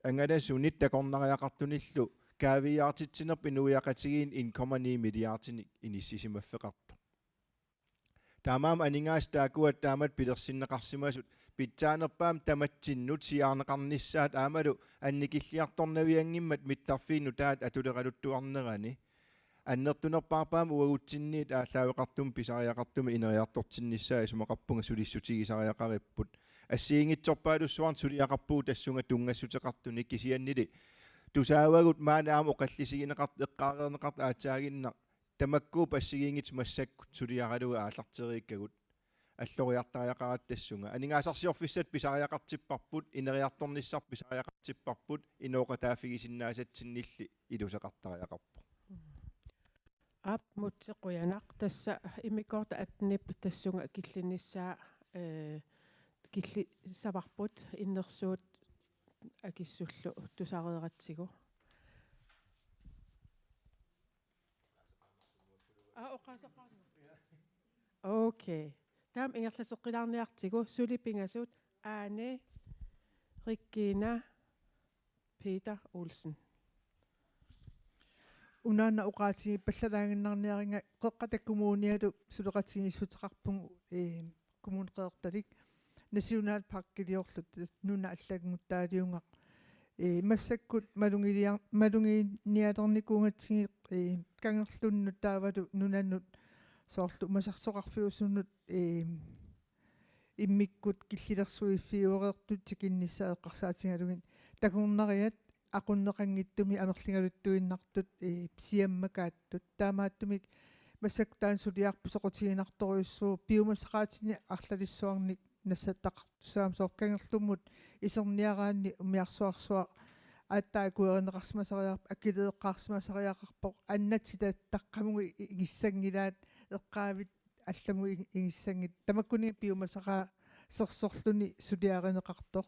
angalasunit takornariaqartunillu kaaviiaartitsinerput inuiaqatigiinni en komma ni milliardinik inissisimaffeqartoq. Taamaammat aningaasat taakkua taamatut pilersinneqarsimasut pitsaanerpaamik tamatsinnut siaarneqarnissaat aammalu annikilliartornavianngimmat mittarfiit nutaat atuleraluttuarnerani. Annertunerpaarpaamik uagutsinniit aallaaveqartumik pisariaqartumik ineriartortinnissaa isumaqarpunga sulissutigisariaqaripput. Assigiinngitsorpaalussuarnik suliaqarpugut tassunga tunngassuteqartunik, kisiannili tusaavagut maani aamma oqallisigineqart-, eqqaareerneqartoq aatsaaginnaq, tamakkuupput assigiinngitsut massakkut suliaralugit aallarteriikkagut. Alloriartariaqaratta tassunga. Aningaasarsiorfissat pisariaqartipparput, ineriartornissarput pisariaqartipparput, inooqataaffigisinnaasatsinnilli iluseqartariaqarpoq. Aap, Mutsi qujanaq, tassa immikkoortoq attenip tassunga killinnissaa, ee, killissavarput innersuut akissullu tusareeratsigu. Aa, oqaaseqaanga. Okay. Taama ingerlateqqilaarniartigu suli pingasut Aani, Regina, Peter Olsen. Unaana oqaatigiippallalaaginnarniariga Qeqqata Kommunialu suleqatigiissuteqarpugut, ee, Kommune Qeqertalik nationalparkiliorluta, nuna allannguttaaliugaq. Ee, massakkut malugilia-, maluginialernikuugatsigit, ee, kangerlunnut taavalu nunanut soorlu masarsoqarfiusunut, ee, immikkut killilersuiffiuereertut tikinnissaat eqqarsaatigalugit takornariat aqunneqanngitsumik amerligaluttuinnartut, ee, siammakaattut. Taamaattumik massakkut taanna suliarput soqutiginartorujussuuvoq, piumasaqaatini arlalissuarnik nassattaqartussaammat, soorlu kangerlummut iserniaraanni umiarsuarsuaq aatsaat akuerineqarsimasariaqarpoq, akileraarsimasariaqarpoq, annatsitat taqqamugu i-, igissanngilaat, eqqaavit allamut ig-, igissanngillat. Tamakkuninnga piumasaqaasersorluni suliarineqartoq.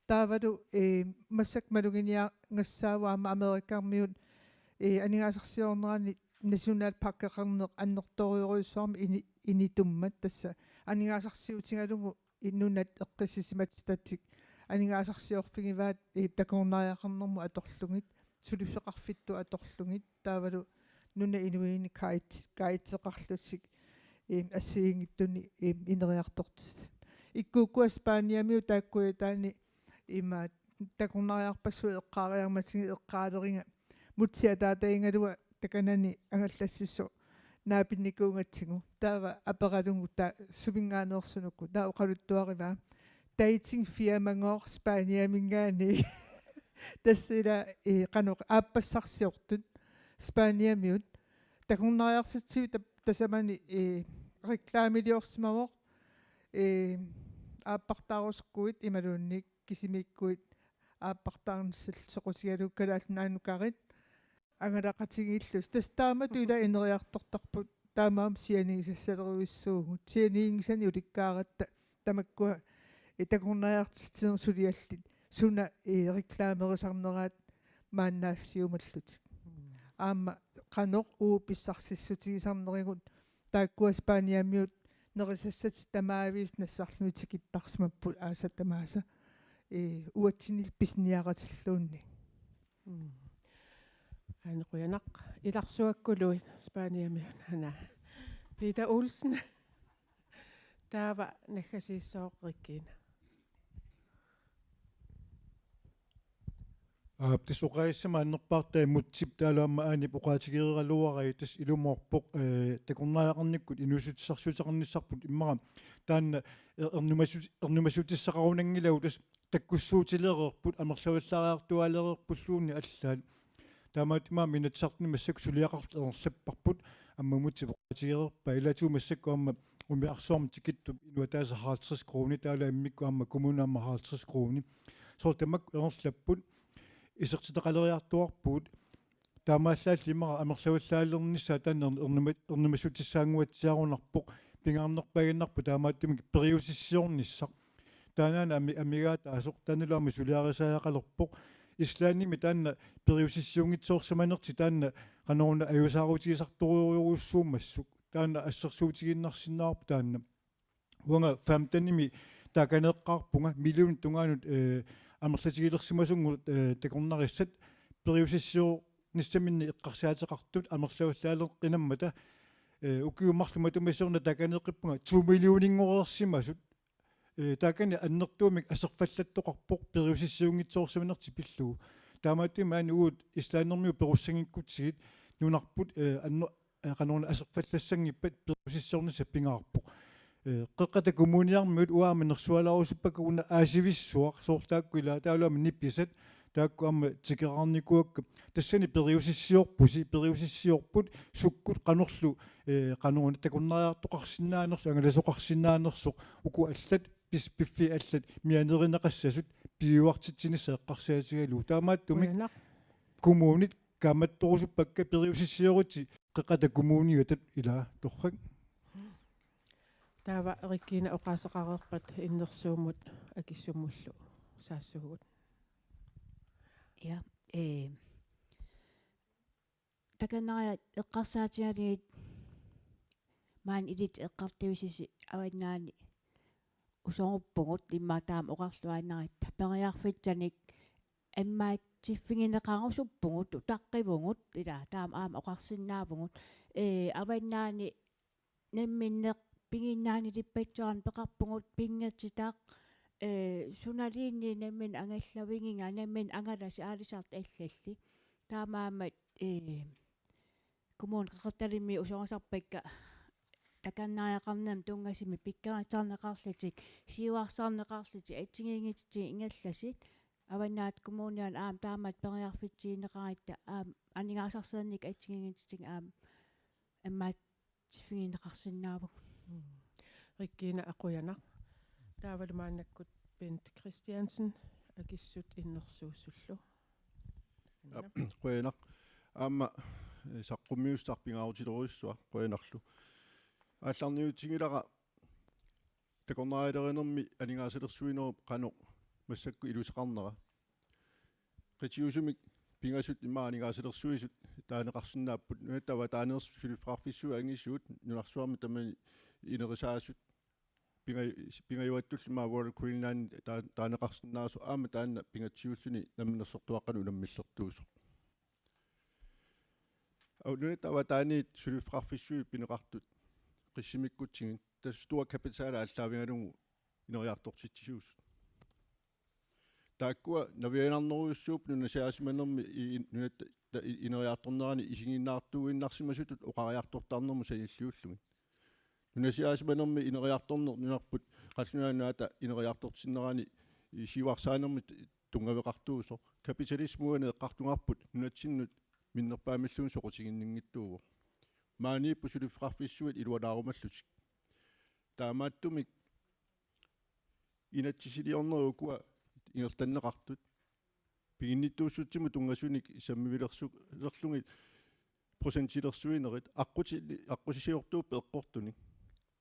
Taavalu, ee, massakkut maluginiagassaavoq aamma Amerikarmiut, ee, aningaasarsiornerani nationalparkeqarneq annertoorujussuarmik ini-, initummat, tassa aningaasarsiutigalugu i-, nunat eqqissisimatitatik aningaasarsiorfigivaat, ee, takornariaqarnermut atorlugit, suliffeqarfittut atorlugit, taavalu nunap inuinik guide-, guideqarlutik, ee, assigiinngitsunik, ee, ineriartortissat. Ikkukkua Spaniamiut taakkuitaani ima takornariarpassuit eqqaariarmatigit eqqaaleriga, Mutsi ataatagigaluaq takanani angallassisoq naapinnikuugatsigu. Taava aperalugu taava suminngaanneersoq uku. Taava oqaluttuarivaa: Datingfirmagooq Spaniaminngaanniit. Tassa ila, ee, qanoq aappassarsiortut Spaniamiut. Takornariartitsiviup tap-, tasamani, ee, reklamiliorsimavoq, ee, aappartaarusukkuit imaluunniit kisimiikkuit aappartaarnissallu soqutigalugu Kalaallit Nunaannukarit angalaqatigiillusi. Tassa taamatut ila ineriartortarput, taamaammat sianigisassaleruissuugut. Sianigisanik ulikkaaratta tamakkua, ee, takornariartitsineq suliallit suna, ee, reklamerisarneraat maannaassiumallutik. Mm. Aamma qanoq uagut pissarsissutigisarnerigut, taakkua Spaniamiut nerisassatit tamaviisa nassarlugit tikittarsimapput aasat tamaasa, ee, uatsinnillu pisiniaratilluunniit. Mm. Aana qujanaq. Ilarsuakkuluit Spaniamiut, aana. Peter Olsen. Taava naggasiissooq Regina. Aap, tassa oqaassama annerpaartaa Mutsip taavalu aamma Aanip oqaatigeriaraluarai, tassa ilumoorpoq, ee, takornariaqarnikkut inuussutissarsiuteqarnissarput immaqa taanna er-, ernumassut-, ernumassutissaqarunanngilagut, tassa takkussuutilereerput, amerlavallaariartuaalereerpulluunniit allaat. Taamaattumik aamma Inatsisartuni massakkut suliaqartut ingerlapparput, aamma Mutsip oqaatigereerpaa, ilaatigut massakkut aamma umiarsuarmi tikittup inuit ataaseq halvtreds kroner, taavalu immikkut aamma kommuni aamma halvtreds kroner. Soorlu tamakku ingerlapput, isertitaqaleriartuarpugut, taamaallaalli immaqa amerlavallaalernissaa taanna ernuma-, ernumassutissaannguatsiarunarpoq, pingaarnerpaaginnarpoq taamaattumik periusissiornissaq. Taannaana ami-, amigaataasoq, taannalu aamma suliarisariaqalerpoq. Islandimi taanna periusissiunngitsoorsimanertik taanna qanoruna ajuusaarutigisartorujorujussuummassuk. Taanna assersuutigiinnarsinnaavarput taanna. Uanga femtenimi taakaneeqqaarpunga, millionit tungaanut, ee, amerlatigilersimasunngooq, ee, takornarissat, periusissiornissaminnik eqqarsaateqartut amerlavallaaleqqinammata, ee, ukiut marluk matuma siorna taakaneeqqippunga to millioninngorsimasut. Ee, taakani annertuumik aserfallattoqarpoq periusissiunngitsoorsimanertik pillugu. Taamaattumik aana uagut islandimiut perussanngikkutsigit nunarput, ee, anner-, ee, qanoruna aserfallassanngippat periusissiornissaq pingaarpoq. Ee, Qeqqata Kommuniarmiut uanga aamma nersualaarusuppakka una aasivissuaq, soorlu taakku ila taavalu aamma nipisat, taakku aamma tikeraarnikuuakka. Tassani periusissiorpusi, periusissiorput sukkut qanorlu, ee, qanoruna takornariartoqarsinnaanersoq, angalasoqarsinnaanersoq, uku allat pis-, piffissaq allat mianerineqassasut piujuartitsinissaq eqqarsaatigalugu. Taamaattumik Qujanaq. Kommunit kaammattorusuppakka periusissiorlutik Qeqqata Kommuniattut, ilaa, torrak. Taava Regina oqaaseqareerpat innersuummut akissummullu saassugut. Ja, ee, takanna eqqarsaatigalugit maani ilissi eqqartuussisut avannaani usoruppugut immaqa taama oqarluaannaratta periarfissanik ammaatsiffigineqarusuppugut, utaqqivugut, ila taama aamma oqarsinnaavugut, ee, avannaani namminneq piginnaanilippassuarnik peqarpugut pinngitsoq, ee, sunaluunniit nammineq angallavigiga, nammineq angalasut aalisartut allallu. Taamaammat, ee, Kommune Qeqertalimmi usorisarpakka takornariaqarnermut tunngasumik pikkorissarneqarlutik, siuarsarneqarlutik, assigiinngitsutigut ingerlasut, Avannaata Kommuniani aamma taamatut periarfitsigineqaratta aamma aningaasarsiornikkut assigiinngitsutigut aamma ammaatsiffigineqarsinnaavugut. Mm. Regina, qujanaq. Taavalu maannakkut Bent Christiansen, akissut innersuussullu. Aap, qujanaq. Aamma, eh, saqqummiussaq pingaarutilerujussuaq, qujanarlu. Aallarniutigilara takornarialerinermi aningaasalersuinerup qanoq massakkut iluseqarnera. Qitiusumik pingasut immaqa aningaasalersuisut taaneqarsinnaapput, nunatta avataaneersut suliffeqarfissuit angisuut nunarsuarmi tamani inerisaasut pinga-, pingajuattullu immaqa World Greenland taa-, taaneqarsinnaasoq, aamma taanna pingatsiulluni namminersortuaqqanut unammillertuusoq. Aa, nunatta avataaniit suliffeqarfissuit pineqartut qissimikkutsigit tassa stor kapital aallaavigalugu ineriartortitsisuusut. Taakkua navianarnerujussuupput nunasiaasimanermi i-, i-, nunatta-, ta-, i-, ineriartornerani isiginnaartuinnarsimasutut oqariartortarnermut sanilliullugit. Nunasiaasimanermi ineriartorneq nunarput qallunaat nunaata ineriartortinnerani i-, siuarsaanermut tunngaveqartuusoq. Kapitalismi uani eqqartugarput nunatsinnut minnerpaamilluunniit soqutiginninngitsuuvoq. Maaniipput suliffeqarfissuit iluanaarumallutik. Taamaattumik inatsisiliornerit ukua ingerlanneqartut piginnittuussutsimut tunngasunik sammivilersu-, -lerlugit procentilersuinerit aqquti-, aqqutissiortuupput eqqortunik.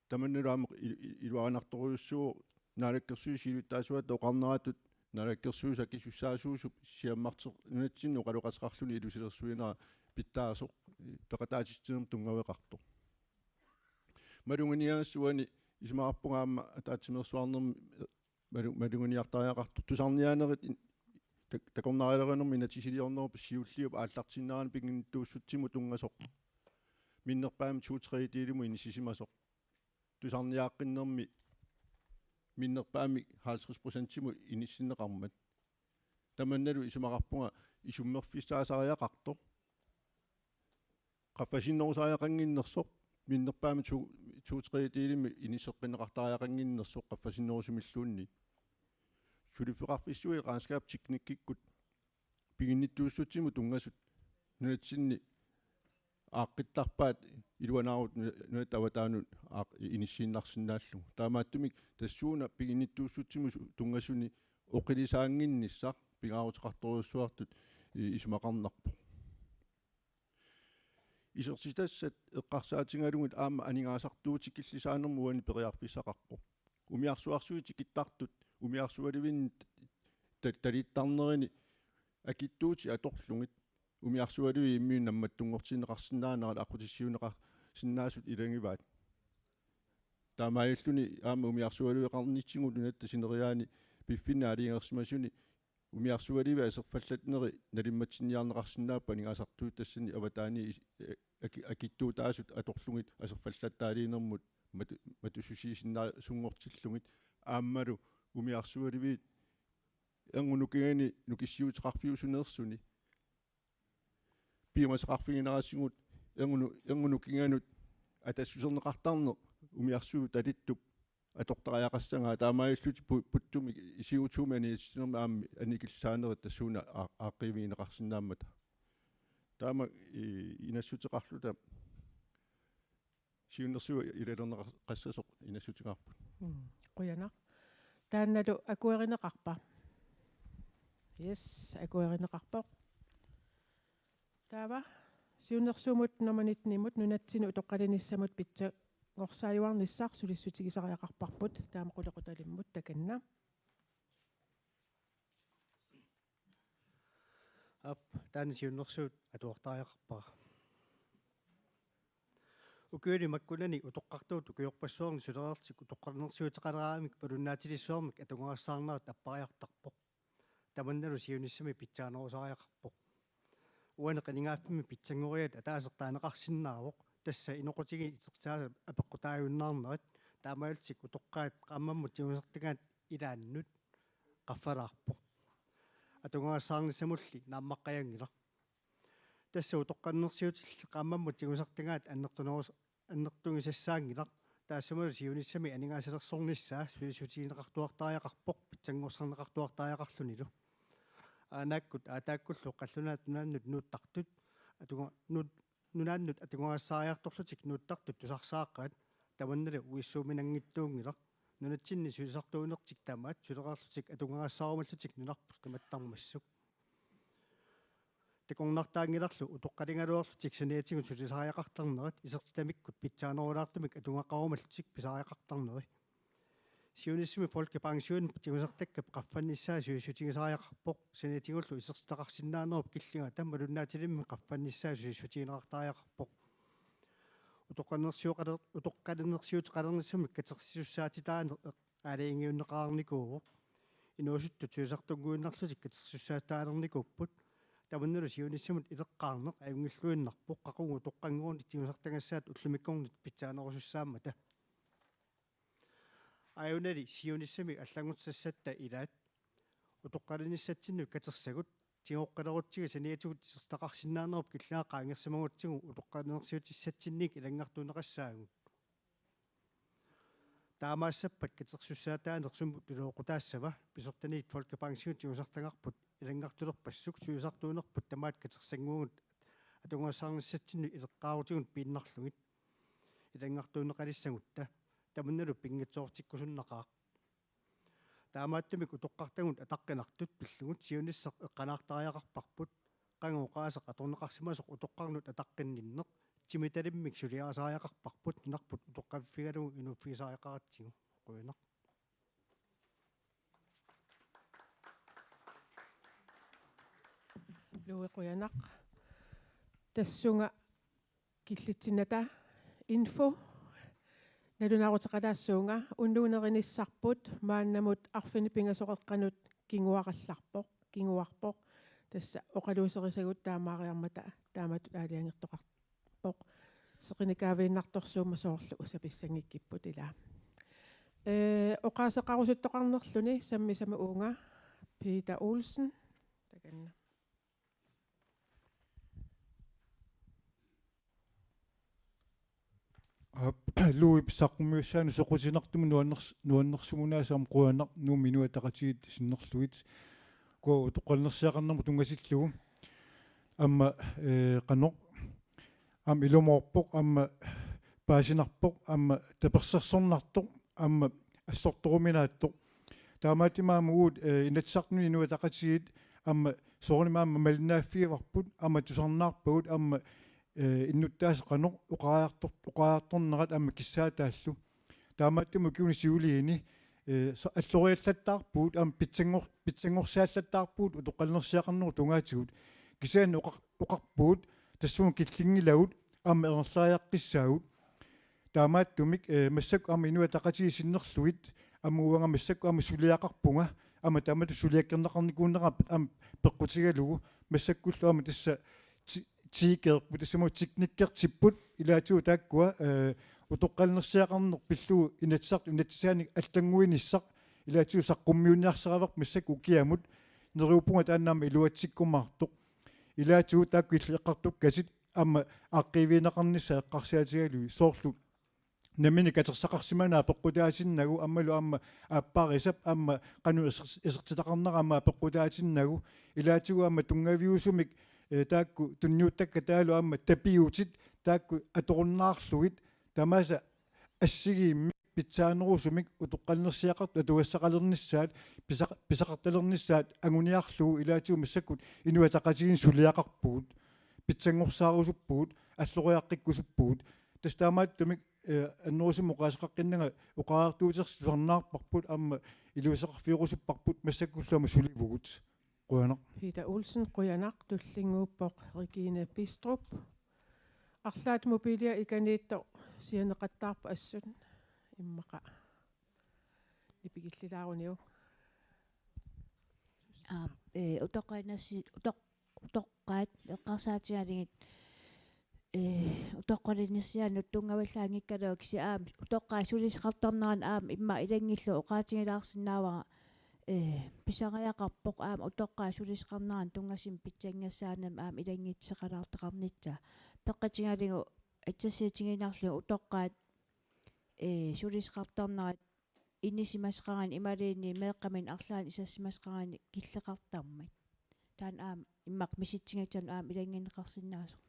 Tamannalu aamma i-, i-, iluarinartorujussuuvoq Naalakkersuisut siulittaasuata oqarneratut Naalakkersuisut akisussaasuusup siammarteq nunatsinnut oqaloqateqarluni ilusilersuinera pitsaasoq, eh, peqataatitsinermut tunngaveqartoq. Maluginiagassat uani isumaqarpunga aamma ataatsimeersuarnermi, eh, malu-, maluginiartariaqartoq tusarniaanerit in-, tak-, takornarialerinermi inatsisiliornerup siulliup aallartinnerani piginnittuussutsimut tunngasoq. Minnerpaamik to tredjedelimut inissisimasoq. Tusarniaaqqinnermi minnerpaamik halvtreds procentimut inissinneqarmat. Tamannalu isumaqarpunga isummerfissaasariaqartoq. Qaffasinnerusariaqannginnersoq, minnerpaamik to, to tredjedelimik inisseqqinneqartariaqannginnersoq qaffasinnerusumilluunniit. Suliffeqarfissuit regnskabsteknikkikkut piginnittuussutsimut tunngasut nunatsinni aaqqittarpaat iluanaarut nu-, nunatta avataanut aaq-, inissiinnarsinnaallugu. Taamaattumik tassuuna piginnittuussutsimut su-, tunngasuni oqilisaannginnissaq pingaaruteqartorujussuartut i-, isumaqarnarpoq. Isertitassat eqqarsaatigalugit aamma aningaasartuutikillisaanermut uani periarfissaqarpoq. Umiarsuarsuit tikittartut umiarsualivinni ta-, talittarnerini akitsuutit atorlugit umiarsualiviit imminnut nammattunngortinneqarsinnaanerat aqqutissiuunneqarsinnaasut ilagivaat. Taamaalilluni aamma umiarsualiveqarnitsigut nunatta sineriaani piffinni aalajangersimasuni umiarsualiviit aserfallatneri nalimmatsinniarneqarsinnaapput aningaasartuutit tassani avataani is-, eh, aki-, akitsuutaasut atorlugit aserfallattaaliinermut matu-, matussusiisinnaasuunngortillugit aammalu umiarsualiviit erngup nukingani nukissiuteqarfiusuneersuni piumasaqarfiginerisigut erngup nu-, erngup nukinganut atassuserneqartarneq umiarsuit talittup atortariaqassagaat taamaalillutik pu-, puttumi C O two-mi aniatitsinermi aamma annikillisaanerit tassuuna aa-, aaqqiivigineqarsinnaammata. Taama i-, inassuteqarluta siunnersuut ilalerneqassasoq inassutigaarput. Mm, qujanaq. Taannalu akuerineqarpa? Yes, akuerineqarpoq. Taava siunnersuummut nummer nitten-imut nunatsinnut utoqqalinissamut pitsanngorsaajuarnissaq sulissutigisariaqarparput, taama qulequtalimmut takanna. Aap, taanna siunnersuut atuartariaqarpara. Ukiuni makkunani utoqqartut ukiorpassuarni sulereerlutik utoqqalinersiuteqaleraangamik malunnaatilissuarmik atugarissaarnerat appariartarpoq. Tamannalu siunissami pitsaanerusariaqarpoq. Uani qinigaaffimmi pitsanngoriaat ataaseq taaneqarsinnaavoq, tassa inoqutigiit itersaasa apeqqutaajunnaarnerat, taamaalillutik utoqqaat qaammammut tigusartagaat ilaannut qaffalaarpoq. Atugarissaarnissamulli naammaqqajanngilaq. Tassa utoqqalinersiutilli qaammammut tigusartagaat annertunerus-, annertugisassaanngilaq, taassumalu siunissami aningaasalersornissaa sulissutigineqartuartariaqarpoq pitsanngorsarneqartuartariaqarlunilu. Aanaakkut aataakkullu qallunaat nunaannut nuuttartut atuga-, nuut-, nunaannut atugarissaariartorlutik nuuttartut tusarsaaqaat, tamannalu uissuuminanngitsuunngilaq. Nunatsinni sulisartuunertik tamaat sulereerlutik atugarissaarumallutik nunarput qimattarmassuk. Takornartaanngilarlu utoqqaligaluarlutik saniatigut sulisariaqartarnerat isertitamikkut pitsaanerulaartumik atugaqarumallutik pisariaqartarneri. Siunissami folkepensionimut tigusartakkap qaffannissaa sulissutigisariaqarpoq, saniatigullu isertitaqarsinnaanerup killingata malunnaatilimmik qaffannissaa sulissutigineqartariaqarpoq. Utoqqalinersiuqaler-, utoqqalinersiuteqalernissamik katersisussaatitaaneq aalajangiunneqarnikuuvoq. Inuusuttut sulisartunnguinnarlutik katersisussaatitaalernikuupput. Tamannalu siunissamut ileqqaarneq ajunngilluinnarpoq, qaqugu utoqqanngorunik tigusartagassaat ullumikkornit pitsaanerusussaammata. Ajunali siunissami allanngortisassatta ilaat utoqqalinissatsinnut katersagut tigoqqalerutsigit saniatigut isertitaqarsinnaanerup killingata qaangersimagutsigu utoqqalinersiutissatsinniit ilanngartuunneqassaagut. Taamaassappat katersisussaatitaaneq sumut iluaqutaassava? Pisortanit folkepensionit tigusartagarput ilanngartulerpassuk sulisartuunerput tamaat katersannguagut atugarissaarnissatsinnut ileqqaarutigut piinnarlugit. Ilanngartuunneqalissagutta tamannalu pinngitsoortikkusunnaqaaq. Taamaattumik utoqqartagut ataqqinartut pillugu siunissaq eqqanaattariaqarparput, qanga oqaaseq atorneqarsimasoq utoqqarnut ataqqinninneq, timitalimmik suliarisariaqarparput nunarput utoqqaffigalugu inuuffigisariaqaratsigu. Qujanaq. Louis, qujanaq. Tassunga killitsinnata info nalunaaruteqalaassuunga. Unnugu nerinissarput maannamut arfineq-pingasoqeqqanut kinguarallarpoq, kinguarpoq. Tassa oqaluuserisagut taamaariarmata taamatut aalajangertoqarpoq. Seqinikaaviinnartorsuummat soorlu sapissanngikkipput ilaa. Ee, oqaaseqarusuttoqarnerluni sammisama uunga Peter Olsen. Takanna. Aap, Louis, saqqummiussaanut soqutinartumik nuanners-, nuannersumut aamma qujanaq Nuummi Inuit Ataqatigiit sinnerlugit. Ukua utoqqalinersiaqarnermut tunngatillugu. Aamma, ee, qanoq. Aamma ilumoorpoq, aamma paasinarpoq, aamma tapersersornartoq, aamma assortoruminaattoq. Taamaattumik aamma uagut, ee, Inatsisartuni Inuit Ataqatigiit aamma soorunami aamma malinnaaffigivarput, aamma tusarnaarpagut, aamma, ee, innuttaasut qanoq oqariartor-, oqariartornerat aamma kissaataallu. Taamaattumik ukiuni siuliini, ee, so-, alloriallattaarpugut, aamma pitsanngor-, pitsanngorsaallattaarpugut utoqqalinersiaqarnerup tungaatigut. Kisianni oqar-, oqarpugut, tassunga killinngilagut, aamma ingerlariaqqissaagut. Taamaattumik, ee, massakkut aamma Inuit Ataqatigiit sinnerlugit, aamma uanga massakkut aamma suliaqarpunga, aamma taamatut suliakkerneqarnikuunera aamma peqqutigalugu, massakkullu aamma tassa ti-, tiikeerput, tassamu teknikkertipput, ilaatigut taakkua, ee, utoqqalinersiaqarneq pillugu Inatsisartut inatsisaanik allannguinissaq, ilaatigut saqqummiunniarsaravarput massakkut ukiamut, neriuppunga taanna aamma iluatsikkumaartoq. Ilaatigut taakku illit eqqartukkatit aamma aaqqiivigineqarnissaat eqqarsaatigalugit soorlu nammineq katersaqarsimanera peqqutaatinnagu aammalu aamma aappaarisap aamma qanoq iser-, isertitaqarnera aamma peqqutaatinnagu ilaatigut aamma tunngaviusumik, ee, taakku tunniuttakkat taavalu aamma tapiutit taakku atorunnaarlugit tamaasa assigiimmik pitsaanerusumik utoqqalinersiaqartut atugassaqalernissaat pisaq-, pisaqartalernissaat anguniarlugu ilaatigut massakkut Inuit Ataqatigiinni suliaqarpugut, pitsanngorsarusuppugut, alloriaqqikkusuppugut. Tassa taamaattumik, ee, annerusumik oqaaseqaqqinnanga oqariartuutersi tusarnaarparput aamma iluaseqarfigerusupparput massakkullu aamma sulivugut. Qujanaq. Peter Olsen, qujanaq, tullinnguuppoq Regine Bistrup. Arlaat mobilia ikaniittoq sianeqattaarpoq assut immaqa nipigillilaaruniuk. Aa, ee, utoqqalinersi-, utoq-, utoqqaat eqqarsaatigalugit, ee, utoqqalinersianut tunngavallaanngikkaluarlugu kisianni aamma utoqqaat sulisoqartarneranut aamma immaqa ilanngullugu oqaatigilaarsinnaavara, ee, pisariaqarpoq aamma utoqqaat sulisoqarneranut tunngasumik pitsanngorsaanermik aamma ilannguteqalaartoqarnissaa. Peqqutigalugu assersuutigiinnarlugu utoqqaat, ee, sulisoqartarnerat inissisimasaqarani imaluunniit meeqqaminnik arlaannik isassimasaqarani killeqartarmat. Taanna aamma immaqa misissugassat aamma ilanngunneqarsinnaasoq.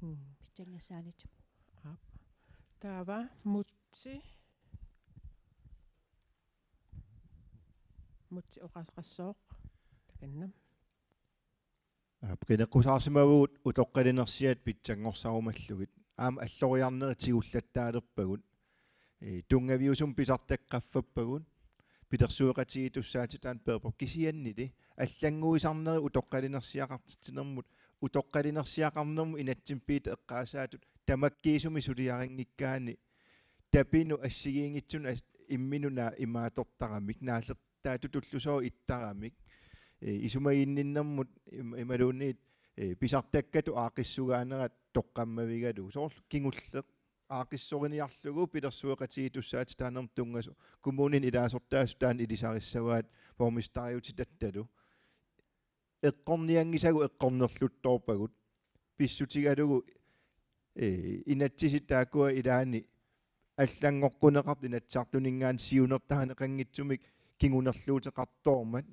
Mm. Pitsanngorsaanermut. Aap. Taava Mutsi. Mutsi oqaaseqassooq. Takanna. Aap, qineqqusaarsimavugut utoqqalinersiat pitsanngorsaarumallugit. Aamma alloriarnerit tigullattaalerpagut. Ee, tunngaviusumik pisartakkut qaffappagut. Pilersueqatigiittussaatitaaneq peerpoq kisiannili allannguisarnerit utoqqalinersiaqartitsinermut, utoqqalinersiaqarnermut inatsimmi Piitap eqqaasaatut tamakkiisumik suliarinngikkaanni tapinut assigiinngitsunut as-, imminut naa-, imaattortaramik, naallertaatutullusooq ittaramik, ee, isumaginninnermut im-, imaluunniit, ee, pisartakkatut aaqqissugaanerat toqqammavigalugu. Soorlu kingulleq aaqqissoriniarlugu pilersueqatigiittussaatitaanermut tunngasoq. Kommunini ilaasortaasut taanna ilisarissavaat borgmesteriutitattalu. Eqqornianngisagut eqqornerluttoorpagut. Pissutigalugu, ee, inatsisit taakkua ilaanni allanngoqqunneqartut Inatsisartuninngaanniit siunertarineqanngitsumik kingunerluuteqartoormat.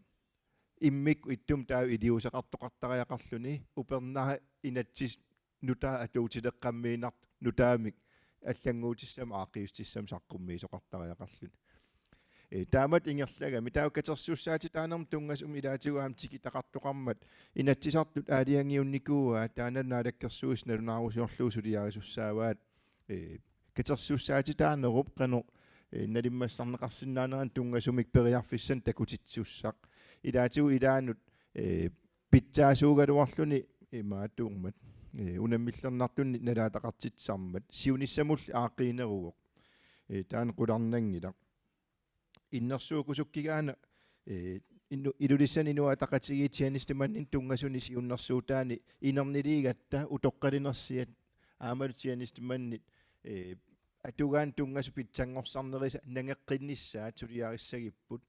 Immikkut ittumik taava iliuuseqartoqartariaqarluni upernaaq inatsit nutaaq atuutileqqammiinnartut nutaamik allannguutissamik aaqqiissutissamik saqqummiisoqartariaqarluni. Ee, taamatut ingerlagami taava katersussaatitaanermut tunngasumik ilaatigut aamma tikitaqartoqarmat Inatsisartut aalajangiunnikuuaat, taanna Naalakkersuisut nalunaarusiorlugu suliarisussaavaat, ee, katersussaatitaanerup qanoq, ee, nalimmassarneqarsinnaanerannut tunngasumik periarfissanik takutitsisussaq. Ilaatigut ilaannut, ee, pitsaasuugaluarluni imaattuummat, ee, unammillernartunni nalaataqartitsisarmat siunissamulli aaqqiineruvoq. Ee, taanna qularnanngilaq. Innersuukkusukkigaana, ee, inu-, Ilulissani Inuit Ataqatigiit tjenestemandinut tunngasunik siunnersuutaanni inerniliigatta utoqqalinersiat aammalu tjenestemandit, ee, atugaannik tunngasut pitsanngorsarnerisa nangeqqinnissaat suliarissagipput.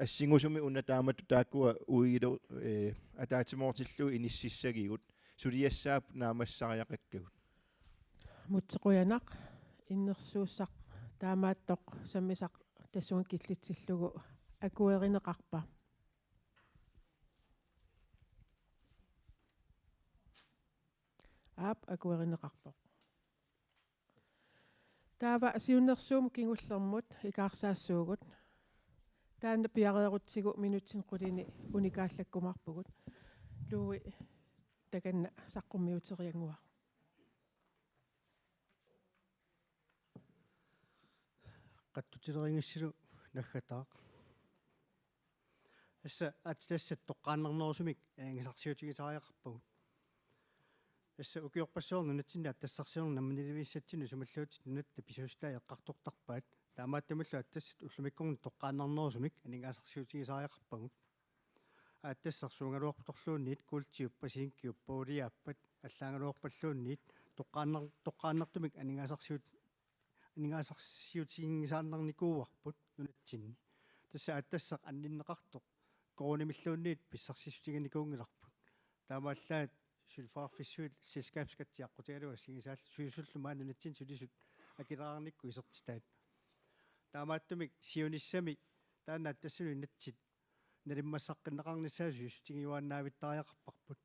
Assingusumik una taamatut taakkua uigilu, ee, ataatsimoortillugu inississagigut. Suliassaapput naammassisariaqakkagut. Mutsi, qujanaq. Innersuussaq taamaattoq sammisaq tassunga killitsillugu akuerineqarpa? Aap, akuerineqarpoq. Taava siunnersuummut kingullermut ikaarsaassuugut. Taanna piareerutsigu minutsini qulini unikaallakkumaarpugut. Louis, takanna saqqummiuteriannguaq. Qatsutilerinngissilu naggataaq. Tassa aatsitassat toqqaannarnerusumik aningaasarsiutigisariaqarpagut. Tassa ukiorpassuarni nunatsinni aatsitassarsiorneq namminiilivissatsinnut isumalluutit nunatta pisuussutaat eqqartortarpaat. Taamaattumillu aatsitassat ullumikkornit toqqaannarnerusumik aningaasarsiutigisariaqarpagut. Aatsitassarsuugaluartorluunniit kuultiuppat, sinkiuppat, uuliaappat, allaagaluarpalluunniit toqqaannar-, toqqaannartumik aningaasarsiut-, aningaasarsiutiginngisaannarnikuuarput nunatsinni. Tassa aatsitassaq anninneqartoq koruunimilluunniit pissarsissutiginikuunngilarput. Taamaallaat suliffeqarfissuit selskabsskattiaqqutigalugu assigisaallu sulisullu maani nunatsinni sulisut akileraarnikkut isertitaat. Taamaattumik siunissami taanna aatsitassanut inatsit nalimmassaqqinneqarnissaat sulisutigiuaannaavittariaqarparput.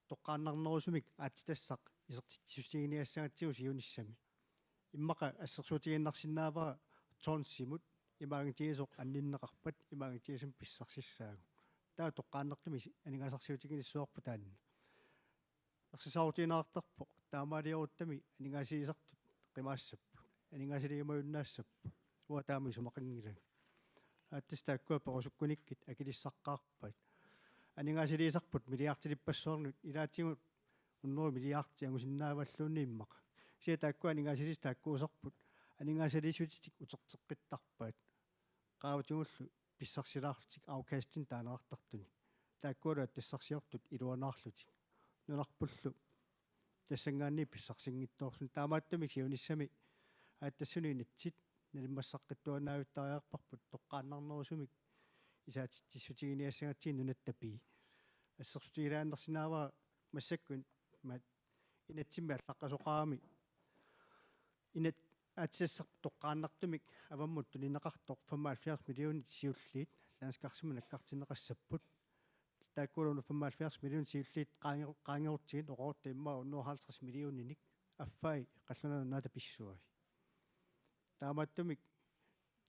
Toqqaannarnerusumik aatsitassaq isertitsissutiginniassagatsigu siunissami. Immaqa assersuutigiinnarsinnaavara tonsimut imaanngitigisoq anninneqarpat imaanngitigisumik pissarsissaagut. Taava toqqaannartumik aningaasarsiutiginissavarput taanna. Ersisaarutigineqartarpoq taamaaliorutta aningaasaliisartut qimaassapput. Aningaasaliimajunnaassapput. Uanga taama isumaqanngilanga. Aatsitassat taakkua perusukkunikkit akilissaqqaarpaat. Aningaasaliisarput milliardilippassuarnut ilaatigut hundrede milliardi angusinnaavalluunniit immaqa. Kisianni taakku aningaasaliissutit taakkuusarput, aningaasaliissutitik uterteqqittarpaat. Qaavatigullu pissarsilaarlutik afkastinik taaneqartartunik. Taakkualu aatsitassarsiortut iluanaarlutik. Nunarpullu tassanngaanniit pissarsinngitsoorluni. Taamaattumik siunissami aatsitassanut inatsit nalimmassaqqittuaannaavittariaqarparput toqqaannarnerusumik isaatitsissutiginiassagatsigit nunatta pii. Assersuutigilaannarsinnaavara massakkut ma-, inatsimmi allaqqasoqarami. Inat-, aatsitassaq toqqaannartumik avammut tunineqartoq femoghalvfjerds millionit siulliit landskarsimut nakkartinneqassapput. Taakkuulluni femoghalvfjerds millionit siulliit qaange-, qaangerutsigit oqorutta immaqa hundrede og halvtreds millioninik affai qallunaat nunaata pissui. Taamaattumik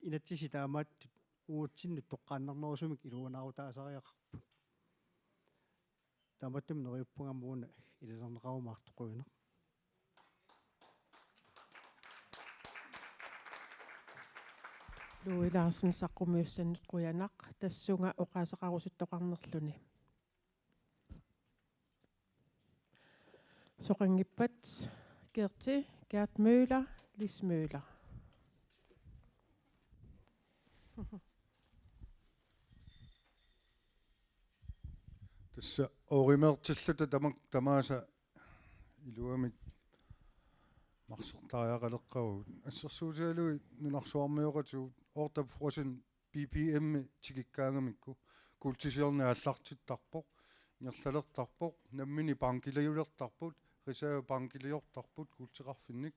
inatsisit taamaattut uagutsinnut toqqaannarnerusumik iluanaarutaasariaqarput. Taamaattumik neriuppunga aamma una ililerneqarumaartoq, qujanaq. Louis Larsen saqqummiussannut qujanaq, tassunga oqaaseqarusuttoqarnerluni. Soqanngippat Gerti, Gert Møller, Lis Møller. Tassa øremertilluta tamak-, tamaasa iluamik marsertariaqaleqqavagut. Assersuutigalugit nunarsuarmioqatigut otte procent B B M tikikkaangamikku kuultisiorneq aallartittarpoq, ingerlalertarpoq, nammineq bankiliulertarput, reserve bankiliortarput kuulteqarfinnik.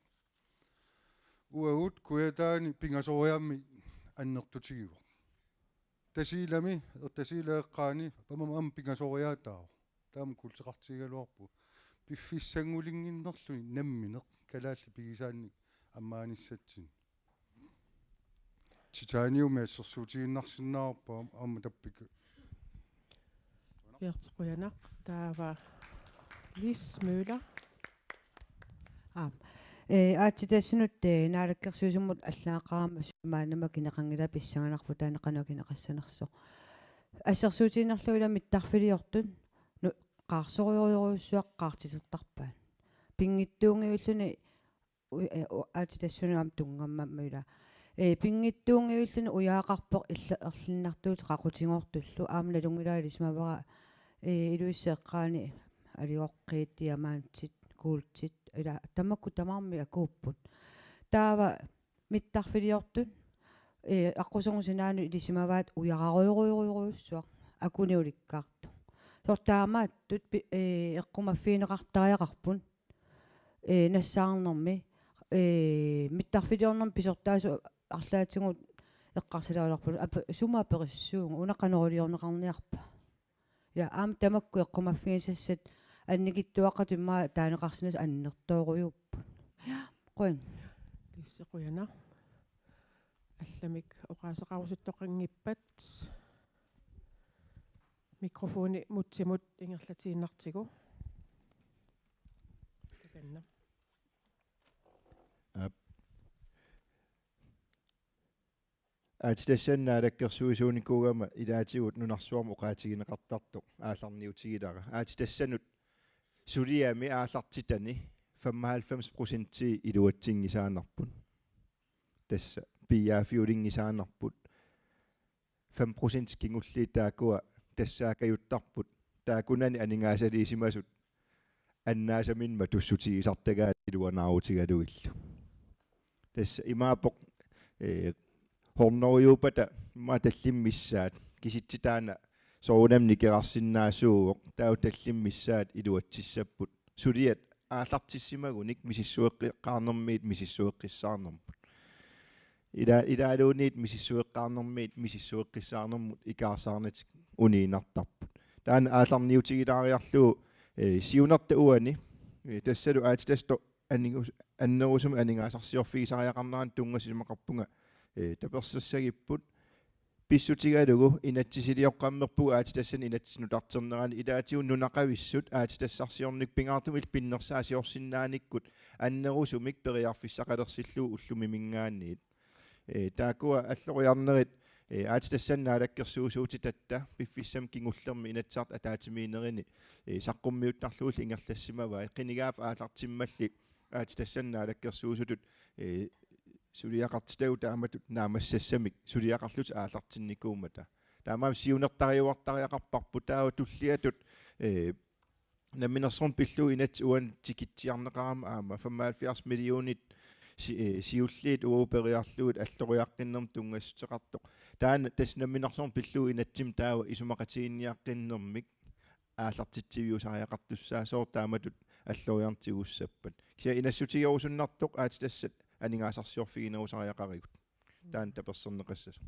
Uagut Kujataani pingasoriaammik annertutigivoq. Tasiilami, Tasiilap eqqaani, aamma, aamma pingasoriaataavoq. Taama kuulteqartigigaluarpugut. Piffissanngulinnginnerluni nammineq kalaallit pigisaannik ammaanissatsinnik. Titaniumi assersuutigiinnarsinnaavarput aamma tappik. Gert, qujanaq. Taava Lis Møller. Aap. Ee, aatsitassanut, ee, naalakkersuisumut allaqqammat maannamut akineqanngilaq pissanganarpoq taanna qanoq akineqassanersoq. Assersuutigiinnarlugu ila mittarfiliortut nu-, qaarsorujorujussuaq qaartitertarpaat. Pinngitsuunngivilluni u-, ee, u-, aatsitassanut aamma tunngammammat ila. Ee, pinngitsuunngivilluni ujaaqarpoq illa-, erlinnartuutit qaqutigoortullu aamma nalunngilara ilisimavara, ee, Ilulissat eqqaani aligoqqit, diamantit, kuultit, ila tamakku tamarmik akuupput. Taava mittarfiliortut, ee, aqqusinermi sinaanut ilisimavaat ujararujorujorujussuaq akuni ulikkaartoq. Soorlu taamaattut pi-, ee, eqqumaffigineqartariaqarput, ee, nassaarnermi, ee, mittarfiliornermi pisortaasoq arlaatigut eqqarsalaarulerput, ape-, sumut aperissuunga, una qanoq iliorneqarniarpa? Ja, aamma tamakku eqqumaffigisassat annikitsuaqqatut immaqa taaneqarsinnaasut annertoorujuupput. Ja, qujan. Lissi, qujanaq. Allamik oqaaseqarusuttoqanngippat. Mikrofoni Mutsimut ingerlatiinnartigu. Takanna. Aap. Aatsitassanut naalakkersuisuunikuugama ilaatigut nunarsuarmi oqaatigineqartartoq aallarniutigilara. Aatsitassanut suliami aallartitani femoghalvfems procentii iluatsinngisaannarput. Tassa piiaaffiulinngisaannarput. Fem procent kingulliit taakkua tassaakajuttarput. Taakkunani aningaasaliisimasut annaasaminnik matussutigisartagaat iluanaarutigalugillu. Tassa imaappoq, ee, hundredejuuppata immaqa tallimat missaat, kisitsisit taanna soorunami nikerarsinnaasuuvoq, taava tallimat missaat iluatsissapput. Suliat aallartissimagunik misissueqqeqqaarnermiit misissueqqissaarnermut. Ila-, ilaaluunniit misissueqqaarnermiit misissueqqissaarnermut ikaarsaarnatik uniinnartarput. Taanna aallarniutigilaariarlugu, ee, siunertaq uani, ee, tassalu aatsitassat annigus-, annerusumik aningaasarsiorfigisariaqarneranut tunngasut isumaqarpunga, ee, tapersersagippput. Pissutigalugu inatsisilioqqammerpugut aatsitassanik inatsit nutarternerani, ilaatigut nunaqavissut aatsitassarsiornikkut pingaartumik pinnersaasiorsinnaanikkut annerusumik periarfissaqalersillugu ullumiminngaanniit. Ee, taakkua alloriarnerit, Ee, aatsitassani naalakkersuisuutitatta piffissami kingullermi Inatsisartut ataatsimiinnerini, ee, saqqummiuttarlugulu ingerlassimavai. Qinigaaffik aallartimmalli aatsitassani naalakkersuisutut, ee, suliaqartitagut taamatut naammassisassamik suliaqarlutik aallartinnikuummata. Taamaammat siunertariuartariaqarparput taava tulliatut, ee, namminersorneq pillugu inatsit uani tikitsiarneqarami aamma femoghalvfjerds millionit si-, eh, siulliit uagut periarlugit alloriaqqinnermut tunngassuteqartoq. Taanna tassa namminersorneq pillugu inatsimmi taava isumaqatiginninniaqqinnermik aallartitsiviusariaqartussaasoq taamatut alloriarneq tigussappat. Kisianni inassutigerusunnartoq aatsitassat aningaasarsiorfiginerusariaqarigut. Taanna taperserneqassasoq.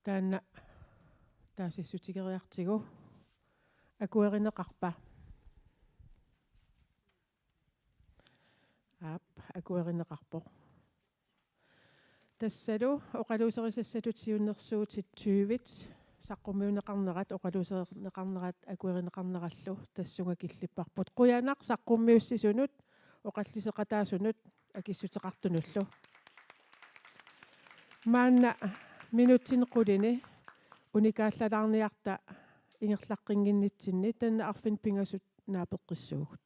Taanna taasissutigeriartigu. Akuerineqarpa? Aap, akuerineqarpoq. Tassalu oqaluuserisassatut siunnersuutit tyvit saqqummiunneqarnerat, oqaluuserineqarnerat akuerineqarnerallu tassunga killipparput. Qujanaq saqqummiussisunut oqalliseqataasunut akissuteqartunullu. Maanna minutsini qulini unikaallalaarniarta ingerlaqqinngitsinni taanna arfineq-pingasut naapeqqissaagut.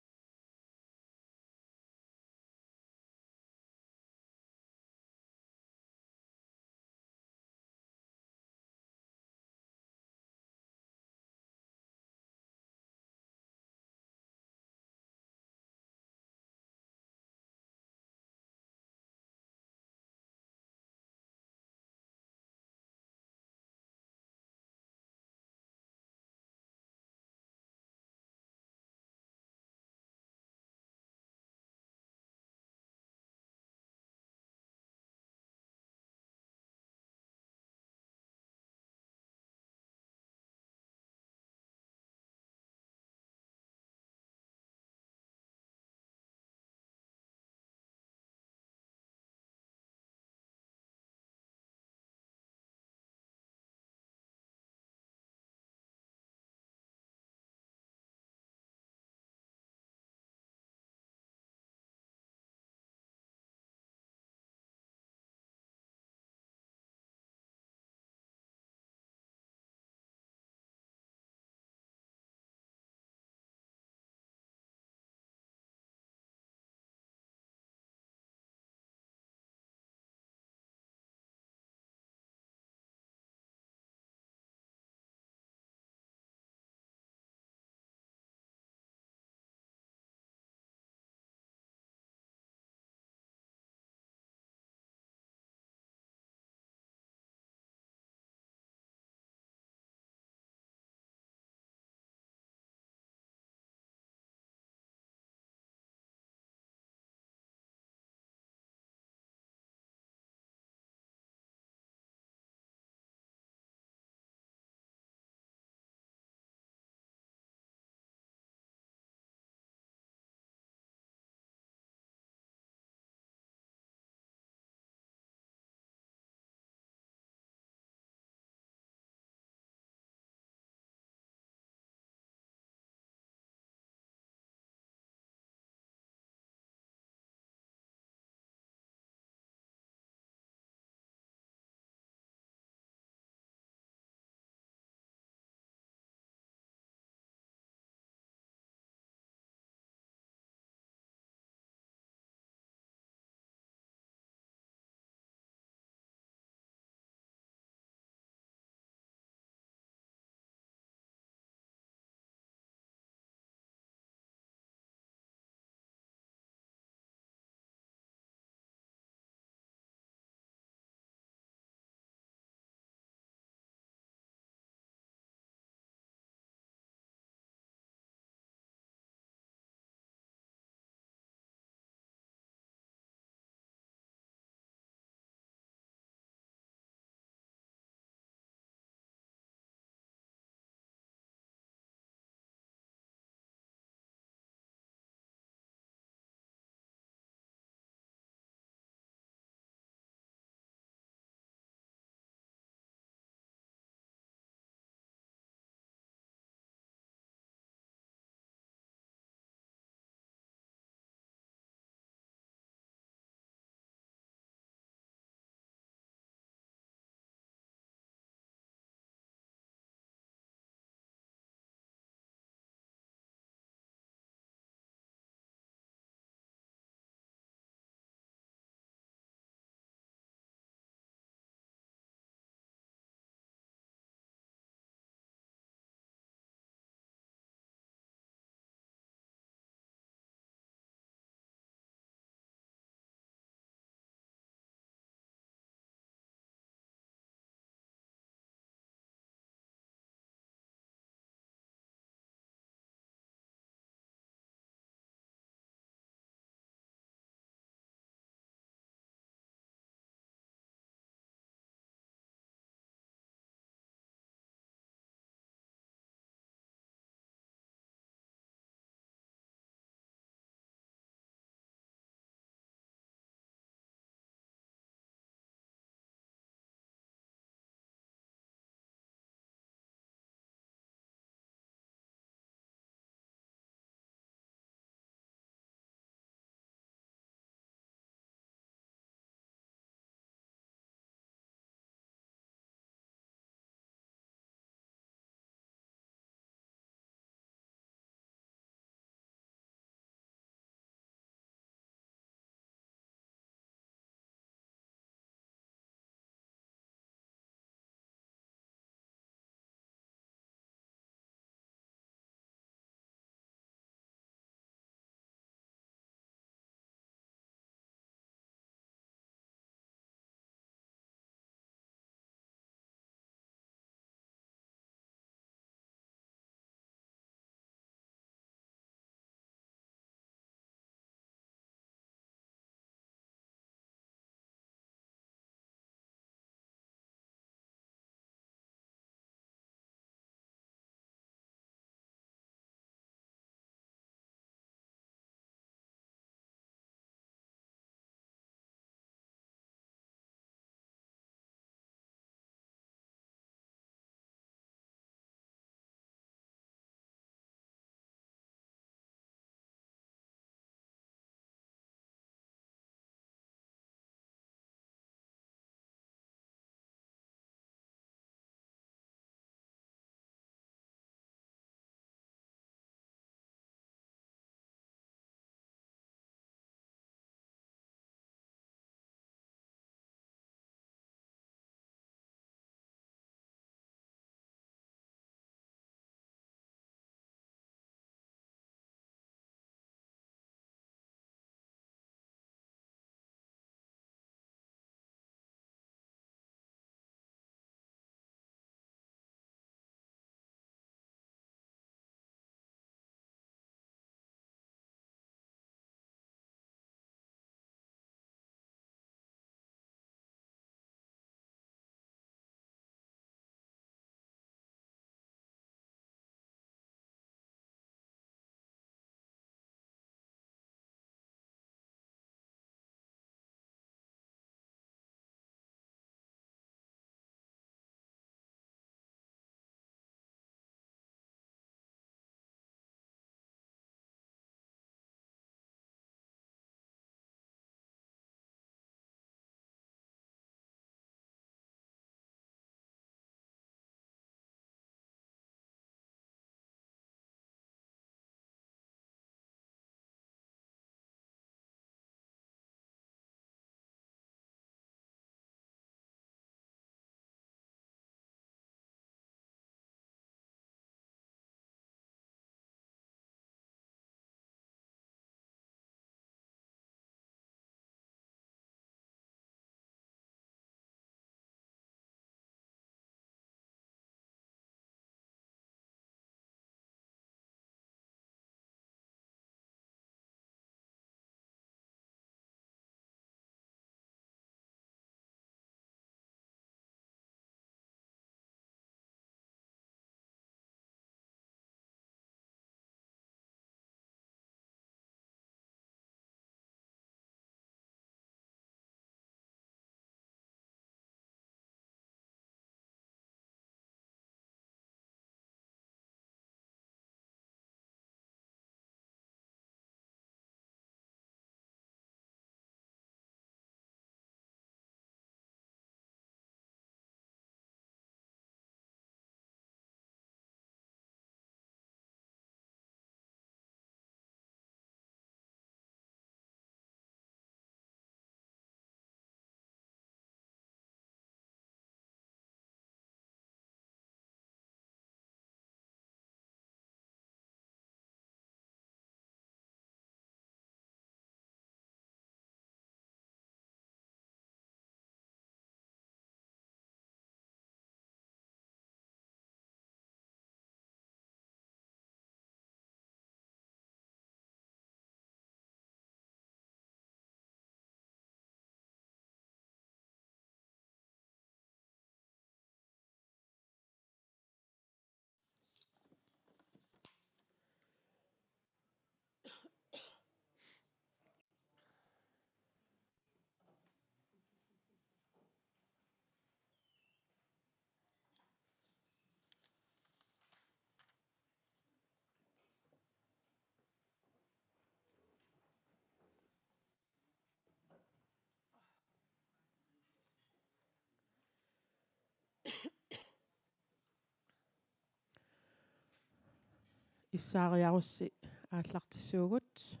Issaariarussi aallartissuugut.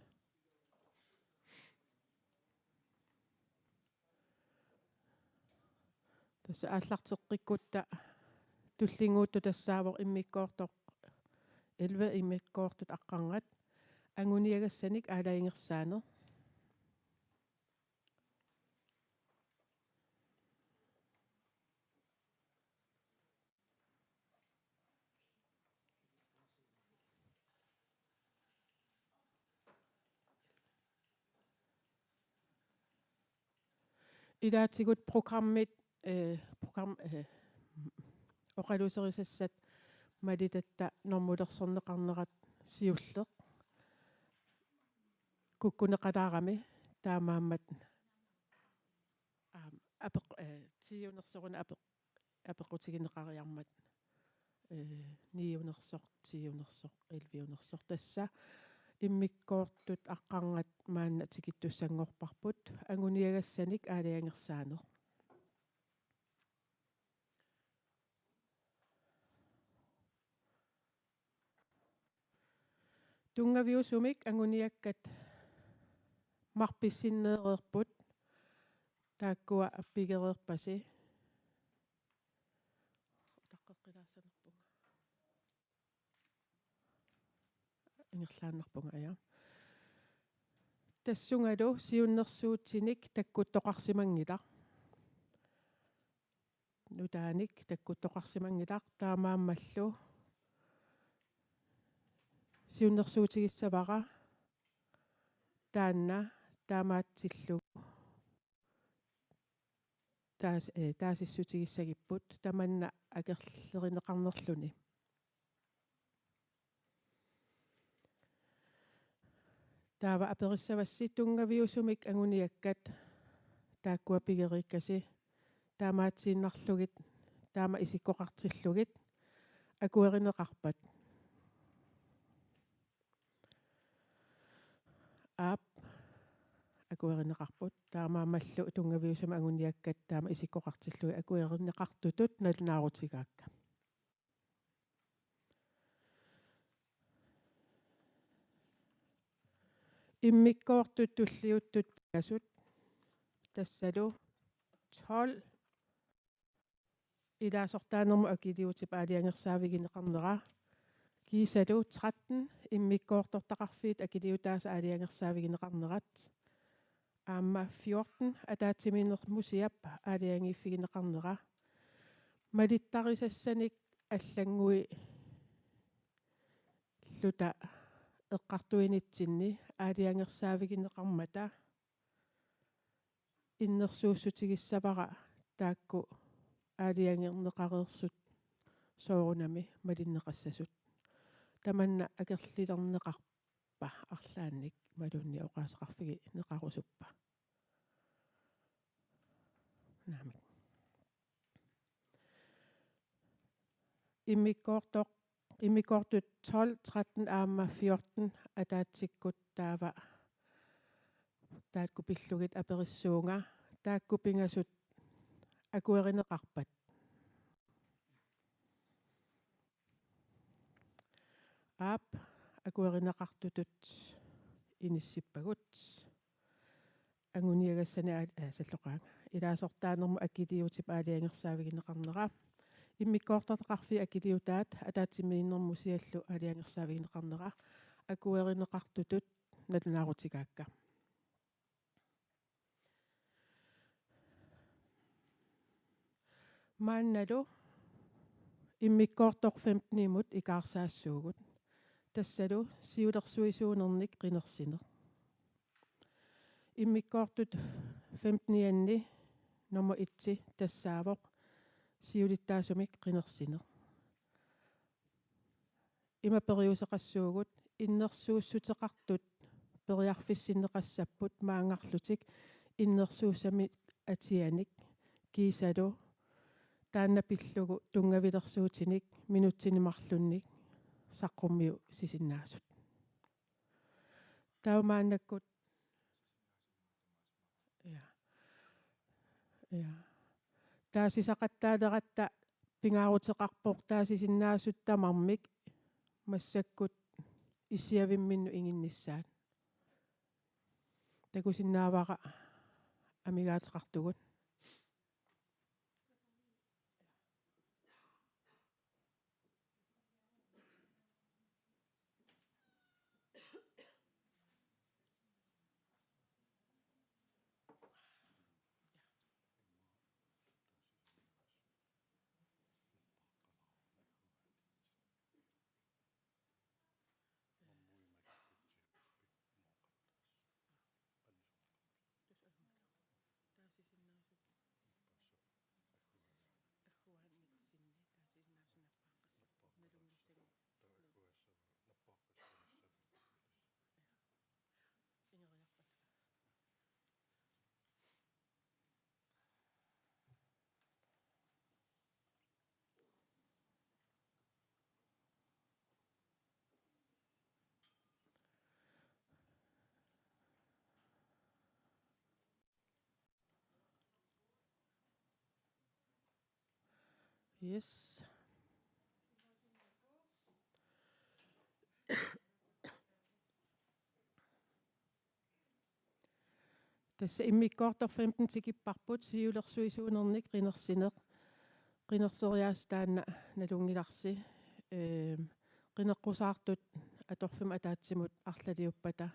Tassa aallarteqqikkutta tullinnguuttoq tassaavoq immikkoortoq elleve, immikkoortut aqqarngat, anguniagassanik aalajangersaaneq. Ilaatigut programmit, eh, program-, eh, oqaluuserisassat malitatta normulersorneqarnerat siulleq kukkuneqalaarami, taamaammat, aam, apeq-, eh, tiiunersoruna apeq-, apeqqutigineqariarmat, eh, niunersoq, tiiunersoq, elleviunersoq, tassa immikkoortut aqqarngat maanna tikittussanngorparput, anguniagassanik aalajangersaaneq. Tunngaviusumik anguniakkat marpissinneereerput, taakkua pigereerpasi. Utaqqeqqilaassanerpunga. Ingerlaannarpunga, aja. Tassungalu siunnersuutinik takkuttoqarsimanngilaq. Nutaanik takkuttoqarsimanngilaq, taamaammallu siunnersuutigissavara taanna taamaatsillugu taas-, eh, taasissutigissagipput tamanna akerlerineqarnerluni. Taava aperissavassi tunngaviusumik anguniakkat taakkua pigeriikkasi taamaatsiinnarlugit, taama isikkoqartillugit akuerineqarpat. Aap, akuerineqarput. Taamaammallu tunngaviusumik anguniakkat taama isikkoqartillugit akuerineqartutut nalunaarutigaakka. Immikkoortut tulliuttut pingasut, tassalu tolv, ilaasortaanermut akiliutip aalajangersaavigineqarnera, kiisalu tretten, immikkoortortaqarfiit akiliutaasa aalajangersaavigineqarnerat, aamma fjorten, ataatsimiinnermusiap aalajangiiffigineqarnera, malittarisassanik allannguilluta eqqartuinitsinni aalajangersaavigineqarmata innersuussutigissavara taakku aalajangerneqareersut soorunami malinneqassasut. Tamanna akerlilerneqarpa arlaannik imaluunniit oqaaseqarfigineqarusuppa? Naamik. Immikkoortoq, immikkoortut tolv, tretten aamma fjorten ataatsikkut taava taakku pillugit aperissuunga, taakku pingasut akuerineqarpat? Aap, akuerineqartutut inissippagut. Anguniagassani aal-, aa, salloqaanga. Ilaasortaanermut akiliutip aalajangersaavigineqarnera. Immikkoortortaqarfiit akiliutaat ataatsimiinnermusiallu aalajangersaavigineqarnera. Akuerineqartutut nalunaarutigaakka. Maannalu immikkoortoq femtenimut ikaarsaassuugut. Tassalu siulersuisuunernik qinersineq. Immikkoortut femtenianni nummer et tassaavoq siulittaasumik qinersineq. Ima periuseqassuugut: innersuussuteqartut periarfissinneqassapput maanngarlutik innersuussamik atianik, kiisalu taanna pillugu tunngavilersuutinik minutsini marlunnik saqqummiussisinnaasut. Taava maannakkut, ja. Ja. Taasisaqattaaleratta pingaaruteqarpoq taasisinnaasut tamarmik massakkut issiavimminnut inginnissaat. Takusinnaavara amigaateqartugut. Tus alumalu. Taasisinnaasut. Agguaannik sinni, taasisinnaasut nappaaqqassapput. Nalunngissagu. Taava agguassava, nappaaqqassanissapput. Ingeriarpata. Yes. Tassa immikkoortoq femten tikipparput, siulersuisuunernik qinersineq. Qinerseriaaseq taanna nalunngilarsi. Ehm, qineqqusaartut atorfimmi ataatsimut arlaliuppata,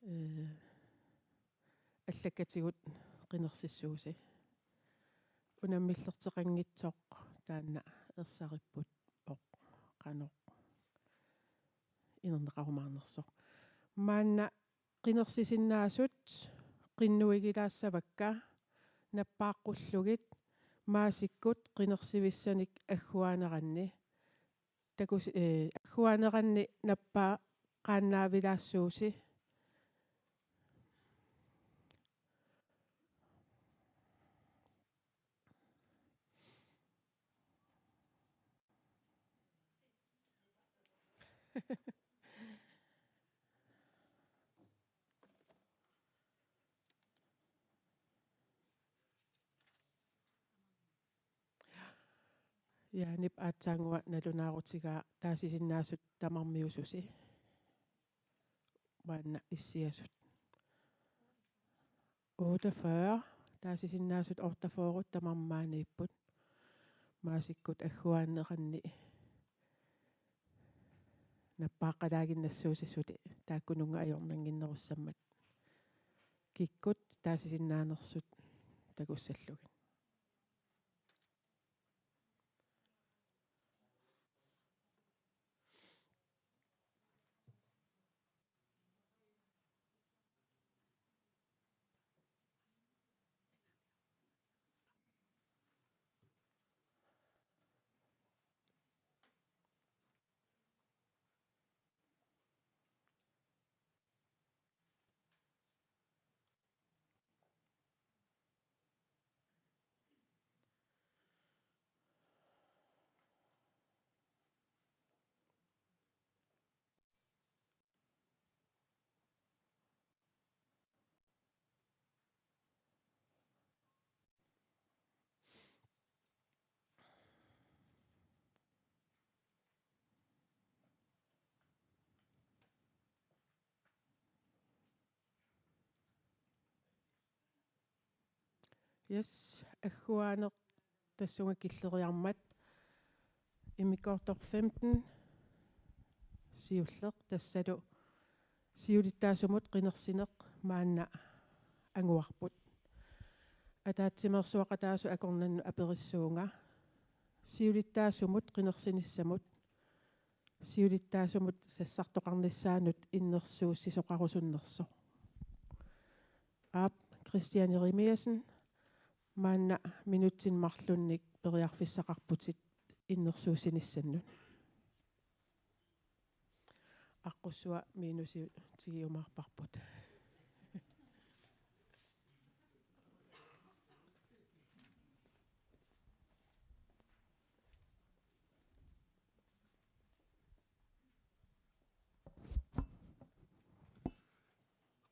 eh, allakkatigut qinersissuusi. Unammillerteqanngitsoq taanna ersaripput, oq, qanoq inerneqarumaarnersoq. Maanna qinersisinnaasut qinnuigilaassavakka, nappaaqqullugit maasikkut qinersivissanik agguaaneranni. Takus-, eh, agguaaneranni nappaaqqaannaavilaassuusi. Jaanip aatsaannguaq nalunaarutigaa taasisinnaasut tamarmiususi. Maanna issiasut. Otteogfyrre, taasisinnaasut otteogfyrre tamarmik maaniipput. Maasikkut agguaaneranni nappaaqqalaaginnassuusi suli taakkununnga ajornannginnerussammat. Kikkut taasisinnaanersut takussallugit. Yes, agguaaneq tassunga killeriarmat. Immikkoortoq femten, siulleq, tassalu siulittaasumut qinersineq maanna anguarput. Ataatsimeersuaqataasut akornannut aperissuunga. Siulittaasumut qinersinissamut siulittaasumut sassartoqarnissaanut innersuussisoqarusunnersoq. Aap, Kristian Jeremiassen, maanna minutsinik marlunnik periarfissaqarputit innersuussinissannut. Aqqussua minusi tigiumaarparput.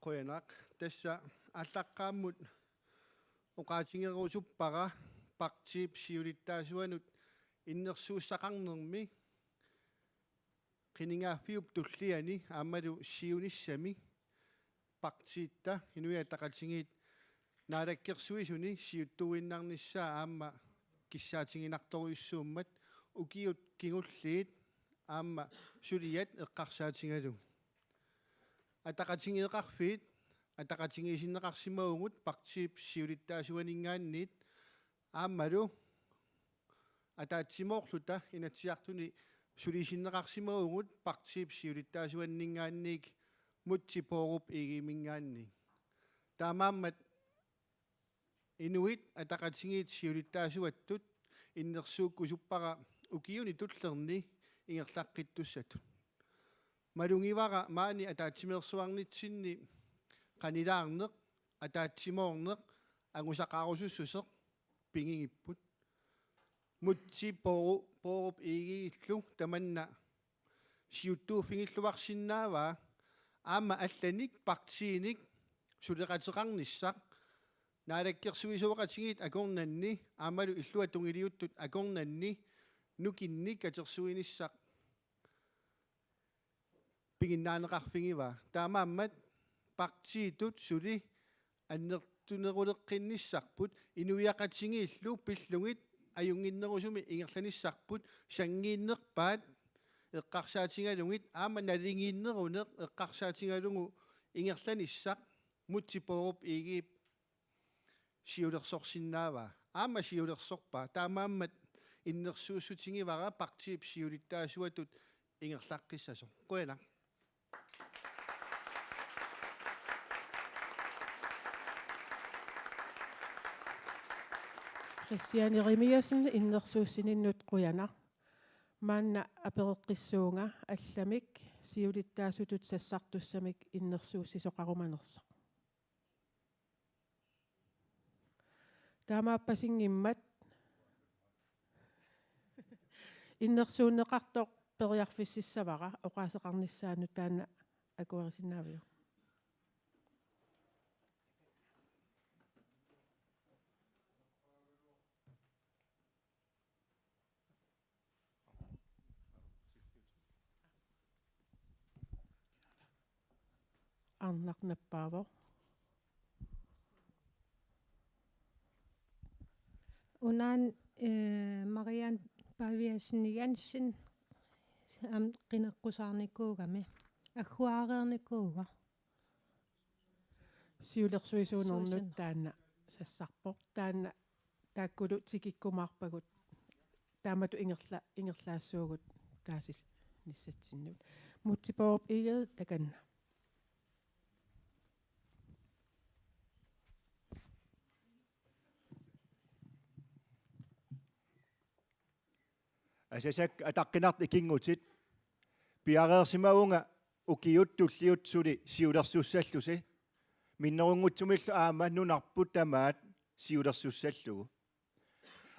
Qujanaq, tassa aallaqqaammut oqaatigerusuppara partiip siulittaasuanut innersuussaqarnermi. qinigaaffiup tulliani aammalu siunissami partiitta Inuit Ataqatigiit Naalakkersuisuni siuttuinnarnissaa aamma kissaatiginartorujussuummat ukiut kingulliit aamma suliat eqqarsaatigalugit. Ataqatigiiqarfiit ataqatigiissinneqarsimavugut partiip siulittaasuaninngaanniit aammalu ataatsimoorluta Inatsisartuni sulisinneqarsimavugut partiip siulittaasuaninngaanniit Múte Bourup Egedeminngaanniit. Taamaammat Inuit Ataqatigiit siulittaasuattut innersuukkusuppara ukiuni tullerni ingerlaqqittussatut. Malugivara maani ataatsimeersuarnitsinni qanilaarneq, ataatsimoorneq, angusaqarusussuseq pigigipput. Múte Bourup, Bourup Egedelu tamanna siuttuuffigilluarsinnaavaa aamma allanik partiinik suleqateqarnissaq, naalakkersuisooqatigiit akornanni aammalu illuatungiliuttut akornanni nukinnik katersuinissaq piginnaaneqarfigivaa. Taamaammat partiitut suli annertuneruleqqinnissarput, inuiaqatigiillu pillugit ajunnginnerusumik ingerlanissarput, sanngiinnerpaat eqqarsaatigalugit aamma nalingiinneruneq eqqarsaatigalugu ingerlanissaq Múte Bourup Egedep siulersorsinnaavaa. Aamma siulersorpaa. Taamaammat innersuussutigivara partiip siulittaasuatut ingerlaqqissasoq. Qujanaq. Kristian Jerimiassen, innersuussininnut qujanaq. Maanna apereqqissuunga allamik siulittaasutut sassartussamik innersuussisoqarumanersoq. Taamaappasinngimmat innersuunneqartoq periarfississavara oqaaseqarnissaanut, taanna akuerisinnaaviuk? Arnaq nappaavoq. Una, eh, Marianne Paviasen Jensen, aamma qineqqusaarnikuugami. Agguaareernikuuvoq. Siulersuisuunernut suisun taanna sassarpoq. Taanna taakkulu tikikkumaarpagut. Taamatut ingerla-, ingerlaassuugut taasinissatsinnut. Múte Bourup Egede, takanna. Asasakka ataqqinartut ikinngutit, piareersimavunga ukiut tulliuttut suli siulersussallusi. Minnerunngitsumillu aamma nunarput tamaat siulersussallugu.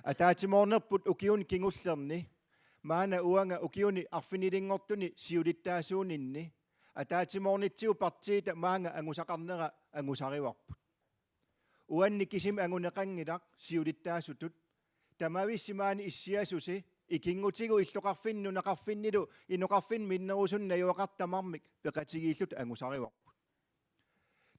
Ataatsimoornerput ukiuni kingullerni, maanna uanga ukiuni arfinilinngortuni siulittaasuuninni, ataatsimoornitsigut partiita maanga angusaqarnera angusarivarput. Uanni kisimi anguneqanngilaq siulittaasutut. Tamavissi maani issiasusi, ikinngutigut illoqarfinni nunaqarfinnilu inoqarfinni minnerusunut najugaqartut tamarmik peqatigiilluta angusarivarput.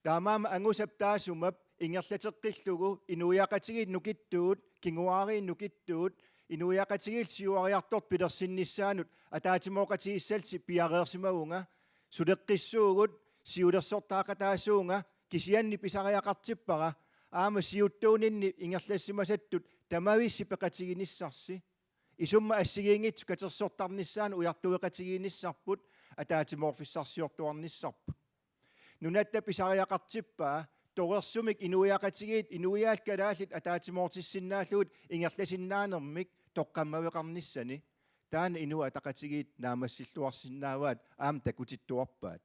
Taamaammat angusap taassuma ingerlateqqillugu inuiaqatigiit nukittuut, kinguaariit nukittuut, inuiaqatigiit siuariartortut pilersinnissaannut ataatsimooqatigiissallusi piareersimavunga, suleqqissuugut, siulersortaaqataasuunga, kisianni pisariaqartippara aamma siuttuuninni ingerlassimasattut tamavissi peqatiginissarsi. Isummat assigiinngitsut katersortarnissaannut ujartueqatigiinnissarput, ataatsimoorfissarsiortuarnissarput. Nunatta pisariaqartippaa torersumik inuiaqatigiit, inuiaat kalaallit ataatsimoortissinnaallugit ingerlasinnaanermik toqqammaveqarnissani. Taanna Inuit Ataqatigiit naammassilluarsinnaavaat aamma takutittuarpaat.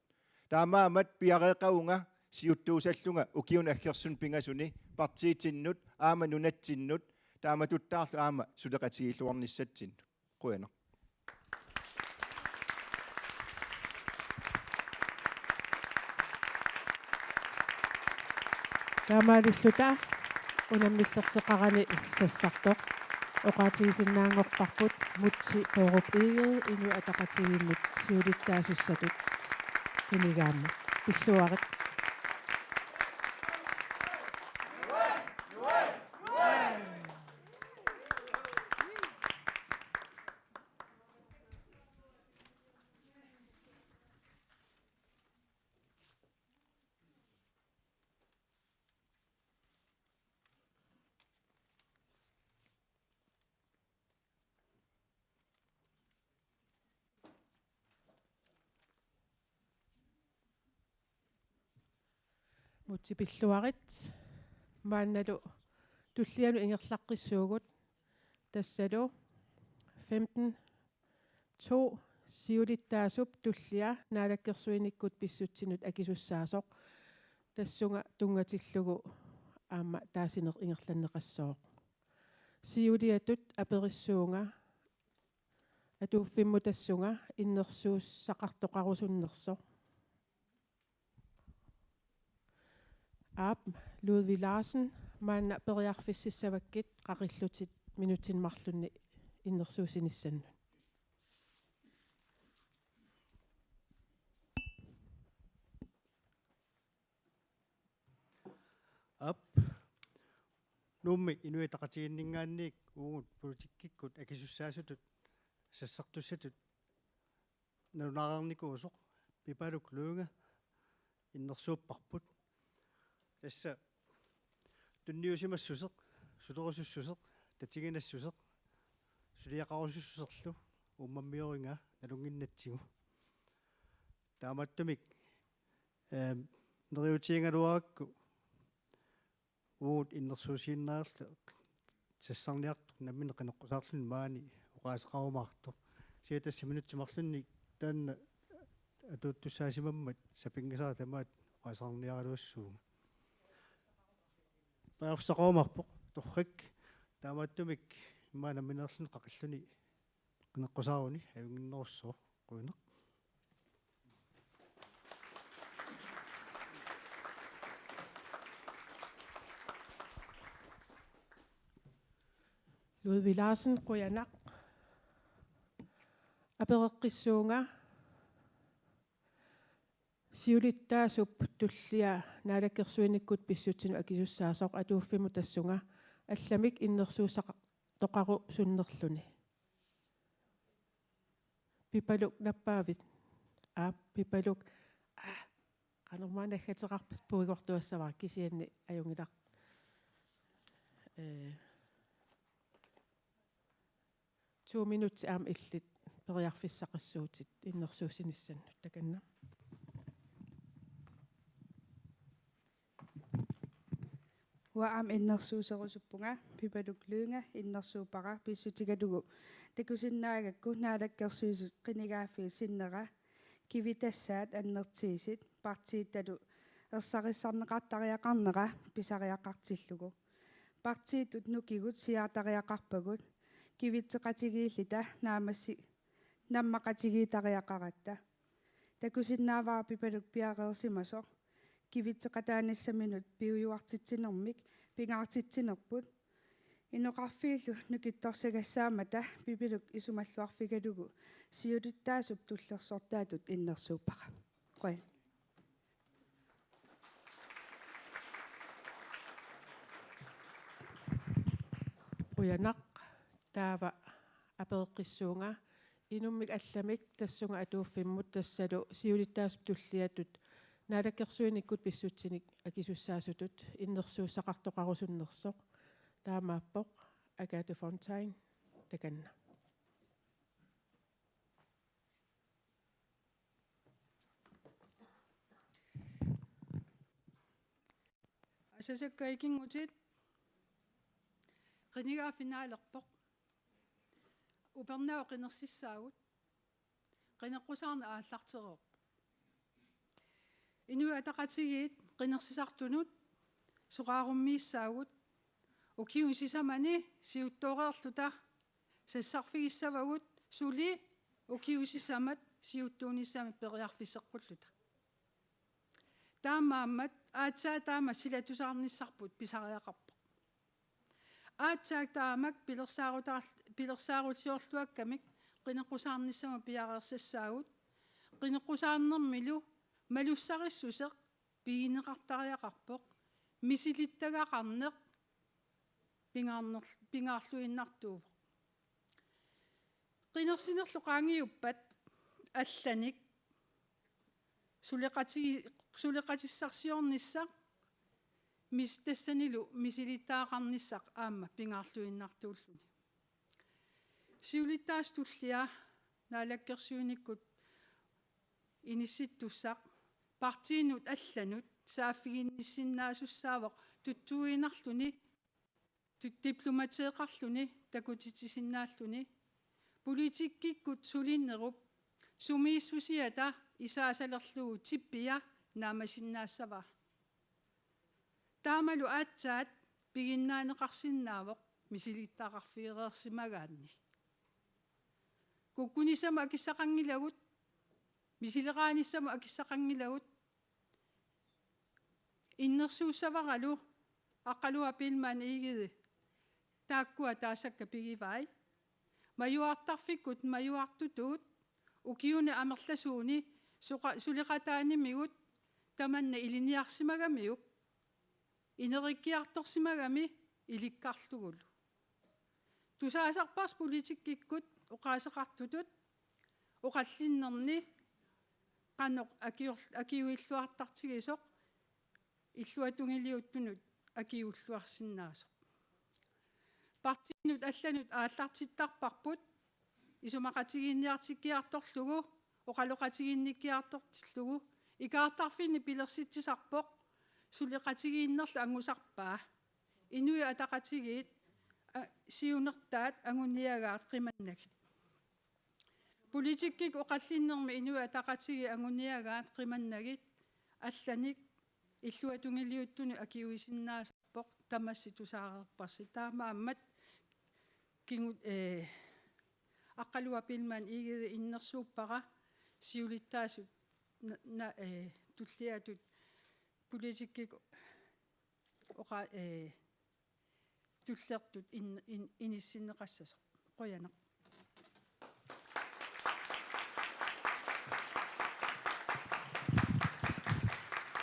Taamaammat piareeqqavunga siuttuusallunga ukiuni aggersuni pingasuni partiitsinnut aamma nunatsinnut, taamatuttaarlu aamma suleqatigiilluarnissatsinnut. Qujanaq. Taamaalilluta unammillerteqarani sassartoq. Oqaatigisinnaanngorparput Múte Bourup Egede Inuit Ataqatigiinnut siulittaasussatut qinigaammat. Pilluarit. Múte, pilluarit. Maannalu tullianut ingerlaqqissuugut. Tassalu femten to siulittaasup tullia naalakkersuinikkut pissutsinut akisussaasoq. Tassunga tunngatillugu aamma taasineq ingerlanneqassooq. Siuliatut aperissuunga atuuffimmut tassunga innersuussaqartoqarusunnersoq. Aap, Ludvig Larsen, maanna periarfississavakkit qaqillutit minutsini marlunni innersuussinissannut. Aap. Nuummi Inuit Ataqatigiinninngaanniit uagut politikkikkut akisussaasutut sassartussatut nalunaareernikuusoq Pipaluk Lynge innersuupparput. Tassa tunniusimassuseq, sulerusussuseq, tatiginassuseq, suliaqarusussuserlu uummammioringa nalunnginnatsigu. Taamaattumik, ehm, neriuutigigaluarakku uagut innersuussiinnarluta sassarniartoq nammineq qineqqusaarluni maani oqaaseqarumaartoq. Kisianni tassa minutsit marlunnik taanna atuuttussaasimammat sapinngisara tamaat oqaaseqarniaraluassuunga. Periarfissaqarumaarpoq torrak, taamaattumik immaqa nammineerluni qaqilluni qineqqusaaruni ajunnginnerussooq. Qujanaq. Ludvig Larsen, qujanaq. Apereqqissuunga siulittaasup tullia naalakkersuinikkut pissutsinut akisussaasoq atuuffimmut tassunga allamik innersuussaqartoqarusunnerluni. Pipaluk, nappaavit? Aap, Pipaluk. Aa, qanormaa naggateqarpat puigortuassavara, kisianni ajunngilaq. Ee, to minutsit aamma illit periarfissaqassuutit innersuussinissannut, takanna. Uanga aamma innersuusserusuppunga, Pipaluk Lynge innersuuppara, pissutigalugu takusinnaagakku Naalakkersuisut qinigaaffiit sinnera kivitassaat annertuumik partiittalu ersarissarneqartariaqarnera pisariaqartillugu. Partiitut nukigut siaartariaqarpagut, kivitseqatigiilluta naammassi-, nammaqatigiittariaqaratta. Takusinnaavara Pipaluk piareersimasoq kivitseqataanissaminut piujuartitsinermik pingaartitsinerput. Inoqarfiillu nukittorsigassaammata Pipaluk isumalluarfigalugu siulittaasup tullersortaatut innersuuppara. Qujan. Qujanaq. Taava apereqqissuunga inummik allamik tassunga atuuffimmut tassalu siulittaasup tulliatut naalakkersuinikkut pissutsinik akisussaasutut innersuussaqartoqarusunnersoq. Taamaappoq Agathe Fontain, takanna. Asasakka ikinngutit, qinigaaffik naalerpoq. Upernaaq qinersissaagut. Qineqqusaarneq aallartereerpoq. Inuit Ataqatigiit qinersisartunut soraarummiissaagut, ukiuni sisamani siuttooreerluta sassarfigissavagut suli ukiut sisamat siuttuunissamik periarfisseqqulluta. Taamaammat aatsaat taama silatusaarnissarput pisariaqarpoq. Aatsaat taamak pilersaarutar-, pilersaarusiorluakkamik qineqqusaarnissamut piareersassaagut. Qineqqusaarnermilu malussarissuseq pigineqartariaqarpoq. Misilittagaqarneq pingaarner-, pingaarluinnartuuvoq. Qinersinerlu qaangiuppat allanik suleqati-, suleqatissarsiornissaq mis-, tassanilu misilittagaqarnissaq aamma pingaarluinnartuulluni. Siulittaasup tullia naalakkersuinikkut inissittussaq partiinut allanut saaffiginnissinnaasussaavoq tutsuiginarluni, tu-, diplomateeqarluni, takutitsisinnaalluni. Politikkikkut sulinerup sumiissusiata isaasalerlugu tippia naamasinnaassavaa. Taamalu aatsaat piginnaaneqarsinnaavoq misilittagaqarfigereersimagaanni. Kukkunissamut akissaqanngilagut, misileraanissamut akissaqanngilagut, innersuussavaralu Aqqaluaq Biilmann Egede taakkua taasakka pigivai. Majuartarfikkut majuartutut ukiuni amerlasuuni suqa-, suleqataanimigut tamanna ilinniarsimagamiuk, inerikkiartorsimagami ilikkarlugulu. Tusaasarparsi politikkikkut oqaaseqartutut oqallinnerni qanoq akior-, akiuilluartartigisoq illuatungiliuttunut akiuulluarsinnaasoq. Partiinut allanut aallartittarparput isumaqatigiinniartikkiartorlugu, oqaloqatigiinnikkiartortillugu, ikaartarfinni pilersitsisarpoq suleqatigiinnerlu angusarpaa. Inuit Ataqatigiit, a, siunertaat anguniagaat qimannagit. Politikkikkut oqallinnermi Inuit Ataqatigiit anguniagaat qimannagit allanik illuatungiliuttunut akiuisinnaasarpoq, tamassi tusaareerparsi. Taamaammat kingu-, eh, Aqqaluaq Biilmann Egede innersuuppara siulittaasut na-, na-, eh, tulliatut politikkikkut oqa-, eh, tullertut in-, in-, inissinneqassasoq. Qujanaq.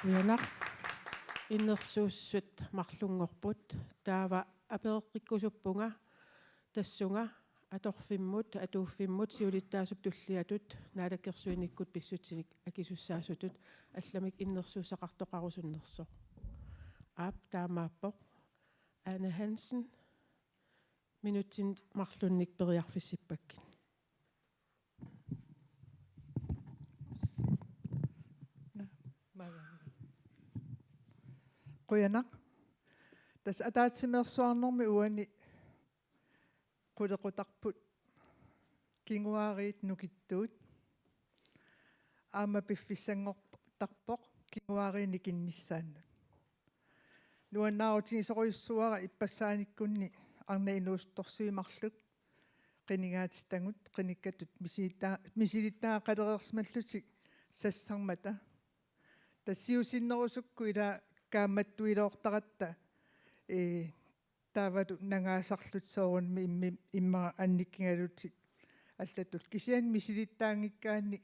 Qujanaq. Innersuussut marlunngorput. Taava apereqqikkusuppunga tassunga atorfimmut, atuuffimmut, siulittaasup tulliatut, naalakkersuinikkut pissutsinik akisussaasutut, allamik innersuussaqartoqarusunnersoq. Aap, taamaappoq. Ane Hansen, minutsinik marlunnik periarfissippakka. Qujanaq. Tassa ataatsimeersuarnermi uani qulequtarput kinguaariit nukittuut. Aamma piffissanngortarpoq kinguaariit nikinnissaannut. Nuannaarutigisorujussuuara ippassaaniikkunni arnat inuusuttorsuit marluk qinigaatitagut, qinikkatut misilitta-, misilittagaqalereersimallutik sassarmata. Tassa siusinnerusukkut ila kaammattuiloortaratta, ee, taavalu nangaasarlutik soorunami immi-, immaqa annikkigalutik allatut. Kisianni misilittaanngikkaanni,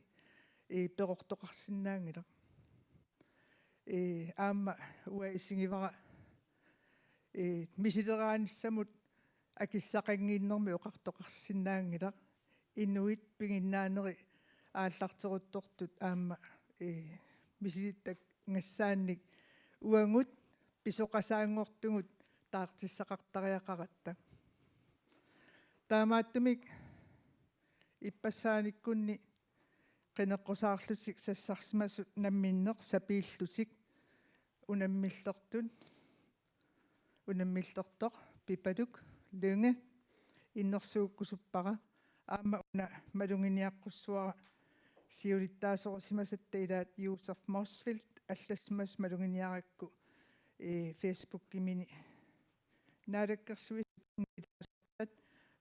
ee, perortoqarsinnaanngilaq. Ee, aamma uanga isigivara, ee, misileraanissamut akissaqanngiinnermik oqartoqarsinnaanngilaq. Inuit piginnaaneri aallarteruttortut aamma, ee, misilittagassaannik uagut pisoqasaanngortugut taartissaqartariaqaratta. Taamaattumik ippassaaniikkunni qineqqusaarlutik sassarsimasut namminneq sapiillutik unammillertut, unammillertoq Pipaluk Lynge innersuukkusuppara. Aamma una maluginiaqqussuara siulittaasorisimasatta ilaat Josef Motzfeldt, allassimasut maluginiarakku, ee, Facebookimini. Naalakkersuisut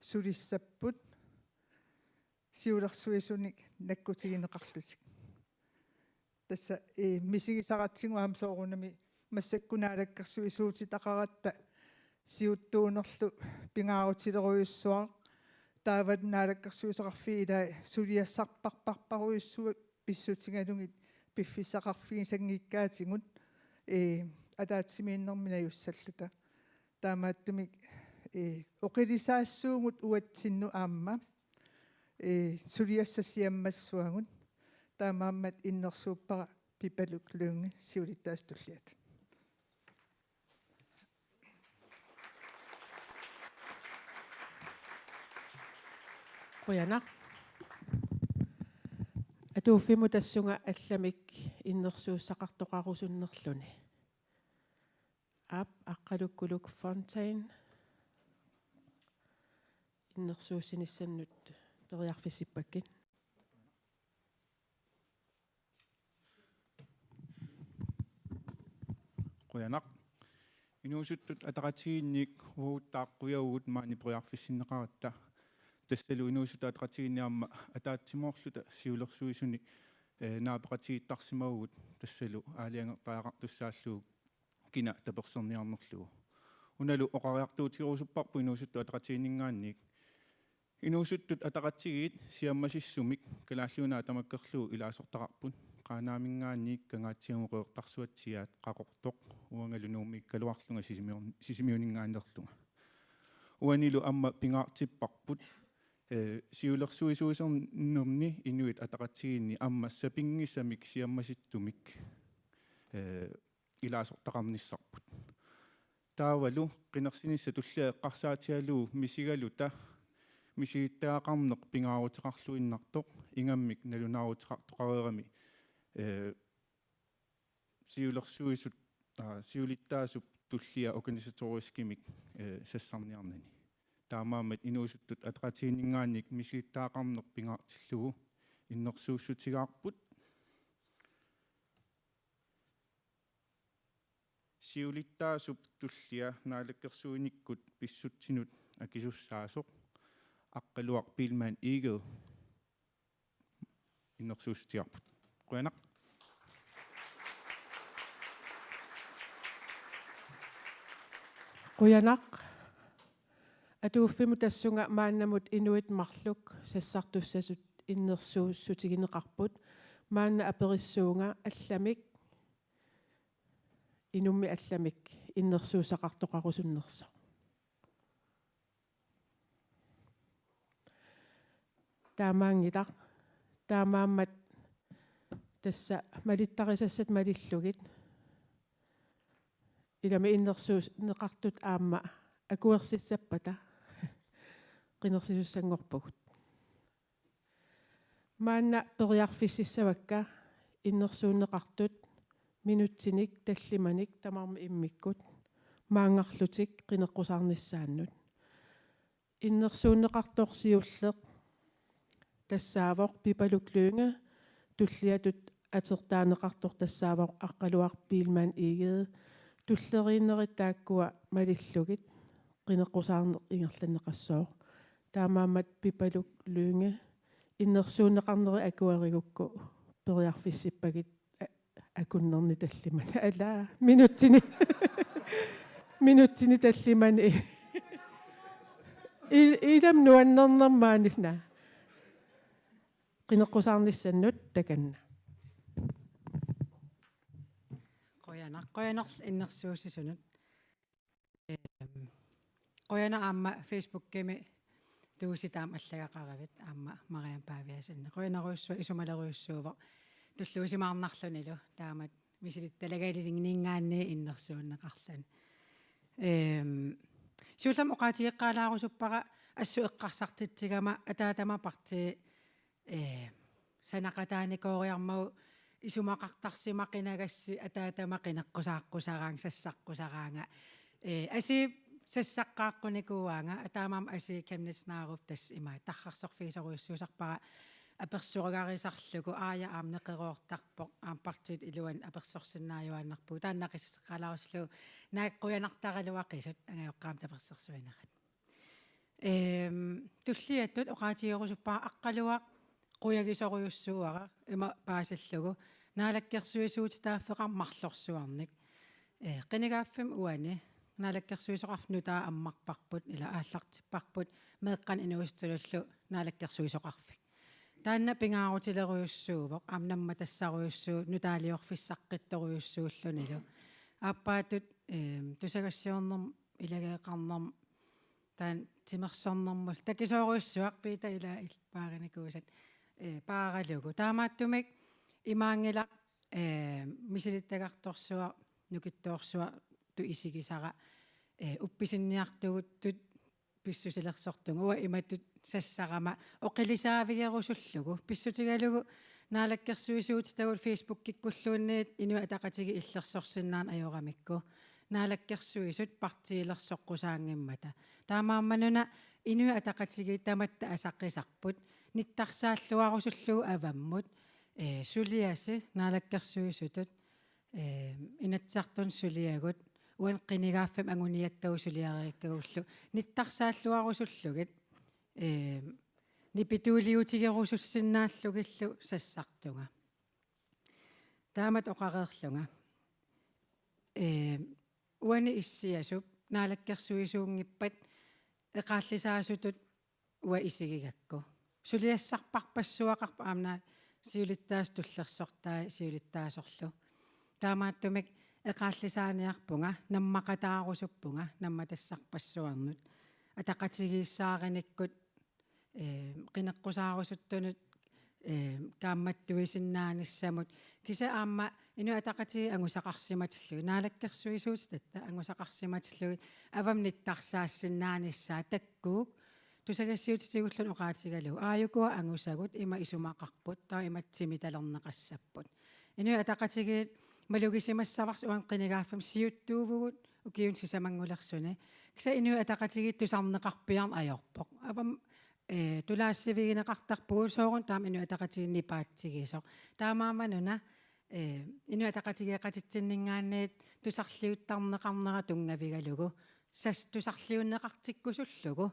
sulissapput siulersuisunik nakkutigineqarlutik. Tassa, ee, misigisaratsigu aamma soorunami massakkut naalakkersuisuutitaqaratta siuttuunerlu pingaarutilerujussuaq, taava naalakkersuisoqarfiit ilaat suliassarparparparujussuit pissutigalugit piffissaqarfigisanngikkaatigut, ee, ataatsimiinnermi najussalluta. Taamaattumik, ee, oqilisaassuugut uatsinnut aamma, ee, suliassat siammassavagut. Taamaammat innersuuppara Pipaluk Lynge siulittaasup tulliatut. Qujanaq. Atuuffimmut tassunga allamik innersuussaqartoqarusunnerluni. Aap, Aqqalukkuluk Fontaine. Innersuussinissannut periarfissippakkit. Qujanaq. Inuusuttut Ataqatigiinniit uagut taaqqujavugut maani periarfissinneqaratta. Tassalu Inuusuttut Ataqatigiinni aamma ataatsimoorluta siulersuisuni, eh, naapeqatigiittarsimavugut, tassalu aalajangertariaqartussaallugu kina tapersersorniarnerlugu. Unalu oqariartuutigerusupparput Inuusuttut Ataqatigiinninngaanniit. Inuusuttut Ataqatigiit siammasissumik Kalaallit Nunaat tamakkerlugu ilaasortaqarput. Qaanaaminngaanniit Kangaatsiamut Qeqertarsuatsiaat Qaqortoq, uangalu Nuummiikkaluarlunga Sisimiun-, Sisimiuninngaanneerlunga. Uanilu aamma pingaartipparput, eh, siulersuisuusernerni Inuit Ataqatigiinni aamma sapinngisamik siammasitsumik, eh, ilaasortaqarnissarput. Taavalu qinersinissaq tullia eqqarsaatigalugu misigaluta misilittagaqarneq pingaaruteqarluinnartoq ingammik nalunaaruteqartoqareerami, eh, siulersuisut, aa, siulittaasup tullia organisatoriskimik, eh, sassarniarnani. Taamaammat Inuusuttut Ataqatigiinninngaanniit misilittagaqarneq pingaartillugu innersuussutigaarput. Siulittaasup tullia naalakkersuinikkut pissutsinut akisussaasoq Aqqaluaq Biilmann Egede innersuussutigaarput. Qujanaq. Qujanaq. Atuuffimmut tassunga maannamut inuit marluk sassartussasut innersuussutigineqarput. Maanna aperissuunga allamik, inummik allamik innersuussaqartoqarusunnersoq. Taamaanngilaq. Taamaammat tassa malittarisassat malillugit ilami innersuunneqartut aamma akuersissappata qinersisussanngorpugut. Maanna periarfississavakka innersuunneqartut minutsinik tallimanik tamarmik immikkut maanngarlutik qineqqusaarnissaannut. Innersuunneqartoq siulleq tassaavoq Pipaluk Lynge, tulliatut atertaaneqartoq tassaavoq Aqqaluaq Biilmann Egede, tulleriinnerit taakkua malillugit qineqqusaarneq ingerlanneqassooq. Taamaammat Pipaluk Lynge, innersuunneqarneri akuerigukku periarfissippagit a-, akunnerni tallimani. Alaa, minutsini. Minutsini tallimani. I-, ilami nuannernermaanilna. Qineqqusaarnissannut takanna. Qujanaq, qujanarlu innersuussisunut. Ehm, qujanaq aamma Facebookimi Tuusi taama allagaqaravit aamma Marianne Paviasen. Qujanarujussuaq, isumalerujussuuvoq tulluusimaarnarlunilu taamatut misilittagalininninngaanniit innersuunneqarluni. Ehm, siullermik oqaatigeqqaalaarusuppara assut eqqarsartitsigama ataatama partii, eh, sanaqataanikooriarmagu isumaqartarsimaqinagassi ataatama qineqqusaarusaraanga, sassaqqusaraanga. Eh, Asii sassaqqaaqqunikuuaanga, taamaammat Asii Chemnitz Narup tassa ima tarrarsorfigisorujussuusarpara apersorugarisarlugu, Aaja aamma neqeroortarpoq, aamma partiit iluanni apersorsinnaajuaannarpugut, taanna qissuseqqaalaarusullugu, naak qujanartaraluaqisut angajoqqaamik tapersersuinerat. Ehm, tulliattut oqaatigerusuppara Aqqaluaq qujagisorujussuuara ima paasillugu naalakkersuisuutitaaffeqarmat marlorsuarnik. Eh, qinigaaffimmi uani Naalakkersuisoqarfik nutaaq ammarparput, ila aallartipparput, meeqqanik inuusuttunullu naalakkersuisoqarfik. Taanna pingaarutilerujussuuvoq, aamma nammatassaarujussuuvoq, nutaaliorfissaqqittorujussuullunilu. Aappaattut, eem, tusagassiornermut, ilageeqarnermut, taanna timersornermullu. Takisoorujussuaq Piita ila il-, paarinikuusat, ee, paaralugu. Taamaattumik imaanngilaq, ee, misilittagartorsuaq, nukittoorsuartut isigisara, ee, uppisinniartuguttut pissusilersortunga. Uanga imatut sassarama oqilisaavigerusullugu. Pissutigalugu naalakkersuisuutitagut Facebookikkulluunniit Inuit Ataqatigiit illersorsinnaaneq ajoramikku. Naalakkersuisut partiilersoqqusaanngimmata. Taamaammanuna Inuit Ataqatigiit tamatta asaqisarput. Nittarsaalluarusullugu avammut. Ee, suliasi naalakkersuisutut. Ee, Inatsisartuni suliagut. Uani qinigaaffimmi anguniakkagut suliariakkagullu. Nittarsaalluarusullugit. Ee, nipituuliutigerusussinnaallugillu sassartunga. Taamatut oqareerlunga. Ee, uani issiasup naalakkersuisuunngippat eqaallisaasutut uanga isigigakku. Suliassarpassuaqarpoq aamma siulittaasup tullersortai siulittaasorlu. Taamaattumik eqaallisaaniarpunga, nammaqataarusuppunga, nammatassarpassuarnut. Ataqatigiissaarinikkut, ee, qineqqusaarusuttunut, ee, kaammattuisinnaanissamut. Kisianni aamma Inuit Ataqatigiit angusaqarsimatillugit, naalakkersuisuutitatta angusaqarsimatillugit, avammut nittarsaassinnaanissaq takkuuk, tusagassiuutitigut oqaatigalugu. Aajukua angusagut ima isumaqarput, taava ima timitalerneqassapput. Inuit Ataqatigiit malugisimassavarsi uani qinigaaffimmi siuttuuvugut ukiuni sisamanngulersuni. Kisianni Inuit Ataqatigiit tusarneqarpiarneq ajorpoq. Avammut, ee, tulaassivigineqartarpugut soorunami taama Inuit Ataqatigiit nipaatsigisoq. Taamaammanuna, ee, Inuit Ataqatigiiqatitsinninngaanniit tusarliuttarneqarnera tunngavigalugu. Sas-, tusarliunneqartikkusullugu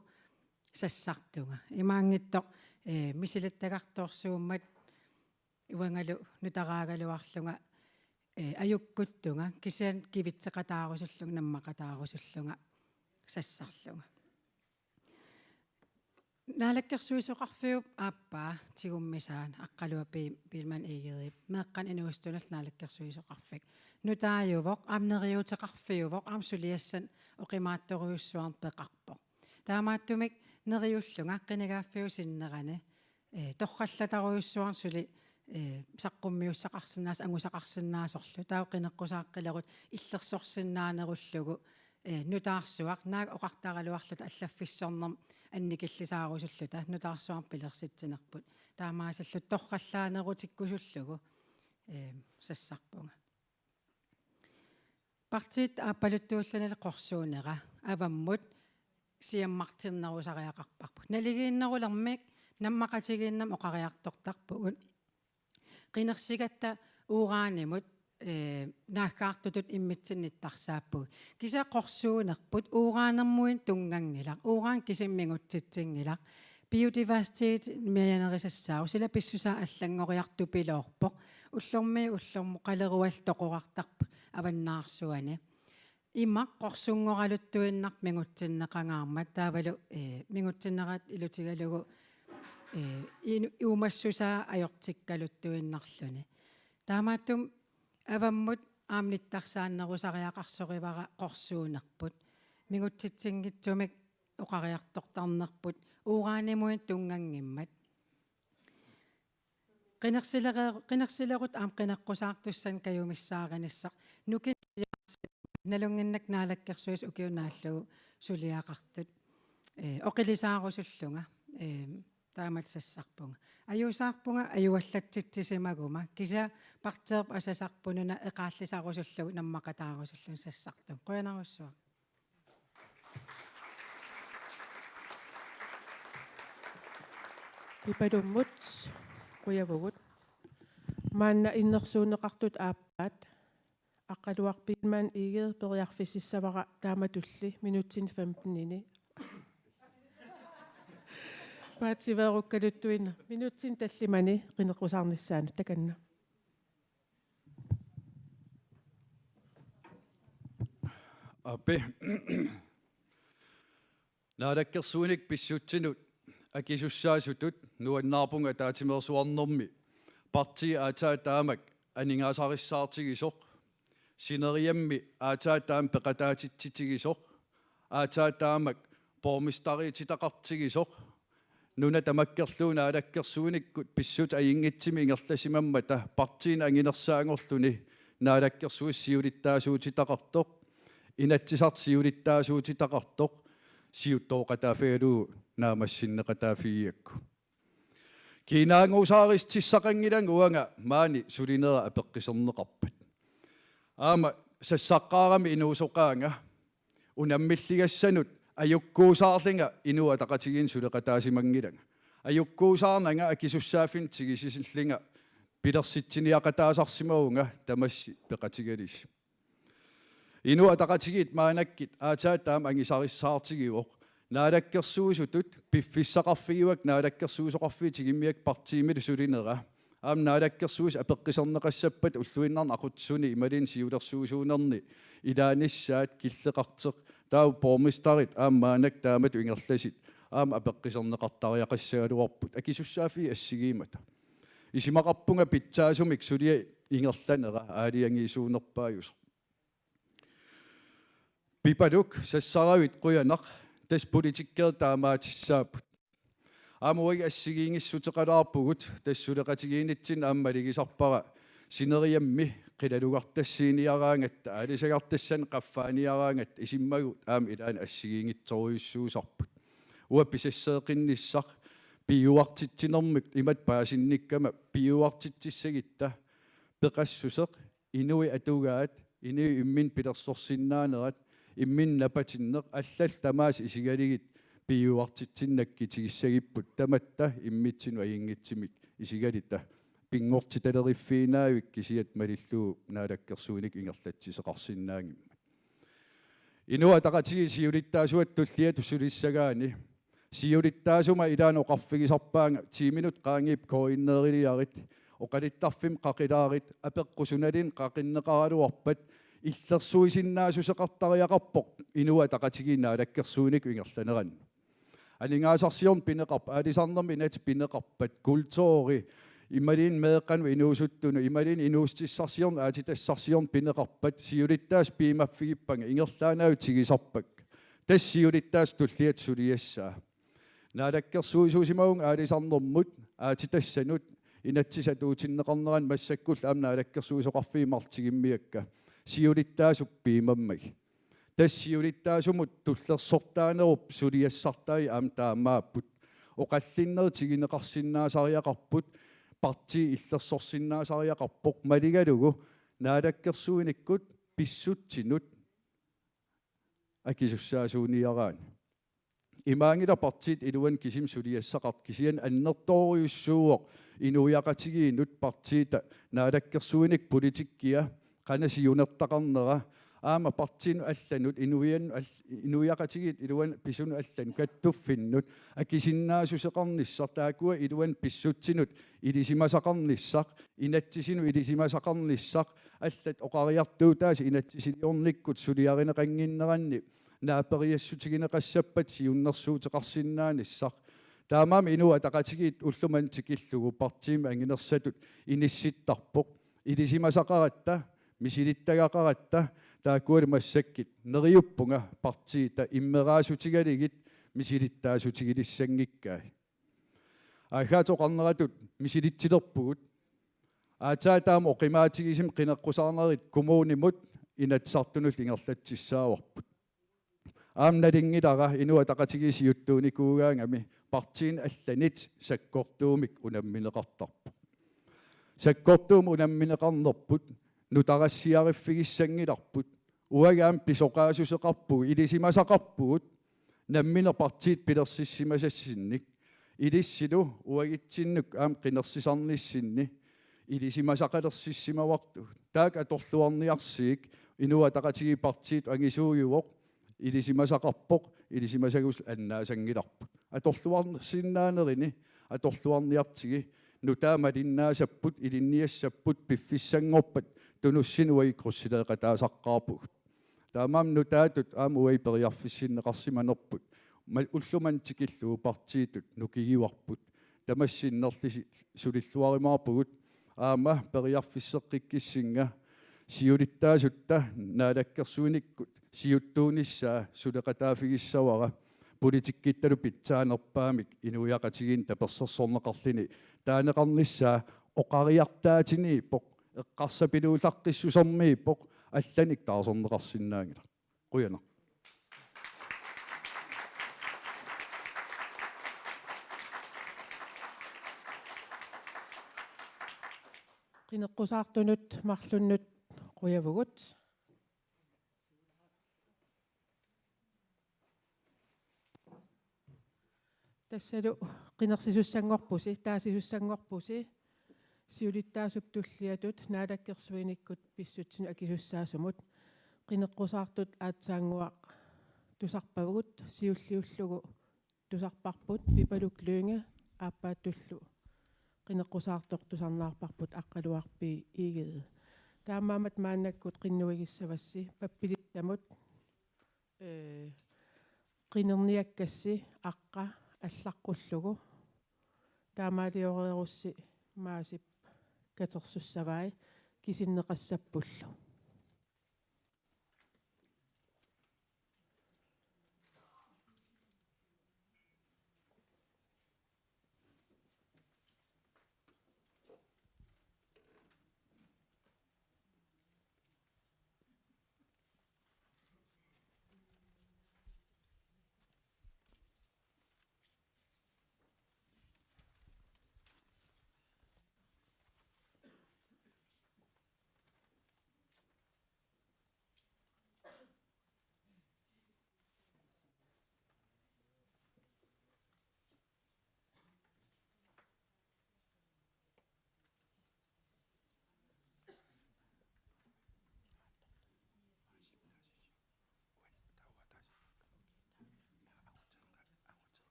sassartunga. Imaanngitsoq, ee, misilittagartorsuummat uangalu nutaraagaluarlunga, ee, ajukkuttunga, kisianni kivitseqataarusullunga, nammaqataarusullunga, sassarlunga. Naalakkersuisoqarfiup aappaa tigummisaani Aqqaluaq Bi-, Biilmann Egedep meeqqanik inuusuttunullu naalakkersuisoqarfik nutaajuvoq, aamma neriuuteqarfiuvoq, aamma suliassat oqimaatsorujussuarnik peqarpoq. Taamaattumik neriullunga qinigaaffiup sinnerani, ee, torrallatarujussuarnik suli, ee, saqqummiussaqarsinnaasoq, angusaqarsinnaasorlu. Taava qineqqusaaqqilerutta illersorsinnaanerullugu, ee, nutaarsuaq, naak oqartaraluarluta allaffissornermut annikillisaarusulluta, nutaarsuarmut pilersitsinerput. Taamaasilluta torrallaanerutikkusullugu, ee, sassarpunga. Partiit aappaluttuullunilu qorsuunera avammut siammartinnerusariaqarparput. Naligiinnerulermik nammaqatigiinnermik oqariartortarpugut. Qinersigatta uranimut, ee, naaggaartutut immitsinnut nittarsaapput. Kisianni qorsuunerput uranermut tunnganngilaq. Uran kisimi mingutsitsinngilaq. Biodiversitet mianerisassaavoq, sila pissusaa allanngoriartupiloorpoq. Ullormiit ullormut qaleruallit toqorartarput avannaarsuani. Imaq qorsunngoraluttuinnarpoq mingutsinneqangaarmat, taavalu, ee, mingutsinnerat ilutigalugu, ee, inu-, uumassusaa ajortikkaluttuinnarluni. Taamaattumik avammut aamma nittarsaannerusariaqarsorivara qorsuunerput. Mingutsitsinngitsumik oqariartortarnerput uranimut tunnganngimmat. Qinersilere-, qinersilerutta aamma qineqqusaartussanik kajumissaarinissaa. Nukinnik nalunnginnakku Naalakkersuisut ukiut naallugu suliaqartut. Ee, oqilisaarusullunga. Ee, taamatut sassarpunga. Ajuusaarpunga ajuallatsitsisimaguma. Kisianni partiiorput asasarpununa eqaallisarusullugu nammaqataarusullunga sassartunga. Qujanarsuaq. Pipalummut qujavugut. Maanna innersuunneqartut aappaat. Aqqaluaq Biilmann Egede periarfississavara taamatulli minutsini femtenini. Paatsiveerukkaluttuinnaq minutsini tallimani qineqqusaarnissaanut, takanna. Api. Naalakkersuinik pissutsinut akisussaasutut nuannaarpunga ataatsimeersuarnermi partiit aatsaat taamak aningaasarissaartigisoq, sineriammi aatsaat taamak peqataatitsitigisoq, aatsaat taamak borgmesteriutitaqartigisoq, nuna tamakkerlugu naalakkersuinikkut pissutsit ajunngitsumik ingerlasimammata partiinut anginersaanngorluni naalakkersuisut siulittaasuutitaqartoq, Inatsisartut siulittaasuutitaqartoq, siuttooqataaffigalugu naammassinneqataaffigigakku. Kiinaannguusaarissutissaqanngilanga uanga maani sulinera apeqquserneqarpat. Aamma sassaqqaarami inuusoqaanga, unammilligassanut ajukkuusaarlunga Inuit Ataqatigiinnut suleqataasimanngilanga. Ajukkuusaarnanga akisussaaffimmik tigusisillunga pilersitsiniaqataasarsimavunga tamassi peqatigalusi. Inuit Ataqatigiit maannakkut aatsaat taamak angusarissaartigivoq. Naalakkersuisutut piffissaqarfigivakka naalakkersuisoqarfiit tigummiakka partiimilu sulinera. Aamma naalakkersuisut apeqquserneqassappat ulluinnarni aqutsisuni imaluunniit siulersuisuunerni ilaanissaat killeqartoq. Taava borgmesterit aamma maannakkut taamatut ingerlasut aamma apeqquserneqartariaqassagaluarput akisussaaffiit assigiimmata. Isumaqarpunga pitsaasumik suliap ingerlanera aalajangiisuunerpaajusoq. Pipaluk, sassaravit qujanaq, tassa politikkerit taamaattussaapput. Aamma uagut assigiinngissuteqalaarpugut, tassa suleqatigiinnitsinni aamma malugisarpara sineriammi qilalugartassiiniaraangatta, aalisagartassannik qaffaaniaraangatta, isummagut aamma ilaanni assigiinngitsorujussuusarput. Uanga pisasseeqqinnissaq piujuartitsinermut imatut paasinnikkama piujuartitsissagutta peqassuseq, inuit atugaat, inuit imminnut pilersorsinnaanerat, imminnut napatinneq, allallu tamaasa isigalugit piujuartitsinnut nakkutigissagippugut tamatta immitsinnut ajunngitsumik isigaluta pinngortitaleriffiinnaavik kisiat malillugu naalakkersuinikkut ingerlatsisoqarsinnaanngimmat. Inuit Ataqatigiit siulittaasuata tulliatut sulissagaanni siulittaasumik ilaanni oqarfigisarpaanga ti minut qaangiuppata K N R-iliarit, oqaluttarfimmut qaqilaarit, apeqqut sunaluunniit qaqinneqaraluarpat illersuisinnaassuseqartariaqarpoq Inuit Ataqatigiit naalakkersuinikkut ingerlanerannut. Aningaasarsiorneq pineqarpoq, aalisarnermut inatsit pineqarpat, kulturi, imaluunniit meeqqanut inuusuttunut, imaluunniit inuussutissarsiorneq, aatsitassarsiorneq pineqarpat, siulittaasut piumaffigippanga, ingerlaannaq tigusarpakka. Tassa siulittaasup tulliata suliassaa. Naalakkersuisuusimavunga aalisarnermut, aatsitassanut, inatsisatunut atuutinneqarneranut, massakkullu aamma naalakkersuisoqarfiit marluk tigummiakka. Siulittaasup piumammagit. Tassa siulittaasumut tullersortaanerup suliassartai aamma taamaapput. Oqallinnerit tiguneqarsinnaasariaqarput, partiit illersorsinnaasariaqarpoq, malugalugu naalakkersuinikkut pissutsinut akisussaasuuniaraanni. Imaanngilaq partiit iluanni kisimi suliassaqartut, kisianni annertoorujussuuvoq inuiaqatigiinnut partiita, naalakkersuinikkut politikkia, qanoq siunertaqarnera, aamma partiinut allanut, inuiannut all-, inuiaqatigiit iluanni pisunut allanut, kattuffinnut, akisinnaassuseqarnissaq, taakkua iluanni pissutsinut ilisimasaqarnissaq, inatsisinut ilisimasaqarnissaq, allat oqariartuutaasa inatsisiliornikkut suliarineqannginneranni naaperiaassutigineqassappat siunnersuuteqarsinnaanissaq. Taamaammat Inuit Ataqatigiit ullumimut tikillugu partiimi anginersatut inissittarpoq. Ilisimasaqaratta, misilittagaqaratta, taakkualu massakkut neriuppunga partiita immeraasutigalugit misilittaasutigilissanngikkai. Aagaata oqarneratut misilitsilerpugut. Aatsaat taama oqimaatigisumik qineqqusaarnerit kommunimut Inatsisartunullu ingerlatsissaavarput. Aamma nalunngilara Inuit Ataqatigiit siuttuunikuugaangami partiinit allanit sakkortuumik unammineqartarpoq. Sakkortuumik unammineqarnerput nutarassiariffigissanngilarput. Uagut aamma pisoqaassuseqarpugut, ilisimasaqarpugut nammineq partiit pilersissimasassinnik. Ilissilu uagutsinnut aamma qinersisarnissinni ilisimasaqalersissimavarput. Taakku atorluarniarsigik Inuit Ataqatigiit partiitut angisuujuvoq, ilisimasaqarpoq, ilisimasagut annaasanngilarput. Atorluarsinnaanerini atorluarniartigi, nutaat malinnaasapput, ilinniassapput, piffissanngorpat tunussinnut uagut krydsileeqataasaqqaarpugut. Taamaammat nutaatut aamma uagut periarfissinneqarsimanerput. Ma-, ullumimut tikillugu partiitut nukigivarput. Tamassi sinnerlusi sulilluarumaarpugut. Aamma periarfisseqqikkissinga siulittaasutta naalakkersuinikkut siuttuunissaa suleqataaffigissavara politikkittalu pitsaanerpaamik inuiaqatigiinni tapersersorneqarluni taaneqarnissaa oqariartaatiniippoq, eqqarsapiluullaqqissusermiippoq, allanik taarserneqarsinnaanngilaq. Qujanaq. Qineqqusaartunut marlunnut qujavugut. Tassalu qinersisussanngorpusi, taasisussanngorpusi, siulittaasup tulliatut naalakkersuinikkut pissutsinut akisussaasumut. Qineqqusaartut aatsaannguaq tusarpagut, siulliullugu tusarparput Pipaluk Lynge, aappaattullu qineqqusaartoq tusarnaarparput Aqqaluaq B. Egede. Taamaammat maannakkut qinnuigissavassi pappilissamut, ee, qinerniakkassi aqqa allaqqullugu. Taamaalioreerussi Maasip katersussavai kisinneqassappullu.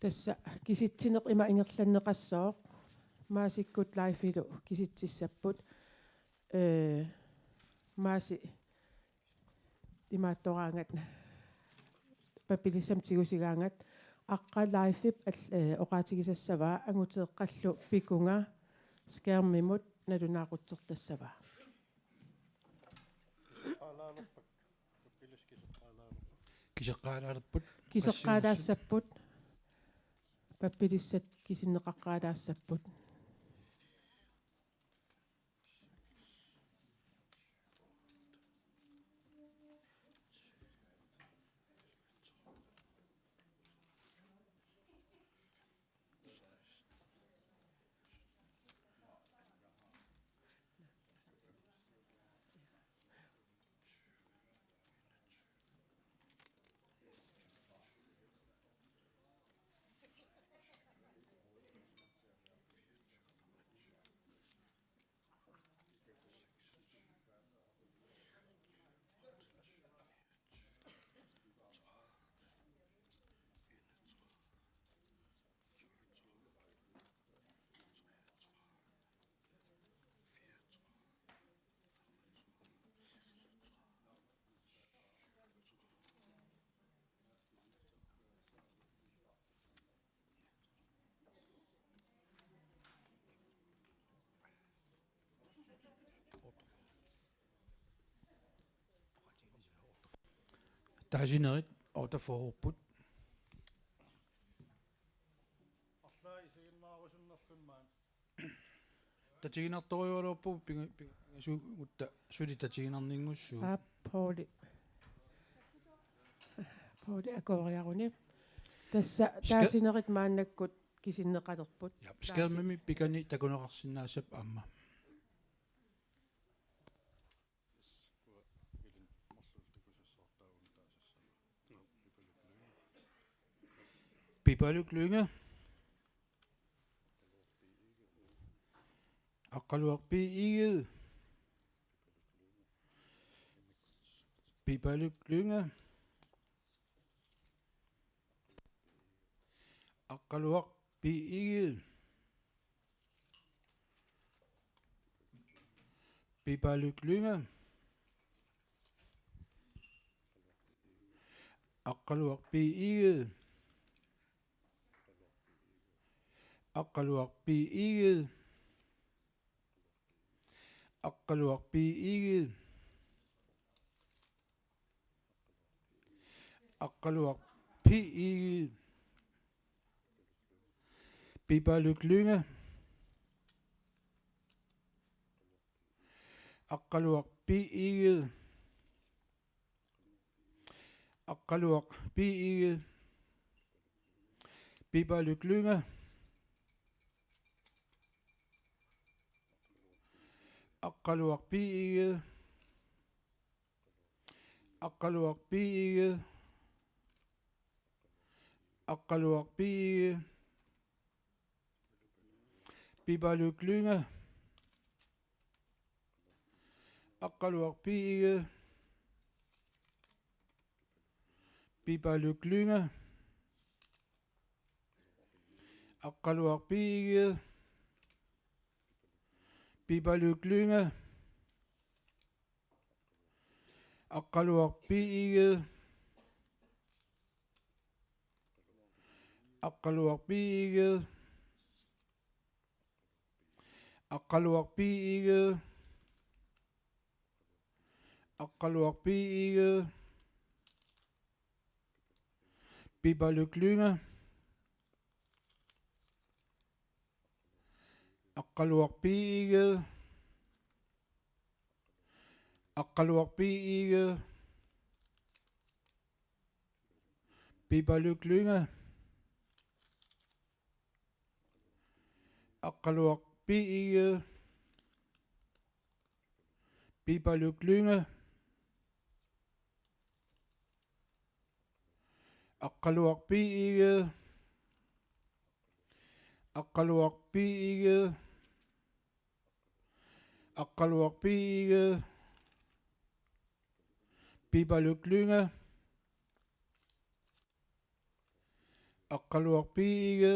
Tassa kisitsineq ima ingerlanneqassooq, Maasikkut live-ilu kisitsissapput. Ee, Maasi imaattoraangat, pappilissamik tigusigaangat, aqqa live-ip al-, ee, oqaatigisassavaa, anguteeqqallu pikunga skærmimut nalunaaqutsertassavaa. Kiseqqaalaalerput. Kiseqqaalaassapput. Pappilissat kisinneqaqqaalaassapput. Taasinerit otteogfyrre-put. Arlaat isiginnaarusunnerluni maani. Tatiginartorujugaluarpugut pinga-, pinga-, pingasuutta suli tatiginarninngussuugut. Aap, Pouli. Pauli akooriaruni. Tassa Ska- taasinerit maannakkut kisinneqalerput. Ja, skærmimi pikani takuneqarsinnaassappat aamma. Pipaluk Lynge. Aqqaluaq B. Egede. Pipaluk Lynge. Aqqaluaq B. Egede. Pipaluk Lynge. Aqqaluaq B. Egede. Aqqaluaq B. Egede. Aqqaluaq B. Egede. Aqqaluaq B. Egede. Pipaluk Lynge. Aqqaluaq B. Egede. Aqqaluaq B. Egede. Pipaluk Lynge. Aqqaluaq B. Egede. Aqqaluaq B. Egede. Aqqaluaq B. Egede. Pipaluk Lynge. Aqqaluaq B. Egede. Pipaluk Lynge. Aqqaluaq B. Egede. Pipaluk Lynge. Aqqaluaq B. Egede. Aqqaluaq B. Egede. Aqqaluaq B. Egede. Aqqaluaq B. Egede. Pipaluk Lynge. Aqqaluaq B. Egede. Aqqaluaq B. Egede. Pipaluk Lynge. Aqqaluaq B. Egede. Pipaluk Lynge. Aqqaluaq B. Egede. Aqqaluaq B. Egede. Aqqaluaq B. Egede. Pipaluk Lynge. Aqqaluaq B. Egede.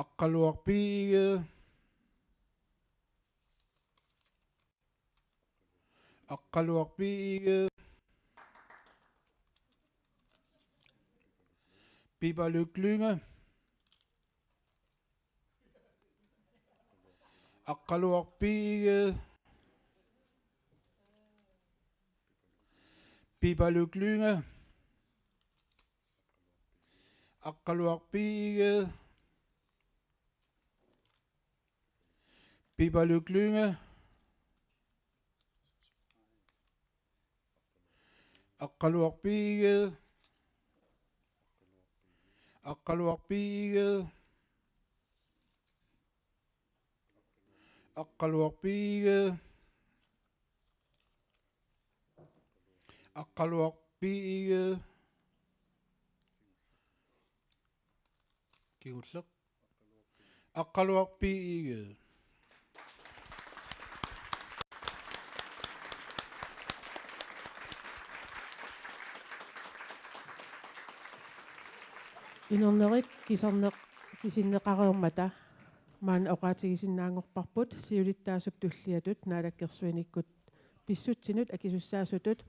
Aqqaluaq B. Egede. Aqqaluaq B. Egede. Pipaluk Lynge. Aqqaluaq B. Egede. Pipaluk Lynge. Aqqaluaq B. Egede. Pipaluk Lynge. Aqqaluaq B. Egede. Aqqaluaq B. Egede. Aqqaluaq B. Egede. Aqqaluaq B. Egede. Kingulleq. Aqqaluaq B. Egede. Inernerit kiserneq-, kisinneqareermata maanna oqaatigisinnaanngorparput siulittaasup tulliatut naalakkersuinikkut pissutsinut akisussaasutut.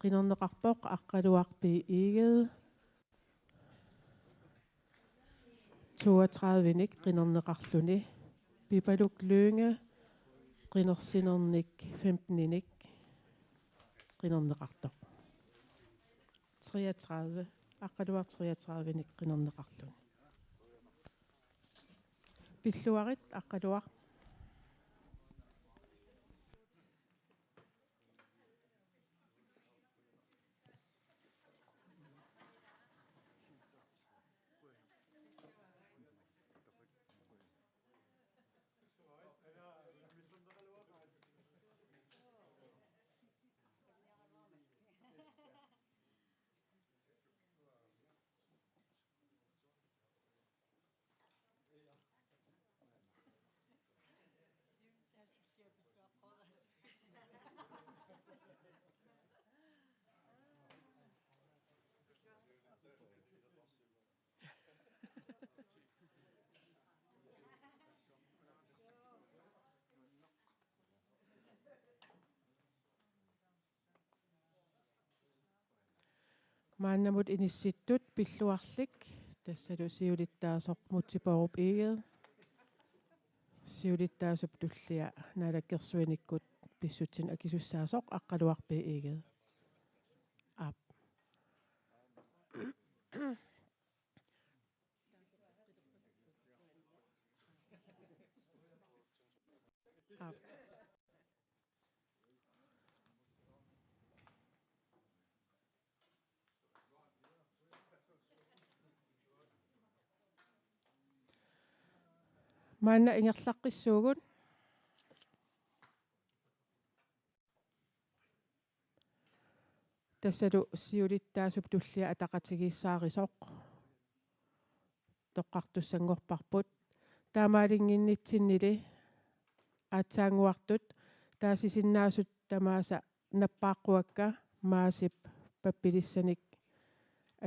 Qinerneqarpoq Aqqaluaq B. Egede, toogtredive-nik qinerneqarluni. Pipaluk Lynge qinersinernik femten-inik qinerneqartoq. Treogtredive. Aqqaluaq treogtredive-nik qinerneqarluni. Pilluarit, Aqqaluaq. Maannamut inissittut pilluarlik, tassalu siulittaasoq Múte Bourup Egede, siulittaasup tullia naalakkersuinikkut pissutsinik akisussaasoq Aqqaluaq B. Egede. Aap. Aap. Maanna ingerlaqqissuugut. Tassalu siulittaasup tullia ataqatigiissaarisoq toqqartussanngorparput. Taamaalinnginnitsinnili aatsaannguartut taasisinnaasut tamaasa nappaaqquakka Maasip pappilissanik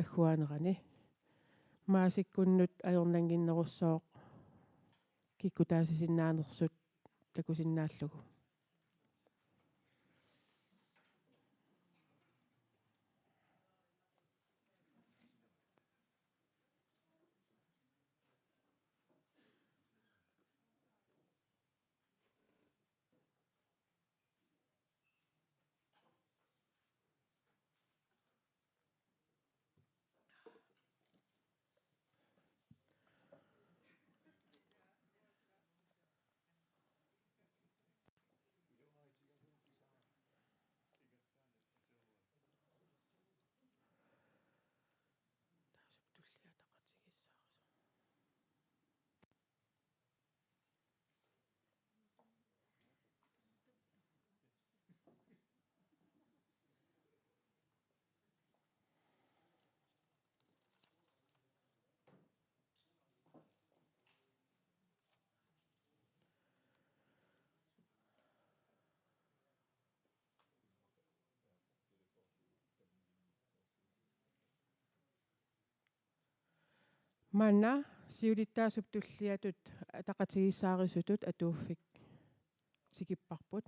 agguaanerani. Maasikkunnut ajornannginnerussooq kikkut taasisinnaanersut takusinnaallugu. Maanna siulittaasup tulliatut ataqatigiissaarisutut atuuffik tikipparput.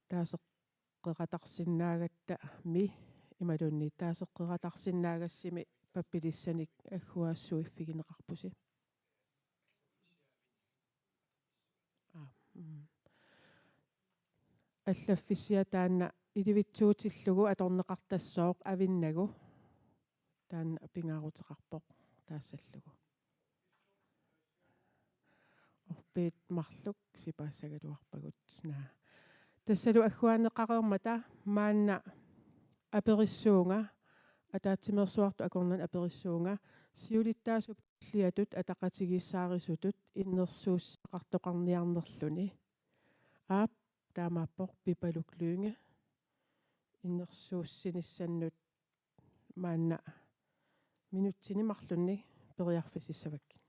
Taaseqqeqatarsinnaagattami imaluunniit taaseqqeqatarsinnaagassimi pappilissanik agguaassuiffigineqarpusi. Aa, mm. Allaffissiaq taanna ilivitsuutillugu atorneqartassooq Avinnagu. Taanna pingaaruteqarpoq taassallugu. Orpiit marluk sipaassagaluarpagut naa. Tassalu agguaanneqareermata maanna aperissuunga, ataatsimeersuartut akornanni aperissuunga, siulittaasup tulliatut ataqatigiissaarisutut innersuussaqartoqarniarnerluni. Aap, taamaappoq Pipaluk Lynge. Innersuussinissannut maanna minutsini marlunni periarfississavakkit.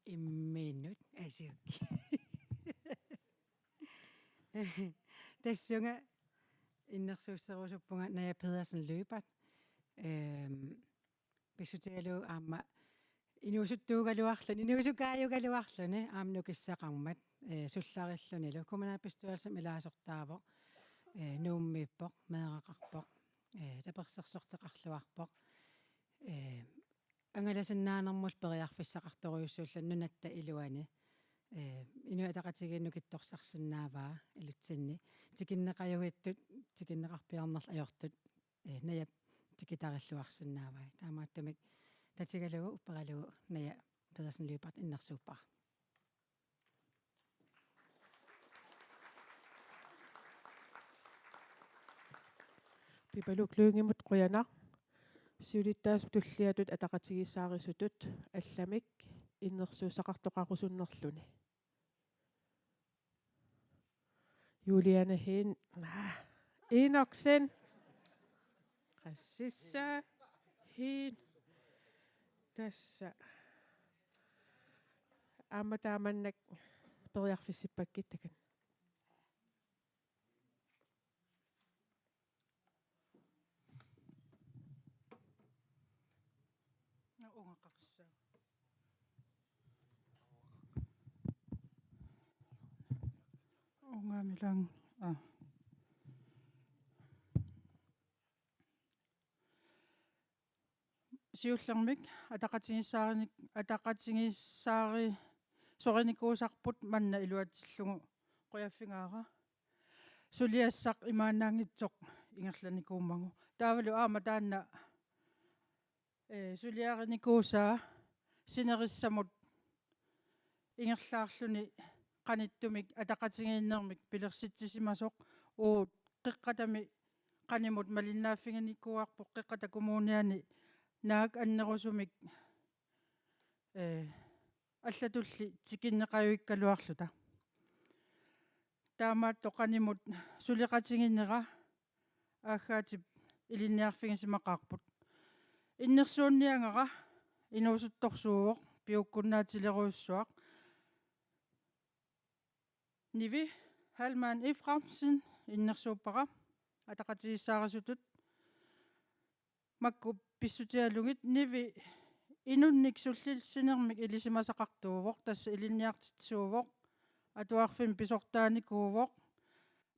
Imminut asuki. Tassunga innersuusserusuppunga Naja Pedersen Lyberth. Ehm, pissutigalugu aamma inuusuttuugaluarluni, inuusukaajugaluarluni aamma nukissaqarmat, eh, sullarillunilu. Kommunalbestyrelsimi ilaasortaavoq, eh, Nuummiippoq, meeraqarpoq, eh, tapersersorteqarluarpoq. Eh, angalasinnaanermut periarfissaqartorujussuulluni nunatta iluani. Eh, Inuit Ataqatigiit nukittorsarsinnaavaa ilutsinni. Tikinneqajuittut, tikinneqarpiarnerlu ajortut, eh, Najap tikitarilluarsinnaavai. Taamaattumik tatigalugu upperalugu Naja Pedersen Lyberth innersuuppara. Pipaluk Lyngemut qujanaq. Siulittaasup tulliatut ataqatigiissaarisutut allamik innersuussaqartoqarusunnerluni. Juliane Heen, ah, Enoksen. Qassissa Heen. Tassa. Aamma taamannak periarfissippakkit takanna. Ungaqarsaa. Ungamilang. Ah. Siullermik ataqatigiissaarinik-, ataqatigiissaarisorinikuusarput manna iluatsillugu qujaffigaara. Suliassaq imaannaanngitsoq ingerlanikuummagu. Taavalu aamma taanna, ee, suliarinikuusaa sinerissamut ingerlaarluni qanittumik ataqatigiinnermik pilersitsisimasoq, uagut Qeqqatami qanimut malinnaaffiginikuuarput Qeqqata Kommuniani naak annerusumik, ee, allatulli tikinneqajuikkaluarluta. Taamaattoq qanimut suleqatiginera aaggaatip ilinniarfigisimaqaarput. Innersuunniagara inuusuttorsuuvoq, piukkunnaatilerujussuaq. Nivi Heilmann Efraimsen innersuuppara, ataqatigiissaarisutut. Makku pissutigalugit Nivi inunnik sullissinermik ilisimasaqartuuvoq, tassa ilinniartitsisuuvoq, atuarfimmi pisortaanikuuvoq,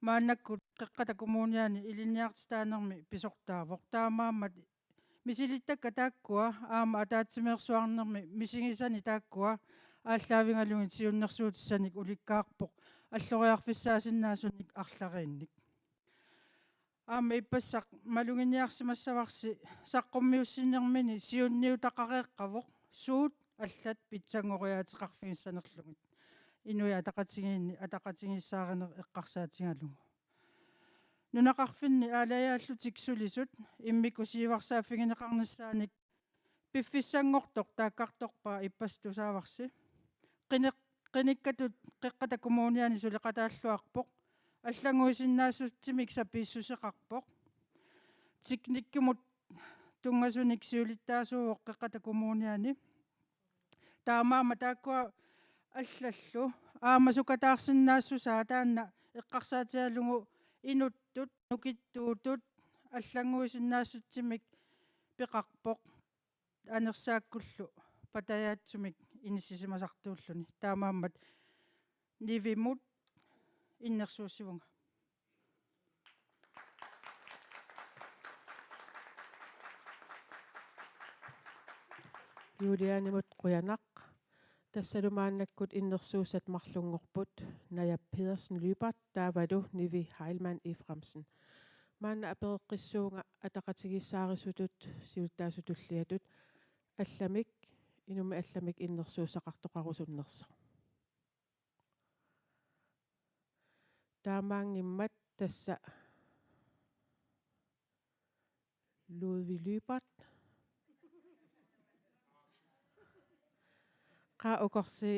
maannakkut Qeqqata Kommuniani ilinniartitaanermi pisortaavoq. Taamaammat misilittakkat taakkua aamma ataatsimeersuarnermi misigisani taakkua aallaavigalugit siunnersuutissanik ulikkaarpoq alloriarfissaasinnaasunik arlariinnik. Aamma ippassaq maluginiarsimassavarsi saqqummiussinermini siunniutaqareeqqavoq suut allat pitsanngoriaateqarfigissanerlugit. Inuit Ataqatigiinni ataqatigiissaarineq eqqarsaatigalugu. Nunaqarfinni aalajaallutik sulisut immikkut siuarsaaffigineqarnissaanik piffissanngortoq taakkartorpaa ippassaq tusaavarsi. Qineq-, qinikkatut Qeqqata Kommuniani suleqataalluarpoq. Allannguisinnaassutsimik sapiissuseqarpoq. Teknikkimut tunngasunik siulittaasuuvoq Qeqqata Kommuniani. Taamaammat taakkua allallu aamma sukataarsinnaassusaa taanna eqqarsaatigalugu inuttut, nukittuutut allannguisinnaassutsimik peqarpoq, anersaakkullu patajaatsumik inissisimasartuulluni. Taamaammat Nivimut innersuussivunga. Julianemut qujanaq. Tassalu maannakkut innersuussat marlunngorput, Naja Pedersen Lyberth taavalu Nivi Heilmann Efraimsen. Maanna apereqqissuunga ataqatigiissaarisutut siulittaasutut tulliatut allamik, inummit allamik innersuussaqartoqarusunnersoq. Taamaanngimmat tassa Ludvig Lyberth. Qaa ukorsi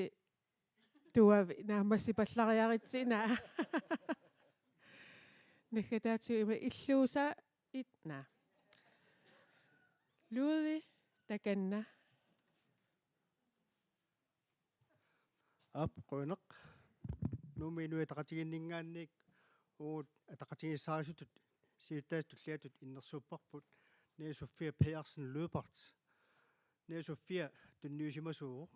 tuavi naammassipallariaritsi, naa. Naggataatigut ima illuusa it-, naa. Ludvig, takanna. Aap, qujanaq. Nuummi Inuit Ataqatigiinninngaanniit uagut ataqatigiissaarisutut siulittaasutut tulliatut innersuupparput Naja Sofia Pedersen Lyberth. Naja Sofia tunniusimasuuvoq.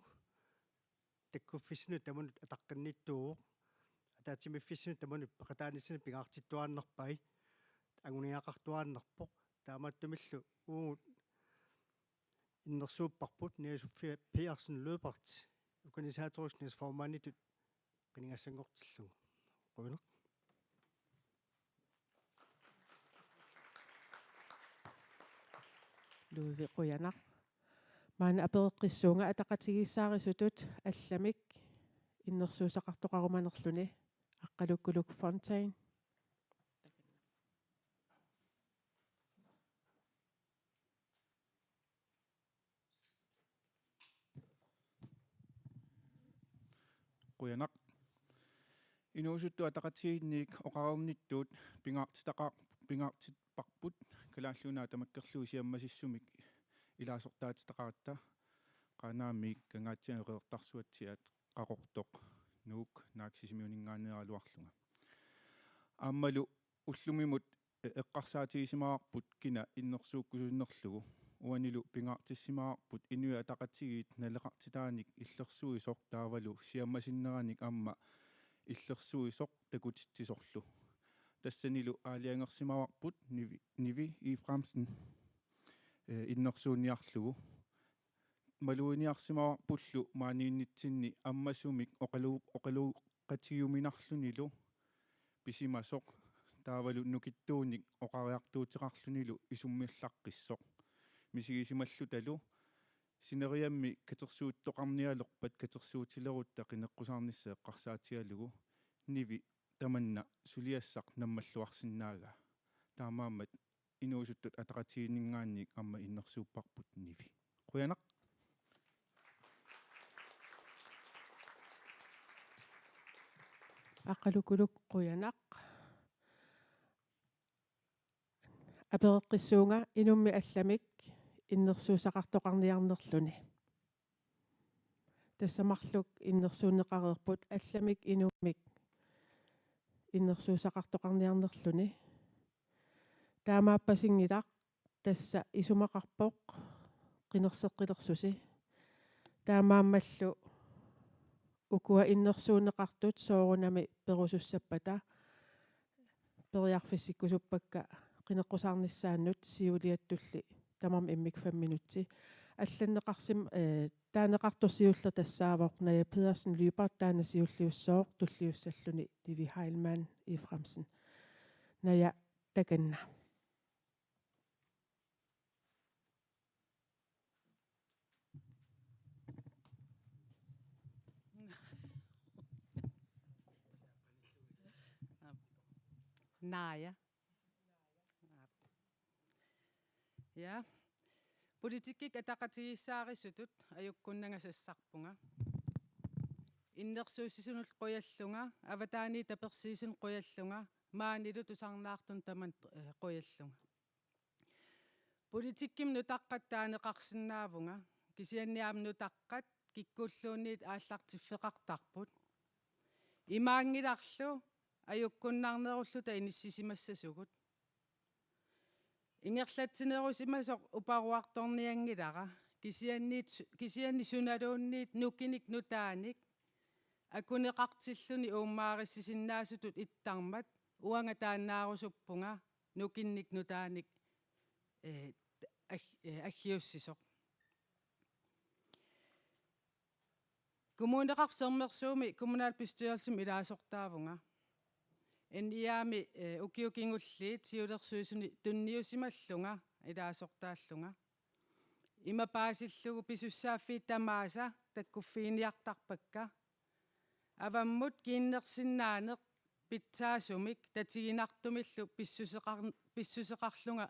Takkuffissanut tamanut ataqqinnittuuvoq. Ataatsimiiffissanut tamanut peqataanissanut pingaartittuaannarpai. Anguniagaqartuaannarpoq. Taamaattumillu uagut innersuupparput Naja Sofia Pedersen Lyberth, organisatorisk næstformanditut qinigassanngortillugu. Qujanaq. Ludvig, qujanaq. Maanna apereqqissuunga ataqatigiissaarisutut allamik innersuussaqartoqarumanerluni, Aqqalukkuluk Fontain. Qujanaq. Inuusuttut ataqatigiinniit oqareernittut pingaartitaqa-, pingaartipparput Kalaallit Nunaat tamakkerlugu siammasissumik ilaasortaatitaqaratta, Qaanaami Kangaatsiami Qeqertarsuatsiaat Qaqortoq Nuuk naak Sisimiuninngaanneeraluarlunga. Aammalu ullumimut e-, eqqarsaatigisimavoq kina innersuukkusunnerlugu. Uanilu pingaartissimavoq Inuit Ataqatigiit naleqartitaanik illersuisoq taavalu siammasinnerannik aamma illersuisoq takutitsisorlu. Tassanilu aalajangersimavarput Nivi, Nivi Efraimsen, eh, innersuunniarlugu. Maluginiarsimavarpullu maaniinnitsinni ammasumik oqalu-, oqaluuqatigiuminarlunilu pisimasoq taavalu nukittuunik oqariartuuteqarlunilu isummerlaqqissoq. Misigisimallutalu sineriammi katersuuttoqarnialerpat katersuutilerutta qineqqusaarnissaq eqqarsaatigalugu Nivi tamanna suliassaq nammalluarsinnaagaa. Taamaammat Inuusuttut Ataqatigiinninngaanniit aamma innersuupparput Nivi. Qujanaq. Aqqalukuluk qujanaq. Apereqqissuunga inummik allamik innersuussaqartoqarniarnerluni. Tassa marluk innersuunneqareerput allamik inummik innersuussaqartoqarniarnerluni. Taamaappasinngilaq tassa isumaqarpoq qinerseqqilersusi. Taamaammallu ukua innersuunneqartut soorunami perusussappata periarfissikkusuppakka qineqqusaarnissaannut siuliattulli tamarmik immikkut fem minutsi. Allanneqarsim-, eh, taaneqartoq siulleq tassaavoq Naja Pedersen Lyberth, taanna siulliussooq, tulliussalluni Nivi Heilmann Efraimsen. Naja, takanna. Naja. Ja. Politikkikkut ataqatigiissaarisutut ajukkunnanga sassarpunga. Innersuussisunut qujallunga, avataaniit tapersiisunut qujallunga, maanilu tusarnaartunut tamanut, eh, qujallunga. Politikkimi nutaqqat taaneqarsinnaavunga, kisianni aamma nutaqqat kikkulluunniit aallartiffeqartarput. Imaanngilarlu ajukkunnarnerulluta inissisimassasugut. Ingerlatsinerusimasoq uparuartornianngilara, kisianniit su-, kisianni sunaluunniit nukinnik nutaanik akuneqartilluni uummaarissisinnaasutut ittarmat uanga taannaarusuppunga nukinnik nutaanik, eh, ag-, eh, aggiussisoq. Kommuneqarfik Sermersuumi kommunalbestyrelsimi ilaasortaavunga. N I A-mi, eh, ukiut kingulliit siulersuisuni tunniusimallunga ilaasortaallunga. Ima paasillugu pisussaaffiit tamaasa takkuffiginiartarpakka. Avammut kiinnersinnaaneq pitsaasumik tatiginartumillu pissuseqar-, pissuseqarlunga,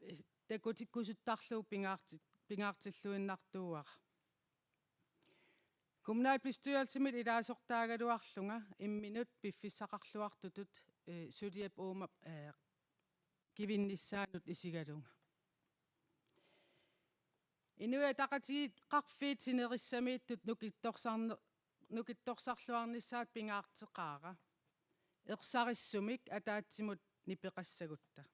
eh, takutikkusuttarlugu pingaarti-, pingaartilluinnartuuara. Kommunalbestyrelsimit ilaasortaagaluarlunga imminut piffissaqarluartutut, eh, suliap uuma, eh, kivinnissaanut isigalunga. Inuit Ataqatigiit qaqfiit sinerissamiittut nukittorsarne-, nukittorsarluarnissaat pingaarteqaara. Ersarissumik ataatsimut nipeqassagutta.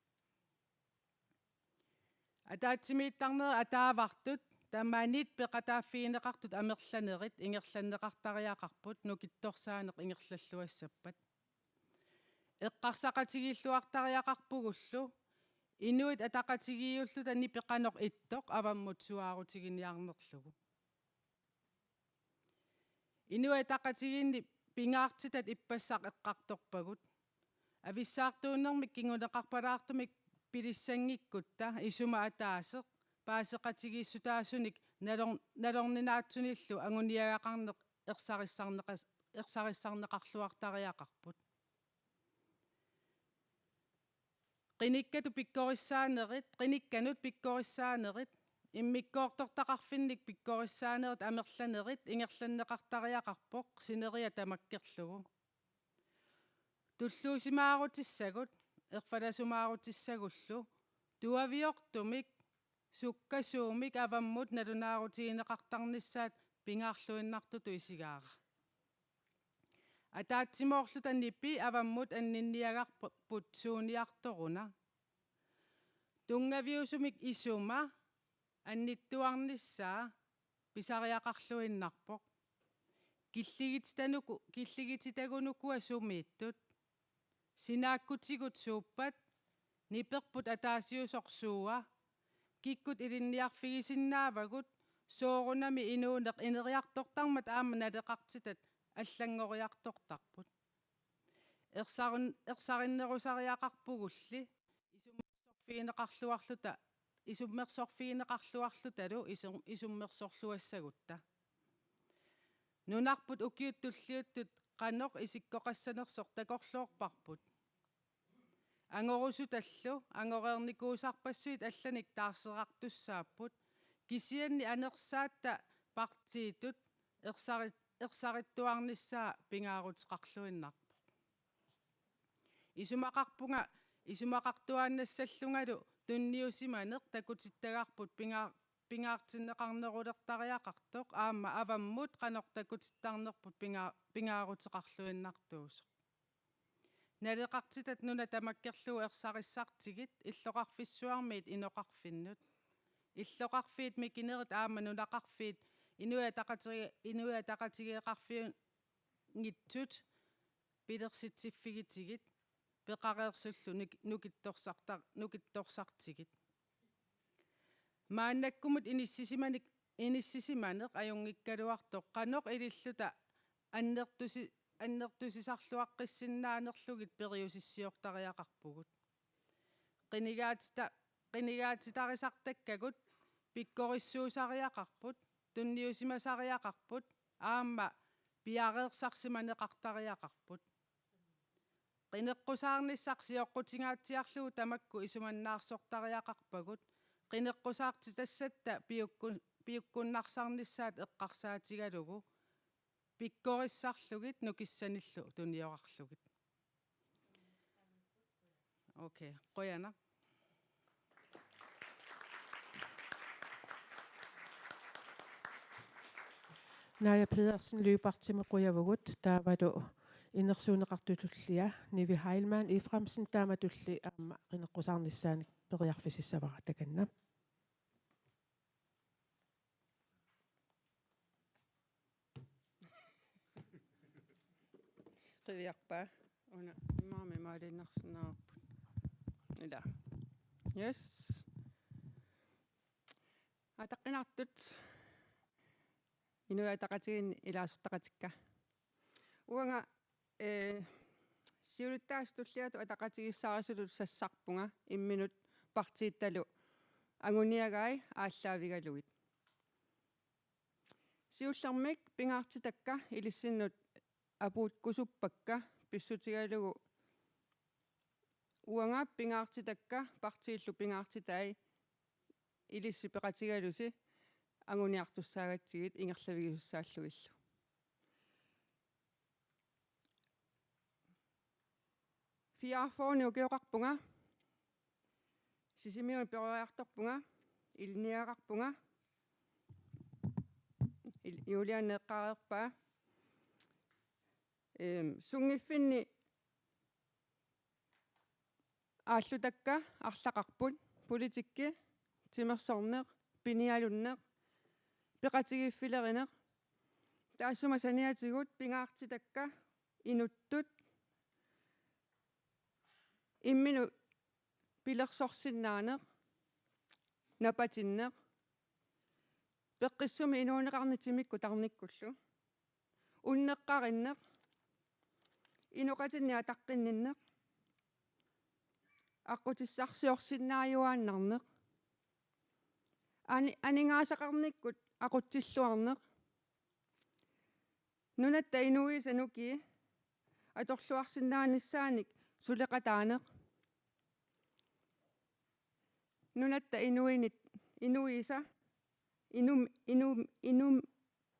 Ataatsimiittarnerit ataavartut tamanit peqataaffigineqartut amerlanerit ingerlanneqartariaqarput nukittorsaaneq ingerlalluassappat. Eqqarsaqatigiilluartariaqarpugullu Inuit Ataqatigiiulluta nipi qanoq ittoq avammut suaarutiginiarnerlugu. Inuit Ataqatigiinni pingaartitat ippassaq eqqartorpagut. Avissaartuunnermik kinguneqarpalaartumik pilissanngikkutta isuma ataaseq paaseqatigiissutaasunik nalor-, nalorninaatsunillu anguniagaqarneq ersarissarneqas-, ersarissarneqarluartariaqarput. Qinikkatut pikkorissaanerit, qinikkanut pikkorissaanerit, immikkoortortaqarfinnik pikkorissaanerit amerlanerit ingerlanneqartariaqarpoq sineriak tamakkerlugu. Tulluusimaarutissagutsi, erfalasumaarutissagullu, tuaviortumik, sukkasuumik avammut nalunaarutigineqartarnissaat pingaarluinnartutut isigaara. Ataatsimoorluta nipi avammut anninniagarput suuniartoruna. Tunngaviusumik isuma annittuarnissaa pisariaqarluinnarpoq. Killigititanuku-, killigititagunukua sumiittut. Sinaakkutigut suuppat, niperput ataasiusoq suua, kikkut ilinniarfigisinnaavagut, soorunami inuuneq ineriartortarmat aamma naleqartitat allanngoriartortarput. Ersarun-, ersarinnerusariaqarpugulli, isummersorfigineqarluarluta, isummersorfigineqarluarlutalu isum-, isummersorluassagutta. Nunarput ukiut tulliuttut qanoq isikkoqassanersoq takorloorparput. Angorusutallu angoreernikuusarpassuit allanik taarserartussaapput, kisianni anersaatta partiitut ersarit-, ersarittuarnissaa pingaaruteqarluinnarpoq. Isumaqarpunga, isumaqartuaannassallungalu tunniusimaneq takutittagarput pinga-, pingaartinneqarnerulertariaqartoq aamma avammut qanoq takutittarnerput pinga-, pingaaruteqarluinnartuusoq. Naleqartitat nuna tamakkerlugu ersarissartigit illoqarfissuarmiit inoqarfinnut. Illoqarfiit mikinerit aamma nunaqarfiit Inuit Ataqatigi-, Inuit Ataqatigiiqarfiunngitsut pilersitsiffigitigit, peqareersullu nuk-, nukittorsartar-, nukittorsartigit. Maannakkumut inissisimanik-, inissisimaneq ajunngikkaluartoq qanoq ililluta annertusi-, annertusisarluaqqissinnaanerlugit periusissiortariaqarpugut. Qinigaatita-, qinigaatitarisartakkagut pikkorissuusariaqarput, tunniusimasariaqarput, aamma piareersarsimaneqartariaqarput. Qineqqusaarnissaq sioqqutingaatsiarlugu tamakku isumannaarsortariaqarpagut, qineqqusaartitassatta piukku-, piukkunnarsarnissaat eqqarsaatigalugu, pikkorissarlugit nukissanillu tuniorarlugit. Okay, qujanaq. Naja Pedersen Lyberthimut qujavugut, taavalu inersuunneqartut tullia Nivi Heilmann Efraimsen taamatulli aamma qineqqusaarnissaanik periarfissavara takanna. Qiviarpaa. Una imaami maaliinnarsinnaavarput. Ila. Yes. Ataqqinartut. Inuit Ataqatigiinni ilaasortaqatikka. Uanga, eh, siulittaasut tulliatut ataqatigiissaarisutut sassarpunga imminut partiittalu anguniagai aallaavigalugit. Siullermik pingaartitakka ilissinnut apuukkusuppakka pissutigalugu uanga pingaartitakka partiillu pingaartitai ilissi peqatigalusi anguniartussaagatsigit ingerlavigisussaallugillu. Fireogfyrrenik ukioqarpunga. Sisimiunut peroriartorpunga. Ilinniagaqarpunga. Il-, Juliane eqqaareerpaa. Ehm, sunngiffinni aallutakka arlaqarput, politikki, timersorneq, pinialunneq, peqatigiiffilerineq. Taassuma saniatigut pingaartitakka inuttut imminut pilersorsinnaaneq, napatinneq, peqqissumi inuuneqarneq timikkut tarnikkullu, unneqqarinneq, inoqatinni ataqqinninneq, aqqutissarsiorsinnaajuaannarneq, ani-, aningaasaqarnikkut aqutsilluarneq, nunatta inuisa nukii atorluarsinnaanissaanik suleqataaneq, nunatta inuinit, inuisa, inum-, inum-, inum-,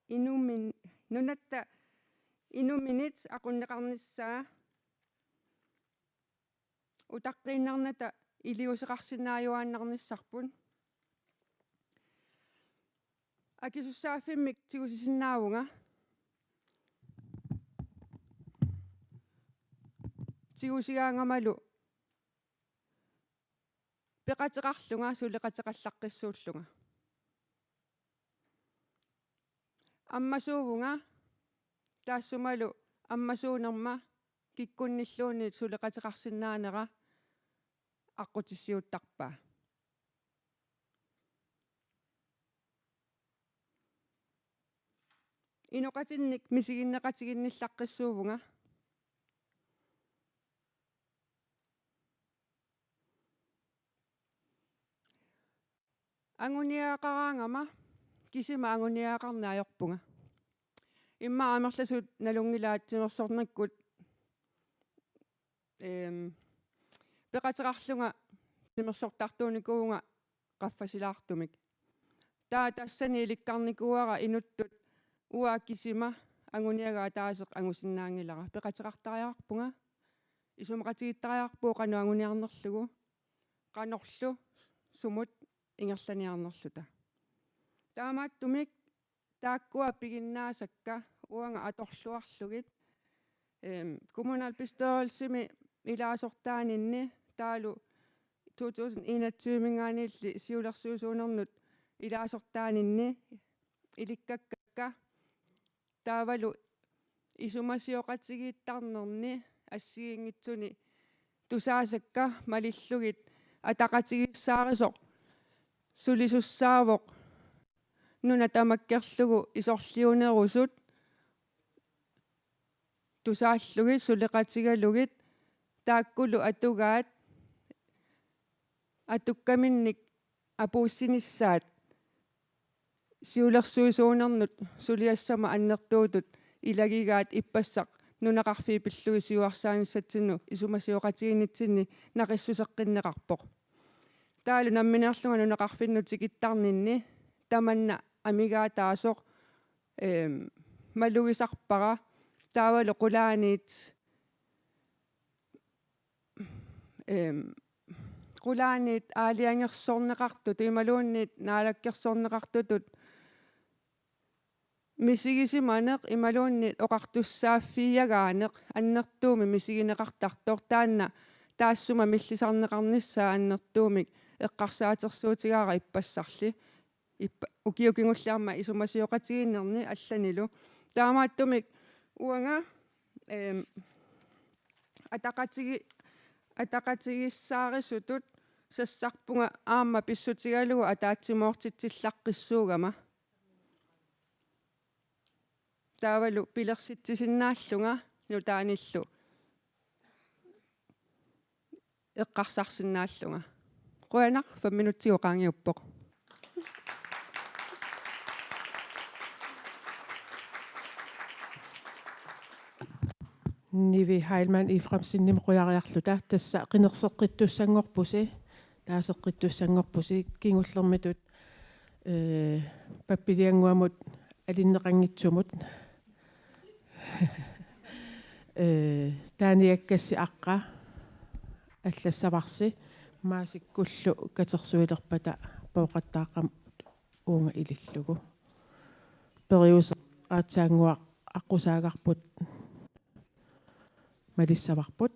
inumin-, nunatta inuminit aqunneqarnissaa utaqqiinnarnata iliuuseqarsinnaajuaannarnissarput. akisussaaffimmik tigusisinnaavunga. Tigusigaangamalu peqateqarlunga suleqateqallaqqissuullunga. Ammasuuvunga taassumalu ammasuunerma kikkunnilluunniit suleqateqarsinnaanera aqqutissiuuttarpaa. Inoqatinnik misiginneqatiginnillaqqissuuvunga. Anguniagaqaraangama kisima anguniagaqarneq ajorpunga. Immaqa amerlasuut nalunngilaat timersornikkut, eem, peqateqarlunga timersortartuunikuuvunga qaffasilaartumik. Taava tassani ilikkarnikuuara inuttut uanga kisima anguniagaq ataaseq angusinnaanngilara. Peqateqartariaqarpunga, isumaqatigiittariaqarpugut qanoq anguniarnerlugu, qanorlu sumut ingerlaniarnerluta. Taamaattumik taakkua piginnaasakka uanga atorluarlugit, eem, kommunalbestyrelsimi ilaasortaaninni taavalu to tusind enogtyve-minngaanniilli siulersuisuunernut ilaasortaaninni ilikkakkakka taavalu isumasioqatigiittarnerni assigiinngitsuni tusaasakka malillugit ataqatigiissaarisoq sulisussaavoq nuna tamakkerlugu isorliunerusut tusaallugit suleqatigalugit taakkulu atugaat atukkaminnik apuussinissaat siulersuisuunernut suliassama annertuutut ilagigaat ippassaq nunaqarfiit pillugit siuarsaanissatsinnut isumasioqatigiinnitsinni naqissuseqqinneqarpoq. Taavalu nammineerlunga nunaqarfinnut tikittarninni tamanna amigaataasoq, eem, malugisarpara taavalu qulaaniit, eem, qulaaniit aalajangersorneqartutut imaluunniit naalakkersorneqartutut misigisimaneq imaluunniit oqartussaaffigiagaaneq annertuumik misigineqartartoq taanna taassuma millisarneqarnissaa annertuumik eqqarsaatersuutigaara ippassarli. Ippa-, ukioq kingulleq aamma isumasioqatigiinnerni allanilu. Taamaattumik uanga, eem, ataqatigi-, ataqatigiissaarisutut sassarpunga aamma pissutigalugu ataatsimoortitsillaqqissuugama. Taavalu pilersitsisinnaallunga nutaanillu eqqarsarsinnaallunga. Qujanaq, fem minutsiuvoq qaangiuppoq. Nivi Heilmann Efraimsenimut qujariarluta, tassa qinerseqqittussanngorpusi, taaseqqittussanngorpusi, kingullermitut, ee, pappiliannguamut alinneqanngitsumut. Ee, taaniakkassi aqqa allassavarsi, Maasikkullu katersuilerpata Pooqattaaqqamut uunga ilillugu. Periuseq aatsaannguaq aqqusaagarput malissavarput.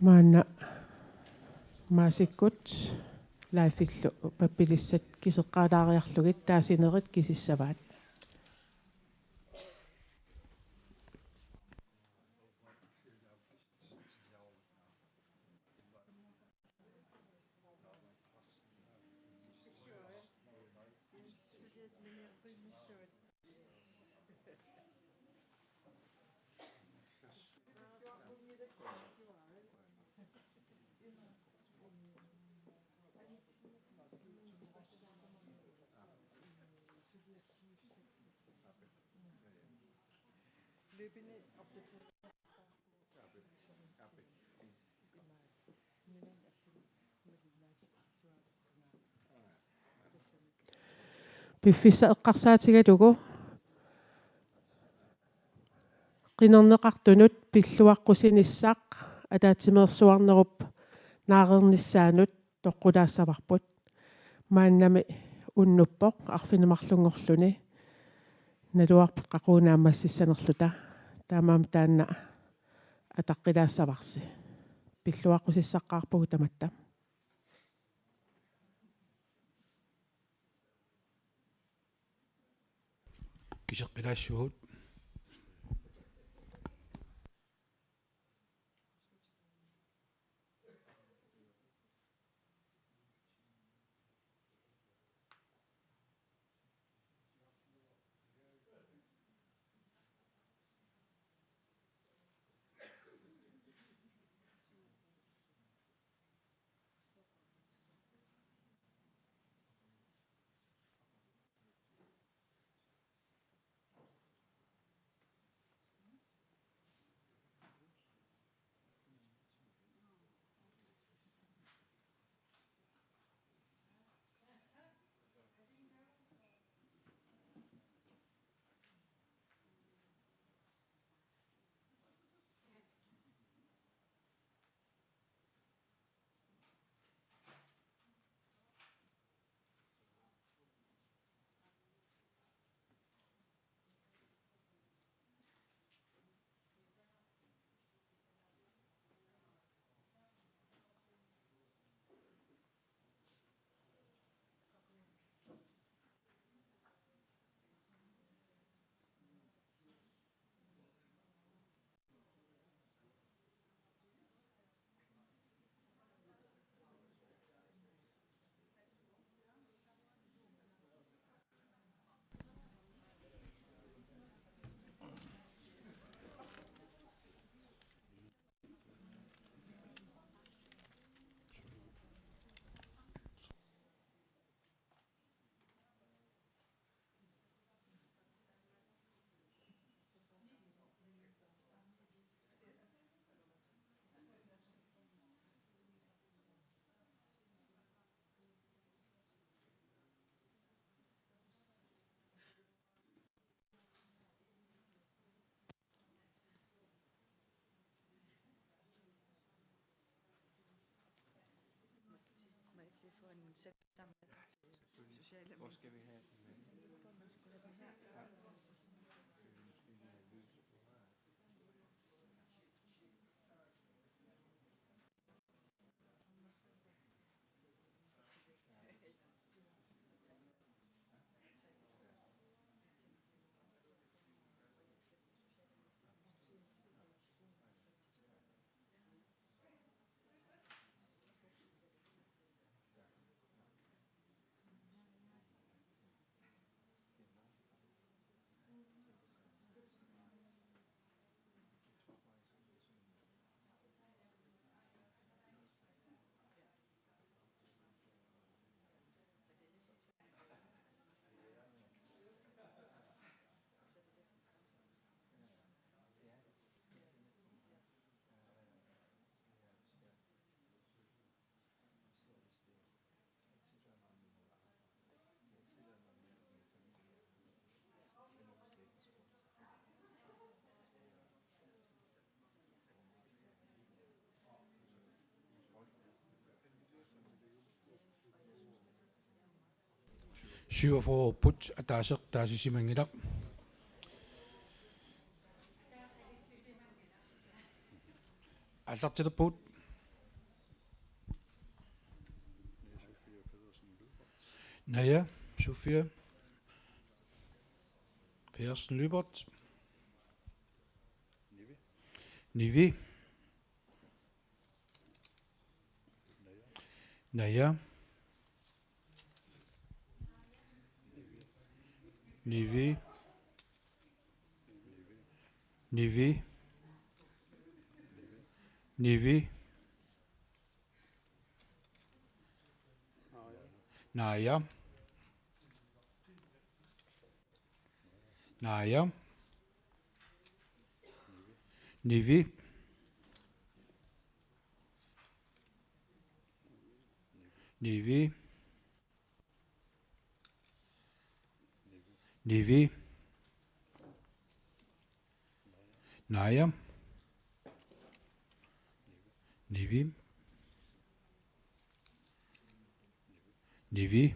Maanna Maasikkut Leifillu pappilissat kiseqqaalaariarlugit taasinerit kisissavaat. Piffissaq eqqarsaatigalugu qinerneqartunut pilluaqqusinissaq ataatsimeersuarnerup naareernissaanut toqqulaassavarput. Maannami unnuppoq arfineq-marlunngorluni. Naluarput qaqugu naammassissanerluta. Taamaammat taanna ataqqilaassavarsi. Pilluaqqusissaqqaarpugut tamatta. Kiseqqilaassaagut. Må jeg ikke lige få en sæt sammen med til sociale medier? Hvor skal vi have den hen? Jeg tror, man skulle have den her. Ja. Skal vi have lys på her? Syvogfyrre-upput ataaseq taasisimanngilaq. Aallartilerpugut. Naja, Sofia. Pedersen Lyberth. Nivi. Naja. Nivi. Nivi. Nivi. Naja. Naja. Nivi. Nivi. Nivi. Naja. Nivi. Nivi.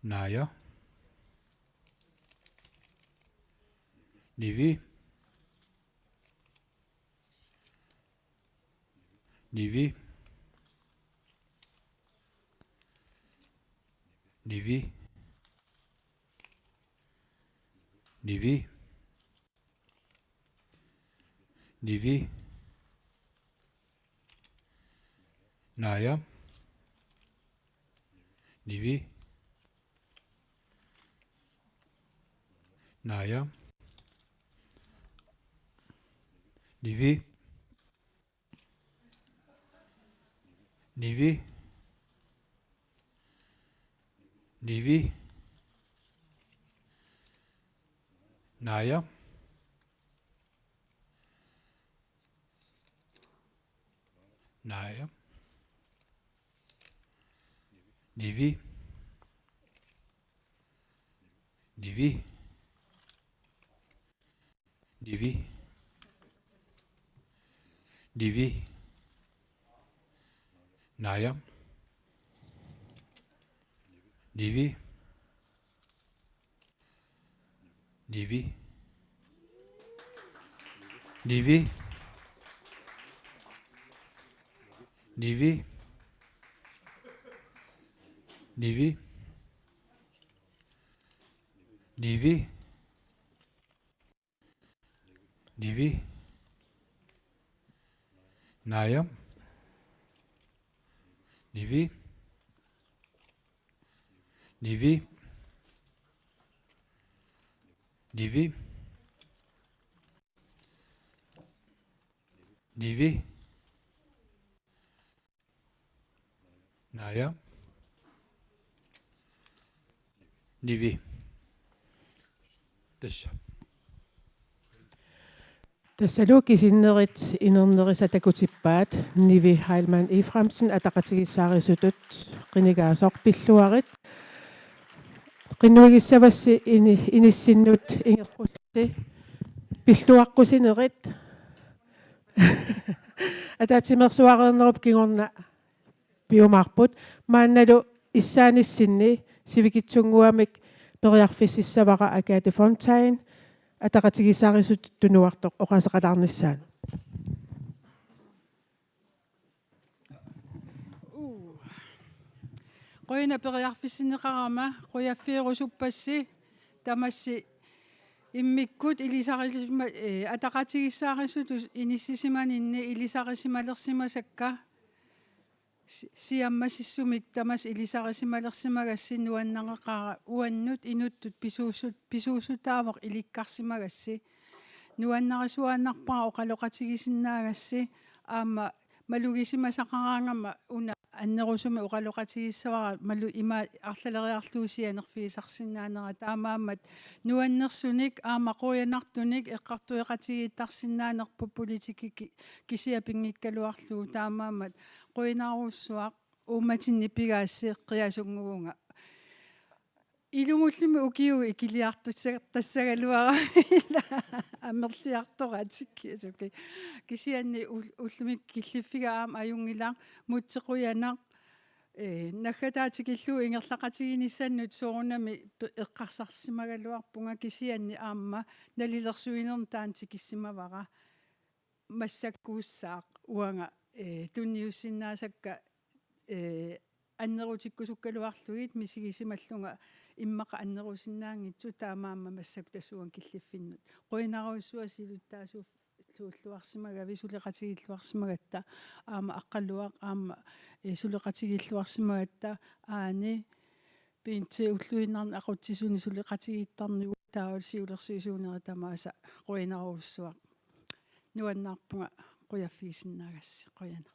Naja. Nivi. Nivi. Nivi. Nivi. Nivi. Naja. Nivi. Naja. Nivi. Nivi. Nivi. Naja. Naja. Nivi. Nivi. Nivi. Nivi. Naja. Nivi. Nivi. Nivi. Nivi. Nivi. Nivi. Nivi. Naja. Nivi. Nivi. Nivi. Nivi. Naja. Nivi. Tassa. Tassalu kisinnerit inernerisa takutippaat. Nivi Heilmann Efraimsen, ataqatigiissaarisutut qinigaasoq, pilluarit. Qinnuigissavassi ini-, inissinnut ingeqqullusi pilluaqqusinerit. Ataatsimeersuareernerup kingorna piumaarput. Maannalu issaanissinni sivikitsunnguamik periarfississavara Agathe Fontain, ataqatigiissaarisutut tunuartoq, oqaaseqalaarnissaanut. Uu. Qujanaq periarfissinneqarama, qujaffigerusuppassi tamassi immikkut ilisarisima-, eh, ataqatigiissaarisutut inissisimaninni ilisarisimalersimasakka si-, siammasissumik tamassi ilisarisimalersimagassi nuannareqaara, uannut inuttut pisuussut-, pisuussutaavoq ilikkarsimagassi. Nuannarisuaannarpara oqaloqatigisinnaagassi, aamma malugisimasaqaraangama una annerusumik oqaloqatigiissavara malu ima arlaleriarlugu sianerfigisarsinnaanera, taamaammat nuannersunik aamma qujanartunik eqqartueqatigiittarsinnaanerput politikki ki-, kisiat pinngikkaluarlugu, taamaammat qujanarujussuaq uummatinni pigaassi, qiasunnguuvunga. Ilumullumi ukiut ikiliartussagaluarami, ila amerliartoratik, asuki. Kisianni ul-, ullumi killiffiga aamma ajunngilaq, Múte qujanaq, eh, naggataa tikillugu ingerlaqatigiinnissannut soorunami pe-, eqqarsarsimagaluarpunga, kisianni aamma nalilersuinermi taanna tikissimavara. Massakkuussaaq uanga, eh, tunniussinnaasakka, eh, annerutikkusukkaluarlugit misigisimallunga immaqa annerusinnaanngitsut, taamaammat massakkut tassunga killiffinnut. Qujanarujussuaq siulittaasuulluarsimagavit, suleqatigiilluarsimagatta, aamma Aqqaluaq aamma, eh, suleqatigiilluarsimagatta, Aani, Bente ulluinnarni aqutsisuni suleqatigiittarnigut, taava siulersuisuunerit tamaasa qujanarujussuaq. Nuannaarpunga qujaffigisinnaagassi. Qujanaq.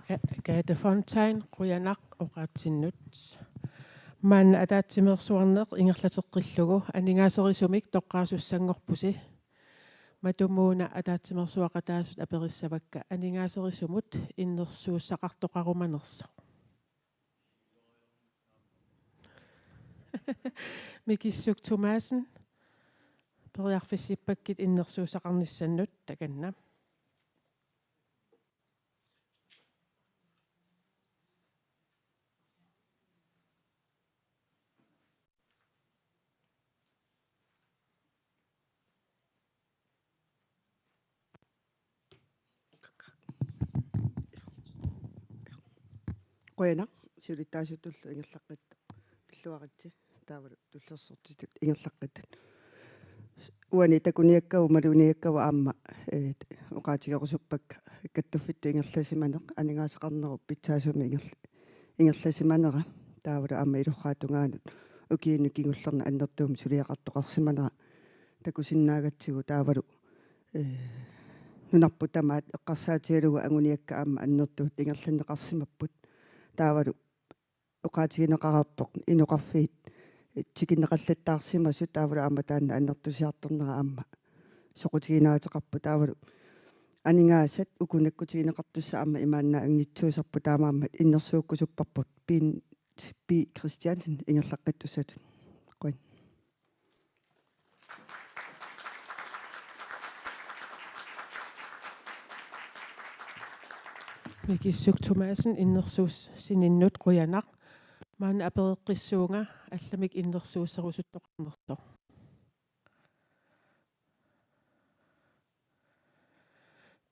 Ka-, Agathe Fontain, qujanaq oqaatsinnut. Maanna ataatsimeersuarneq ingerlateqqillugu aningaaserisumik toqqaasussanngorpusi. Matumuuna ataatsimeersuaqataasut aperissavakka aningaaserisumut innersuussaqartoqarumanersoq. Mikissuk Thomassen, periarfissippakkit innersuussaqarnissannut, takanna. Qujanaq, siulittaasuutullu ingerlaqqittoq. Pilluaritsi, taavalu tullersortitut ingerlaqqittut. Uani takuniakkavut, maluginiakkavut aamma, eh, oqaatigerusuppakka kattuffittut ingerlasimaneq, aningaasaqarnerup pitsaasumik ingerl-, ingerlasimanera, taavalu aamma ilorraap tungaanut ukiuni kingullerni annertuumik suliaqartoqarsimanera takusinnaagatsigu, taavalu, eh, nunarput tamaat eqqarsaatigalugu anguniakkat aamma annertuut ingerlanneqarsimapput, taavalu oqaatigineqareerpoq inoqarfiit tikinneqallattaarsimasut, taavalu aamma taanna annertusiartornera aamma soqutiginaateqarpoq, taavalu aningaasat uku nakkutigineqartussat aamma imaannaanngitsuusarput, taamaammat innersuukkusupparput. Bent B. Christiansen ingerlaqqittussatut. Qujan. Mikissuk Thomassen innersuussininnut qujanaq. Maanna apereqqissuunga allamik innersuusserusuttoqarnersoq.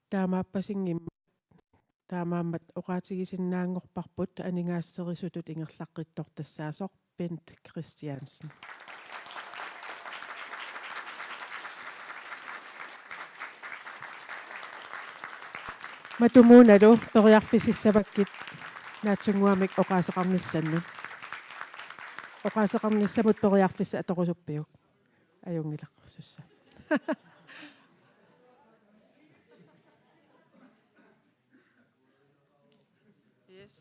Taamaappasinngimmat, taamaammat oqaatigisinnaanngorparput aningaaserisutut ingerlaqqittoq tassaasoq Bent Christiansen. Matumuunalu periarfississavakkit naatsunnguamik oqaaseqarnissannut. Oqaaseqarnissamut periarfissaq atorusuppiuk? Ajunngilaqarsussa. Yes.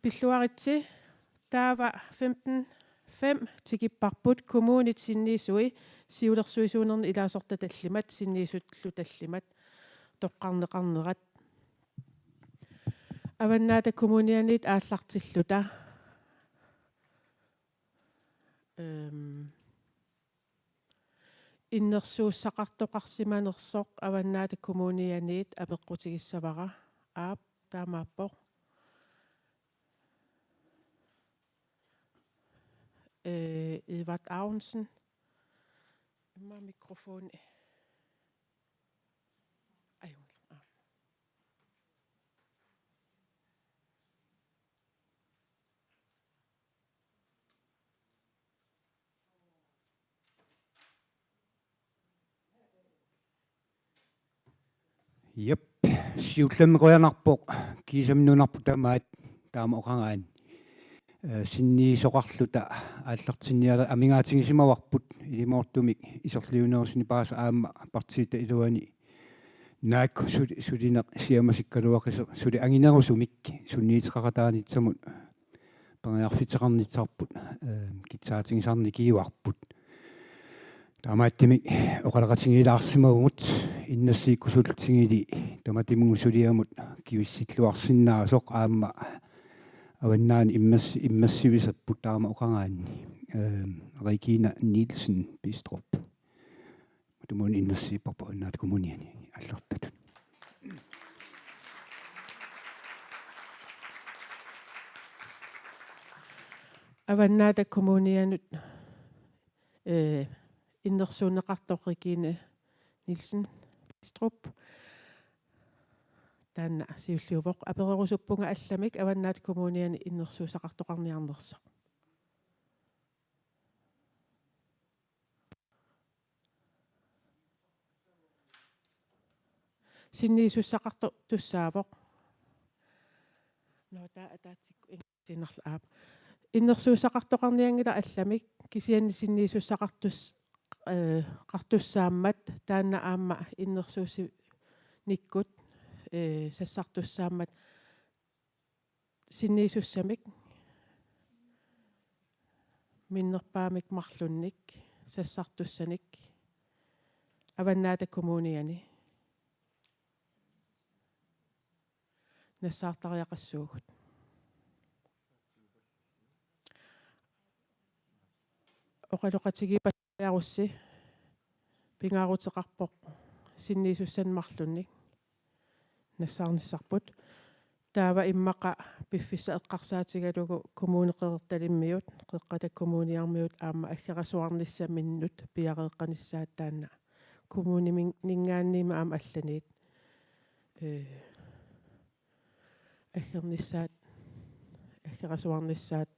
Pilluaritsi, taava femten fem tikipparput: kommunit sinniisui siulersuisuunerni ilaasortat tallimat, sinniisutullu tallimat toqqarneqarnerat. Avannaata Kommunianiit aallartilluta. Øhm, innersuussaqartoqarsimanersoq Avannaata Kommunianiit apeqqutigissavara. Aap, taamaappoq. Øh, Edvard Aronsen. Immaqa mikrofoni. Ajunngilaq. Aap. Jep, siullermik qujanarpoq, kiisami nunarput tamaat taama oqarnani. Eh, sinniisoqarluta aallartinnialer-, amigaatigisimavarput, ilumoortumik isorliunerusuni paasaq aamma partiitta iluani naak suli-, sulineq siammasikkaluaqisoq suli anginerusumik sunniuteqaqataanitsamut periarfissaqarnissarput, eh, kitsaatigisarnikiuarput. Taamaattumik oqaloqatigiilaarsimavugut, innersuukkusullutigili tamatigut suliamut kivissilluarsinnaasoq aamma avannaani immers-, immersuisapput taama oqarnani. Eh, Regina Nielsen Bistrup. Matumuuna innersuupparput Avannaata Kommuniani aallartitut. Avannaata Kommunianut, eh, innersuunneqartoq Regine Nielsen Bistrup. Taanna siulliuvoq. Apererusuppunga allamik Avannaata Kommuniani innersuussaqartoqarniarnersoq. Sinniisussaqartussaavoq. Nå, taava ataatsikkut ingerlaannarlugu, aap. Innersuussaqartoqarnianngilaq allamik, kisianni sinniisussaqartus-, eh, qartussaammat taanna aamma innersuussinikkut, eh, sassartussaammat sinniisussamik, minnerpaamik marlunnik, sassartussanik, Avannaata Kommuniani nassaartariaqassuugut. Oqaloqatigiippa- Jarussi pingaaruteqarpoq sinniisussanik marlunnik nassaarnissarput. Taava immaqa piffissaq eqqarsaatigalugu Kommune Qeqertalimmiut, Qeqqata Kommuniarmiut aamma aggerasuarnissaminnut piareeqqanissaat taanna. Kommuniminngaanniit aamma allaniit, ee, aggernissaat, aggerasuarnissaat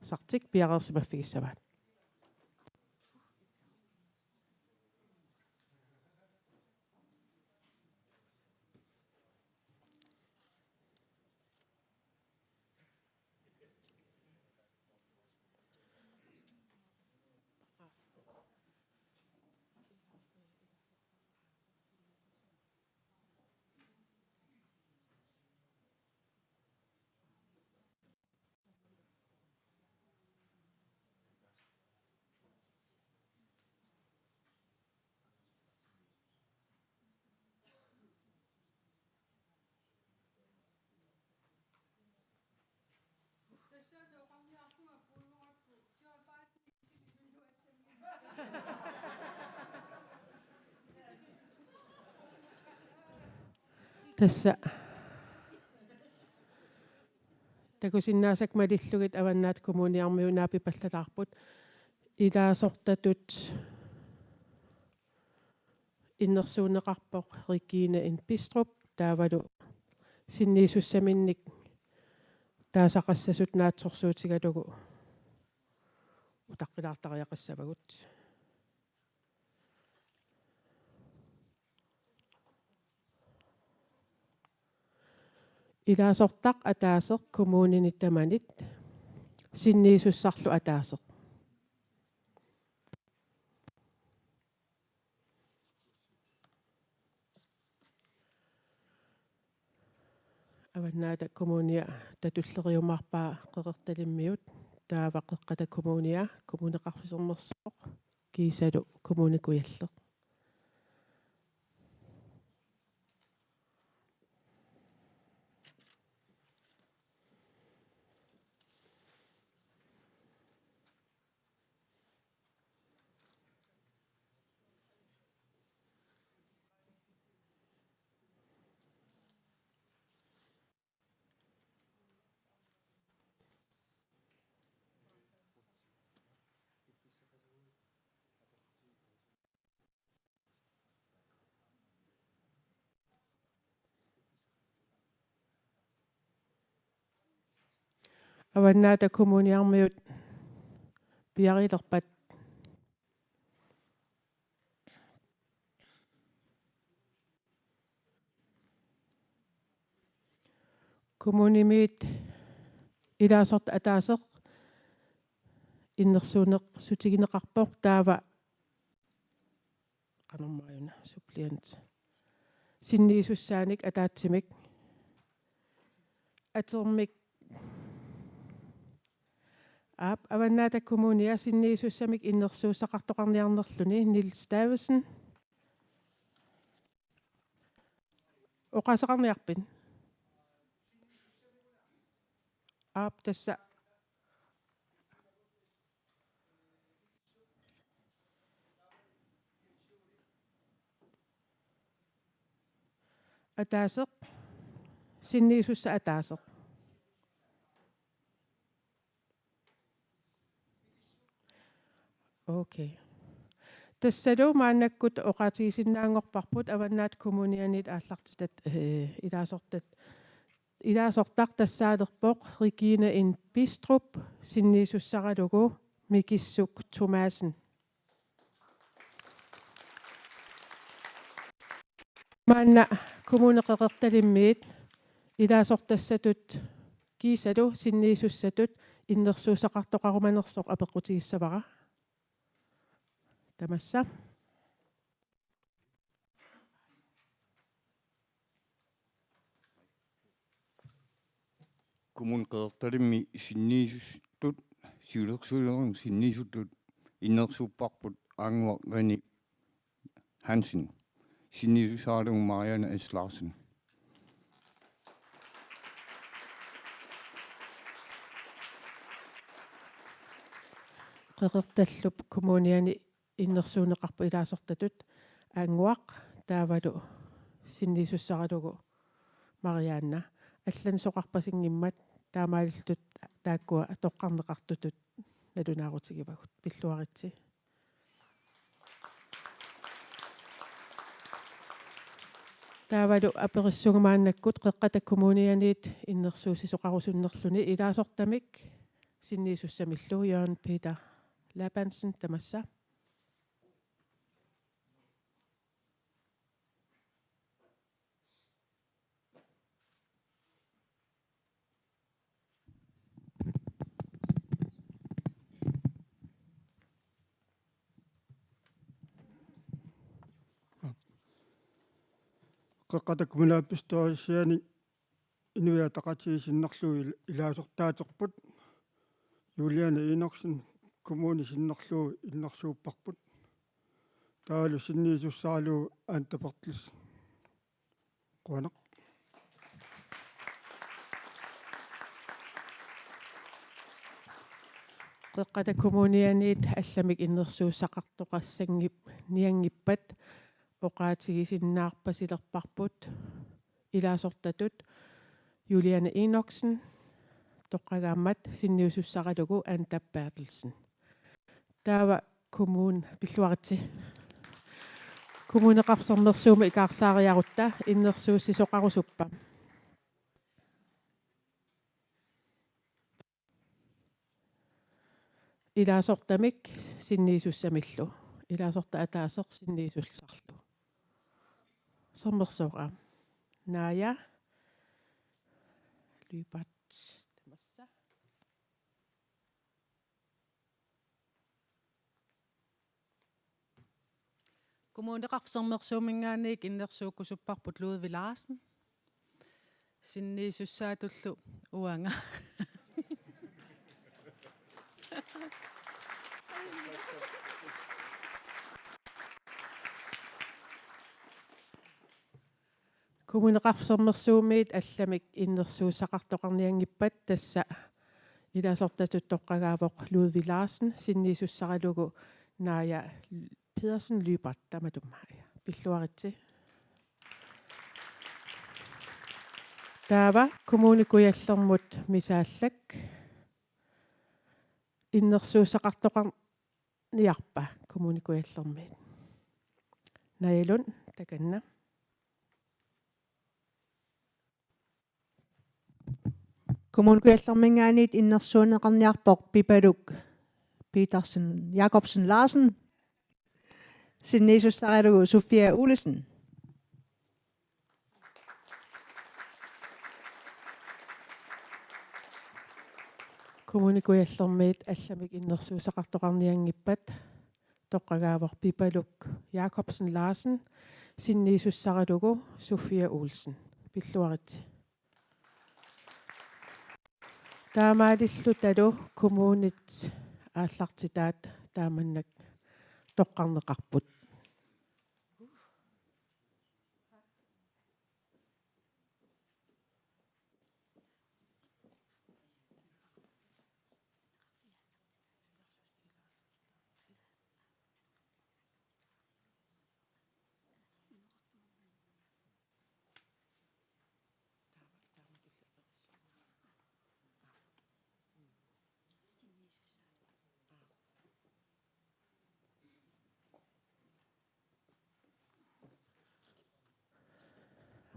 sartik piareersimaffigissavaat. Tassa. Takusinnaasakka malillugit Avannaata Kommuniarmiut naapipallalaarput. Ilaasortatut innersuunneqarpoq Regine N. Bistrup, taavalu sinniisussaminnik taasaqassasut naatsorsuutigalugu utaqqilaartariaqassavagut. Ilaasortaq ataaseq kommunini tamanit, sinniisussarlu ataaseq. Avannaata Kommunia tatulleriumaarpaa Qeqertalimmiut, taava Qeqqata Kommunia, Kommuneqarfik Sermersooq kiisalu Kommune Kujalleq. Avannaata Kommuniarmiut piareerpat? Kommunimiit ilaasortaq ataaseq innersuunneq sutigineqarpoq, taava qanormaajuna suppleant. Sinniisussaanik ataatsimik. Atermik. Aap, Avannaata Kommunia sinniisussamik innersuussaqartoqarniarnerluni, Niels Davidsen. Oqaaseqarniarpit? Aap, tassa. Ataaseq, sinniisussaq ataaseq. Okay. Tassalu maannakkut oqaatigisinnaanngorparput Avannaata Kommunianiit aallartitat, eh, ilaasortat, ilaasortaq tassaalerpoq Regine N. Bistrup, sinniisussaralugu Mikissuk Thomassen. Maanna Kommune Qeqertalimmiit ilaasortassatut kiisalu sinniisussatut innersuussaqartoqarumanersoq apeqqutigissavara. Tamassa. Kommune Qeqertalimmi sinniisutut, siulersuinermi sinniisutut innersuupparput Aanguaq René Hansen. Sinniisussaralugu Marianne S. Larsen. Qeqertallup Kommuniani innersuunneqarpoq ilaasortatut Aanguaq, taavalu sinniisussaralugu Marianne. Allanneqarpasinngimmat taamaalilluta taakkua toqqarneqartutut nalunaarutigivagut. Pilluaritsi. Taavalu aperissugut maannakkut Qeqqata Kommunianiit innersuussisoqarusunnerluni ilaasortamik sinniisussamillu. Jørgen Peter Labansen, tamassa. Qeqqata kommunalbestyrelsiani Inuit Ataqatigiit sinnerlugit il-, ilaasortaaterput, Juliane Enoksen kommuni sinnerlugu innersuupparput. Taavalu sinniisussaralugu Anda Berthelsen. Qujanaq. Qeqqata Kommunianiit allamik innersuussaqartoqassanngip-, nianngippat oqaatigisinnaarpasilerparput ilaasortatut Juliane Enoksen, toqqagaammat sinniisussaralugu Anda Berthelsen. Taava kommune, pilluaritsi. Kommuneqarfik Sermersuumut ikaarsaariarutta innersuussisoqarusuppa? Ilaasortamik sinniisussamillu. Ilaasortaq ataaseq sinniisussarlu. Sermersoora. Naaja Lyberth. Tamassa. Kommuneqarfik Sermersuuminngaanniit innersuukkusupparput Ludvig Larsen. Sinniisussaatullu uanga. Kommuneqarfik Sermersuumiit allamik innersuussaqartoqarnianngippat, tassa ilaasortatut toqqagaavoq Ludvig Larsen, sinniisussaralugu Naaja Pedersen Lyberth, tamatuma. Pilluaritsi. Taava Kommune Kujallermut misaallak. Innersuussaqartoqarniarpa Kommune Kujallermiit? Naaja Lund, takanna. Kommune Kujallerminngaanniit innersuunneqarniarpoq Pipaluk Petersen Jakobsen Larsen. Sinniisussaralugu Sofia Olsen. Kommune Kujallermiit allamik innersuussaqartoqarnianngippat toqqagaavoq Pipaluk Jakobsen Larsen, sinniisussaralugu Sofia Olsen. Pilluaritsi. Taamaalillutalu kommunit aallartitaat taamannak toqqarneqarput.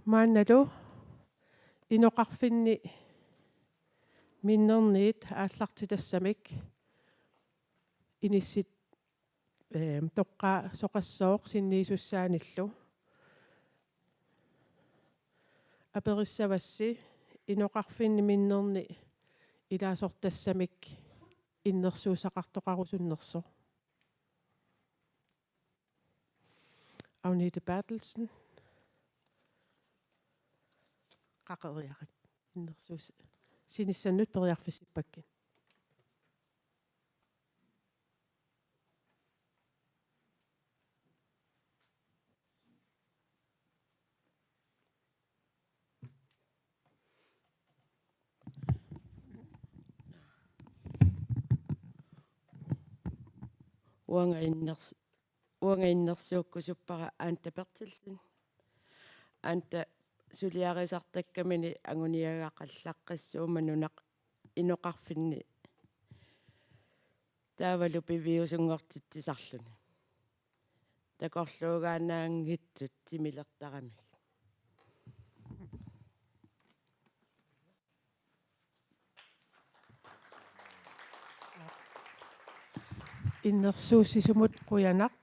Maannalu inoqarfinni minnerniit aallartitassamik inissit-, eem, toqqaasoqassooq sinniisussaanillu. Aperissavassi inoqarfinni minnerni ilaasortassamik innersuussaqartoqarusunnersoq. Agnete Berthelsen. Qaqeriarit. Innersuus-, sinissannut periarfissippakkit. Uanga inners-, uanga innersuukkusuppara Anda Berthelsen. Anda suliarisartakkamini anguniagaqallaqqissuummat nunaq inoqarfinni taavalu piviusunngortitsisarluni. Takorluugaannaanngitsut timilertaramik. Innersuussisumut qujanaq.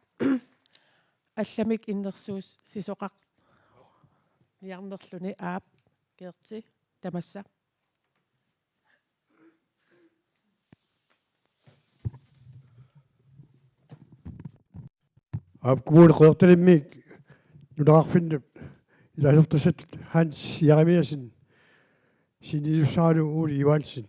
Allamik innersuussisoqarniarnerluni, aap, Gerti, tamassa. Aap, Kommune Qeqertalimmiit nunaqarfinnut ilaasortassatut Hans Jeremiassen, sinniisussaralu Ole Johansen.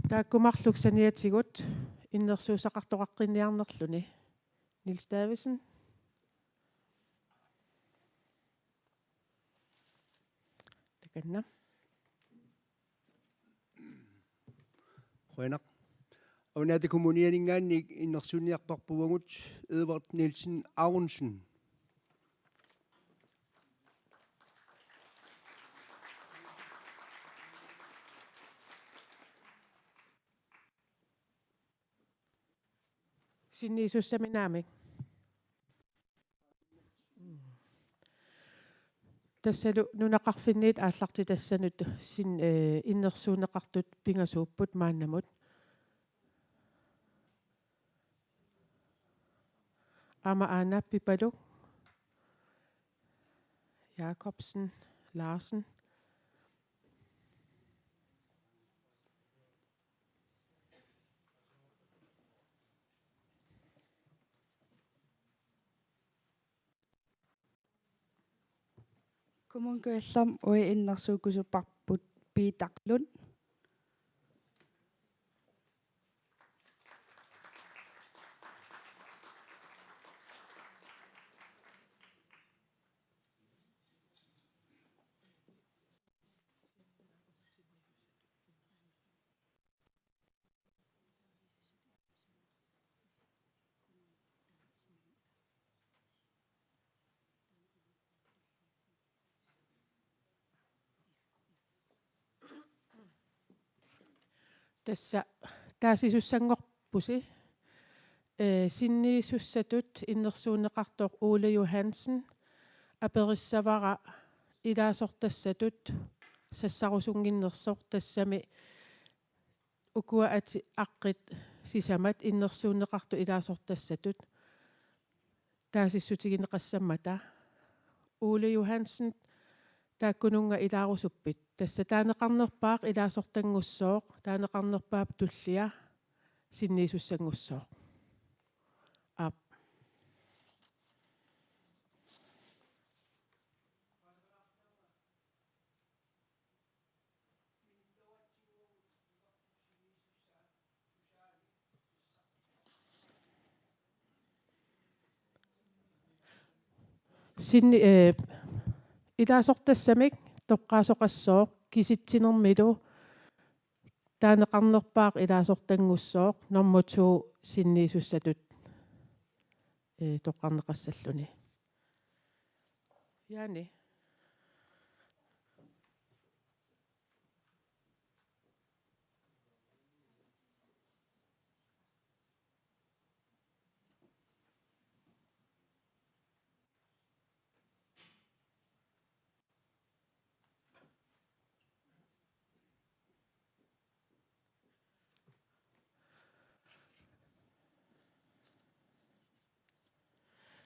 Taakku marluk saniatigut innersuussaqartoqaqqinniarnerluni. Niels Davidsen. Takanna. Qujanaq. Avannaata Kommunianinngaanniit innersuunniarparput uagut Edvard Nielsen Aronsen. Sinniisussami naamik. Tassalu nunaqarfinniit aallartitassanut sin-, eh, innersuunneqartut pingasuupput maannamut. Aamma aana Pipaluk, Jakobsen, Larsen. Kommune Kujallermi uagut innersuukkusupparput Peter Lund. Tassa taasisussanngorpusi, eh, sinniisussatut innersuunneqartoq Ole Johansen aperissavara ilaasortassatut sassarusunnginnersoq, tassami ukua ati-, aqqit sisamat innersuunneqartut ilaasortassatut taasissutigineqassammata. Ole Johansen, taakkununnga ilaarusuppit? Tassa taaneqarnerpaaq ilaasortanngussooq, taaneqarnerpaap tullia sinniisussanngussaaq. Aap. Sinni-, eh, ilaasortassamik toqqaasoqassooq kisitsinermilu taaneqarnerpaaq ilaasortanngussooq, nummer to sinniisussatut. ee, toqqarneqassalluni. Jaani.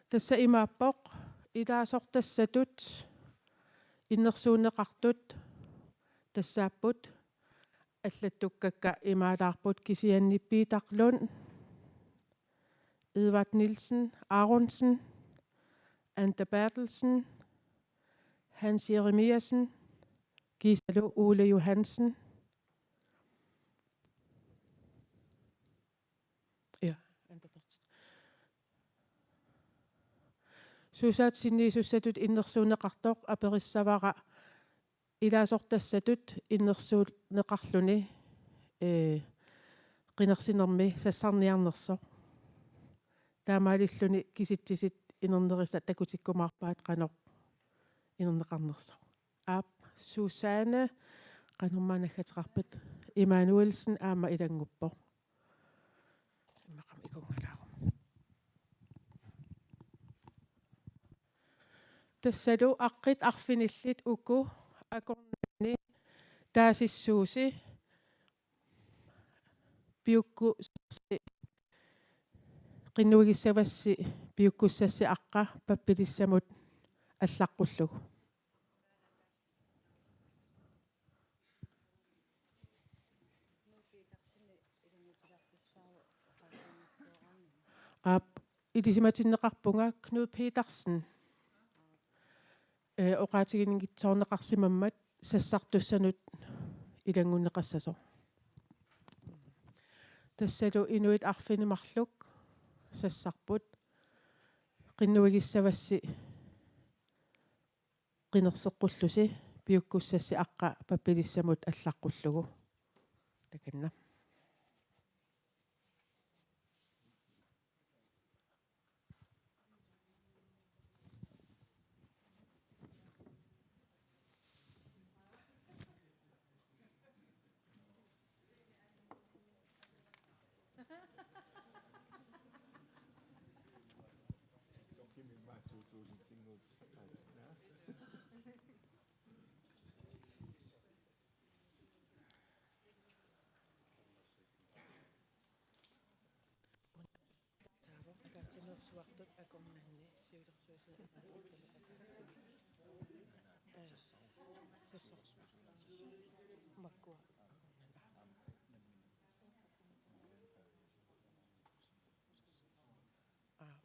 Tassa imaappoq ilaasortassatut innersuunneqartut tassaapput allattukkakka imaalaarput kisianni Peter Lund, Edvard Nielsen Aronsen, Anda Berthelsen, Hans Jeremiassen, kiisalu Ole Johansen. Ja, Anda Berthelsen. Suusaat sinniisussatut innersuunneqartoq aperissavara ilaasortassatut innersuunneqarluni, ee, qinersinermi sassarniarnersoq. Taamaalilluni kisitsisit inernerisa takutikkumaarpaat qanoq inerneqarnersoq. Aap, Susanne, qanormaa naggateqarpit, Emanuelsen aamma ilannguppoq. Immaqa ikunngalaarumaarpoq. Tassalu aqqit arfinillit uku akornanni taasissuusi piukkussassi, qinnuigissavassi piukkussassi aqqa pappilissamut allaqqullugu. Aap, ilisimatinneqarpunga Knud Petersen, ee, oqaatiginngitsoorneqarsimammat sassartussanut ilanngunneqassasoq. Tassalu inuit arfineq-marluk sassarput qinnuigissavassi qinerseqqullusi piukkussassi aqqa pappilissamut allaqqullugu. Takanna. Taavoq ataatsimeersuartut akornanni siulersuisuni ataatsimi. Ee, sassaq. Makkua. Aa. Aa.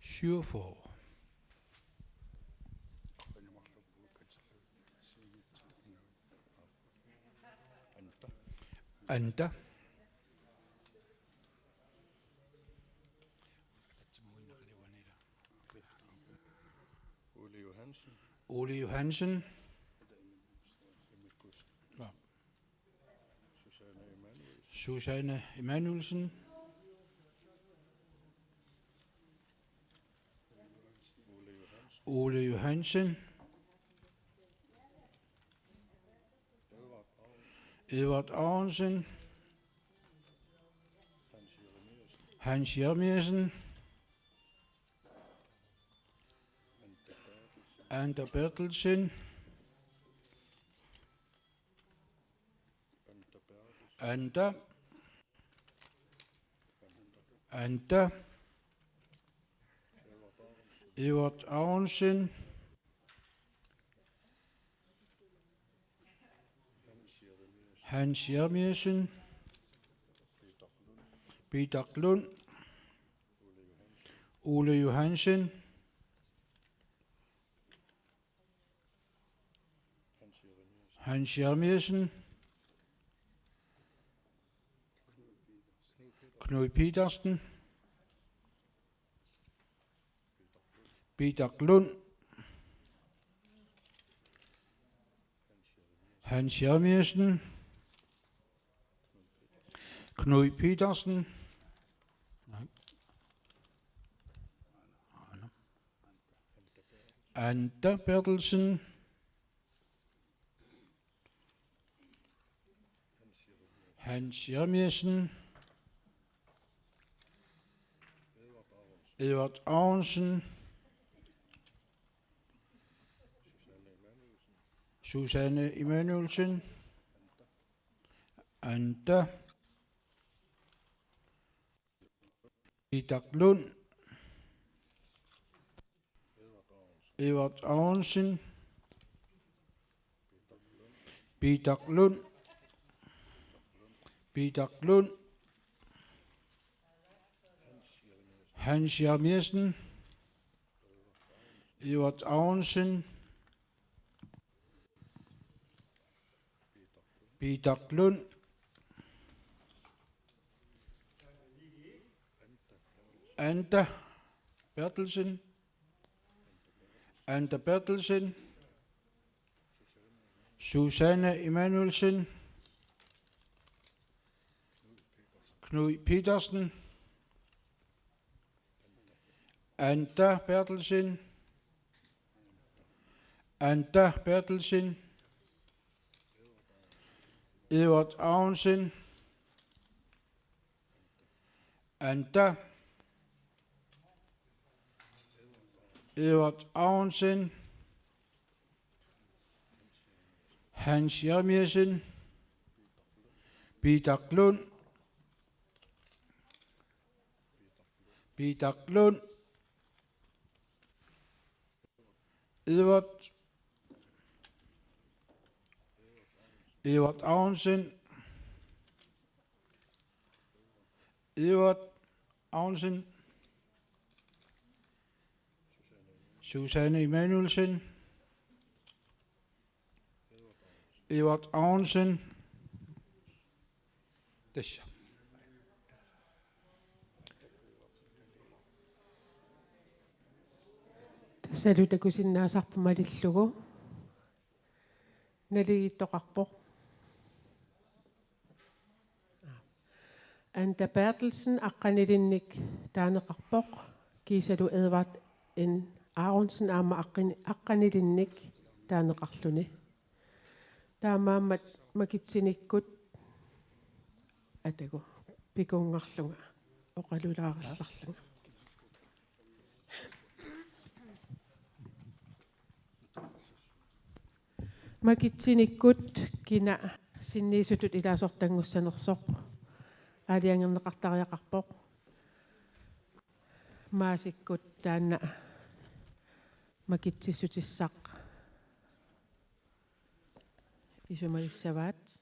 syvogfyrre. Anda. Ole Johansen. Ole Johansen. Nå. Susanne Emanuelsen. Susanne Emanuelsen. Ole Johansen. Ole Johansen. Edvard Aronsen. Hans Jeremiassen. Hans Jeremiassen. Anda Berthelsen. Anda. Anda. Edvard Aronsen. Hans Jeremiassen. Peter Lund. Ole Johansen. Hans Jeremiassen. Knud Petersen. Peter Lund. Hans Jeremiassen. Knud Petersen. Anda Berthelsen. Hans Jeremiassen. Edvard Aronsen. Susanne Emanuelsen. Anda. Peter Lund. Edvard Aronsen. Peter Lund. Peter Lund. Hans Jeremiassen. Edvard Aronsen. Peter Lund. Anda Berthelsen. Anda Berthelsen. Susanne Emanuelsen. Knud Petersen. Anda Berthelsen. Anda Berthelsen. Edvard Aronsen. Anda. Edvard Aronsen. Hans Jeremiassen. Peter Lund. Peter Lund. Edvard. Edvard Aronsen. Edvard Aronsen. Susanne Emanuelsen. Edvard Aronsen. Tassa. Tassalu takusinnaasarput malillugu. Naligiittoqarpoq. Anda Berthelsen aqqanilinnik taaneqarpoq, kiisalu Edvard N. Aronsen aamma aqqin-, aqqanilinnik taaneqarluni. Taamaammat makitsinikkut atagu pikunngarlunga oqalulaarallarlunga. Makitsinikkut kina sinniisutut ilaasortanngussanersoq aalajangerneqartariaqarpoq. Maasikkut taanna makitsissutissaq isumagissavaat.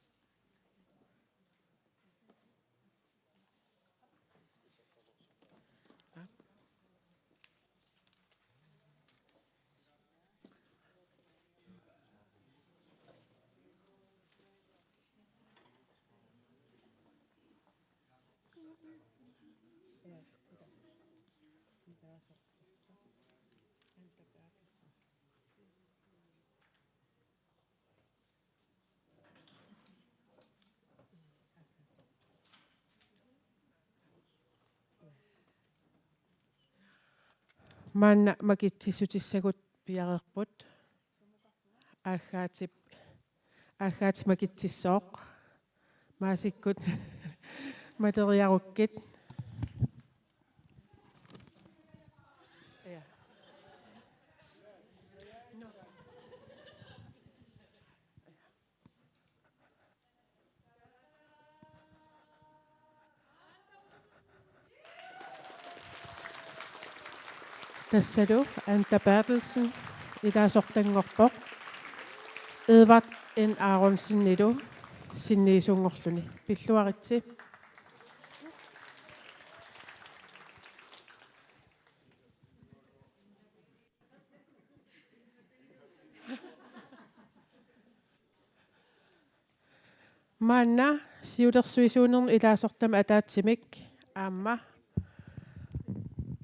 Maanna makitsissutissagut piareerput. Aaggaatip, Aaggaatip makitsissooq. Maasikkut maleriarukkit. Ja. Tassalu Anda Berthelsen ilaasortanngorpoq, Edvard N. Aronsenilu sinniisunngorluni. Pilluaritsi. Maanna siulersuisuunernut ilaasortamut ataatsimik aamma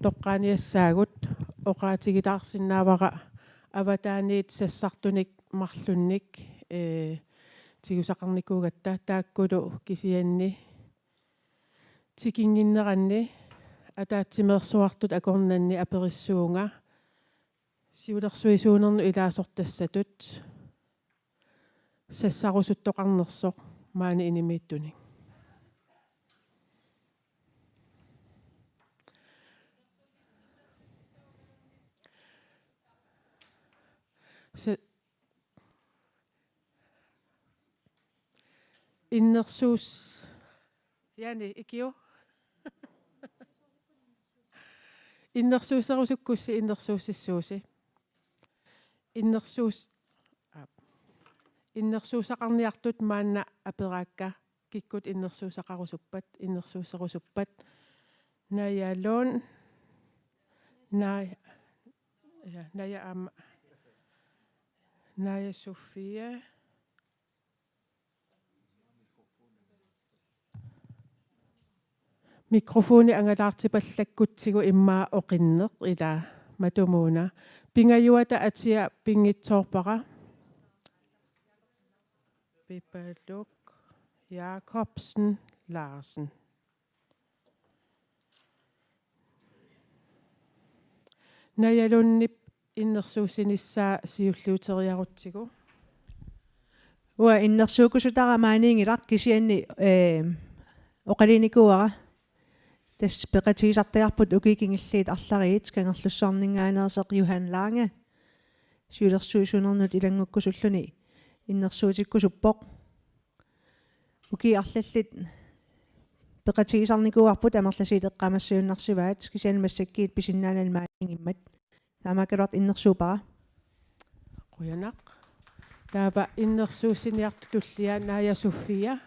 toqqaaniassaagut, oqaatigitaarsinnaavara avataaniit sassartunik marlunnik, ee, tigusaqarnikuugatta, taakkulu kisianni tikinnginneranni ataatsimeersuartut akornanni aperissuunga siulersuisuunernut ilaasortassatut sassarusuttoqarnersoq maani inimiittunik. Se-, innersuus-, Jani, ikiu? Innersuusserusukkussi innersuussissuusi. Innersuus-, aap. Innersuussaqarniartut maanna aperaakka, kikkut innersuussaqarusuppat, innersuusserusuppat. Naja Lund. Naja, ja, Naja aamma. Naja Sofia. Mikrofoni angalaartipallakkutsigu immaqa oqinneq, ila matumuuna. Pingajuata atia pinngitsoorpara. Pipaluk Jakobsen Larsen. Naja Lundip innersuussinissaa siulliuteriarutsigu. Uanga innersuukkusutara maaniinngilaq, kisianni, ee, oqaluunnikuuara. Tassa peqatigisartagarput ukiut kingulliit arlariit, Kangerlussuarninngaanneersoq Johan Lange siulersuisuunernut ilanngukkusulluni innersuutikkusuppoq. Ukiut arlallit peqatigisarnikuuarput, amerlasuut eqqaamassagunarsivaat, kisianni massakkut pisinnaanani maaniinngimmat. Taamaakkaluartoq innersuuppara. Qujanaq. Taava innersuussiniartut tulliat, Naja Sofia.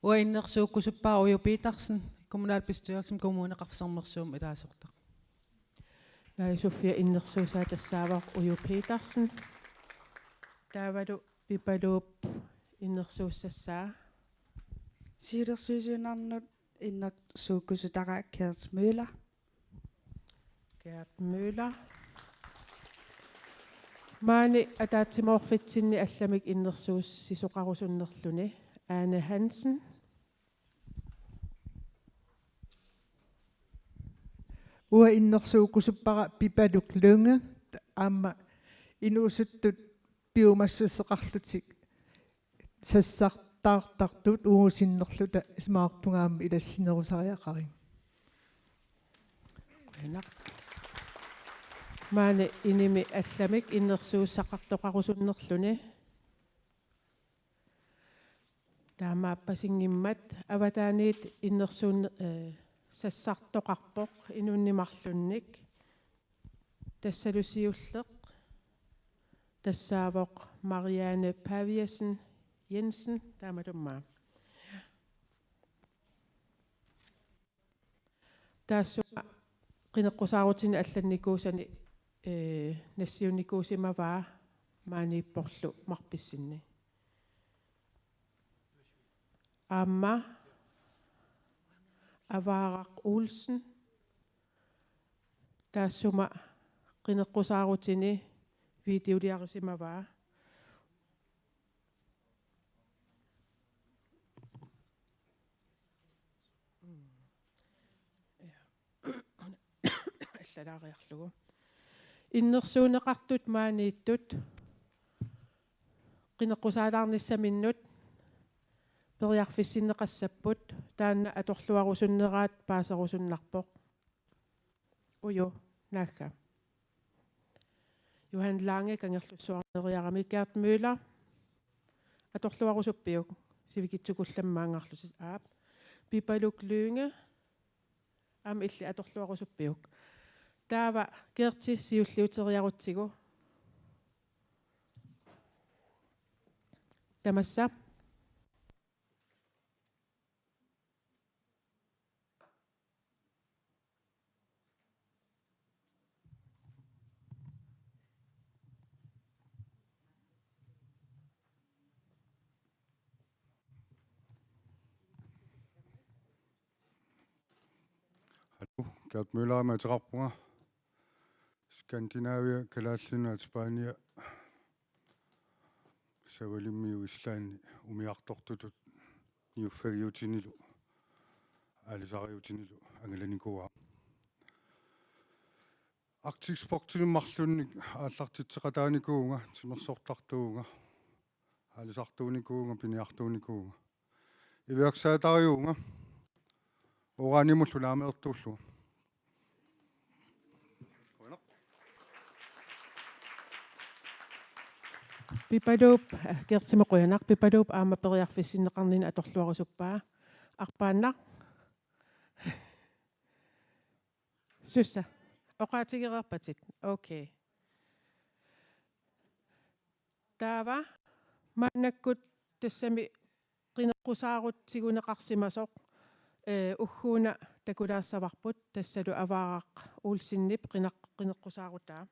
Uanga innersuukkusuppara Uju Petersen, kommunalbestyrelsimi Kommuneqarfik Sermersuumi ilaasortaq. Naja Sofia innersuussaa tassaavoq Uju Petersen. Taavalu Pipaluup innersuussassaa. Siulersuisuunernut innersuukkusutara Gert Møller. Gert Møller. Maani ataatsimoorfitsinni allamik innersuussisoqarusunnerluni Ane Hansen. Uanga innersuukkusuppara Pipaluk Lynge, aamma inuusuttut piumassuseqarlutik sassartaartartut uagut sinnerluta isumaqarpunga aamma ilassinerusariaqarina. Qujanaq. Maani inimi allamik innersuussaqartoqarusunnerluni. Taamaappasinngimmat avataaniit innersuun-, ee, sassartoqarpoq inunnit marlunnik. Tassalu siulleq tassaavoq Marianne Paviasen Jensen, taamatummaa. Taassuma qineqqusaarutini allannikuusani, ee, nassiunnikuusimavaa maaniipporlu marpissinni. aamma Avaaraq Olsen, taassuma qineqqusaarutini videoliarisimavaa. Allalaariarlugu. Innersuunneqartut maaniittut qineqqusaalaarnissaminnut periarfissinneqassapput, taanna atorluarusunneraat paaserusunnarpoq. Uju, naagga. Johan Lange, Kangerlussuarmi neriarami. Gert Møller, atorluarusuppiuk? Sivikitsukullammik maanngarlutit, aap. Pipaluk Lynge, aamma illit atorluarusuppiuk? Taava Gerti siulliuteriarutsigu. Tamassa. Hallo, Gert Møller ateqarpunga. Skandinavia, Kalaallit Nunaat, Spania, Savalimmiut, Islandi umiartortutut niuffagiutinilu, aalisariutinilu angalanikuuara. Arctic Sportimut marlunnik aallartitseqataanikuuvunga, timersortartuuvunga, aalisartuunikuuvunga, piniartuunikuuvunga. Iværksætteriuvunga. Uranimullu naameertuullunga. Pipaluup, eh, Gertimut qujanaq, Pipaluup aamma periarfissinneqarnini atorluarusuppaa. Arpaannaq. Sussa. Oqaatigereerpatit. Okay. Taava maannakkut tassami qineqqusaarut tiguneqarsimasoq, eh, ugguuna takulaassavarput, tassalu Avaaraq Olsenip qineq-, qineqqusaarutaa.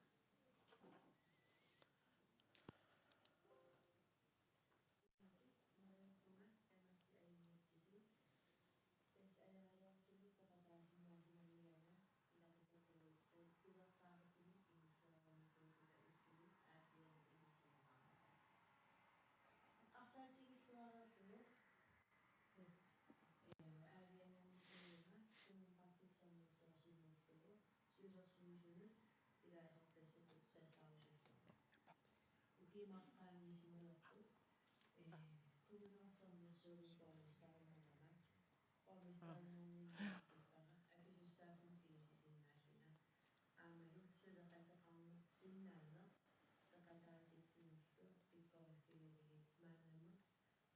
Ukiup marluk qaangiisimalerput, eh, kommuneqarfik Sermersuup borgmesterinermut, borgmesterinermut aappara akisussaaffimmik tigusisinnaalluta. Aammalu suleqateqarneq sinnaaneq peqataatitsinerlu pikkoriffigalugit maannamut,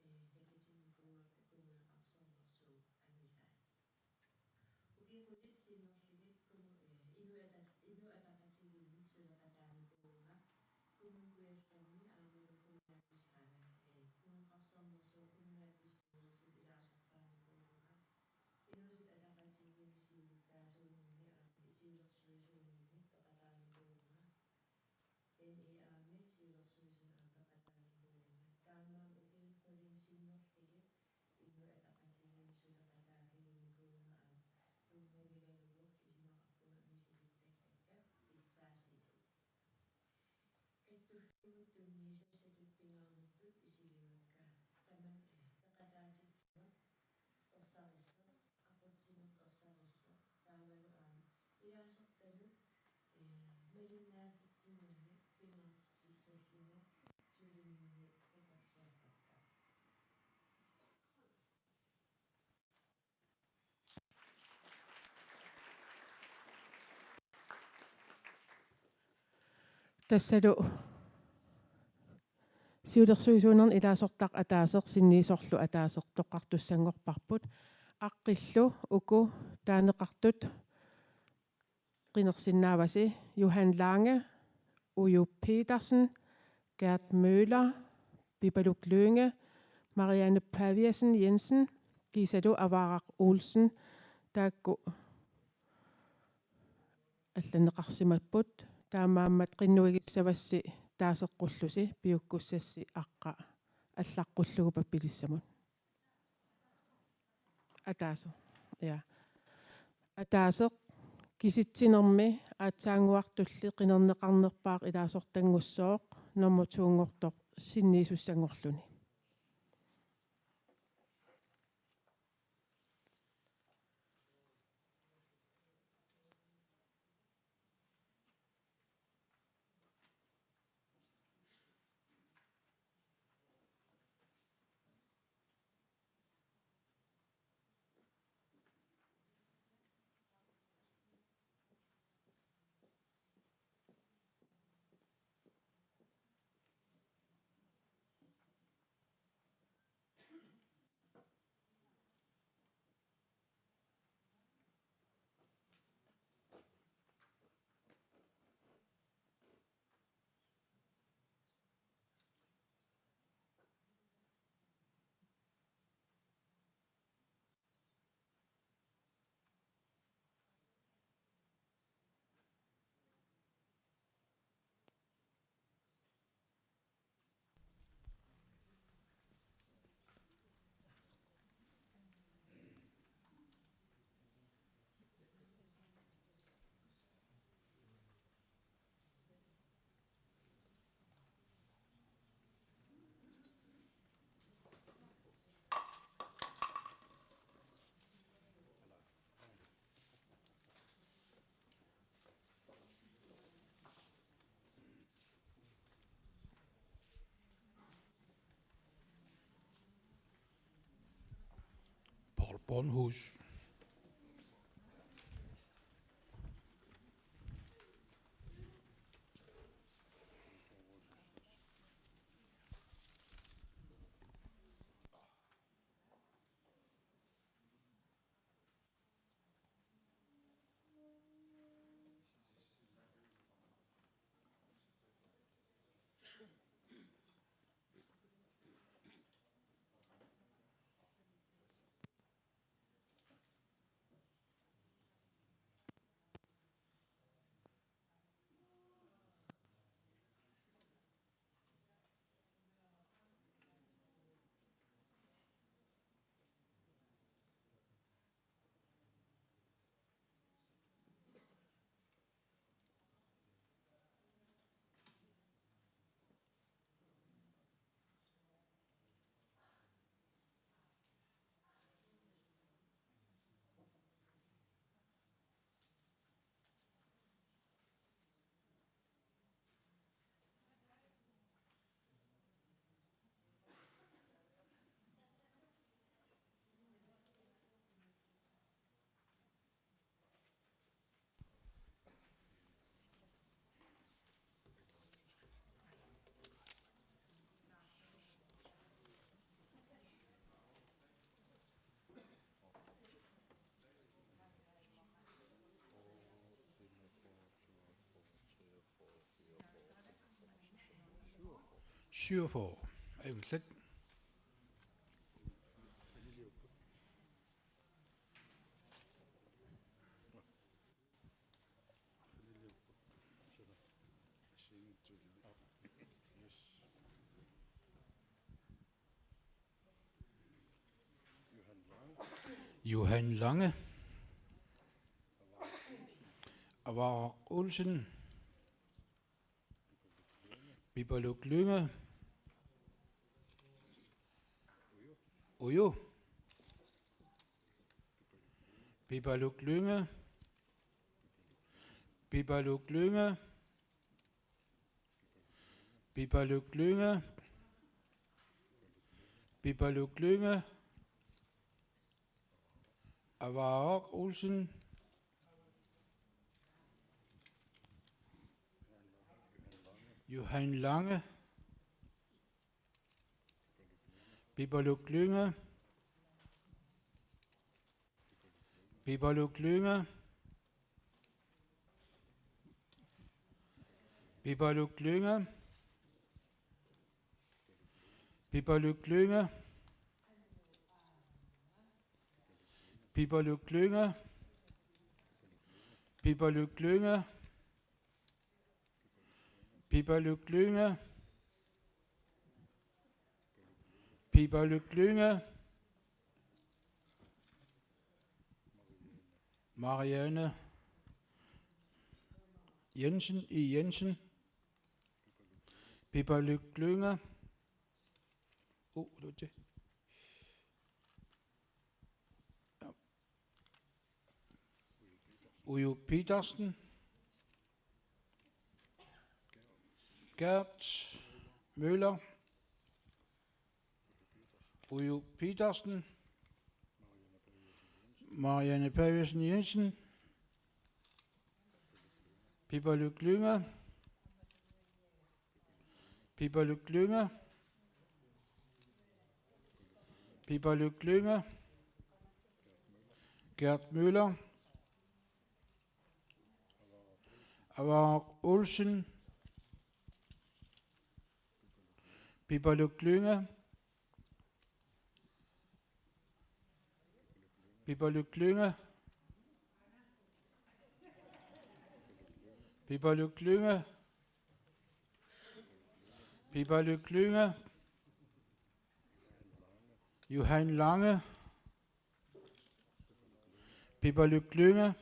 eh, takutinikuuakka kommuneqarfik Sermersuup angisaat. Ukiukkut sinnerlugit kommu-, eh, Inuit Atat-, Inuit Ataqatigiinnut suleqataanikuuvunga, Kommune Kujallermi aammalu kommunalbes-, eh, eh, Kommuneqarfik Sermersuup kommunalbestyrelsip ilaasortaanikuuvunga, Inuusuttut Ataqatigiinni siulittaasuuninni aamma siulersuisuuninni peqataanikuuvunga, N E A-mi siulersuisuni aamma peqataanikuuvunga. Taamaammat ukiukkut sinnerlugit Inuit Ataqatigiinni suleqataaffiginikuuvunga aamma tunngavigalugu isumaqarpunga misilittakkakka pitsaasuusut. Kattuffimmut tunniussatut pingaarnertut isigivakka tamanna peqataatitsineq ersarissoq, aqutsineq ersarissoq, taavalu aamma ilaasortanut, eh, malinnaatitsinnagu pingaartitsissallugu sulininni takorloorpakka. Tassalu siulersuisuunerni ilaasortaq ataaseq sinniisorlu ataaseq toqqartussanngorparput. Aqqillu uku taaneqartut qinersinnaavasi: Johan Lange, Uju Petersen, Gert Møller, Pipaluk Lynge, Marianne Paviasen Jensen, kiisalu Avaaraq Olsen, taakku allanneqarsimapput. Taamaammat qinnuigissavassi taaseqqullusi, piukkussassi aqqa allaqqullugu pappilissamut. Ataaseq. Ja. Ataaseq kisitsinermi aatsaannguartulli qinerneqarnerpaaq ilaasortanngussooq, nummer to-nngortoq sinniisussanngorluni. Paul Bornhus. Syvogfyrre. Ajunngilaq. Johan Lange. Avaaraq Olsen. Pipaluk Lynge. Uju. Pipaluk Lynge. Pipaluk Lynge. Pipaluk Lynge. Pipaluk Lynge. Avaaraq Olsen. Johan Lange. Pipaluk Lynge. Pipaluk Lynge. Pipaluk Lynge. Pipaluk Lynge. Pipaluk Lynge. Pipaluk Lynge. Pipaluk Lynge. Pipaluk Lynge. Marianne Jensen, I. Jensen. Pipaluk Lynge. Uh, Lute. Uju Petersen. Gert Møller. Uju Petersen. Marianne Paviasen Jensen. Pipaluk Lynge. Pipaluk Lynge. Pipaluk Lynge. Gert Møller. Avaraq Olsen. Pipaluk Lynge. Pipaluk Lynge. Pipaluk Lynge. Pipaluk Lynge. Johan Lange. Pipaluk Lynge.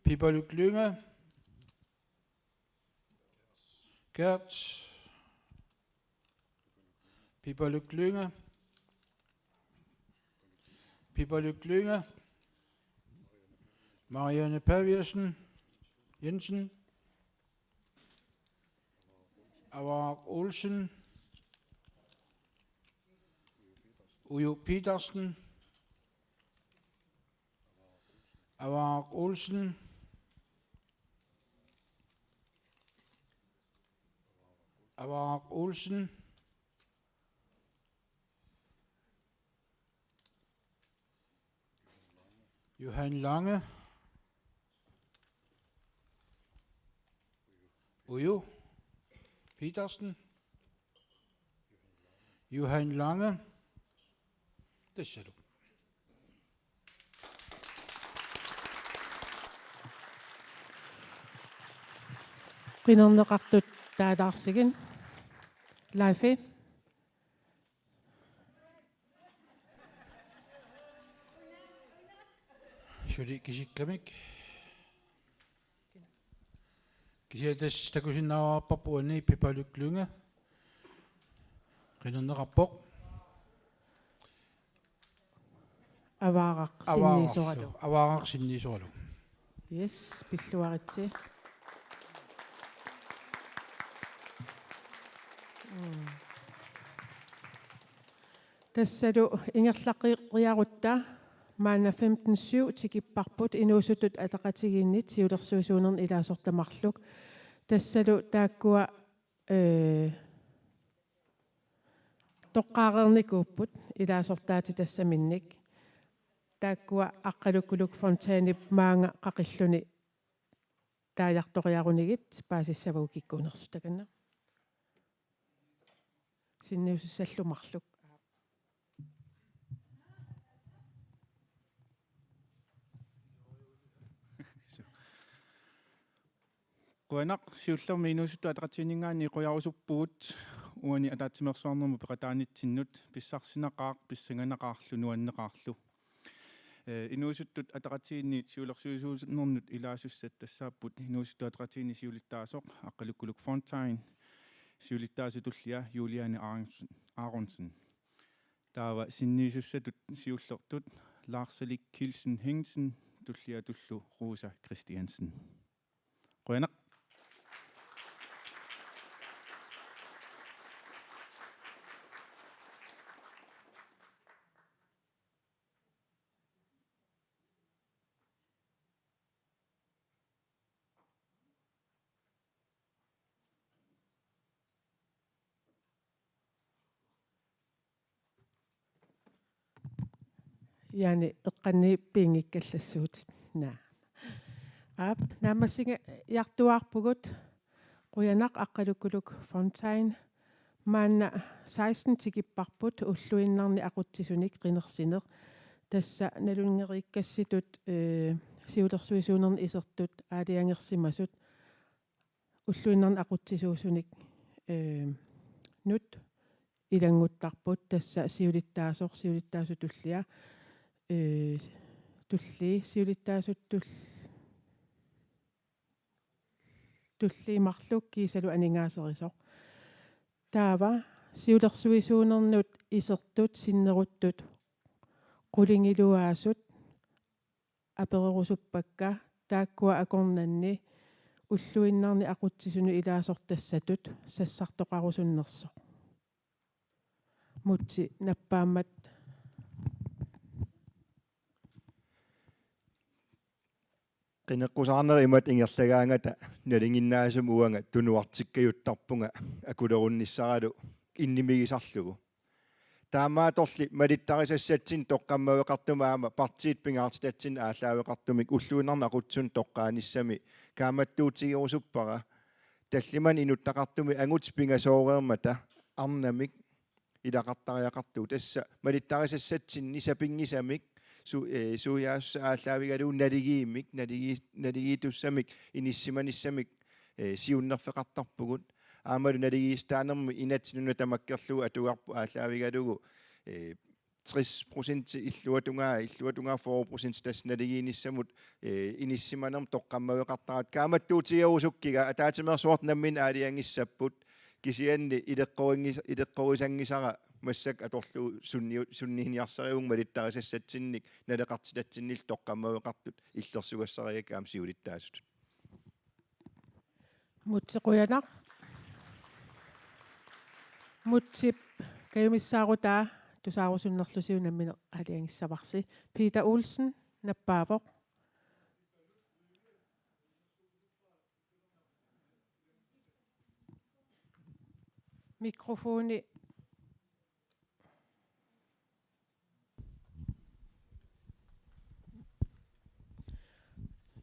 Pipaluk Lynge. Gert. Pipaluk Lynge. Pipaluk Lynge. Marianne Paviasen Jensen. Avaraq Olsen. Uju Petersen. Avaraq Olsen. Avaraq Olsen. Johan Lange. Uju Petersen. Johan Lange. Tassalu. Qinerneqartut taalaarsigit. Leifi. Suli kisikkamik. Kisianni tassa takusinnaavarput uani Pipaluk Lynge qinerneqarpoq. Avaraq sinniisoralu. Avaraq sinniisoralu. Yes, pilluaritsi. Mm. Tassalu ingerlaqqiarutta maanna femten syv tikipparput Inuusuttut Ataqatigiinnit siulersuisuunerni ilaasortat marluk. Tassalu taakkua, ee, toqqaareernikuupput ilaasortaatitassaminnit. Taakkua Aqqalukkuluk Fontainep maanga qaqilluni taajartoriarunigit paasissavagut kikkuunersut, takanna. Sinniisussallu marluk. Qujanaq, siullermik Inuusuttut Ataqatigiinninngaanniit qujarusuppugut uani ataatsimeersuarnermut peqataanitsinnut, pissarsinaqaaq, pissanganaqaarlu, nuanneqaarlu. Ee, Inuusuttut Ataqatigiinni siulersuisuunernut ilaasussat tassaapput Inuusuttut Ataqatigiinni siulittaasoq Aqqalukkuluk Fontain, siulittaasup tullia Juliane Aronsen, Aronsen. Taava sinniisussatut siullertut Larsalik Kielsen Hengsen, tulliatullu Rosa Christiansen. Qujanaq. Jaani, eqqanni piinngikkallassuutit. Naa. Aap, naammassigajartuaarpugut. Qujanaq Aqqalukkuluk Fontain. Maanna seksten tikipparput ulluinnarni aqutsisunik qinersineq. Tassa nalunngeriikkassitut, ee, siulersuisuunerni isertut aalajangersimasut. Ulluinnarni aqutsisuusunik, ee, -nut ilannguttarput, tassa siulittaasoq, siulittaasup tullia, ee, tullii, siulittaasut tul-, tullii marluk kiisalu aningaaserisoq. Taava siulersuisuunernut isertut sinneruttut qulingiluaasut apererusuppakka taakkua akornanni ulluinnarni aqutsisunut ilaasortassatut sassartoqarusunnersoq. Mutsi nappaammat. Qineqqusaarnerit imatut ingerlagaangata nalinginnaasumik uanga tunuartikkajuttarpunga akulerunnissaralu innimigisarlugu. Taamaattorli malittarisassatsinnik toqqammaveqartumik aamma partiit pingaartitatsinnik aallaaveqartumik ulluinnarni aqutsisunut toqqaanissami kaammattuutigerusuppara tallimanik inuttaqartumik angutit pingasooreermata arnamik ilaqartariaqartugut. Tassa malittarisassatsinni sapinngisamik su-, ee, suiaassusaa aallaavigalugu naligiimmik, naligi-, naligiittussamik, inissisimanissamik, ee, siunnerfeqartarpugut. Aammalu naligiissitaanermi inatsit nunat tamakkerlugu atugarput aallaavigalugu, ee, tres procent illuatungaa, illuatungaa fyrre procent tassa naligiinnissamut, ee, inissisimanermut toqqammaveqartaratta. Kaammattuutigerusukkiga ataatsimeersuartut namminneq aalajangissapput, kisianni ileqqorinngis-, ileqqorisanngisara massakkut atorlugu sunniu-, sunniiniarsarivunga malittarisassatsinnik naleqartitatsinnillu toqqammaveqartut illersugassarigakkit aamma siulittaasutut. Mutsi qujanaq. Mutsip kajumissaarutaa tusaarusunnerlusiuk nammineq aalajangissavarsi. Peter Olsen nappaavoq. Mikrofoni.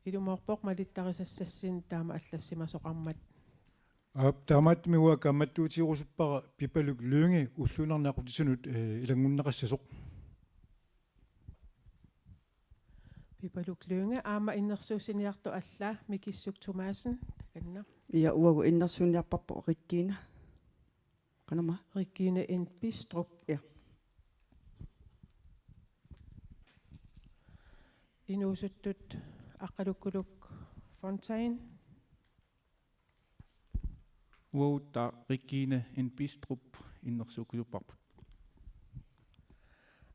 Ilumoorpoq malittarisassatsinnik taama allassimasoqarmat. Aap, taamaattumik uanga kaammattuutigerusuppara Pipaluk Lynge ulluinnarni aqutsisunut, eh, ilanngunneqassasoq. Pipaluk Lynge, aamma innersuussiniartoq alla Mikissuk Thomassen, takanna. Ja, uagut innersuunniarparput Regina. Qanama? Regine N. Bistrup. Ja. Inuusuttut Aqqalukkuluk Fontain. Uagut Regine N. Bistrup innersuukkusupparput.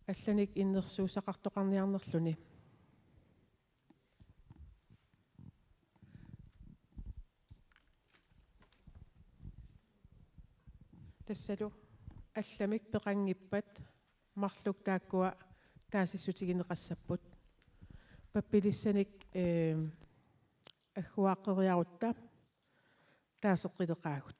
Allanik innersuussaqartoqarniarnerluni. Tassalu allamik peqanngippat marluk taakkua taasissutigineqassapput. Pappilissanik, eh, agguaaqqeriarutta taaseqqileqaagut.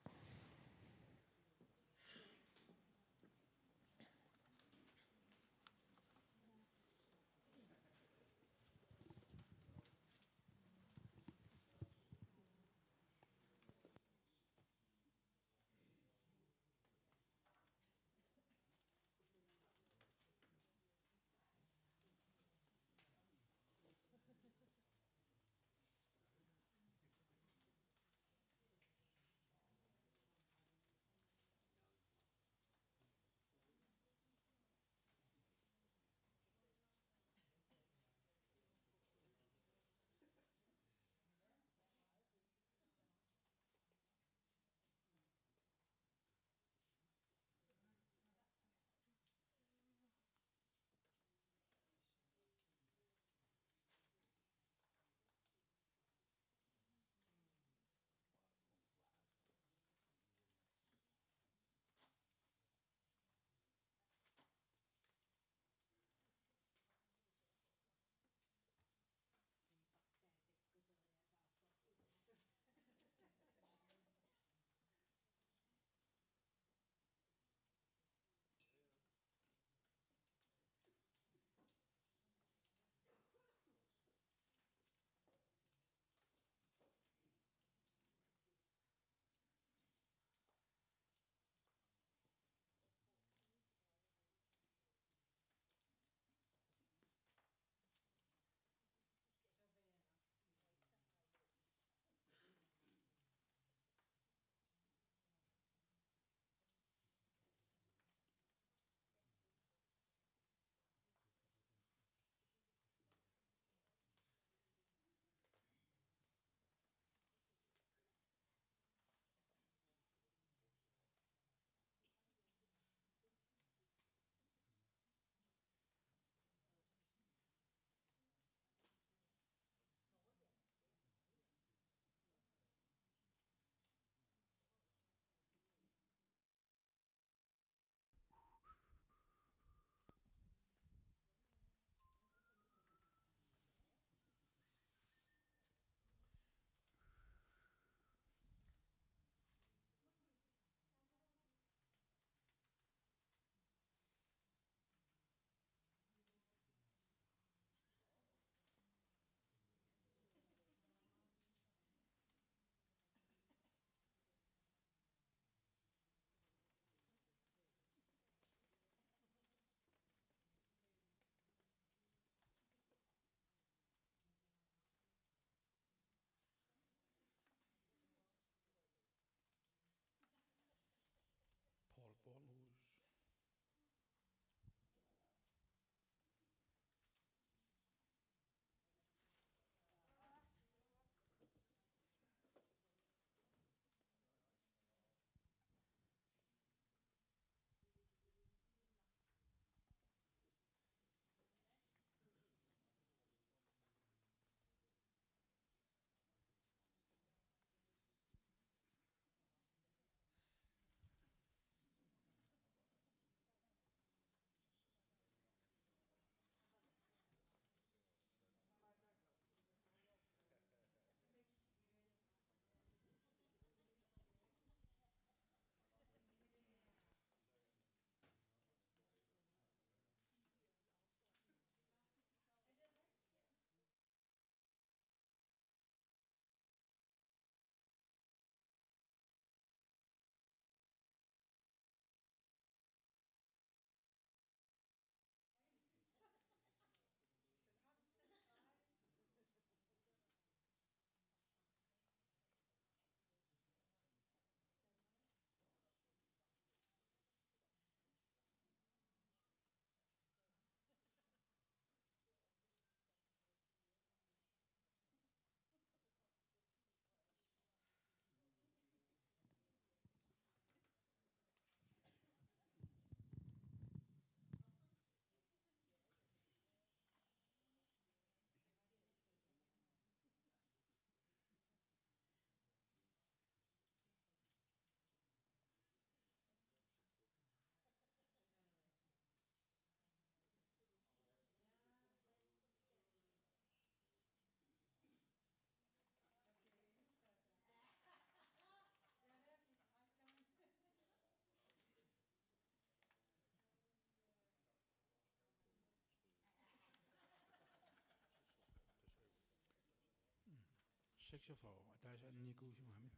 Seksogfyrre, ataaseq annikkuusimagami.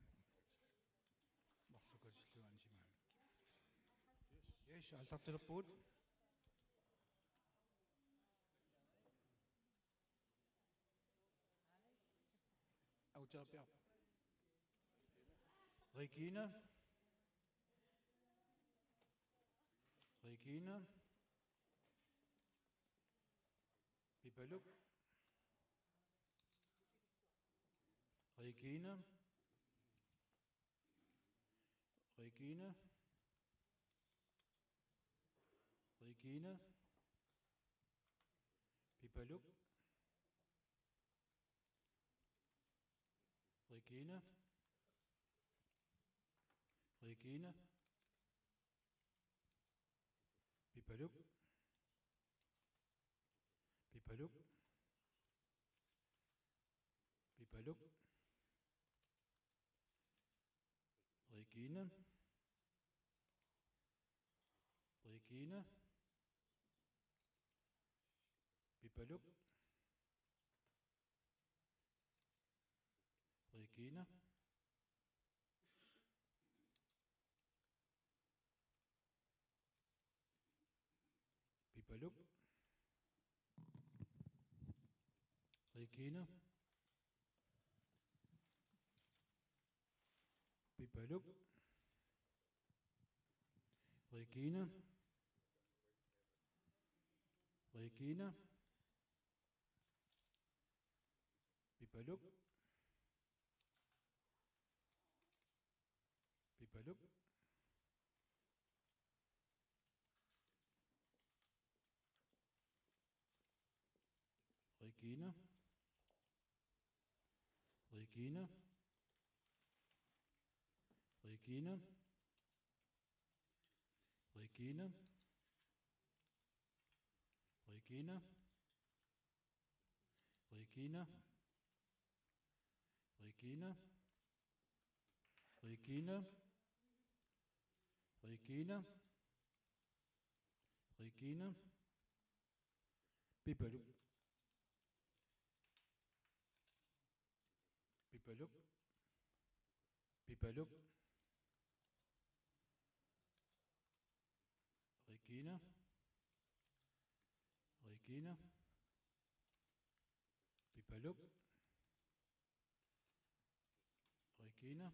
Marluk katillugu anisimagami. Yes, aallartilerpugut. Autaapiaq. Regina. Regina. Pipaluk. Regina. Regina. Regina. Pipaluk. Regina. Regina. Pipaluk. Pipaluk. Pipaluk. Regina. Regina. Pipaluk. Regina. Pipaluk. Regina. Pipaluk. Regina. Regina. Pipaluk. Pipaluk. Regina. Regina. Regina. Regina. Regina. Regina. Regina. Regina. Regina. Regina. Pipaluk. Pipaluk. Pipaluk. Regina. Regina. Pipaluk. Regina.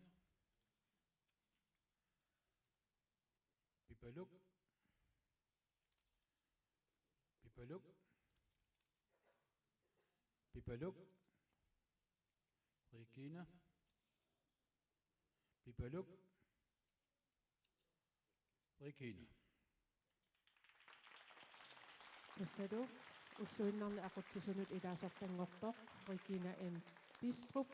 Pipaluk. Pipaluk. Pipaluk. Regina. Pipaluk. Regina. Tassalu ulluinnarni aqutsisunut ilaasortanngorpoq Regina M. Bistrup,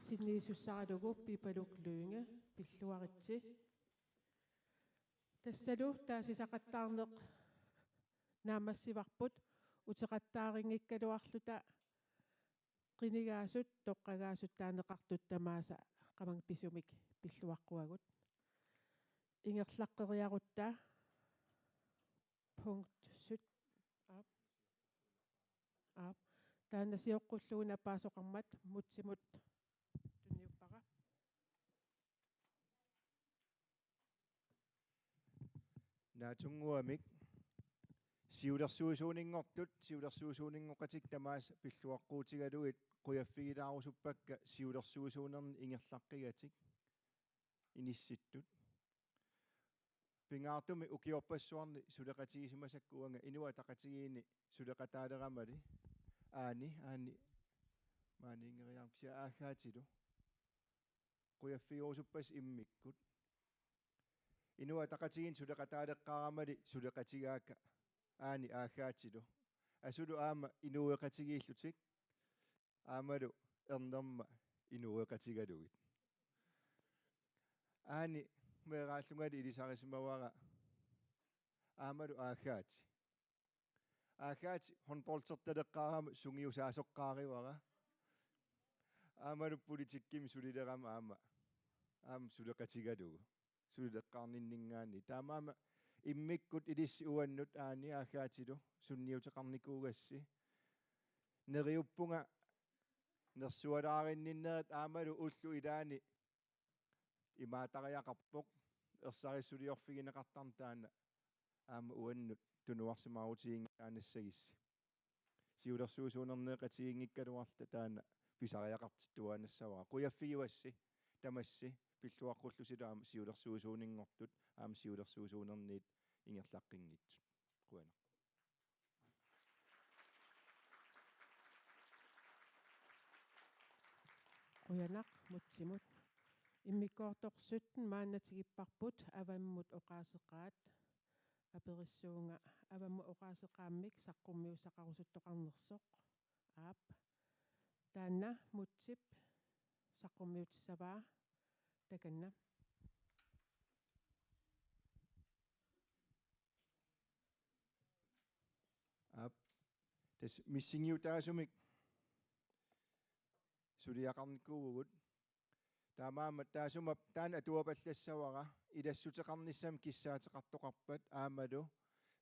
sinniisussaralugu Pipaluk Lynge, pilluaritsi. Tassalu taasisaqattaarneq naammassivarput, uteqattaarinngikkaluarluta qinigaasut toqqagaasut taaneqartut tamaasa qamang pisumik pilluaqquagut. Ingerlaqqeriarutta punkt sytten. Aap. Aap. Taanna sioqqullugu napaasoqarmat Mutsimut tunniuppara. Naatsunnguamik siulersuisuuninngortut, siulersuisuuninngooqatik tamaasa pilluaqquutigalugit qujaffigilaarusuppakka siulersuisuunerni ingerlaqqigatik inissittut. Pingaartumik ukiorpassuarni suleqatigisimasakka uanga Inuit Ataqatigiinni suleqataaleramali. Aani, Aani, maaniinngeriarama kisianni Aaggaatilu. Qujaffigerusuppassi immikkut. Inuit Ataqatigiinni suleqataaleqqaaramali suleqatigaakka Aani Aaggaatilu. Asulu aamma inuueqatigiillutik. Aammalu ernerma inuueqatigalugit. Aani meeraallungali ilisarisimavara aammalu Aaggaati. Aaggaati håndboldertaleqqaarama sungiusaasoqqaarivara. Aammalu politikkimi sulilerama aamma, aamma suleqatigalugu. Suleqqaarninninngaanniit. Taamaammat immikkut ilissi uannut Aani Aaggaatilu sunniuteqarnikuugassi. Neriuppunga nersualaarinninnerit aammalu ullut ilaanni imaattariaqarpoq, ersarissuliorfigineqartarneq taanna aamma uannut tunuarsimaarutiginngisaannassagitsi. Siulersuisuunerneeqatigiinngikkaluarluta taanna pisariaqartittuaannassavara. Qujaffigivassi tamassi pilluaqqullusilu aamma siulersuisuuninngortut aamma siulersuisuunerniit ingerlaqqinngitsut. Qujanaq. Qujanaq Mutsimut. Immikkoortoq sytten maanna tigipparput, avammut oqaaseqaat. Aperissuunga avammut oqaaseqaammik saqqummiussaqarusuttoqarnersoq. Aap. Taanna Mutsip saqqummiutissavaa, takanna. Aap. Tassa missingiutaasumik suliaqarnikuuvugut. Taamaammat taassuma taanna atuapallassavara, ilassuteqarnissamik kissaateqartoqarpat aammalu,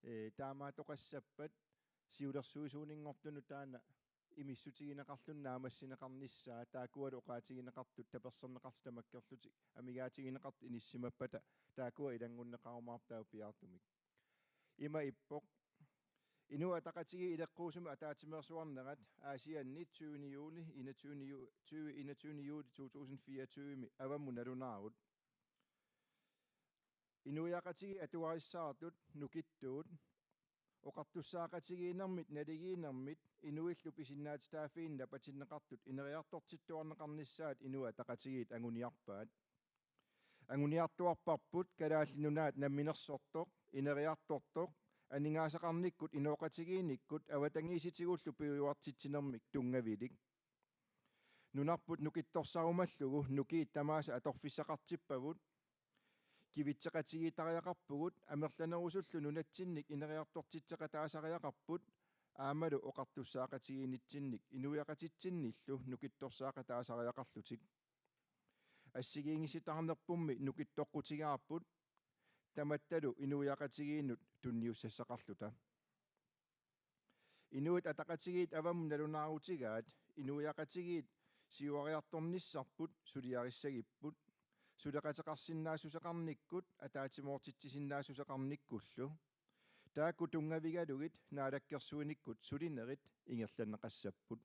ee, taamaattoqassappat siulersuisuuninngortunut taanna imissutigineqarluni naammassineqarnissaa, taakkualu oqaatigineqartut taperserneqarlutik tamakkerlutik amigaatigineqartut inissimappata taakkua ilanngunneqarumaarput taava piaartumik. Ima ippoq: Inuit Ataqatigiit ileqquusumik ataatsimeersuarnerat Aasianni tyvende juli enogtyvende ju-, tyve enogtyvende juli to tusind fireogtyve-mi avammut nalunaarut. Inuiaqatigiit atugarissaartut nukittuut oqartussaaqatigiinnermit naligiinnermit inuillu pisinnaatitaaffiinik napatinneqartut ineriartortittuarneqarnissaat Inuit Ataqatigiit anguniarpaat. Anguniartuarparput Kalaallit Nunaat namminersortoq, ineriartortoq, aningaasaqarnikkut inooqatigiinnikkut avatangiisitigullu piujuartitsinermik tunngavilik. Nunarput nukittorsarumallugu nukiit tamaasa atorfissaqartippavut. Kivitseqatigiittariaqarpugut amerlanerusullu nunatsinnik ineriartortitseqataasariaqarput aammalu oqartussaaqatigiinnitsinnik inuiaqatitsinnillu nukittorsaaqataasariaqarlutik. Assigiinngisitaarnerpummi nukittoqqutigaarput, tamattalu inuiaqatigiinnut tunniussassaqarluta. Inuit Ataqatigiit avammut nalunaarutigaat inuiaqatigiit siuariartornissarput suliarissagipput, suleqateqarsinnaassuseqarnikkut ataatsimoortitsisinnaassuseqarnikkullu. Taakku tunngavigalugit naalakkersuinikkut sulinerit ingerlanneqassapput.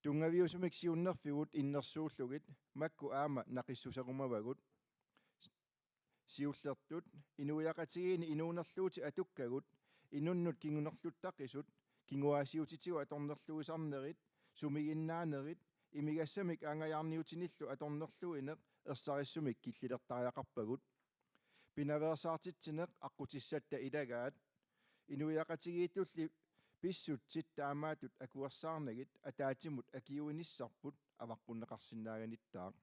Tunngaviusumik siunnerfigut innersuullugit makku aamma naqissuserumavagut. Siullertut inuiaqatigiinni inuunerluutit atukkagut, inunnut kingunerluttaqisut, kinguaassiuutitigut atornerluisarnerit, sumiginnaanerit, imigassamik aanngajaarniutinillu atornerluineq ersarissumik killilertariaqarpagut. Pinaveersaartitsineq aqqutissatta ilagaat, inuiaqatigiittulli pissutsit taamaattut akuersaarnagit ataatsimut akiuinissarput avaqqunneqarsinnaanittaaq.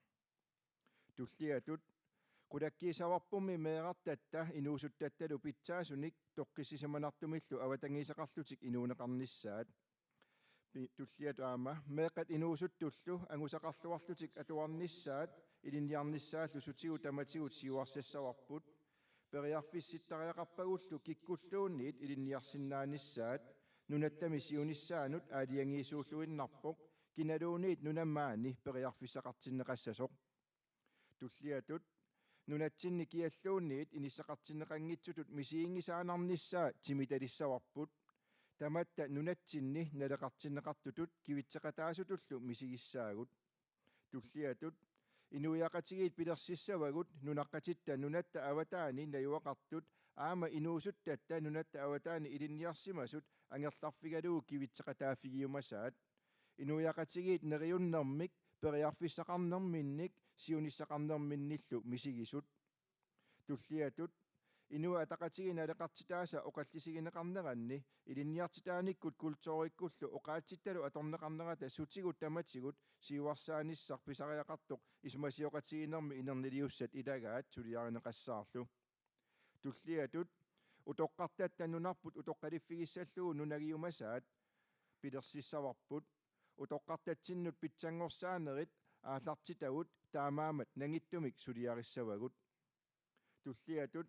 Tulliatut qulakkiissavarpummi meerartatta inuusuttattalu pitsaasunik toqqissisimanartumillu avatangiiseqarlutik inuuneqarnissaat. Pi-, tulliatut aamma meeqqat inuusuttullu angusaqarluarlutik atuarnissaat ilinniarnissaallu sutigut tamatigut siuarsassavarput. Periarfissittariaqarpagullu kikkulluunniit ilinniarsinnaanissaat. Nunattami siunissaanut aalajangiisuulluinnarpoq kinaluunniit nunap maani periarfissaqartinneqassasoq. Tulliatut nunatsinni kialluunniit inissaqartinneqanngitsutut misiginngisaannarnissaa timitalissavarput. Tamatta nunatsinni naleqartinneqartutut kivitseqataasutullu misigissaagut. Tulliatut inuiaqatigiit pilersissavagut nunaqqatitta nunatta avataani najugaqartut aamma inuusuttatta nunatta avataani ilinniarsimasut angerlarfigalugu kivitseqataaffigiumasaat. Inuiaqatigiit neriunnermik periarfissaqarnerminnik siunissaqarnerminnillu misigisut. Tulliatut Inuit Ataqatigiit naleqartitaasa oqallisigineqarneranni ilinniartitaanikkut kulturikkullu oqaatsittalu atorneqarnerata sutigut tamatigut siuarsaanissaq pisariaqartoq isumasioqatigiinnermi inerniliussat ilagaat suliarineqassaarlu. Tulliatut utoqqartatta nunarput utoqqaliffigissallugu nunagiumasaat pilersissavarput. Utoqqartatsinnut pitsanngorsaanerit aallartitagut taamaammat nangittumik suliarissavagut. Tulliatut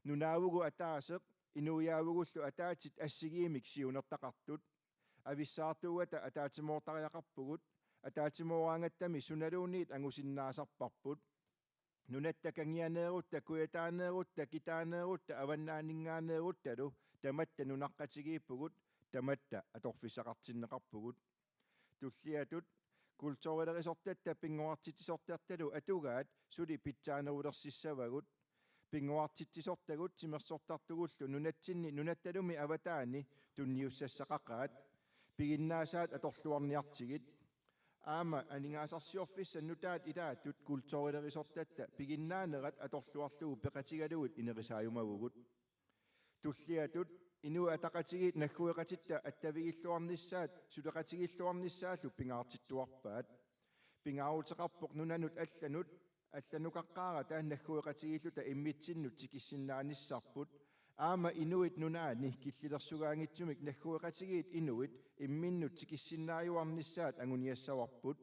nunaavugut ataaseq inuiaavugullu ataatsit assigiimmik siunertaqartut. avissaartuugata ataatsimoortariaqarpugut, ataatsimooraangattami sunaluunniit angusinnaasarparput. Nunatta kangianeerutta, kujataaneerutta, kitaaneerutta, avannaaninngaanneeruttalu tamatta nunaqqatigiippugut, tamatta atorfissaqartinneqarpugut. Tulliatut kulturilerisortatta pinnguartitsisortartalu atugaat suli pitsaanerulersissavagut. Pinnguartitsisortagut timersortartugullu nunatsinni nunattalumi avataani tunniussassaqaqaat. Piginnaasaat atorluarniartigit. Aamma aningaasarsiorfissat nutaat ilaatut kulturilerisortatta piginnaanerat atorluarlugu peqatigalugit inerisaajumavugut. Tulliatut Inuit Ataqatigiit naggueqatitta attavigilluarnissaat suleqatigilluarnissaallu pingaartittuarpaat. Pingaaruteqarpoq nunanut allanut, allanukaqqaarata naggueqatigiilluta immitsinnut tikissinnaanissarput. Aamma Inuit Nunaanni killilersugaanngitsumik naggueqatigiit inuit imminnut tikissinnaajuarnissaat anguniassavarput.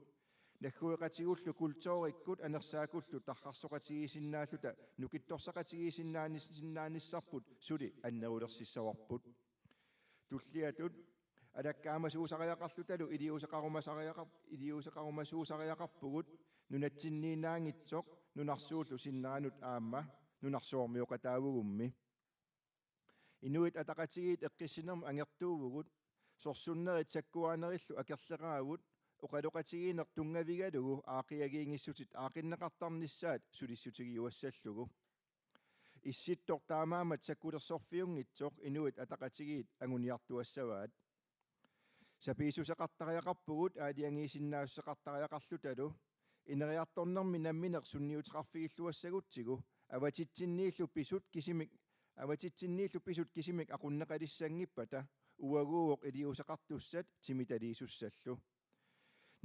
Naggueqatigullu kulturikkut anersaakkullu tarrarsoqatigiissinnaalluta nukittorsaqatigiissinnaanis-, -sinnaanissarput suli annerulersissavarput. Tulliatut alakkaamasuusariaqarlutalu iliuuseqarumasariaqar-, iliuuseqarumasuusariaqarpugut nunatsinniinnaanngitsoq nunarsuullu sinneranut aamma nunarsuarmioqataavugummi. Inuit Ataqatigiit eqqissinermut angertuuvugut, sorsunnerit sakkuaanerillu akerleraagut, oqaloqatigiinneq tunngavigalugu aaqqiagiinngissutit aaqqinneqartarnissaat sulissutigiuassallugu. Issittoq taamaammat sakkulersorfiunngitsoq Inuit Ataqatigiit anguniartuassavaat. Sapiissuseqartariaqarpugut aalajangiisinnaassuseqartariaqarlutalu. Ineriartornermi nammineq sunniuteqarfigilluassagutsigu avatitsinniillu pisut kisimik, avatitsinniillu pisut kisimik aqunneqalissanngippata uaguuvoq iliuuseqartussat timitaliisussallu.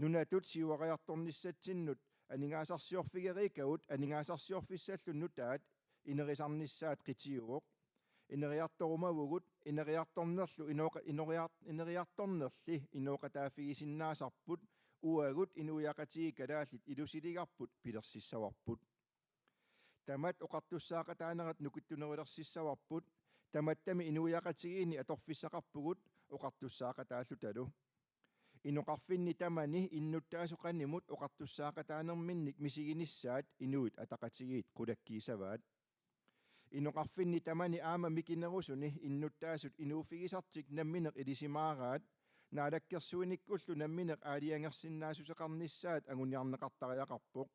Nunatut siuariartornissatsinnut aningaasarsiorfigeriikkagut aningaasarsiorfissallu nutaat inerisarnissaat qitiuvoq. Ineriartorumavugut, ineriartornerlu inooqa-, inoriar-, ineriartornerli inooqataaffigisinnaasarput, uagut inuiaqatigiit kalaallit ilusiligarput pilersissavarput. Tamat oqartussaaqataanerat nukittunerulersissavarput, tamattami inuiaqatigiinni atorfissaqarpugut oqartussaaqataallutalu. Inoqarfinni tamani innuttaasut qanimut oqartussaaqataanerminnik misiginissaat Inuit Ataqatigiit qulakkiissavaat. Inoqarfinni tamani aamma mikinerusuni innuttaasut inuuffigisartik nammineq ilisimaaraat, naalakkersuinikkullu nammineq aalajangersinnaassuseqarnissaat anguniarneqartariaqarpoq.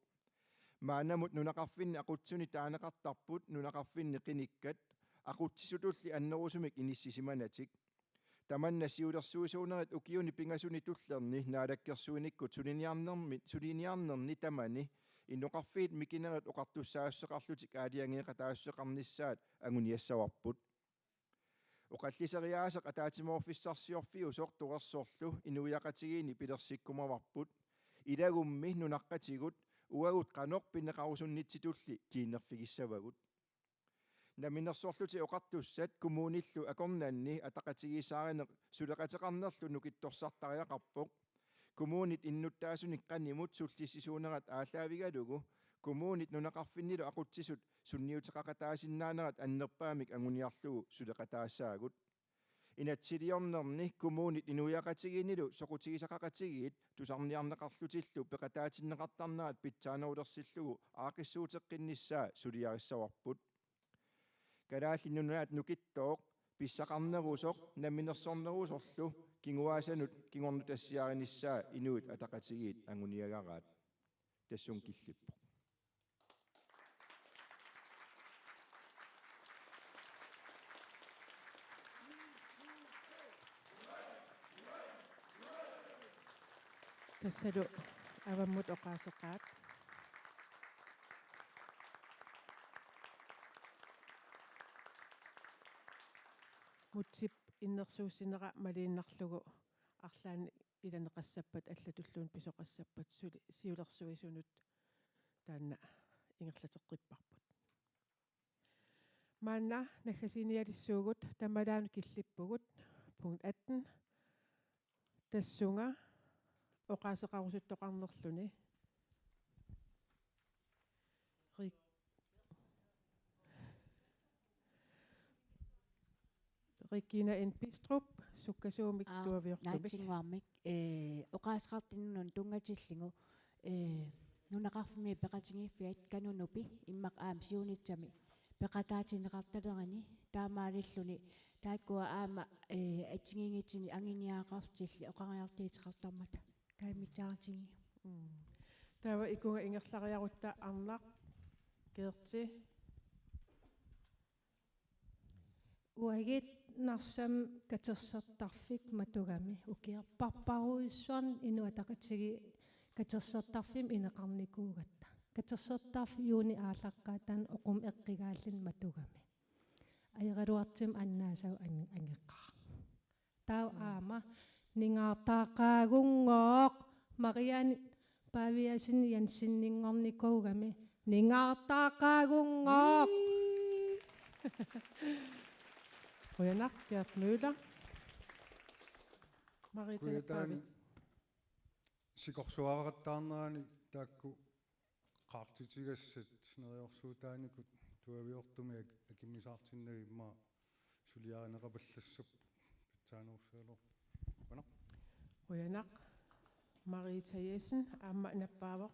Maannamut nunaqarfinni aqutsisuni taaneqartarput nunaqarfinni qinikkat, aqutsisutulli annerusumik inissisimanatik. Tamanna siulersuisuunerit ukiuni pingasuni tullerni naalakkersuinikkut suliniarnermi, suliniarnerni tamani inoqarfiit mikinerit oqartussaassuseqarlutik aalajangeeqataassuseqarnissaat anguniassavarput. Oqalliseriaaseq ataatsimoorfissarsiorfiusoq torersorlu inuiaqatigiinni pilersikkumavarput. Ilagummi nunaqqatigut uagut qanoq pineqarusunnitsitulli kiinnerfigissavagut. Namminersorlutik Oqartussat kommunillu akornanni ataqatigiissaarineq suleqateqarnerlu nukittorsartariaqarpoq. Kommunit innuttaasunik qanimut sullissisuunerat aallaavigalugu kommunit nunaqarfinnilu aqutsisut sunniuteqaqataasinnaanerat annerpaamik anguniarlugu suleqataassaagut. Inatsisiliornerni kommunit inuiaqatigiinnilu soqutigisaqaqatigiit tusarniarneqarlutillu peqataatinneqartarnerat pitsaanerulersillugu aaqqissuuteqqinnissaa suliarissavarput. Kalaallit Nunaat nukittooq pissaqarnerusoq namminersornerusorlu kinguaassanut kingornutassiarinissaa Inuit Ataqatigiit anguniagaraat. Tassunga killippoq. Tassalu avammut oqaaseqaat. Mutsip innersuussinera maliinnarlugu arlaannik ilaneqassappat allatulluunniit pisoqassappat suli siulersuisunut taanna ingerlateqqipparput. Maanna naggasiinialissuugut, tamalaanut killippugut, punkt atten. Tassunga oqaaseqarusuttoqarnerluni. Rik- Regina N. Bistrup, sukkasuumik Aa, tuaviortumik. Naatsinnguarmik, ee, oqaaseqartut nunanut tunngatillugu, ee, nunaqarfimmi peqatigiiffiat Kanunupi immaqa aamma siunissami peqataatinneqartalerani taamaalilluni taakkua aamma, ee, assigiinngitsunik anguniagaqarlutillu oqariartuuteqartarmata. Kaammattuartigiuk. Mm. Taava ikunga ingerlariarutta Arnaq, Gerti. Uagut Narsami katersortarfik matugami ukiorparujussuarni Inuit Ataqatigiit katersortarfimmik ineqarnikuugatta. Katersortarfik juunip aallaqqaataani oquma eqqugaalluni matugami. Ajoraluartumik annaasagut an-, angeqaaq. Taava aamma ningaartaaqaagunngooq Marianne Paviasen Jenseninngornikuugami ningaartaaqaagunngooq. Qujanaq, Gert Møller. Marita Kujataan Nappaavik. Sikorsuaqattaarnerani taakku qaartitigassat neriorsuutaanikut tuaviortumik ak-, akimmisaartinnagit immaqa suliarineqapallassapput pitsaanerussugaluarpoq. Qujanaq. Qujanaq. Marita Jessen aamma nappaavoq.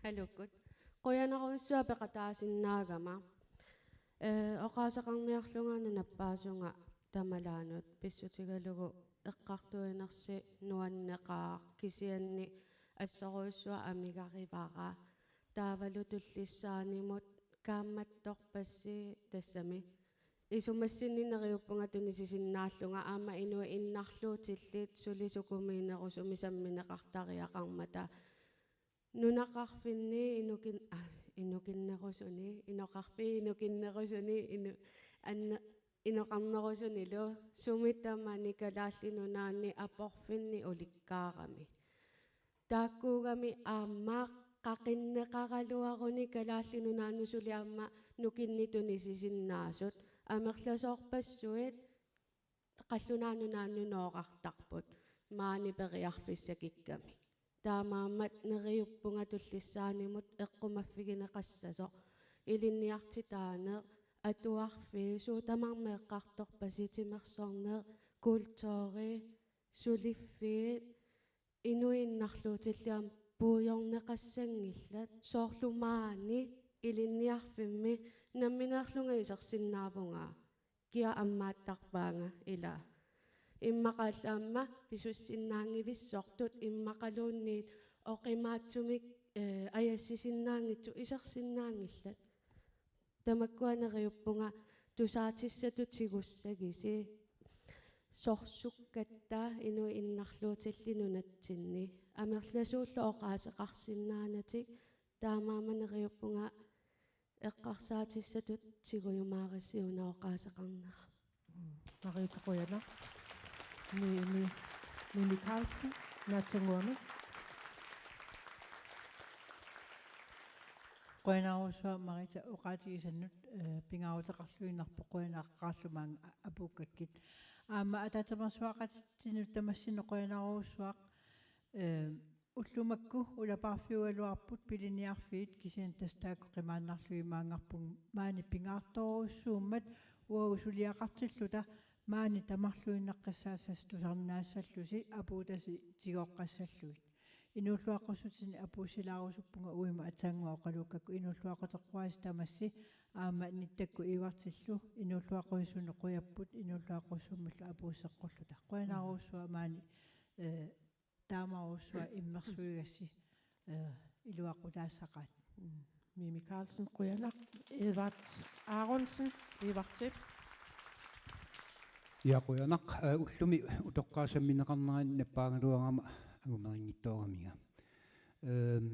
Haluukkut. Qujanarujussuaq peqataasinnaagama. Ee, oqaaseqarniarlunga una nappaasunga tamalaanut pissutigalugu eqqartuinersi nuanneqaaq kisianni assorujussuaq amigarivara taavalu tullissaanimut kaammattorpassi tassami. Isumassinni neriuppunga tunisisinnaallunga aamma inuit innarluutillit suli sukumiinerusumik sammineqartariaqarmata. Nunaqarfinni inukin-, aa, inukinnerusuni, inoqarfiit inukinnerusuni, inu-, anne-, inoqarnerusunilu, sumi tamani Kalaallit Nunaanni aporfinni ulikkaarami. Taakkuugami aamma qaqinneqaraluaruni Kalaallit Nunaannut suli aamma nukinnik tunisisinnaasut, amerlasoorpassuit, Qallunaat Nunaannut nooqartarput maani periarfissakikkamik. Taamaammat neriuppunga tullissaanimut eqqumaffigineqassasoq, ilinniartitaaneq, atuarfii, suut tamarmik eqqartorpasi, timersorneq, kulturi, suliffiit, inuit innarluutillit aamma puigorneqassanngillat, soorlu maani ilinniarfimmi nammineerlunga isersinnaavunga. Kia ammaattarpaanga ila. Immaqalu aamma pisussinnaanngivissortut immaqaluunniit oqimaatsumik, eh, ajassisinnaanngitsut isersinnaanngillat. Tamakkua neriuppunga tusaatissatut tigussagisi. Sorsukkatta inuit innarluutillit nunatsinni. Amerlasuullu oqaaseqarsinnaanatik taamaammat neriuppunga eqqarsaatissatut tigujumaarissi una oqaaseqarnera. Mm. Marita, qujanaq. Mi-, mi-, Mimi Karlsen, Naatsunnguamik. Qujanarujussuaq Marita oqaatigisannut, eh, pingaaruteqarluinnarpoq, qujanaqqaarlu maanga a-, apuukkakkit. Aamma ataatsimeersuaqatitsinnut tamassinnut qujanarujussuaq, eh, ullumakku ulapaarfiugaluarput pilinniarfiit kisianni tassa taakku qimaannarlugit maanngarpunga maani pingaartorujussuummat uagut suliaqartilluta maani tamarluinnaqqissaassasoq tusarnaassallusi apuutasi tigoqqassallugit. Inuulluaqqussutsinni apuussilaarusuppunga uima aatsaannguaq oqaluukkakku inuulluaqquteqquaasi tamassi aamma Nittakkut Ivartillu inuulluaqqusisunut qujapput inuulluaqqusisullu apuusseqqulluta. Qujanarujussuaq maani, eh, Taamaarujussuaq immersuigassi, eh, iluaqutaassaqaat. Mm. Mimi Karlsen, qujanaq. Edvard Aronsen, Ivartip. Ja, qujanaq, eh, ullumi utoqqaat sammineqarneranni nappaagaluarama angumerinngitsooramiga. Ehm,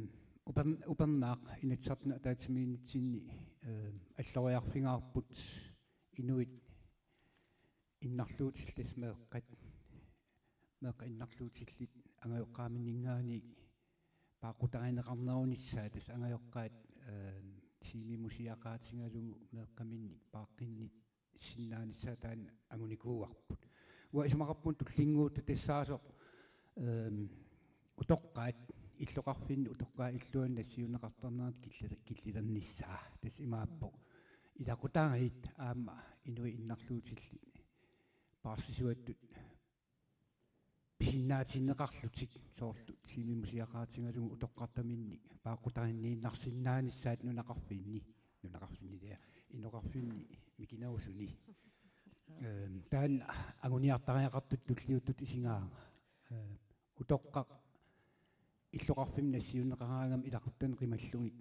upan-, upernaaq Inatsisartuni ataatsimiinnitsinni, ehm, alloriarfigaarput inuit innarluutillit meeqqat, meeqqat innarluutillit angajoqqaaminninngaanniit paaqqutarineqarnerunissaat, tassa angajoqqaat, eh, tiimimusiaqaatigalugu meeqqaminnik paaqqinnissinnaanissaat taanna angunikuuarput. Uanga isumaqarpunga tullinnguutta tassaasoq, ehm, utoqqaat illoqarfinni utoqqaat illuanni nassiunneqartarnerat killi-, killilernissaa. Tassa imaappoq. ilaqutariit aamma inuit innarluutillit paarsisuattut pisinnaatitseqarlutik soorlu tiimimut siaqaatigalugu utoqqartaminnik paaqqutarinniinnarsinnaanissaat nunaqarfinni, nunaqarfinni, inoqarfinni mikinerusuni. Ehm, taanna anguniartariaqartutut tulliuttutut isigaanga. Ehm, utoqqaq illoqarfimmi nassiunneqaraangami ilaquttani qimallugit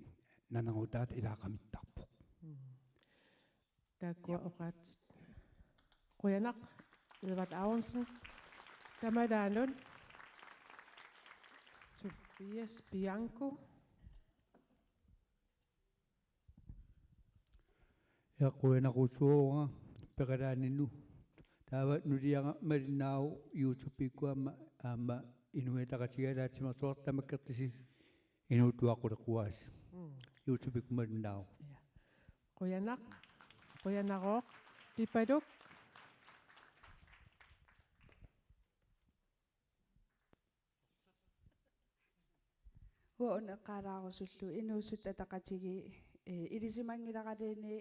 nanerutaata ilaaqamittarpoq. Taakkua oqaatsit. Qujanaq, Edvard Aronsen. Tamalaanut Tobias Bianco. Ja, qujanarujussuaq peqalaanini. Taava nuliara malinnaavoq YouTube-ikkut aamma, aamma Inuit Ataqatigiit ataatsimeersuartut tamakkerlusi inuuttuaqqulikuasi. Mm. YouTube-ikkut malinnaavoq. Ja. Qujanaq, qujanarooq, Pipaluk. Uanga una eqqaalaarusullugu Inuusuttut Ataqatigiit, eh, ilisimanngilaraluni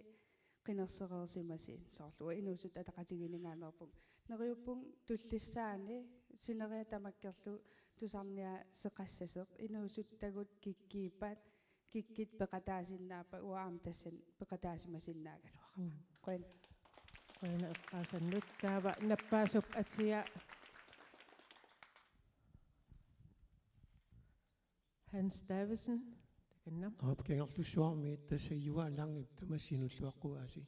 qinersereersimasoq soorlu uanga Inuusuttut Ataqatigiinninngaanneerpunga. Neriuppunga tullissaani sineriak tamakkerlugu tusarniaaseqassasoq inuusuttagut kikkuuppat, kikkut peqataasinnaappat, uanga aamma tassani peqataasimasinnaagaluarama. Mm. Qujan. Qujanaq eqqaasannut. Taava nappaasup atia Hans Davidsen, takanna. Aap, Kangerlussuarmi tassa Juaannarip tamassi inuulluaqquaasi.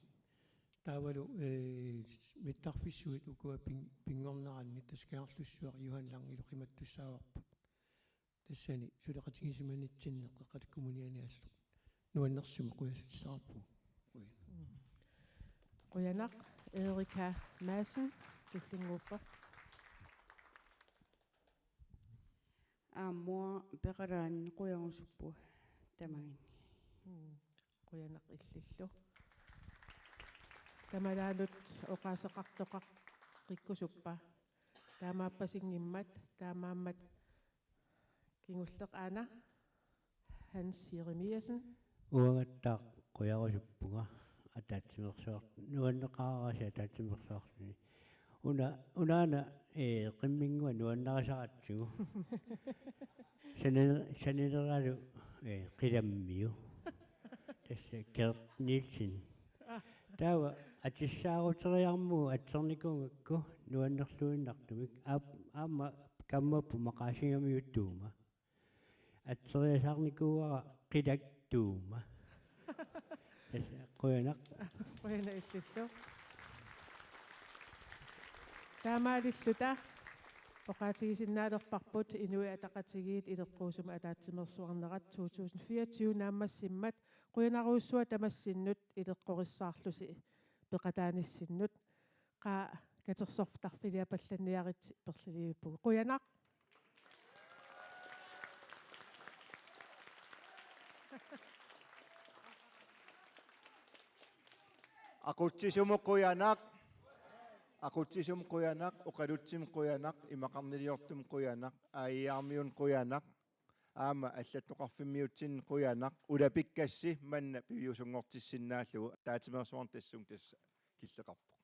Taavalu, eh, mittarfissuit ukua pin-, pinngorneranni tassa Kangerlussuaq Juaannarip qimattussaavarput. Tassani suleqatigisimanitsinnit Qeqqata Kommuniani assut nuannersumik qujassutissavarput. Qujan. Qujanaq, Erika Madsen, tullinnguuppoq. Aamma peqalaanni qujanarsuupput tamaani. Mm. Qujanaq illillu. Tamalaanut oqaaseqartoqaqqikkusuppa? Taamaappasinngimmat, taamaammat kingulleq aana. Hans Jeremiassen. Uangattaaq qujarusuppunga ataatsimeersuar-, nuanneqarasi ataatsimeersuarluni. Una, unaana, eh, qimminngua nuannarisaratsigu. Sani-, sanileralu, eh, qilammiu. Tassa Gert Nielsen. Taava atussaaruteriarmagu atsornikuugakku nuannerluinnartumik. Aap-, aamma kammapput maqaasigamiuttuuma. Atsoriasaarnikuuara qilak tuuma. Tassa qujanaq. Qujanaq illillu. Taamaalilluta oqaatigisinnaalerparput Inuit Ataqatigiit ileqquusumik ataatsimeersuarnerat to tusind fireogtyve naammassimmat. Qujanarujussuaq tamassinnut ileqqorissaarlusi peqataanissinnut. Qaa katersortarfiliapallanniaritsi perliliivippugut. Qujanaq. Aqutsisumut qujanaq. Aqutsisumut qujanaq, oqalutsimut qujanaq, imaqarniliortumut qujanaq, A I R-miunut qujanaq. Aamma allattoqarfimmiutsinnut qujanaq, ulapikkassi manna piviusunngortissinnaallugu, ataatsimeersuarneq tassunga tassa killeqarpoq.